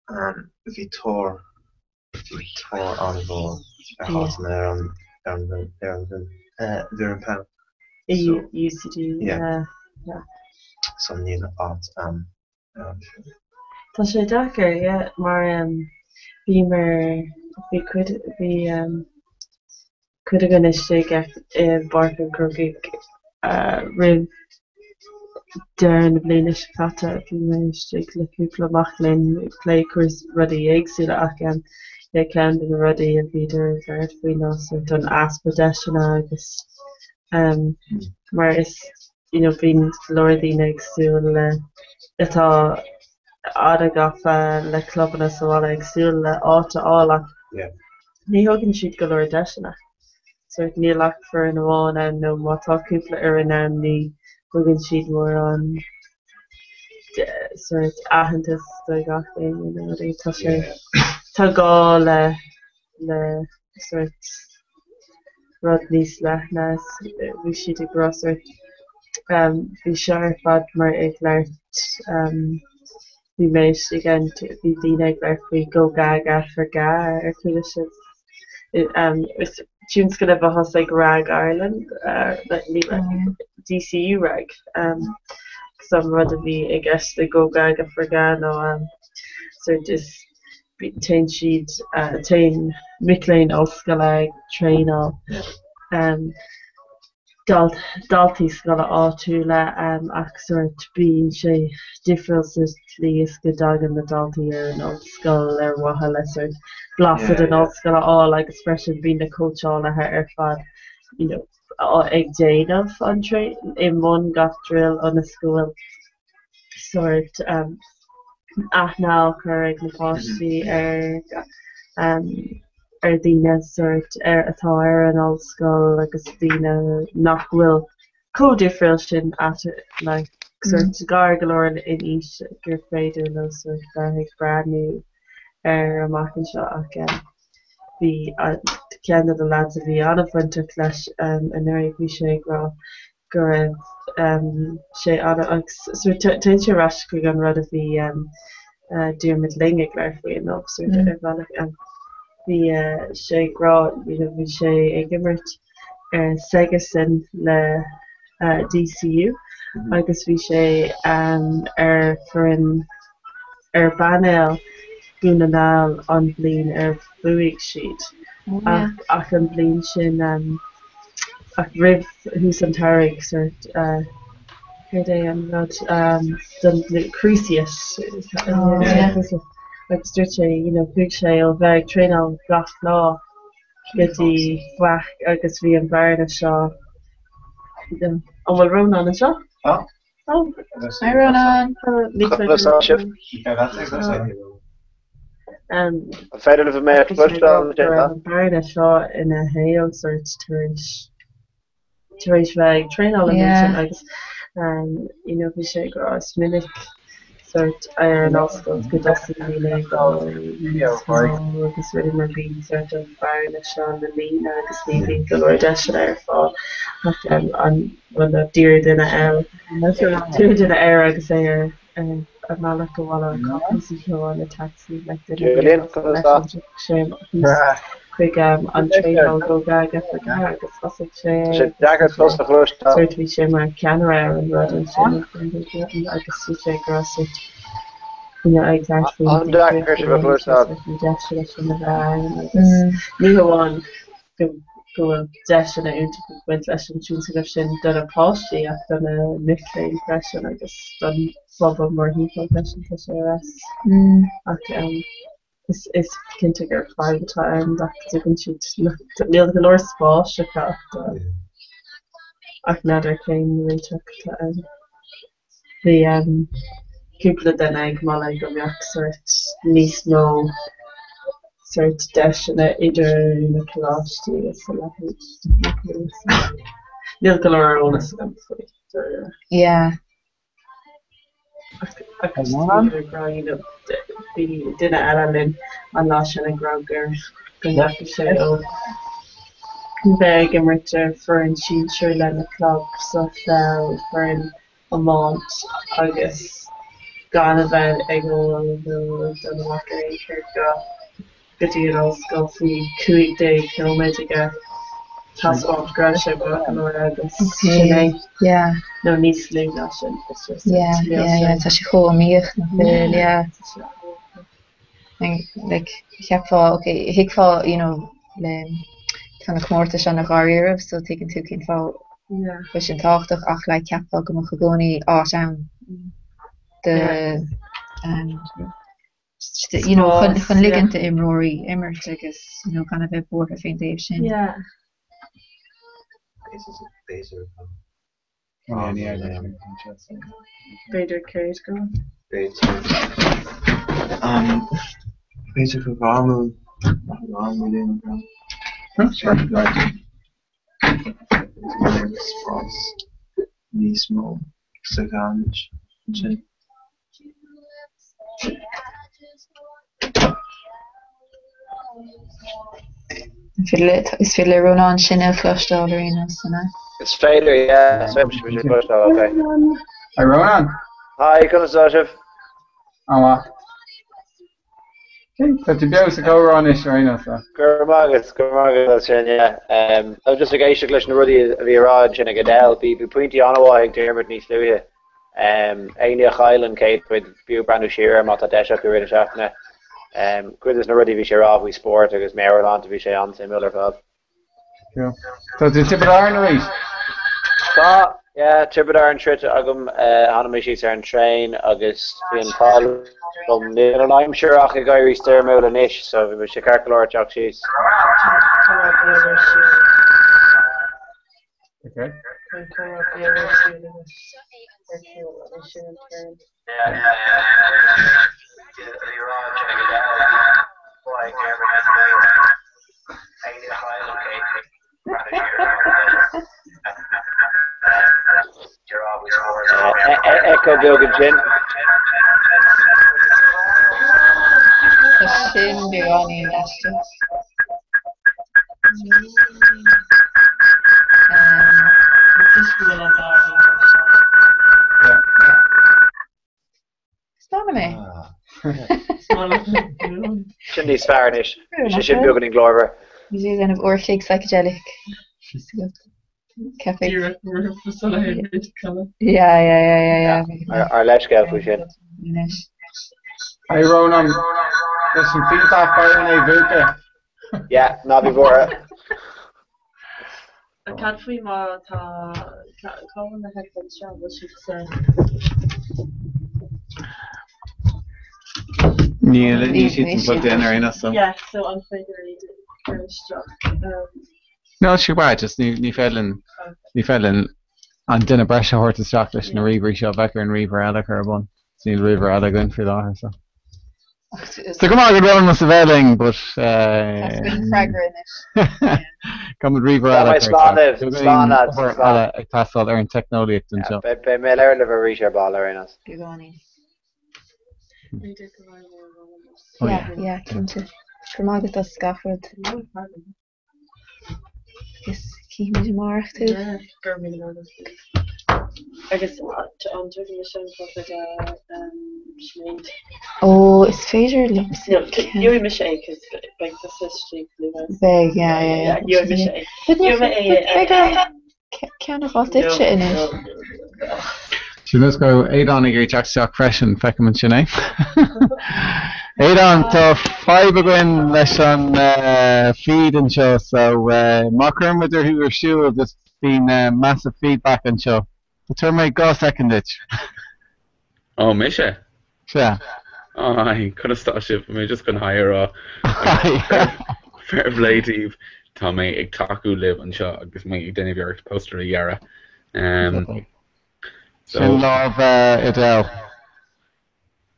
Um, bhí tóir, bhí tóir an-mhór ar áiteanna ar an, ar an, ar an bhfoireann peile. I So, UCD, yeah. yeah, yeah. So níl áit um, ar an bhfoireann. Tá sé deacair, yeah, mar um, bhíomar, bhí cuid, bhí um, cuid againn istigh i bPáirc an Chrócaigh uh, roimh deireadh na bliana seo caite. Bhí mé istigh le cúpla mac léinn ag plé cúrsaí rudaí éagsúla ach um, yeah, ceann de na rudaí a bhíodar ag labhairt faoi ná sort an easpa deiseanna agus um, mar is you know, bíonn go leor daoine ag súil le, atá an-ghafa le clubanna sa bhaile ag súil le áit a fháil ach ní thugann siad go leor deiseanna. Sort níl ach foireann amháin ann nó má tá cúpla fhoireann ann ní thugann siad mórán sort aitheantas do gach éinne nó rudaí. Tá sé, tá gá le le sort rud níos leithne. Bhí siad ag rá sort bhí seo ar fad mar ag labhairt bhí mé istigh ann bhí daoine ag labhairt faoi Go Gaga for GAA ar chuala sibh is tionscnamh a thosaigh RAG Ireland ní DCU RAG agus an rud a bhí i gceist le Go Gaga for GAA ná sort is Téann siad, téann mic léinn ollscoile ag traenáil daltaí scoile áitiúla ach sórt bíonn sé difriúil sa tslí is go dtagann na daltaí ar an ollscoil ar mhaithe le sórt blaiseadh den ollscoil a fháil agus freisin bíonn na cóitseálaithe ar fad you know ag déanamh an traenáil i mbun gach drill ionas go bhfuil sórt aithne á cur ag na páistí ar ar dhaoine sórt ar atá ar an ollscoil agus daoine nach bhfuil chomh difriúil sin like. sort gar go leor in aois gur féidir leo sort bheith ag breathnú air amach anseo ach bhí ceann de na lads a bhí an-bhainteach leis anuraidh, bhí sé ag rá go raibh sé ana agus sort téann sé ar ais chuig an rud a bhí Diarmuid Lyng ag labhairt faoi inniu sort ar bhealach. Bhí sé ag rá you know bhí sé ag imirt ar s'aigesean le DCU agus bhí sé ar foireann ar bpainéal Dhún na nGall an bhliain ar bhuaigh siad ach ach an bhliain sin ach roimh thús an tsamhraidh sort céard é an rud don cruciate agus dúirt sé you know chuaigh sé ó bheith ag traenáil gach lá go dtí faic agus bhí an bhearna seo An bhfuil Rónán anseo? Tá. Hi Rónán. Conas tá sibh? An féidir libh mé a chloisteáil ansin? An bhearna seo ina shaol sort tar éis tar éis bheith ag traenáil an méid sin agus you know bhí sé ag rá is minic sort ar an ollscoil go dtosaíonn daoine ag dul níos mó agus rudaí mar bíonn sort an bhearna seo le líonadh agus ní bhíonn go leor deiseanna ar fáil ach an bhuel d'iarr duine d'iarr duine air agus é ar a mbealach abhaile ó campus oíche amháin le taxi like duine a bhí ag leis sé thuas chuig an traenáil go gaga for gar agus thosaigh sé Tá sé deacair tusa a chloisteáil. Sort bhí sé mar ceannaire ar an rud ansin agus bhí sé ag rá sort you know ag labhairt faoin An-deacair sibh a chloisteáil. na deiseanna sin a bheith ann agus ní hamháin go go bhfuil deiseanna iontacha ag baint leis an tionscnamh sin do na páistí ach do na mic léinn freisin agus don phobal mórthimpeall freisin tá sé ar fheabhas. Ach Is cinnte gur fadhb atá ann nach dtugann siad, níl go leor spáis acu ach do, ach n'fheadar cén réiteach atá ann. Bhí cúpla duine ag moladh go mbeadh sórt níos mó sórt deiseanna idir na coláistí is a leithéid. Níl go leor eolas agam faoi. Yeah. Agus bhí duine eile linn an lá sin ag rá gur go ndeachaigh sé ó bheith ag imirt ar foireann sinsir lena chlub sa pheil, foireann iomáint agus gan a bheith ag ól nó ag dul amach in aon chor go go dtí an ollscoil faoi 15 nóiméad aige taispeáint go raibh sé maith go leor agus sin é. Yeah. Nó níos lú ná sin. It's just Yeah, yeah, yeah, tá sé chomh iomaíoch nach bhfuil, yeah. Like, cheapfá, okay, thuigfeá, you know, le tá na comórtais ana dháiríribh so tuigeann tú cén fáth Yeah. bhfuil sin tábhachtach ach like cheapfá go mbeadh i gcónaí áit ann do um, you know, chun, chun ligint d'imreoirí imirt agus you know, gan a bheith buartha fén dtaobh sin. Yeah. B'fhéidir céard go? B'fhéidir. B'fhéidir gur gá nó gá nó líon an Spás níos mó sa ghairid sin. Is féidir le Rónán sinn a chloisteáil ar aon nós, an ea? Is féidir, yeah. Is féidir sibh a chloisteáil, ok. Hi Rónán! Hi, conas atá sibh? An-mhaith. Tá tú beo sa chomhrá anois ar aon nós. Go raibh maith agat, go raibh maith agat as sin, yeah. I was just ag éisteacht leis na rudaí a bhí á rá ansin ag Adele. Bhí pointí an-mhaith ag Diarmuid níos luaithe. Éinne a chaill an chéad chuid, b'fhiú breathnú siar air má tá deis acu i rith na seachtaine. Cuid de na rudaí a bhí sé a rá faoi spórt agus meabhairshláinte, bhí sé an-suimiúil ar fad. Cool. Tá tú i dTiobraid Árann arís? Tá, yeah, Tiobraid Árann sroichte agam. Tháinig mé síos ar an traein agus bhí an t-ádh liom. Níl an aimsir ach ag éirí stoirmiúil anois, so bhí sé ceart go leor teacht síos. Okay. echo beag ansin. Tá sin beagáinín aisteach. Stop mé. Sin níos fearr anois. Sé sin beagáinín glórmhar. Bhí sé ag déanamh uair a chloig psychedelic. Café. Yeah, yeah, yeah, yeah, yeah. Ár leithscéal faoi sin. Anois. Hey Ronan, leis an feedback fáin é mhúchadh. Yeah, ná bí buartha. Cad faoi má tá cá bhfuil na headphones seo, bhfuil siad sa. Níl, níl siad san plugged in ar aon nós so. Yeah, so an féidir iad a chur isteach? No, sé why, just ní ní féidir linn ní féidir linn an duine breise a thabhairt isteach leis na ríomhairí seo, bheadh orainn ríomhaire eile a chur ar bun. Níl ríomhaire eile againn faoi láthair so. So go maith go raibh mas a bheith linn, but freagra anois. Tá ríomhaire eile Slán libh, slán lads, slán. eile ag teastáil ar an teicneolaíocht anseo. Beidh mé ag labhairt libh arís ar ball ar aon nós. Beagáinín. Yeah, yeah, cinnte. Go raibh maith agat as gach rud. Agus cífimid amárach tú. Yeah, go raibh míle maith agat. Agus an dtabharfaidh mise an cóta do Sinéad? Ó, is féidir liomsa. No, gheobhaidh mise é cos beidh tusa istigh luath. Beidh, yeah, yeah, yeah. Gheobhaidh mise é. Gheobhaidh mé é. Beidh orm ceann a fháil duitse anois. Sin nós go raibh Aodán ag iarraidh teacht isteach freisin, feicim ansin é. Aodán, tá fadhb againn leis an feed anseo so má chuireann muid thú ar siúl just bíonn massive feedback anseo. So tabharfaidh mé 2 soicind duit. Ó, mise? Sea. Hi, conas tá sibh? Tá mé just chun hi a rá. Fair play daoibh. Tá mé ag tacú libh anseo agus mé ag déanamh iarracht poster a dhearadh. Um, so... Sin lámh uh, Adele.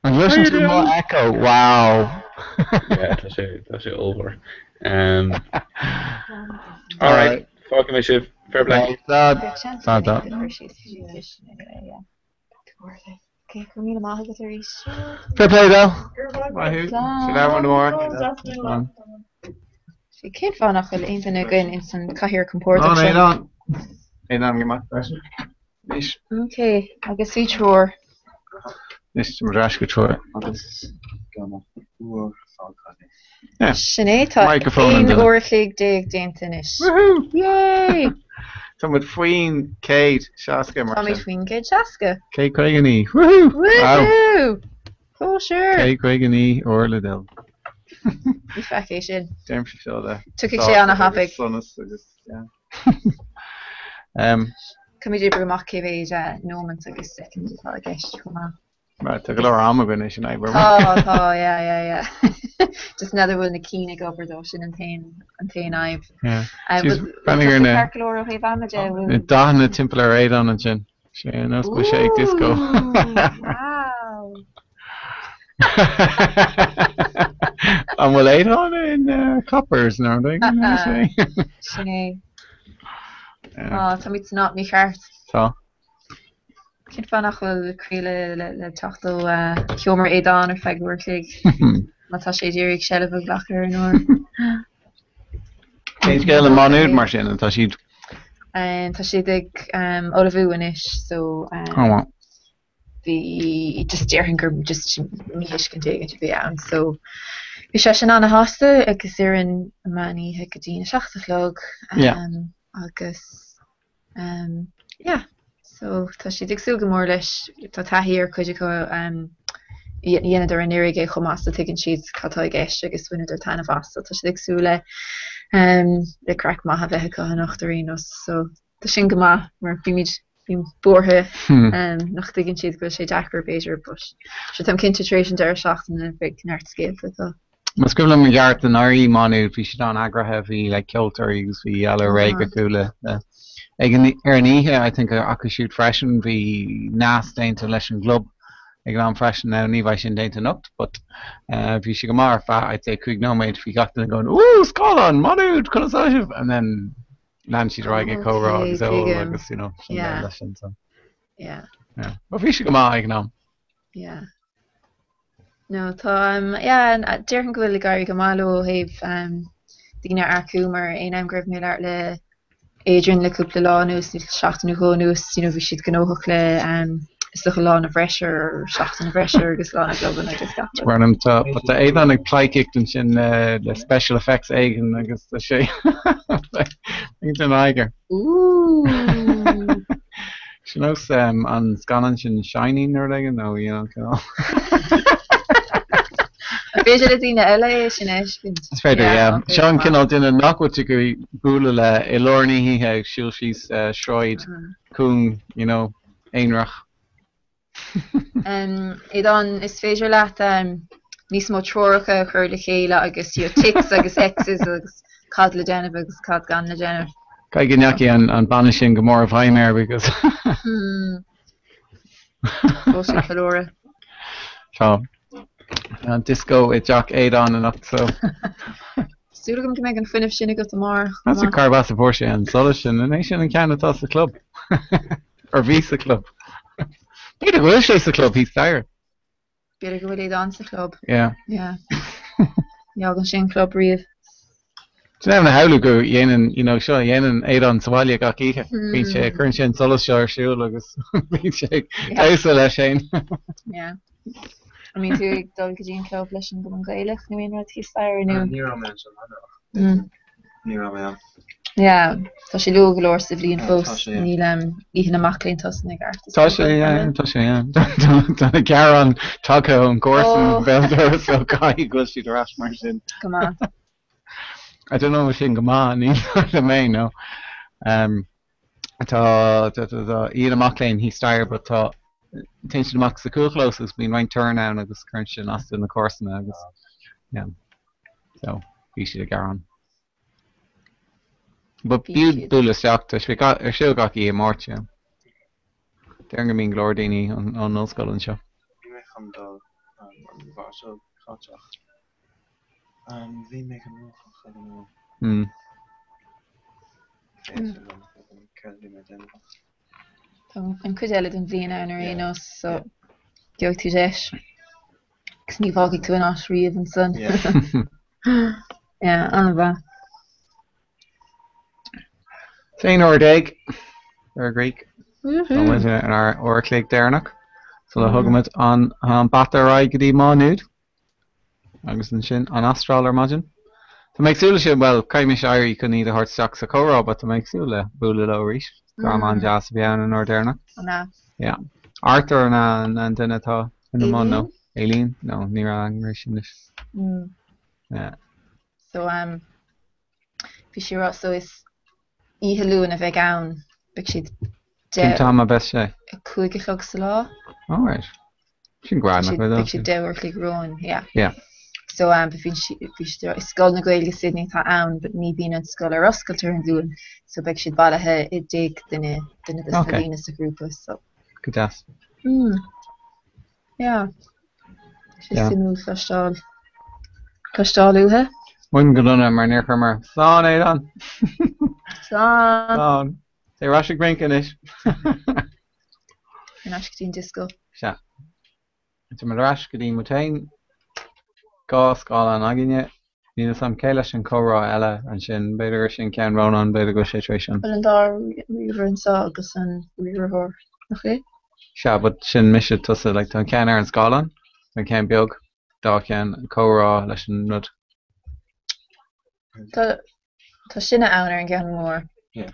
An gcloiseann tú mo echo? Wow. yeah, tá sé tá sé ollmhór. Um, all right, fágfaidh mé sibh. Fair play. Slán. Slán. Ok, go raibh míle maith agat arís. Fair play though. Maith thú. Sin am amárach. Cén fáth nach bhfuil aon duine againn ins an cathaoir compordach seo? Aodán. Aodán go maith freisin. Anois. Ok, agus bhí triúr. Anois tá muid ar ais go triúr. Agus gan ach uair fágtha againn. Sin é, tá aon uair a chloig déanta anois. Woohoo! Yay! Tá muid faoin 160 mar sin. Táimid faoin 160. 159. Woohoo! Woohoo! Cóisir! 159 uair le dul. Ní faic é sin. Deirimse seo le. Tiocfaidh sé ana-thapaidh. Sonas agus, yeah. Caithfimid oibriú amach cé mhéad nóimint agus soicind atá i gceist chomh maith. Right, tá go leor ama againn é sin a oibriú. Tá, tá, yeah, yeah, yeah. Just n'fheadar bhfuil na cinn ag obair dó, sin an t-aon, an t-aon fhadhb. Yeah. Bhfuil Breathnaigh ar tusa na ceart go leor ó thaobh ama de, bhfuil? na dathanna timpeall ar Aodán ansin. Sé ar nós go bhfuil sé ag disco. Ooh, wow. An bhfuil Aodán in Coppers nó rud éigin mar sin? Sin é. Á, táimid san áit mícheart. Tá. Cén fáth nach bhfuil craoladh le teacht ó sheomra Aodáin ar feadh uair a chloig má tá sé ag iarraidh seilbh a ghlacadh ar an uair? Cén scéal i Má Nuad mar sin? Tá siad. Tá siad ag ullmhú anois so bhí just déarfainn gur just míthuiscint éigin a bhí ann so bhí seisean ana-shásta agus ar an meán oíche go dtí a 7 a chlog agus Um yeah so tá siad ag súil go mór leis, tá taithí ar cuid acu um dheineadar anuraidh é chomh maith so tuigeann siad cad tá i gceist agus bhaineadar taitneamh as so tá siad ag súil le um le craic maith a bheith acu anocht ar aon nós so tá sin go maith mar bímid bím buartha um nach dtuigeann siad go bhfuil sé deacair b'fhéidir but sure táim cinnte tar éis an deireadh seachtaine beidh neart scéalta acu. Más cuimhin liom i gceart anuraidh i Má Nuad bhí siad an-eagraithe, bhí like ceoltóirí agus bhí eile réidh acu le le ag an ar an oíche I think acu siúd freisin bhí nasc déanta leis an gclub ag an am freisin now ní bheidh sin déanta anocht but eh bhí sé go maith ar feadh I'd say 5 nóiméad bhí gach duine going ooh scáileán Má Nuad conas tá sibh and then lean siad ar aghaidh ag comhrá agus ól agus you know sin leis sin so Yeah. Yeah. Well, bhí sé go maith ag an am. Yeah. No, tá, um, yeah, déarfainn go bhfuil ag éirí go maith leo ó thaobh um, daoine a earcú mar aon am go raibh mé ag labhairt le Adrian le cúpla lá anuas, nó seachtain nó dhó anuas, you know, bhí siad gnóthach le um, is dócha Lá na bhFreisear, Seachtain na bhFreisear agus Lá na gClubanna agus gach rud. Bhernam, tá, tá Aodán ag pleidhcíocht ansin le, le special effects éigin agus tá sé ag an oighear. Ooh! Sin nós um, an scannán sin Shining nó rud éigin nó you know, cineál. An féidir le daoine eile é sin a fheiscint? Is féidir, yeah. Seo an cineál duine nach bhfuil tú ag iarraidh bualadh le i lár na hoíche ag siúl síos sráid cúng, you know, aonarach. Aodán, is féidir leat níos mó treoracha a chur le chéile agus you know, ticks agus X's agus cad le déanamh agus cad gan le déanamh. Caithfidh go ndeachaigh an banna sin go mór i bhfeidhm air because. Fós ag ceiliúradh. Tá an disco i dteach Aodáin anocht so. Súil agam go mbeidh an fuinneamh sin agat amárach. Meas tú cárb as a bhfuair sé an solas sin? An é sin an ceann atá sa chlub? Or bhí sa chlub? B'fhéidir go bhfuil sé sa chlub thíos staighre. B'fhéidir go bhfuil Aodán sa chlub. Yeah. Yeah. Ní fhágann sé an club riamh. Sin é a shamhlú go dhéanann, you know, seo a dhéanann Aodán sa bhaile gach oíche. Bíonn sé, cuireann sé an solas seo ar siúl agus bíonn sé ag damhsa leis féin. Yeah. An mbíonn tú ag dul go dtí an club leis an gCumann Gaelach nó aon rud thíos staighre nó? Ní raibh mé ansin cheana ach ní raibh mé ann. Yeah, tá sé luath go leor sa bhliain Tá fós. sé, yeah. Níl Oíche na Mac Léinn tosaithe i gceart. is Tá dócha, sé, yeah, an bhfuil? tá sé, yeah. Tá na gearáin tagtha ón gcomharsan Oh. béal dorais so caithfidh go bhfuil siad ar ais mar sin. Go maith. I don't know sin go maith, ní dóigh liom é, no. Um, tá, tá, tá, tá Oíche na Mac Léinn thíos staighre but tá, téann siad amach sa chúlchlós agus bíonn roinnt torann ann agus cuireann sin as do na comharsana agus, yeah. So, bhí siad ag gearán. But Bhí b'fhiú siad. bualadh isteach, tá sé ar siúl gach oíche Máirt, yeah. Déarfainn go mbíonn go leor daoine ón ollscoil anseo. Bhí mé chun dul an Mháirt seo caite ach bhí mé gnóthach I don't know. Mm. Féidir liom céard a bhí mé ag déanamh ach. Tá an cuid eile den bhliain ann ar aon nós so gheobhaidh tú deis. Agus ní bhfágfaidh tú an áit riamh ansan. Yeah, an-mhaith. 11 uair ar an gcrích. Tá muid inár uair a chloig deireanach sula dtugaimid an bata ar aghaidh go dtí Má Nuad agus ansin an Astráil ar maidin. Tá mé ag súil leis sin, bhuel, caithfidh mise éirí chun iad a thabhairt isteach sa chomhrá but tá mé ag súil le bualadh leo arís. Dream an-deas a bhí ann an uair deireanach. An ea? Yeah. Arthur an ea an duine atá ina mbun nó Aileen? No, ní raibh aithne air sin anois. Yeah. So um, bhí sí ag rá, so is oíche Luain a bheidh ann, beidh siad Cén t-am a bheas sé? 5 a chlog sa lá. Alright. Sin grand, nach bhfuil? Beidh siad 10 uair a chloig romhainn, yeah. Yeah. So um, bhí sí, bhí sí, is Scoil na Gaeilge Sydney atá ann, but ní bhíonn an scoil ar oscailt ar an Luan, so beidh siad bailithe i dtigh duine, duine de na Okay. daoine sa ghrúpa, so. Go deas. Mm. Yeah. Sé Yeah. suimiúil cloisteáil, cloisteáil uathu. Muid go dona mar níor chuir Slán, Aodán! Slán! Slán! Téigh ar ais ag rince anois. Ar ais go dtí an disco. Sea. Tá muid ar ais go dtí muid féin. 2 scáileán againne. Níl 'fhios a'm cé leis an comhrá eile ansin. B'fhéidir gur sin ceann Rónáin, b'fhéidir go bhfuil sé tar éis an. Bhuel an dá ríomhaire anseo agus an riarthóir, nach é? Sea, but sin mise, tusa, like tá an ceann ar an scáileán, tá an ceann beag, dá cheann, comhrá leis an rud. Tá Tá sinne ann ar an gceann mór.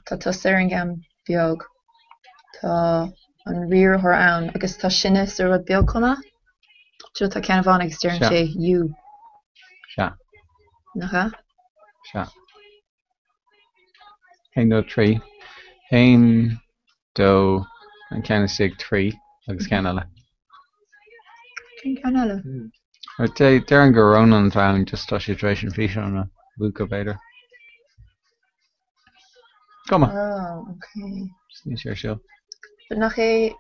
Tá tusa ar an gceann beag. Tá an riarthóir ann agus tá sinne sa rud beag chomh maith. Seo tá ceann amháin agus deireann sé you. Sea. Nach ea? Sea. 1, 2, 3. 1, 2, an ceann istigh, 3 agus ceann eile. Cén ceann eile? Déarfainn gur Rónán atá ann, just tá sé tar éis an físeán a mhúchadh b'fhéidir. Go maith. Oh, okay. Just níl sé ar siúl. But nach é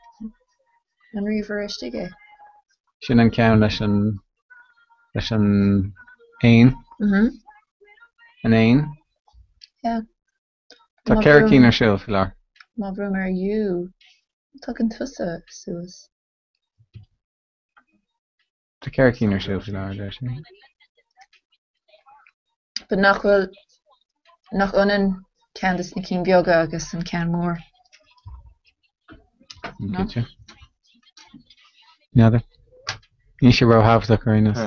an ríomhaire istigh é? Sin an ceann leis an leis an éan. Mhm. An éan. Yeah. Tá 4 cinn ar siúl faoi láthair. Má bhrúim ar you. Tugann tusa suas. Tá 4 cinn ar siúl faoi láthair, deir sé. But nach bhfuil, nach ionann ceann de na cinn beaga agus an ceann mór? No? Cinnte. N'fheadar. Níl sé róthábhachtach ar aon nós.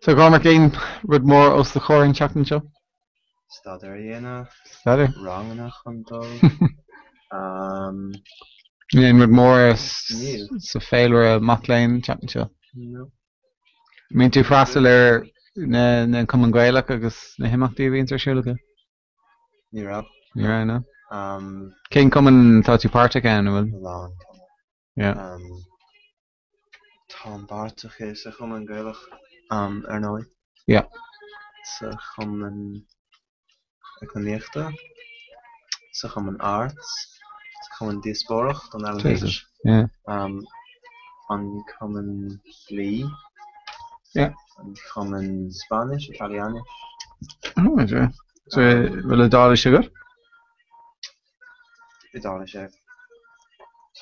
So Cormac, aon rud mór os do chomhair an tseachtain seo? Staidéar a dhéanamh. Staidéar? Ranganna chun dul. Níl aon rud mór sa féilire mac léinn an tseachtain seo? No. Mbíonn tú ag freastal ar na Cumann Gaelach agus na himeachtaí a bhíonns ar siúl acu? Ní raibh. Ní raibh, no. Cén cumann atá tú páirteach ann, an bhfuil? A lán cumann. Yeah. Táim páirteach i sa Chumann Gaelach, ar ndóigh. Yeah. Sa Chumann Eacnamaíochta, sa Chumann Arts, sa Chumann Díospóireacht, an LMH. Yeah. An Cumann Dlí. Yeah. An Cumann Spáinnis, Italianis. Oh, yeah. So, bhfuil Iodáilis agat? Iodáilis é.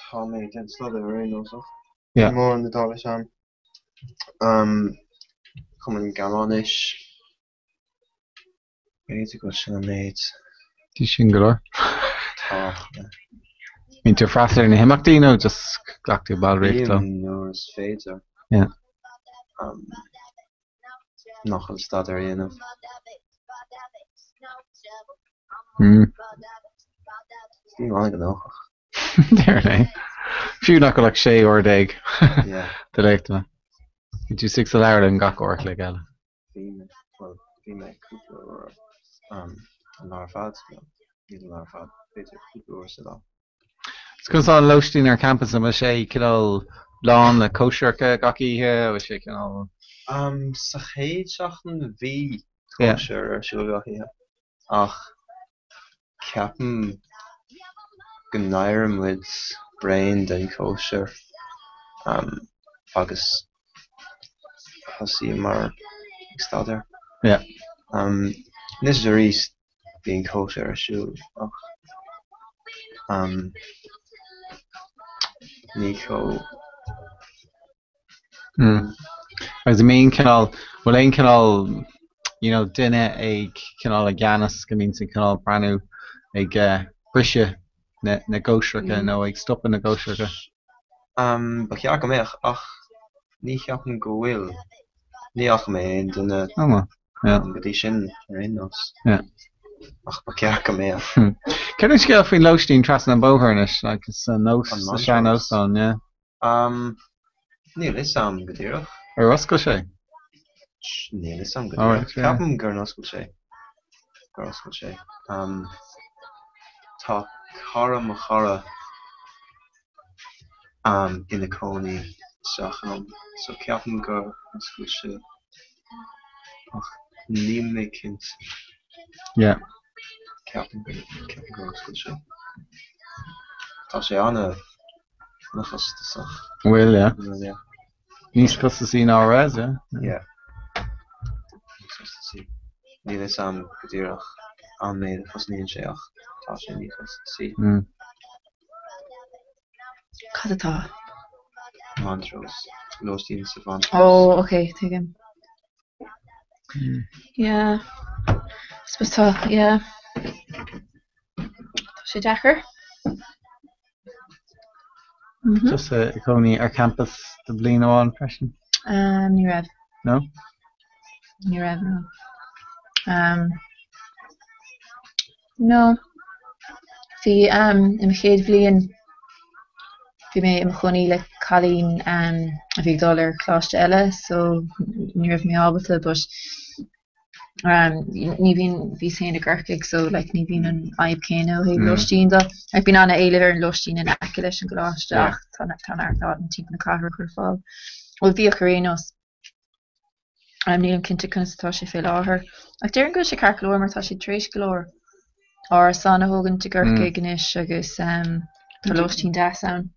Tá mé ag déanamh staidéir ar aon nós ach Yeah. níl mórán Iodáilis ann. Um, Cumann Gearmáinis. B'fhéidir go bhfuil sin an méid. Tá sin go leor. Tá. yeah. Bíonn tú ag freastal ar na himeachtaí nó just ghlac tú ballraíocht leo? Bím nuair is féidir. Yeah. Um, nach bhfuil staidéar a dhéanamh. Mm. Bím an-ghnóthach. Déarfainn é. Fiú nach bhfuil ach 16 uair Yeah. de léachtanna. Bhí tú istigh sa leabharlann gach uair a chloig eile. Bhí mé, bhuel, bhí mé cúpla uair um, an lá ar fad, no, ní an lá ar fad, b'fhéidir cúpla uair sa lá. Is conas tá an lóistín ar campas, an bhfuil sé cineál lán le cóisireacha gach oíche, an bhfuil sé cineál. Um, sa chéad seachtain bhí Yeah. cóisir ar siúl gach oíche, ach ceapaim go n-éirigh muid bréan den chóisir um, agus thosaíomar ag staidéar. Yeah. Um, anois is arís bíonn cóisir ar siúl ach um, ní chomh Mm. Agus an mbíonn cineál, bhfuil aon cineál, you know, duine ag cineál i gceannas go mbíonn siad cineál breathnú ag eh, briseadh na, na gcóisireacha nó ag stopadh na gcóisireacha? Um, ba cheart go mbeadh ach ní cheapaim go bhfuil. Ní fhaca mé aon duine Oh, well. Yeah. go dtí sin ar aon nós. Yeah. Ach ba cheart go mbeadh. Hmm. Céard an scéal faoin lóistín trasna an bóthar anois, like, san ós, An sa Montrose. sean-óstán, yeah. Um, níl fhios a'm go díreach. Ar oscail sé? Níl fhios a'm go All díreach. right, yeah. Ceapaim gur oscail sé. Gur oscail sé. Um, tá cara mo chara um, ina cónaí isteach ann, so ceapaim gur oscail sé. Ach níl mé cinnte. Yeah. Ceapaim gur, ceapaim gur oscail sé. Tá sé ana Ana-chostasach. Bhfuil, yeah. Bhfuil, yeah. Níos costasaí ná res, yeah. Yeah. Níos costasaí. Níl fhios a'm go díreach an méid a chosnaíonn sé ach tá sé níos costasaí. Mm. Cad atá? Montrose. Lóistín sa Mhontrose. Oh, ok, tuigim. Yeah. Suppose tá, yeah. Tá sé deacair. Mhm. Tusa i gcónaí ar campas do bhliain amháin freisin? Um, ní raibh. No? Ní raibh, no. Um, no. Bhí, um, i mo chéad bhliain, bhí mé i mo chónaí le cailín um, a bhí ag dul ar choláiste eile, so ní raibh mé ábalta, but um, ní bhíonn, bhíos féin i gCorcaigh, so like ní bhíonn an fhadhb céanna ó thaobh Mm. lóistín de. Like bíonn an-éileamh ar an lóistín in aice leis an gcoláiste Yeah. ach tá tá neart áiteanna timpeall na cathrach ar fáil. Bhuel bhíodh ar aon nós. Um, nílim cinnte conas atá sé fé láthair. Ach déarfainn go bhfuil sé ceart go leor mar tá siad tar éis go leor árasán a thógaint i gCorcaigh anois agus um, tá lóistín deas ann.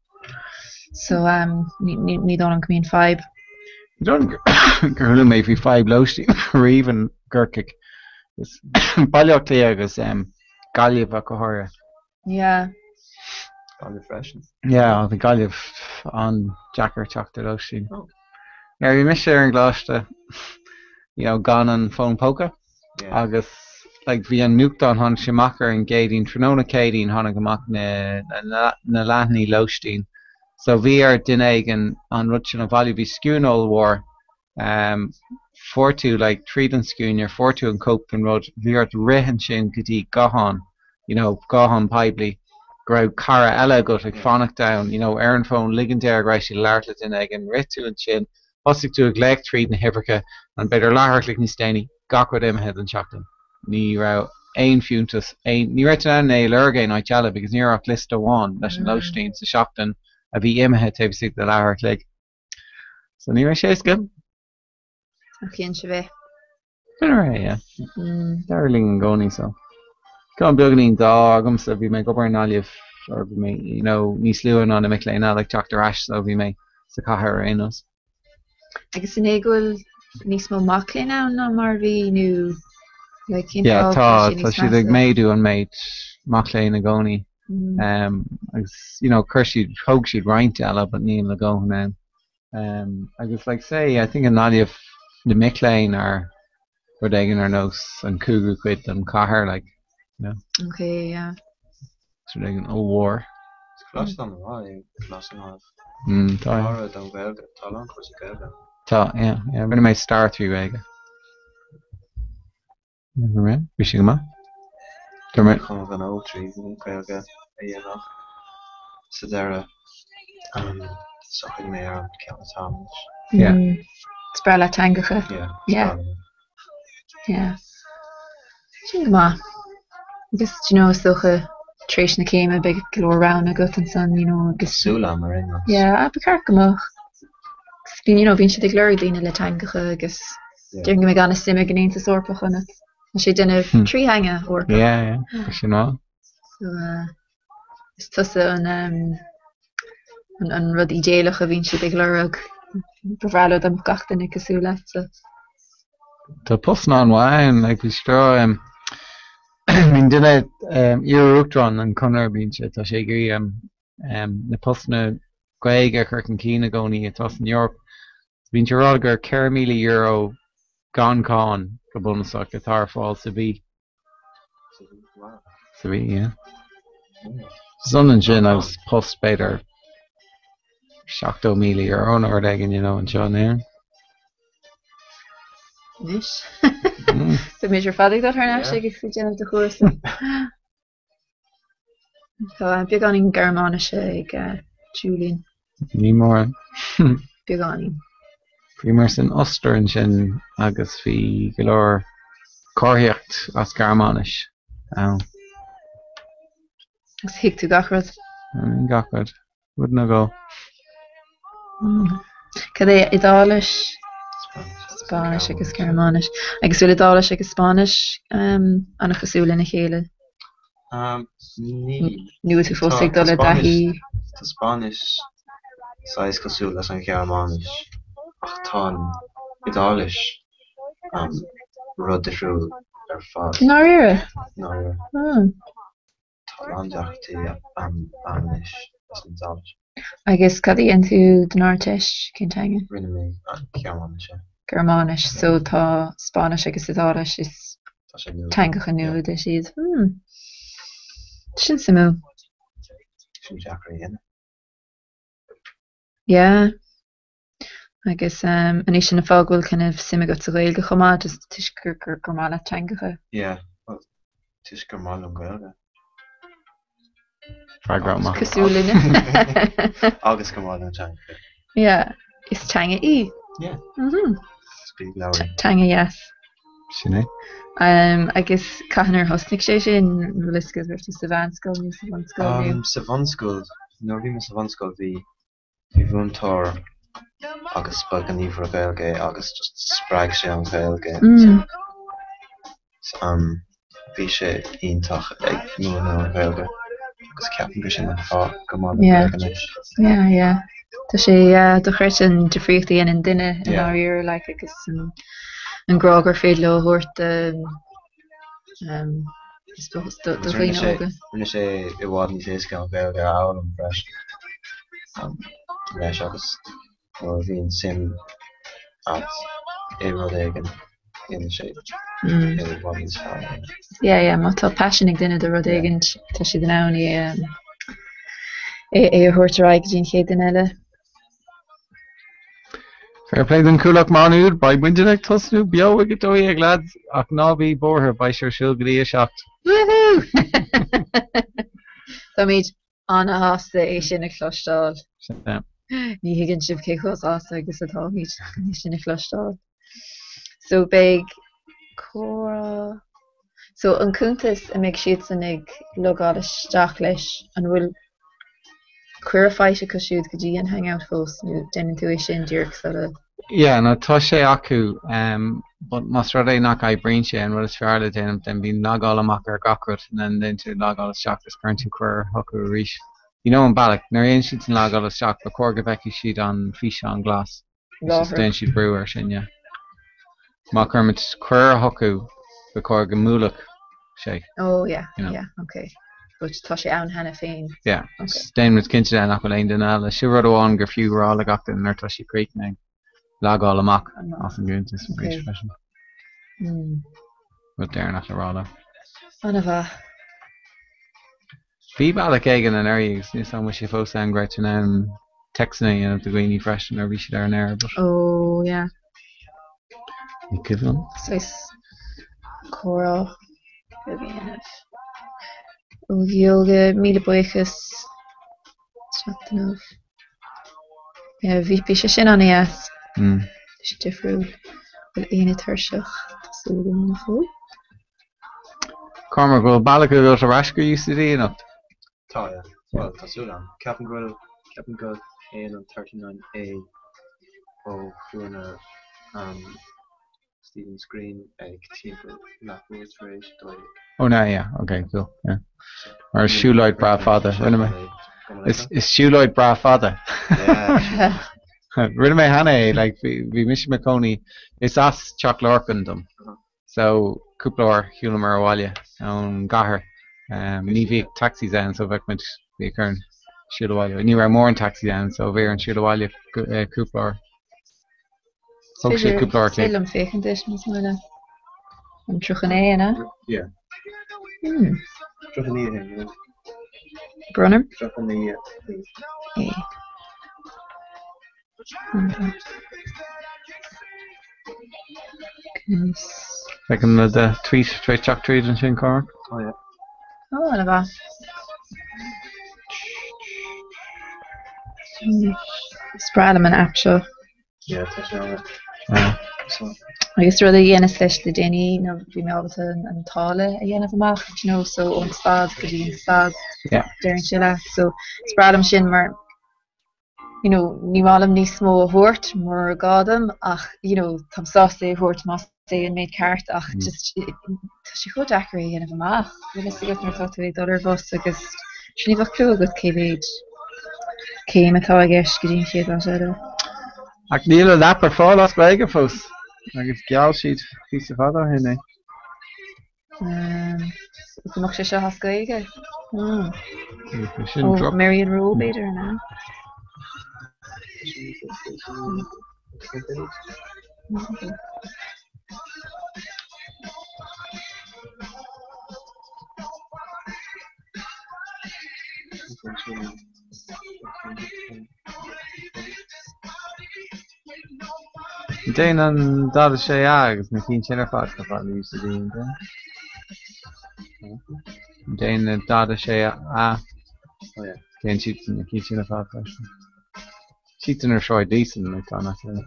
So um, ní, ní, ní dóigh liom go mbíonn fadhb. Gur chuala mé faoi fadhb lóistín riamh in gCorcaigh. Is Baile Átha Cliath agus um, Gaillimh ach go háirithe. Yeah. Gaillimh freisin. Yeah, bhí Gaillimh an-deacair teacht ar lóistín. Nuair a bhí mise ar an gcoláiste, you know, gan an fón póca agus like bhí an nuachtán tháinig sé amach ar an gCéadaoin, tráthnóna Céadaoin tháinig amach na, na, na leathanaigh lóistín. So bhí ar duine éigin an rud sin a bhailiú, bhí scuaine ollmhór Fuair tú, like, tríd an scuaine, fuair tú an cóip den rud, bhí ort rith ansin go dtí guthán, you know, guthán poiblí, go raibh cara eile agat ag fanacht ann, you know, ar an bhfón, ligint air go raibh sé ag labhairt le duine éigin, rith tú ansin, thosaigh tú ag glaoch tríd na huimhreacha, and b'fhéidir leathuair a chloig níos déanaí, gach rud imithe don tseachtain. Ní raibh aon fiúntas, aon, ní raibh tú in ann é a lorg aon áit eile because ní raibh ach liosta amháin leis an lóistín sa seachtain a bhí imithe taobh istigh de leathuair a chloig. So ní raibh sé éasca. Ach dhein sibh é. Rinneamar é, yeah. D'éirigh linn i gcónaí so. Tá beagáinín d'ádh agamsa, bhí mé ag obair i nGaillimh or bhí mé, you know, níos luaithe ná na mic léinn eile ag teacht ar ais so bhí mé sa chathair ar aon nós. Agus an é go bhfuil níos mó mac léinn ann ná mar a bhí nó like cén Yeah, fáth tá, go bhfuil sé tá níos siad ag measa? méadú an méid mac léinn i gcónaí. Agus, you know, chuir siad, thóg siad roinnt eile but níl a ndóthain ann. Agus like say, I think i nGaillimh na mic léinn are rud éigin ar nós an cúigiú cuid den chathair, like, you know. Okay, yeah. It's rud éigin ollmhór. Is coláiste an-mhaith é Coláiste na Gaillimhe. Mm, tá. Cara don Ghaeilge, tá a lán cúrsaí Gaeilge ann. Tá, yeah, yeah. Rinne mé stair trí Ghaeilge. Bhí sé go maith. Tá mé. chun gnó trí Ghaeilge a dhéanamh sa deireadh shocraigh mé ar an ceann atá agam anois. Yeah. Is breá leat teangacha. Yeah. Yeah. Yeah. Sin go maith. Agus do you know is dócha tar éis na céime beidh go leor roghanna agat ansan you know agus. Súil agam ar aon nós. Yeah, ba cheart go mbeadh. Bíonn you know bíonn siad ag lorg daoine le teangacha agus Déarfainn go mbeidh an-suim ag an Aontas Eorpach ionat. Tá sé ag déanamh trí theanga Eorpach. Yeah, yeah, tá sin maith. So, is tusa an, an, an rud idéalach a bhíonn siad ag lorg. Ba bhreá leo dá mbeadh gach duine cosúil leatsa. Tá postanna an-mhaith ann, like bhí siad ag rá, bíonn duine, iar-uachtarán an Chonradh, bíonn sé, tá sé ag iarraidh na postanna Gaeilge a chur chun cinn i gcónaí atá san Eoraip. Bíonn sé ag rá gur €4,000 gan cháin go bunúsach atá ar fáil sa mhí. Sa mhí, yeah. Is ionann sin agus post b'fhéidir €70,000 nó rud éigin, you know, anseo in Éirinn. Anois. Beidh muid ar fad ag dul thar n-ais agus ag déanamh do chúrsa. Tá beagáinín Gearmáinise ag Julian. Ní mór. Beagáinín. Bhíomar san Ostair ansin agus bhí go leor comharthaíocht as Gearmáinis ann. Agus thuig tú gach rud? Gach rud. Rud nó dhó. Cad é Iodáilis? Spáinnis agus Gearmáinis. Agus bhfuil Iodáilis agus Spáinnis an-chosúil lena chéile? Níl. Nó tú fós ag dul i dtaithí? Tá Spáinnis saghas cosúil leis an Ghearmáinis ach tá an Iodáilis rud difriúil ar fad. I ndáiríre? I ndáiríre. Tá a lán deacrachtaí agam anois leis an Iodáilis. Agus cad a dhein tú don Ardteist? Cén teanga? Rinne mé an Ghearmáinis, yeah. Gearmáinis, so tá Spáinnis agus Iodáilis, is teangacha nua duit iad. Hmm. Sin suimiúil. Sin deacair a dhéanamh. Yeah. Agus an é sin an fáth go bhfuil kind of suim agat sa Ghaeilge chomh maith, just toisc gur gur gur maith leat teangacha? Yeah, well, toisc gur maith liom Gaeilge. Freagra maith. Cosúil linne. Agus gur maith liom teangacha. Yeah, is teanga í. Yeah. Mhm. Is labhair. Teanga dheas. Sin é. Um, agus cathain ar thosnaigh sé sin, an bhfuil fhios agat, raibh tú sa mheánscoil nó sa bhunscoil nó? Um, sa bhunscoil, nuair a bhí mé sa bhunscoil bhí Bhí múinteoir agus ba ghníomhaire Gaeilge é agus just spreag sé an Ghaeilge ionam. Bhí sé iontach ag múineadh an Ghaeilge agus ceapaim gur sin an fáth gur maith liom Gaeilge anois. Yeah, yeah. Tá sé dochreidte an difríocht a dhéanann duine i ndáiríre like agus an grá gur féidir leo a thabhairt do. Is do dhaoine óga. Rinne sé i bhfad níos éasca an Ghaeilge a fhoghlaim freisin leis agus nuair a bhíonn suim agat i rud éigin déanann sé i bhfad níos fearr é. Yeah, yeah, má tá paisean ag duine do rud éigin tá siad in ann é é a thabhairt ar aghaidh go dtí an chéad duine eile. Fair play don Chuallacht Má Nuad, beidh muidne ag tosnú beo ag 12 lads ach ná bí buartha, beidh sé ar siúl go dtí a 7. Woohoo! Táimid an-shásta é sin a chloisteáil. Sea. Ní thuigeann sibh cé chomh sásta agus atáimid chun é sin a chloisteáil. So beidh comhrá. So an cuntas a mbeidh siadsan ag logáil isteach leis, an bhfuil cuireadh faighte acu siúd go dtí an Hangout fós nó déanann tú é sin díreach sula. Yeah, no tá sé acu but más rud é nach oibríonn sé, an rud is fearr le déanamh then bíonn logáil amach ar gach rud and then déanann tú logáil isteach agus cuireann tú cuireadh chucu arís. You know an bealach, nuair a dhéanann siad an logáil isteach ba chóir go bhfeicfidh siad an físeán glas. Just déanann siad brú air sin, yeah. Má chuirimid cuireadh chucu, ba chóir go mbuailfeadh sé. Oh, yeah, You know. yeah, okay. But tá sé ann cheana féin. Yeah. Okay. Déanfaimid cinnte de nach bhfuil aon duine eile. Sin rud amháin gur fiú a rá le gach duine nuair atá siad críochnaithe. Logáil amach as an gcuntas Okay. arís freisin. Mm. Rud deireanach le rá leo. An-mhaith. Bhí bealach éigin anuraidh agus níl 's agam an bhfuil sé fós ann go raibh tú in ann téacsanna a dhéanamh do dhaoine freisin nuair a bhí siad ar an aer but Oh yeah. ní cuimhin liom. Saghas comhrá a dhéanamh. Ó bheoga, míle buíochas. Seachtain of. Yeah, bhí bhí sé sin an-deas. Mm. Bhí sé difriúil. Bhfuil éinne tuirseach? Tá súil agam nach bhfuil. Cormac, bhfuil bealach agat ar ais go UCD anocht? Tá, yeah. Bhuel, tá súil agam. Ceapaim go bhfuil, ceapaim go dtéann an 39A ó Chuan um, Stephen's Green ag timpeall leathuair tar éis 12. Oh no, yeah, okay, cool, yeah. Mar is siúlóid breá fada, rinne mé. Is, is siúlóid breá fada. Yeah. Rinne mé cheana é, like, bhí, bhí mise i mo chónaí, is as Teach Lorcan dom. So, cúpla uair shiúlamar abhaile ón gcathair. Ní bhíodh taxis ann so bheadh muid, bhíodh orainn siúl abhaile. Ní raibh mórán taxis ann so bhí orainn siúl abhaile cúpla uair. Thóg sé cúpla uair Is féidir liom féachaint air más maith leat. An 39 an ea? Yeah. Hmm. 39 é, yeah. Brunner? 39 É. Feicim na do tweet tar éis teacht tríd ansin, Cormac. Oh yeah. Oh, an-mhaith. Is breá liom an aip seo. Yeah, tá sé an-mhaith. So. Agus rud a dhéanas leis le déanaí nó bhí mé ábalta an táille a dhéanamh amach, you know, so ón stad go dtí an stad, Yeah. deireann sé leat. So is breá liom sin mar you know, ní maith liom níos mó a thabhairt mura gá dom ach, you know, táim sásta é a thabhairt más é an méid ceart ach mm. just tá sé chomh deacair é a dhéanamh amach. Bhfuil fhios agat nuair atá tú ag dul ar bhus agus sin ní bheadh clue agat cé mhéid céim atá i gceist go dtí an chéad áit eile. Ach níl an aip ar fáil as Gaeilge fós agus gheall siad píosa fada ó shin é. Go mbeadh sé seo as Gaeilge? Sin Ó drop. Merrion Row b'fhéidir, an ea? Déan an 46 A agus na cinn sin ar fad chomh fada le UCD an dtéann? Déan na 46 A. Déan siad na cinn sin ar fad freisin. Siad ar Sráid Leeson like tá an áit eile.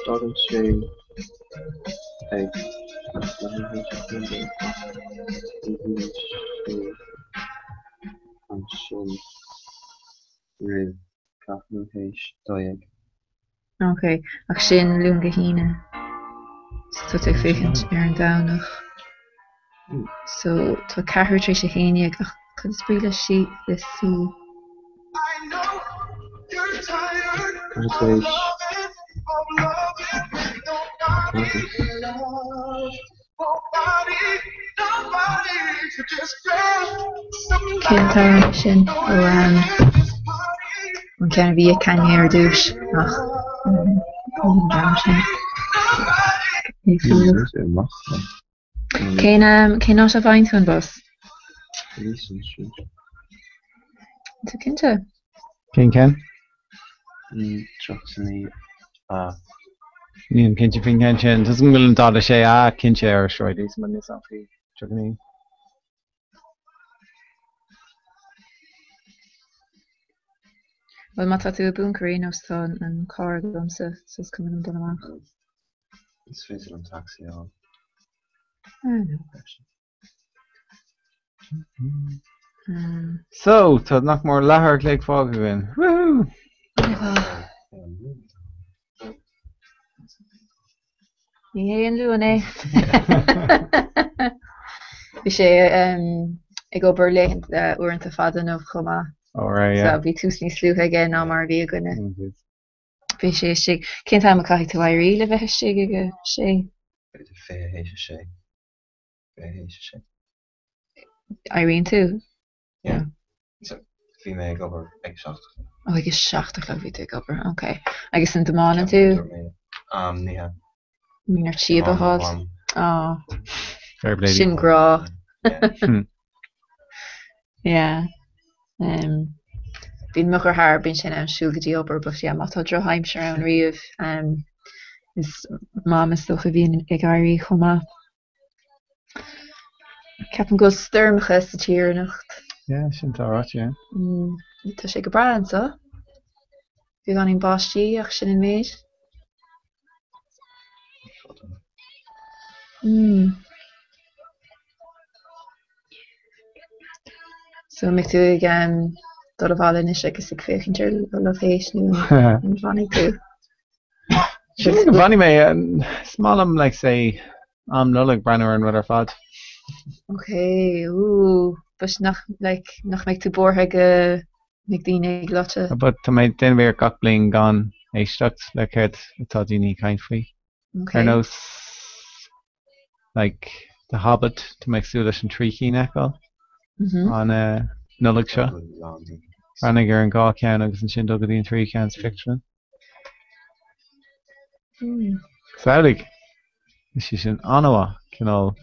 Tagann sé ag leathuair tar éis sé ansin roimh ceathrú théis 12. Ok, ach sin Luan go hAoine. So tá tú ag féachaint ar an Domhnach. So tá ceathrú tar éis a 11 ach cad is brí le sí le C? Cad is tar éis? Cén t-amhrán sin? Ó an ceann a bhí ag Kanye ar dtús ach an dream sin. Cén cén áit a bhfaigheann tú an bus? Tú cinnte? Cén ceann? 39 A. Nílim cinnte faoin gceann sin. Tá go bhfuil an 46 A cinnte ar Sráid Leeson, but níl 's agam faoi 39. Bhuel má tá tú i bponc ar aon nós tá an carr agamsa so is cuma liom dul amach. Is féidir liom tacsaí a fháil. Ah no. So, tá nach mór leathuair a chloig fágtha againn. Woohoo! Ní hé an Luan é. Bhí sé ag obair laethanta uaireanta fada inniu chomh maith. Oh right, yeah. So bhí tús níos luaithe aige ná mar a bhí againne. Bhí sé istigh. Cén t-am a caithfidh tú éirí le bheith istigh ag a sé? B'fhéidir 20 théis a sé. 20 théis a sé. Éiríonn tú? Yeah. So, bhí mé ag obair ag 7 a chlog. Oh, ag a 7 a chlog bhí tú ag obair, ok. Agus an dtiomáineann tú? Um, ní hea. Bíonn ort síob a fháil? Oh. Fair play. Sin grá. Yeah. Um, bíonn mo dheartháir, bíonn sé in ann siúl go dtí obair, but yeah, má tá drochaimsir ann riamh, um, is Mam is dócha a bhíonn ag éirí chomh maith. Ceapaim go bhfuil stoirmeacha sa tír anocht. Yeah, sin atá ráite, yeah. Mm, tá sé go breá anseo. Beagáinín báistí ach sin an méid. Mm. So an mbeidh tú ag um, dul abhaile anois agus ag féachaint ar Love Hate nó an bhfanfaidh tú? Sílim go bhfanfaidh mé. Is maith liom like say am Nollag breathnú ar an rud ar fad. Ok, ooh, but nach like nach mbeidh tú buartha go mbeidh daoine ag loiteadh? But tá mé ag déanamh iarracht gach bliain gan éisteacht le céard atá daoine ag caint faoi. Ok. Ar nós like The Hobbit, tá mé ag súil leis an trí cinn a fheiceáil an Nollaig seo. Breathnaigh ar an dhá cheann agus ansin dul go dtí an tríú ceann sa phictiúrlann. Samhlaigh! Bhí sé sin an-mhaith, cineál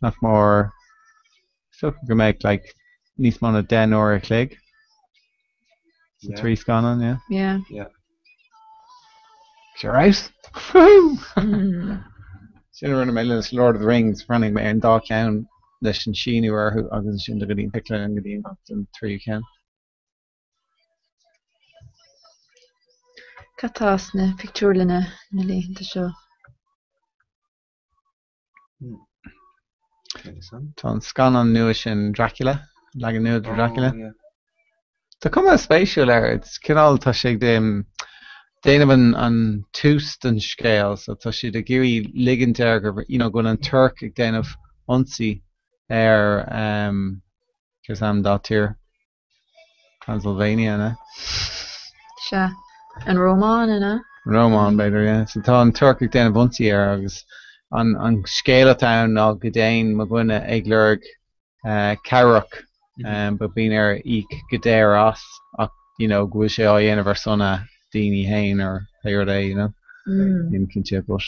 nach mór, is dócha go mbeidh like níos mó ná 10 n-uair a chloig sa trí scannán, yeah? Yeah. Yeah. Sé ar fheabhas! Woohoo! Sin a rinne mé leis Lord of the Rings, bhreathnaigh mé ar an dá cheann leis an síniú orthu agus ansin dul go dtí an pictiúrlann go dtí an tríú ceann. Cad tá sna pictiúrlanna na laethanta seo? Tá an scannán nua sin Dracula, leagan nua de Dracula. Tá cuma spéisiúil air. It's cineál, tá sé ag déanamh an an tús den scéal so tá siad ag iarraidh ligint air gur you know go bhfuil an Tuirc ag déanamh ionsaí ar um, céard is ainm dá tír? Transylvania, an ea? Sea. An Rómáin, an ea? Rómáin, b'fhéidir, yeah. So tá an Tuirc ag déanamh ionsaí air agus an, an scéal atá ann ná go dtéann mo dhuine ag lorg eh, cabhrach um, but bíonn air íoc go daor as ach you know, go bhfuil sé á dhéanamh ar son a daoine féin or pé rud é, you know. Mm. Nílim cinnte, but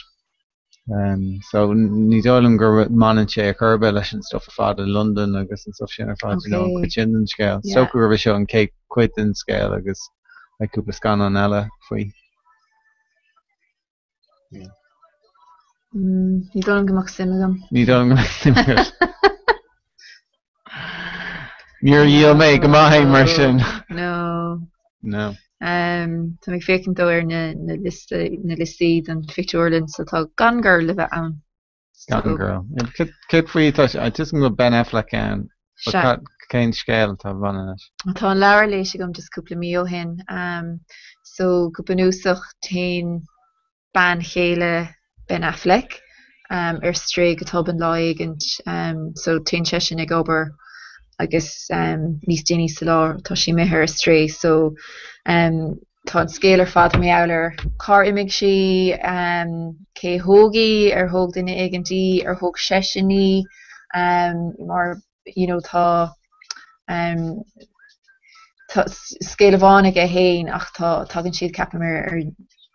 So ní dóigh liom go mbaineann sé ar chor ar bith leis an stuff ar fad i Londain agus an stuff sin ar fad, you know, an chuid sin den scéal. Is dócha gurb é seo an chéad chuid den scéal agus like cúpla scannán eile faoi. Ní dóigh liom go mbeadh suim agam. Ní dóigh liom go mbeadh suim agat. Níor dhíol mé go maith é mar sin. No. No. Tá mé ag féachaint dó ar na na liosta na liostaí don phictiúrlann so tá Gone Girl le bheith ann. Gone Girl. Céard faoi atá sé? Tá go bhfuil Ben Affleck ann. Sea. Cén scéal atá a bhaineann leis? Tá an leabhar léite agam just cúpla mí ó shin. So go bunúsach téann bean chéile Ben Affleck. ar strae go tobann lá éigint so téann seisean ag obair agus níos déanaí sa lá tá sí imithe ar strae so tá an scéal ar fad mar gheall ar cár imigh sí, cé thóg í, ar thóg duine éigint í, ar thóg seisean í mar you know tá tá scéal amháin aige féin ach tá tagann siad ceapaim ar ar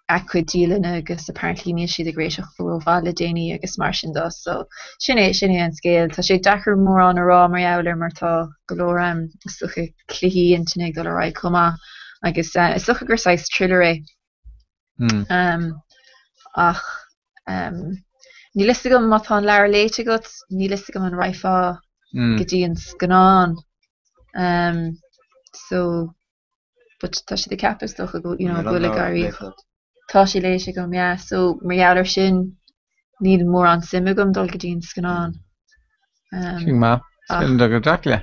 a cuid dialanna agus apparently níl siad ag réiteach go rómhaith le déanaí agus mar sin de so sin é sin é an scéal. Tá sé deacair mórán a rá mar gheall air mar tá go leor um is dócha cluichí intinne ag dul ar aghaidh chomh maith agus uh, is dócha gur saghas thriller é. Um, ach um, níl fhios agam má tá an leabhar léite agat, níl fhios agam an raghfá go dtí an scannán. Um, so but tá siad ag ceapadh is dócha go you know go bhfuil ag éirí Tá sé léite agam yeah so mar gheall air sin níl mórán suim agam dul go dtí an scannán. Um, Sin maith. Sin do go Dracula.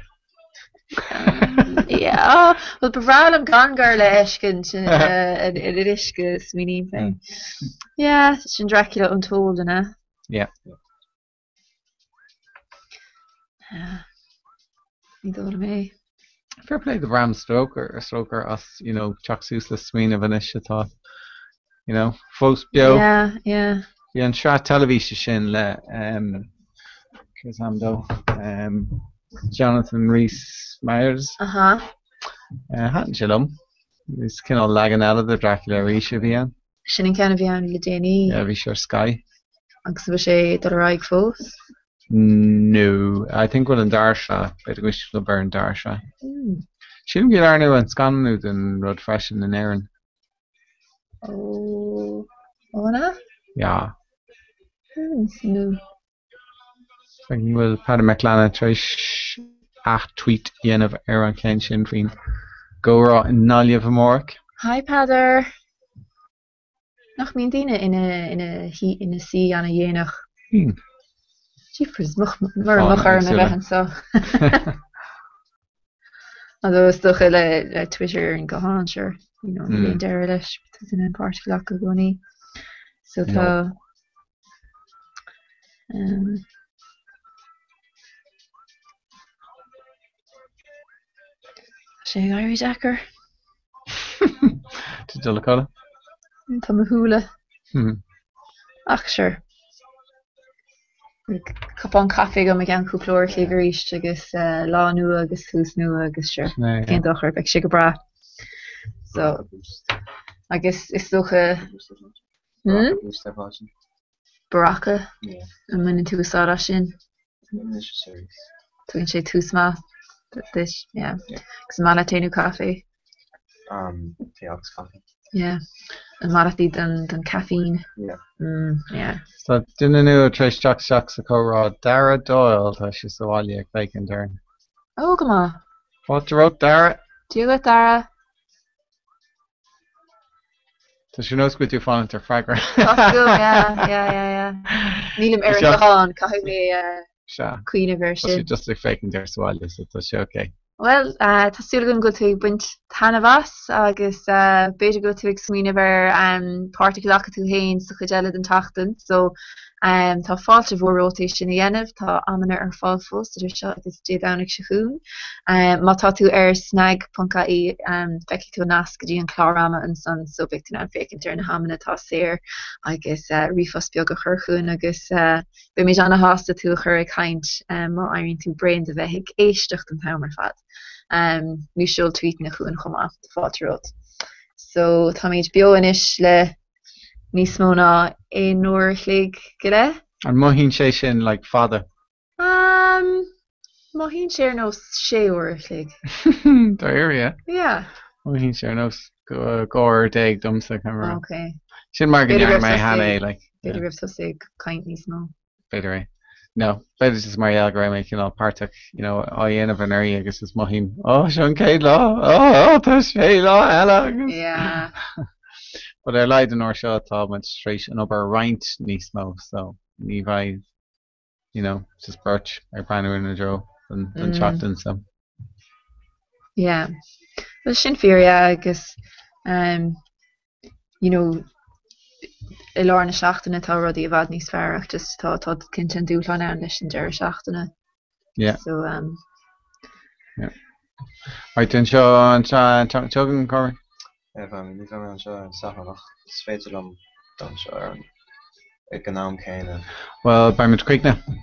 Yeah, well ba bhreá liom gan gar le fheiscint anois go smaoiním féin. Yeah, sin Dracula Untold an ea? Yeah. Ní dóigh liom é. Fair play do Bram Stoker, Stoker as, you know, teacht suas le smaoineamh anois atá, you know, fós beo. Yeah, yeah. Bhí an sraith teilifíse sin le, um, cén t-ainm dó, um, Jonathan Rhys Meyers. Aha. Uh, thaitin sé liom. Is cineál leagan eile de Dracula arís a bhí ann. Sin an ceann a bhí ann le déanaí. Yeah, bhí sé ar Sky. Agus an bhfuil sé ag dul ar aghaidh fós? No, I think bhfuil an dara sraith, b'fhéidir go bhfuil siad ag obair ar an dara sraith. Sílim go ndearnadh an scannánú den rud freisin in Éirinn. Ó, ó an ea? Yeah. Hmm, no. Feicim go bhfuil Paddy McLanna tar éis ath-tweet a dhéanamh ar an cheann sin faoin gcomhrá i nGaillimh amárach. Hi Peadar! Nach mbíonn daoine ina ina shuí ina suí ana-dhéanach? Bíonn. Jeepers, mura mbeadh orm a bheith anseo. Although is dócha le le Twitter ar an guthán sure, you know, níl aon deireadh leis, tá duine in páirt a ghlacadh i gcónaí. So tá um, Tá sé ag éirí deacair. Tú dul a chodladh? Tá mo shúile. Ach sure. Beidh cupán caife agam i gceann cúpla uair a chloig arís agus lá nua agus tús nua agus sure. Cén dochar, beidh sé go breá. So, agus is dócha... Hmm? Berocca? An mbaineann tú úsáid as sin? Tugann sé tús maith duit, yeah. Agus an maith leat tae nó caife? Tae agus caife. Yeah. An maith leat iad don caffeine? Yeah. Mm, yeah. Tá duine nua tar éis teacht isteach sa chomhrá, Dara Doyle, tá sé sa bhaile ag féachaint orainn. Ó, go maith. Fáilte romhat, Dara. Dia dhuit, Dara. Tá sé ar nós go bhfuil tú ag fanacht ar freagra. Tá súil agam, yeah, yeah, yeah, yeah. Nílim ar an guthán, caithfidh mé cuimhneamh air Tá sé sin. just ag féachaint air sa bhaile, so tá sé ok. Bhuel, tá súil agam go bhfuil tú ag baint taitneamh as agus b'fhéidir go bhfuil tú ag smaoineamh ar páirt a ghlacadh tú féin sa chuid eile den tseachtain. So tá fáilte mhór romhat é sin a dhéanamh. Tá amanna ar fáil fós idir seo agus Dé Domhnaigh seo chugainn. Má tá tú ar snag.ie feicfidh tú an nasc go dtí an clár ama ansan so beidh tú in ann féachaint ar na hamanna atá saor agus ríomhphost beag a chur chugainn agus beimid ana-shásta tú a chur ag caint má éiríonn tú bréan de bheith ag éisteacht an t-am ar fad. Nó seol tweetanna chugainn chomh maith, tá fáilte romhat. So táimid beo anois le níos mó ná aon uair a chloig go leith. An mothaíonn sé sin like fada? Um, mothaíonn sé ar nós sé uair a chloig. Dáiríre? Yeah. Mothaíonn sé ar nós 12 uair domsa, caithfidh mé. Ok. Sin mar go ndearna mé cheana é, like. B'fhéidir go raibh tusa ag caint níos mó. B'fhéidir é. No, b'fhéidir just mar gheall go raibh mé cineál páirteach, you know, á dhéanamh anuraidh agus is mothaím, oh, seo an chéad lá, oh, oh, tá sé lá eile agus. Yeah. But ar a laghad an uair seo tá muid tar éis an obair a roinnt níos mó, so ní bheidh you know, just beirt ag breathnú ina dtreo don don tseachtain so. Yeah. Well sin fíor yeah agus um, you know, i lár na seachtaine tá rudaí i bhfad níos fearr ach just tá tá cinnte an dúshlán ann leis an deireadh seachtaine. Yeah. So um Yeah. Right, anseo an tseachtain seo chugainn, Cormac? Yeah, bheidh ní bheidh mé anseo ar an Satharn ach is féidir liom dul anseo ar an ag an am céanna. Bhuel, beidh muid críochnaithe.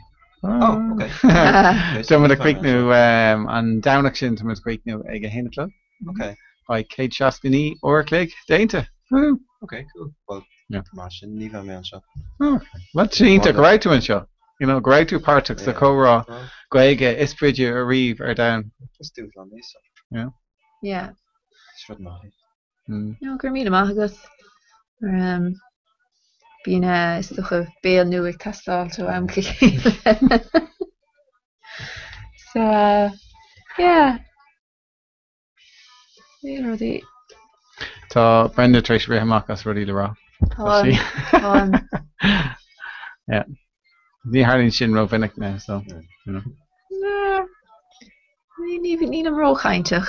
Oh, ok. Tá muid ag críochnú an Domhnach sin, tá muid ag críochnú ag a haon a chlog. Ok. Beidh 169 uair a chloig déanta. Woo! Ok, cool. Bhuel, mar sin ní bheidh mé anseo. Ok. Bhuel, tá sé iontach go raibh tú anseo. You know, go raibh tú páirteach sa chomhrá Gaeilge is faide ariamh ar domhan. Is dúshlán é so. Yeah. Yeah. Is rud maith é. No, go raibh míle maith agat. Mar um, bíonn eh, is dócha béal nua ag teastáil ó am go chéile. So, uh, yeah. Níl rudaí. Tá Brenda tar éis rith amach as rudaí le rá. Tá sí. Táim. Yeah. Ní tharlaíonn sin rómhinic now, so, you know. Nah. Ní, ní, nílim róchainteach.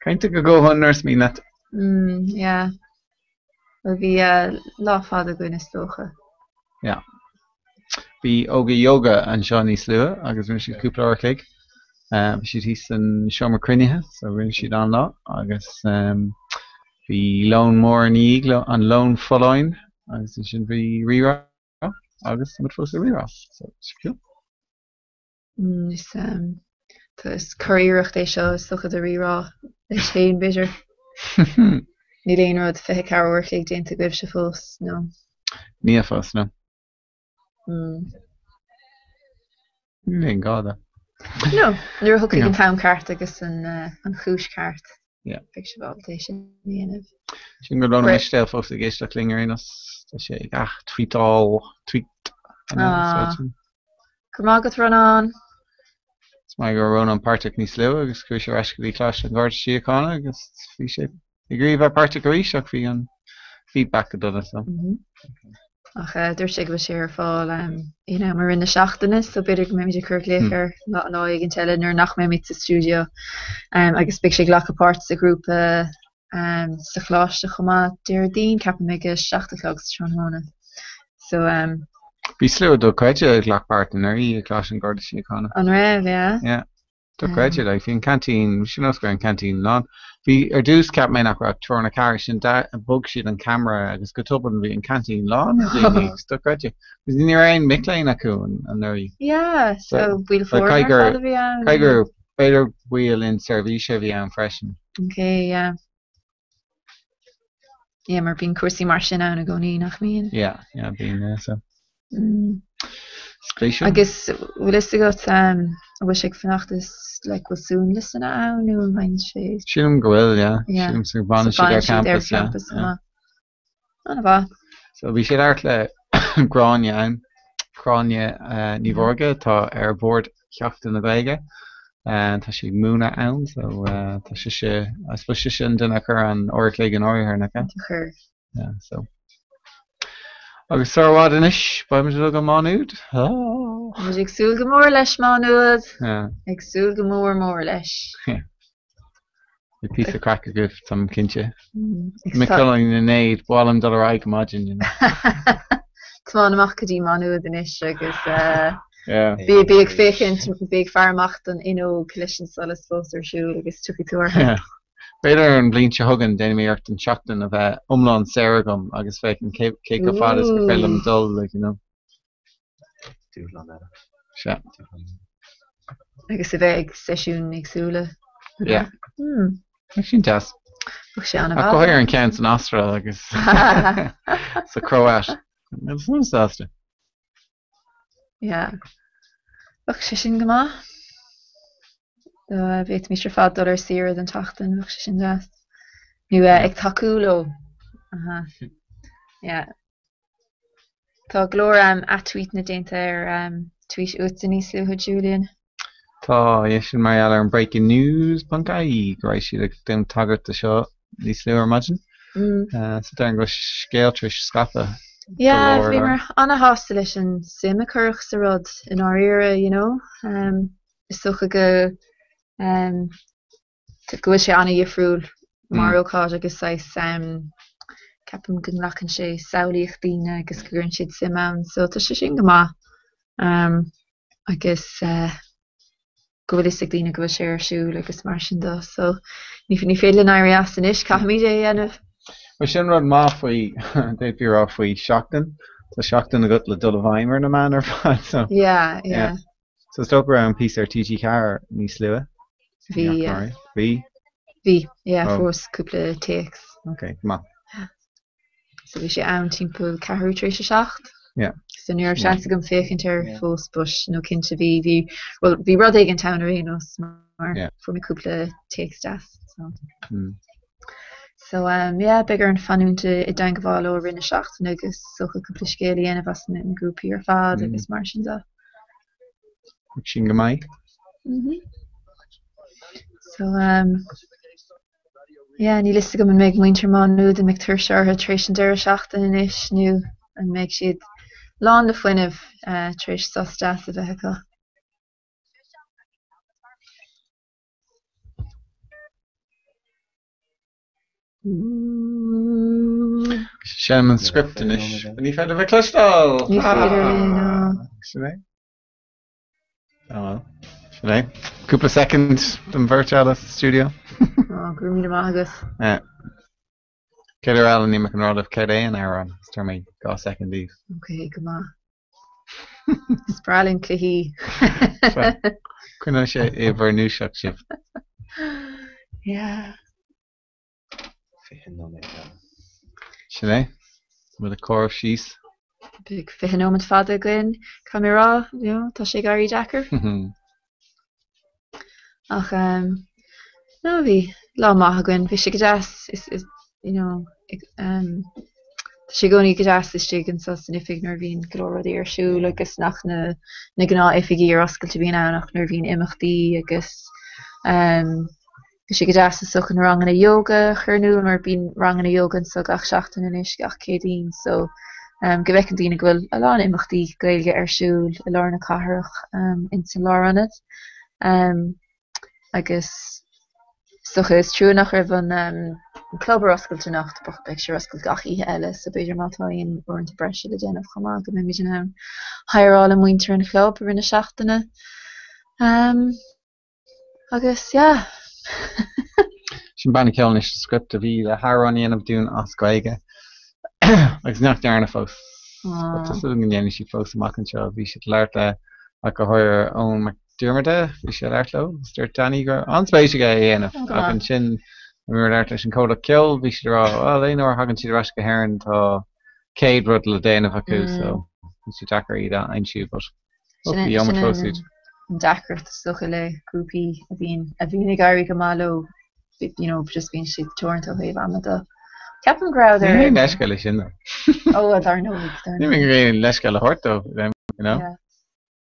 Cainteach go dóthain nuair is mian leat. Mm, yeah. Bhuel, bhí lá fada againn is dócha. Yeah. Bhí Óga Yoga anseo níos luaithe agus rinne siad cúpla uair a chloig. Bhí siad thíos san seomra cruinnithe so rinne siad an-lá agus bhí lón mór ina dhiaidh, an lón folláin agus ansin bhí Rí-Rá agus tá muid fós i Rí-Rá so it's cool. Mm, is um, tá is curiarracht é seo is dócha do Rí-Rá leis féin b'fhéidir. Níl aon rud 24 uair a chloig déanta agaibhse fós, no. Níl fós, no. Mm. Níl aon gá dó. No, nuair a thiocfaidh an t-am ceart agus an, uh, an chúis ceart. Yeah. Beidh sibh ábalta é sin a dhéanamh. Sin go Rónán Mistéil fós ag éisteacht linn ar aon nós. Tá sé ag ath-tweetáil, tweet. Ah. Go raibh maith agat Rónán. Is maith go raibh Rónán páirteach níos luaithe agus chuaigh sé ar ais go dtí Coláiste an Gharda Síochána agus bhí sé ag iarraidh a bheith páirteach arís ach bhí an feedback go dona so. Ach dúirt sé go bhfuil sé ar fáil aon am i rith na seachtaine so b'fhéidir go mbeimid ag cur glaoch air lá lá éigin eile nuair nach mbeimid sa stiúideo agus beidh sé ag glacadh páirt sa ghrúpa sa choláiste chomh maith Déardaoin, ceapaim ag a 7 a chlog sa tráthnóna. So. Bhí slua dochreidte ag glacadh páirt anuraidh i gColáiste an Gharda Síochána. An raibh, yeah? Yeah. Dochreidte, like, bhí an canteen, bhí sé nós go raibh an canteen lán. Bhí, ar dtús cheap mé nach raibh triúr nó ceathrar, ansin bhog siad an camera agus go tobann bhí an canteen lán le daoine, it's dochreidte. Agus ní raibh aon mic léinn acu anuraidh. Yeah, so baill foirne ar fad a bhí ann. Caithfidh gur, b'fhéidir baill inseirbhíse a bhí ann freisin. Ok, yeah. Yeah, mar bíonn cúrsaí mar sin ann i gcónaí, nach mbíonn? Yeah, yeah, bíonn, yeah, so. Mm. Spéisiúil. Agus bhfuil fhios agat um, an bhfuil sé ag fanacht is like bhfuil suanliosanna ann nó an mbeidh sé Sílim go bhfuil, yeah. Yeah. Sílim go bhfanann siad ar campus, yeah. campus yeah. An-mhaith. So bhí sé ag labhairt le Gráinne ann, Gráinne Ní Mhórdha atá ar bhord Sheachtain na Gaeilge. Tá sí ag múineadh ann so tá sise, I suppose sise an duine a chuir an uair a chloig in áirithe, nach ea? Chuir. Yeah, so. Agus sar i bhfad anois, beidh muid ag dul go Má Nuad. Tá muid ag súil go mór leis Má Nuad. Yeah. Ag súil go mór mór leis. Yeah. Beidh píosa craic agaibh, táim cinnte. Mic léinn na n-éad, ba mhaith liom dul ar aghaidh go maidin, you know. Tiomáin amach go dtí Má Nuad anois agus bí bí ag féachaint, bí ag faire amach don fhuinneog leis an solas fós ar siúl agus tiocfaidh tú orthu. B'fhéidir an bhliain seo chugainn déanfaidh mé iarracht an tseachtain a bheith iomlán saor agam agus féachaint cé cé chomh fada is gur féidir liom dul, like, you know. Dúshlán eile. Sea. Agus a bheith ag seisiúin éagsúla. Yeah. Hmm. Bheadh sin deas. Bheadh sé an-mhaith. Ach go háirithe an ceann san Astráil agus sa Chróit. Bheinn sásta. Yeah. Bheadh sé sin go maith. Bhféadfaimis ar fad dul ar saoire don tseachtain, bheadh sé sin deas. Nó ag tacú leo. Aha. Yeah. Tá go leor at-tweetanna déanta ar tweet uatsa níos luaithe, Julian. Tá, yeah, sin mar gheall ar an Breaking News ponc ie go raibh siad ag déanamh tagairt do seo níos luaithe ar maidin. So déarfainn go bhfuil scéal tar éis scaipeadh go Yeah, leor. bhíomar ana-shásta leis an suim a cuireadh sa rud i ndáiríre, you know. Is dócha go go bhfuil sé an-dhifriúil mar ócáid agus saghas Ceapaim go nglacann sé samhlaíocht daoine agus go gcuireann siad suim ann so tá sé sin go maith agus go bhfuil fhios ag daoine go bhfuil sé ar siúl agus mar sin de so ní ní féidir linn éirí as anois, caithfimid é a dhéanamh. Bhuel sin rud maith faoi, d'fhéadfaí a rá faoi seachtain, tá seachtain agat le dul i bhfeidhm ar na meáin ar fad so. Yeah, yeah. So is dócha go raibh an píosa ar TG4 níos luaithe? Bhí, yeah. Bhí? Bhí, yeah, oh. fuaireas cúpla téacs. Ok, maith. So bhí sé ann timpeall ceathrú tar éis a 7. Yeah. So ní raibh seans agam féachaint air fós but no cinnte bhí bhí well bhí rud éigin ann ar aon nós mar yeah. fuair mé cúpla téacs deas. So. Mm. So um, yeah, beidh orainn fanúint i dteangmháil leo i rith na seachtaine agus is dócha cúpla scéal a dhéanamh as na grúpaí ar fad mm. agus mar sin de. Sin go maith. Mm-hmm. So um, yeah, níl fhios agam an mbeidh muintir Má Nuad an mbeidh tuirse orthu tar éis an deireadh seachtaine anois nó an mbeidh siad lán le fuinneamh uh, tar éis sos deas a bheith acu. Seinm an script anois. Ní féidir bheith cloisteáil! Ní féidir linn, no. Sin é. Oh well. Sin é. Cúpla soicind don bheirt eile sa stiúideo. Ó, go raibh míle maith agat. Yeah. Céad uair eile níl mé chun rá libh céard é an amhrán. Is tabharfaidh mé 2 soicind daoibh. Ok, go maith. Is breá linn cluichí. Coinneoidh sé i bhur ndúiseacht sibh. Yeah. 20 nóiméad eile. Sin é. Muid ag comhaireamh síos. Beidh 20 nóiméad fada againn, caithfidh mé a rá, you know, tá sé ag éirí deacair. Ach um, no, bhí lá maith againn, bhí sé go deas, is, is, you know, ag, um, tá sé i gcónaí go deas istigh anseo san oifig nuair a bhíonn go leor rudaí ar siúl agus nach na, na gnáth-oifigí ar oscailt a bhíonn ann ach nuair a bhíonn imeachtaí agus um, Bhí sé go deas is dócha na ranganna yoga a chur in iúl mar bíonn ranganna yoga anseo gach seachtain anois, gach Céadaoin so go bhfeiceann daoine go bhfuil a lán imeachtaí Gaeilge ar siúl i lár na cathrach ins an lárionad. Agus is dócha is trua nach raibh an club ar oscailt anocht but beidh sé ar oscailt gach oíche eile so b'fhéidir má tá aon uaireanta breise le déanamh chomh maith go mbeimid in ann hireáil le muintir an chlub i rith na seachtaine. Agus yeah. Sin banna ceoil anois Script a bhí le hamhrán a dhéanamh dúinn as Gaeilge agus nach ndearna fós. But tá súil agam go ndéanfaidh siad fós amach anseo. Bhí siad ag labhairt le ach go háirithe Eoin Mac Diarmada, bhí sé ag labhairt leo agus dúirt Danny go raibh an-spéis aige é a dhéanamh. Ach ansin nuair a labhairt leis an comhlacht ceoil bhí siad ag rá well aon uair a thagann siad ar ais go hÉirinn tá 100 rud le déanamh acu so bhí sé deacair iad a aimsiú but Sin an deacracht is dócha le grúpaí a bhíonn a bhíonn ag éirí go maith leo, you know, just bíonn siad teoranta ó thaobh ama de. Ceapaim go rabhadar. Ní haon leithscéal é sin though. Ó, well, dar ndóigh, dar ndóigh. Ní haon leithscéal a thabhairt dóibh, you know. Yeah.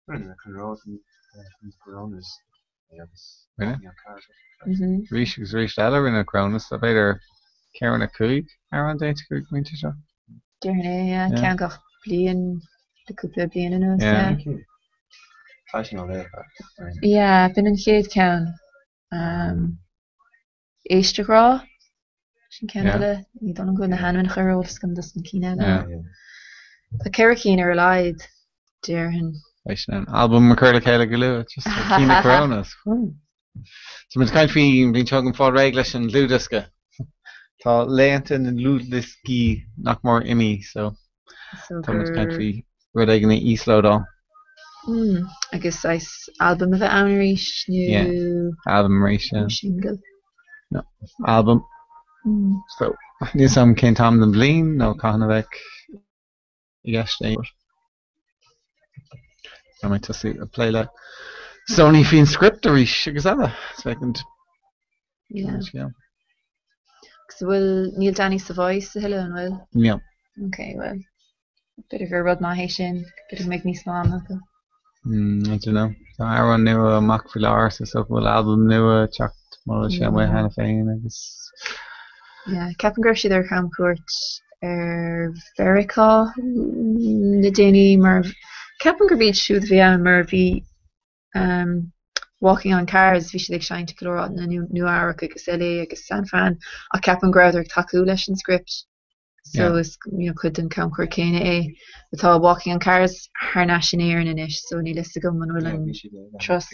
Rinne na Coronas é agus Rinne? Arís agus arís eile rinne na Coronas, tá b'fhéidir ceithre nó cúig amhrán déanta acu ag an bpointe seo. Déarfainn é, yeah. Ceann gach bliain le cúpla bliain anuas, yeah. Faisean ó laoch, Yeah, b'in an chéad cheann. Um, Éist a ghrá, sin ceann eile. Ní dóigh liom go bhfuil na hainmneacha ar eolas agam dos na cinn eile. Tá ceithre cinn ar a laghad, déarfainn. Beidh sin an albam a chur le chéile go luath, just cinn na Coronas. Tá muid ag caint faoi an bhliain seo chugainn fáil réidh leis an dlúthdhiosca. Tá laethanta na ndlúthdhioscaí nach mór imithe so tá muid ag caint faoi rud éigin a íoslódáil. Mm, agus saghas albam a bheith ann arís nó Yeah, albam arís, yeah. single. No, albam. Mm. So, níl 's agam cén t-am den bhliain nó cathain a bheadh i gceist é. Tá mé tosú ag plé le Sony faoin script arís agus eile. Second. Yeah. Agus bhfuil níl Danny Savoy a thuilleadh an bhfuil? Níl. Ok, well, b'fhéidir gur rud maith é sin, b'fhéidir go mbeidh níos mó ama acu. Mm, I don't know. Tá amhrán nua amach faoi láthair so is dócha go bhfuil albam nua ag teacht mura bhfuil sé amuigh cheana féin agus. Yeah, ceapaim go raibh siad ar chamchuairt ar Mheiriceá le déanaí mar ceapaim gurb iad siúd a bhí ann mar bhí um, Walking on Cars, bhí siad ag seinnt go leor áiteanna Nua Eabhrac agus LA agus San Fran ach ceapaim go rabhadar ag tacú leis an script. So is you know, cuid den camchuairt céanna é. Tá Walking on Cars thar n-ais in Éirinn anois so níl fhios agam an bhfuil an turas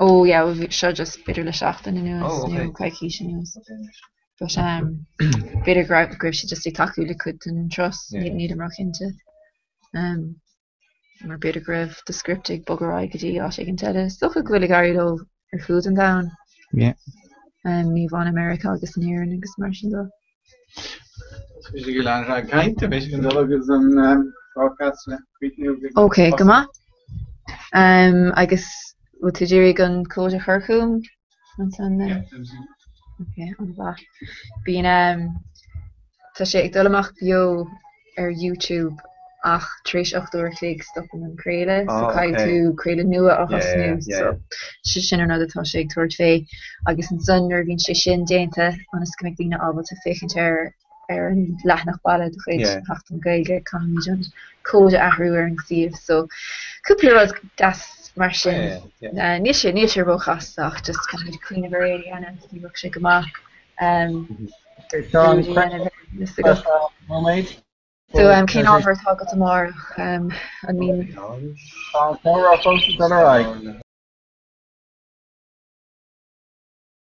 Ó yeah, bhuel seo just b'fhéidir le seachtain anuas Oh, nó okay. coicís anuas. But um, b'fhéidir go raibh go raibh siad just ag tacú le cuid den turas, Yeah. nílim róchinnte. Um, mar b'fhéidir go raibh The Script ag bogadh ar aghaidh go dtí áit éigin eile. Is dócha go bhfuil ag éirí leo ar fud an domhain. Yeah. Um, ní amháin i Meiriceá agus in Éirinn agus mar sin de. Bhí sé go lean ag caint, bhí sé go dul agus an broadcast le críochnú. Ok, go maith. Um, agus bhfuil tú ag iarraidh an cód a chur chugam ansan then? Ok, an-mhaith. Bíonn, um, tá sé ag dul amach beo ar YouTube ach tar éis 8 uair a chloig stopann an craoladh so Oh, caithfidh ok. tú craoladh nua a Yeah, thosnú yeah, yeah, so yeah. sin an rud atá sé ag tabhairt fé agus ansan nuair a bhíonn sé sin déanta ionas go mbeidh daoine ábalta féachaint air ar an leathanach baile de chuid Yeah. Sheachtain na Gaeilge caithfimid an cód a athrú ar an suíomh so cúpla rud deas mar sin. Yeah, yeah, yeah. Uh, níl sé níl sé róchasta ach just caithfimid cuimhneamh ar é a dhéanamh ní bheadh sé go maith. Um, Seán, dearmad a dhéanamh ar an liosta agat. nóiméad. So um, cén ábhar atá agat amárach? Um, an mbíonn Tá an comhrá fós ag dul ar aghaidh.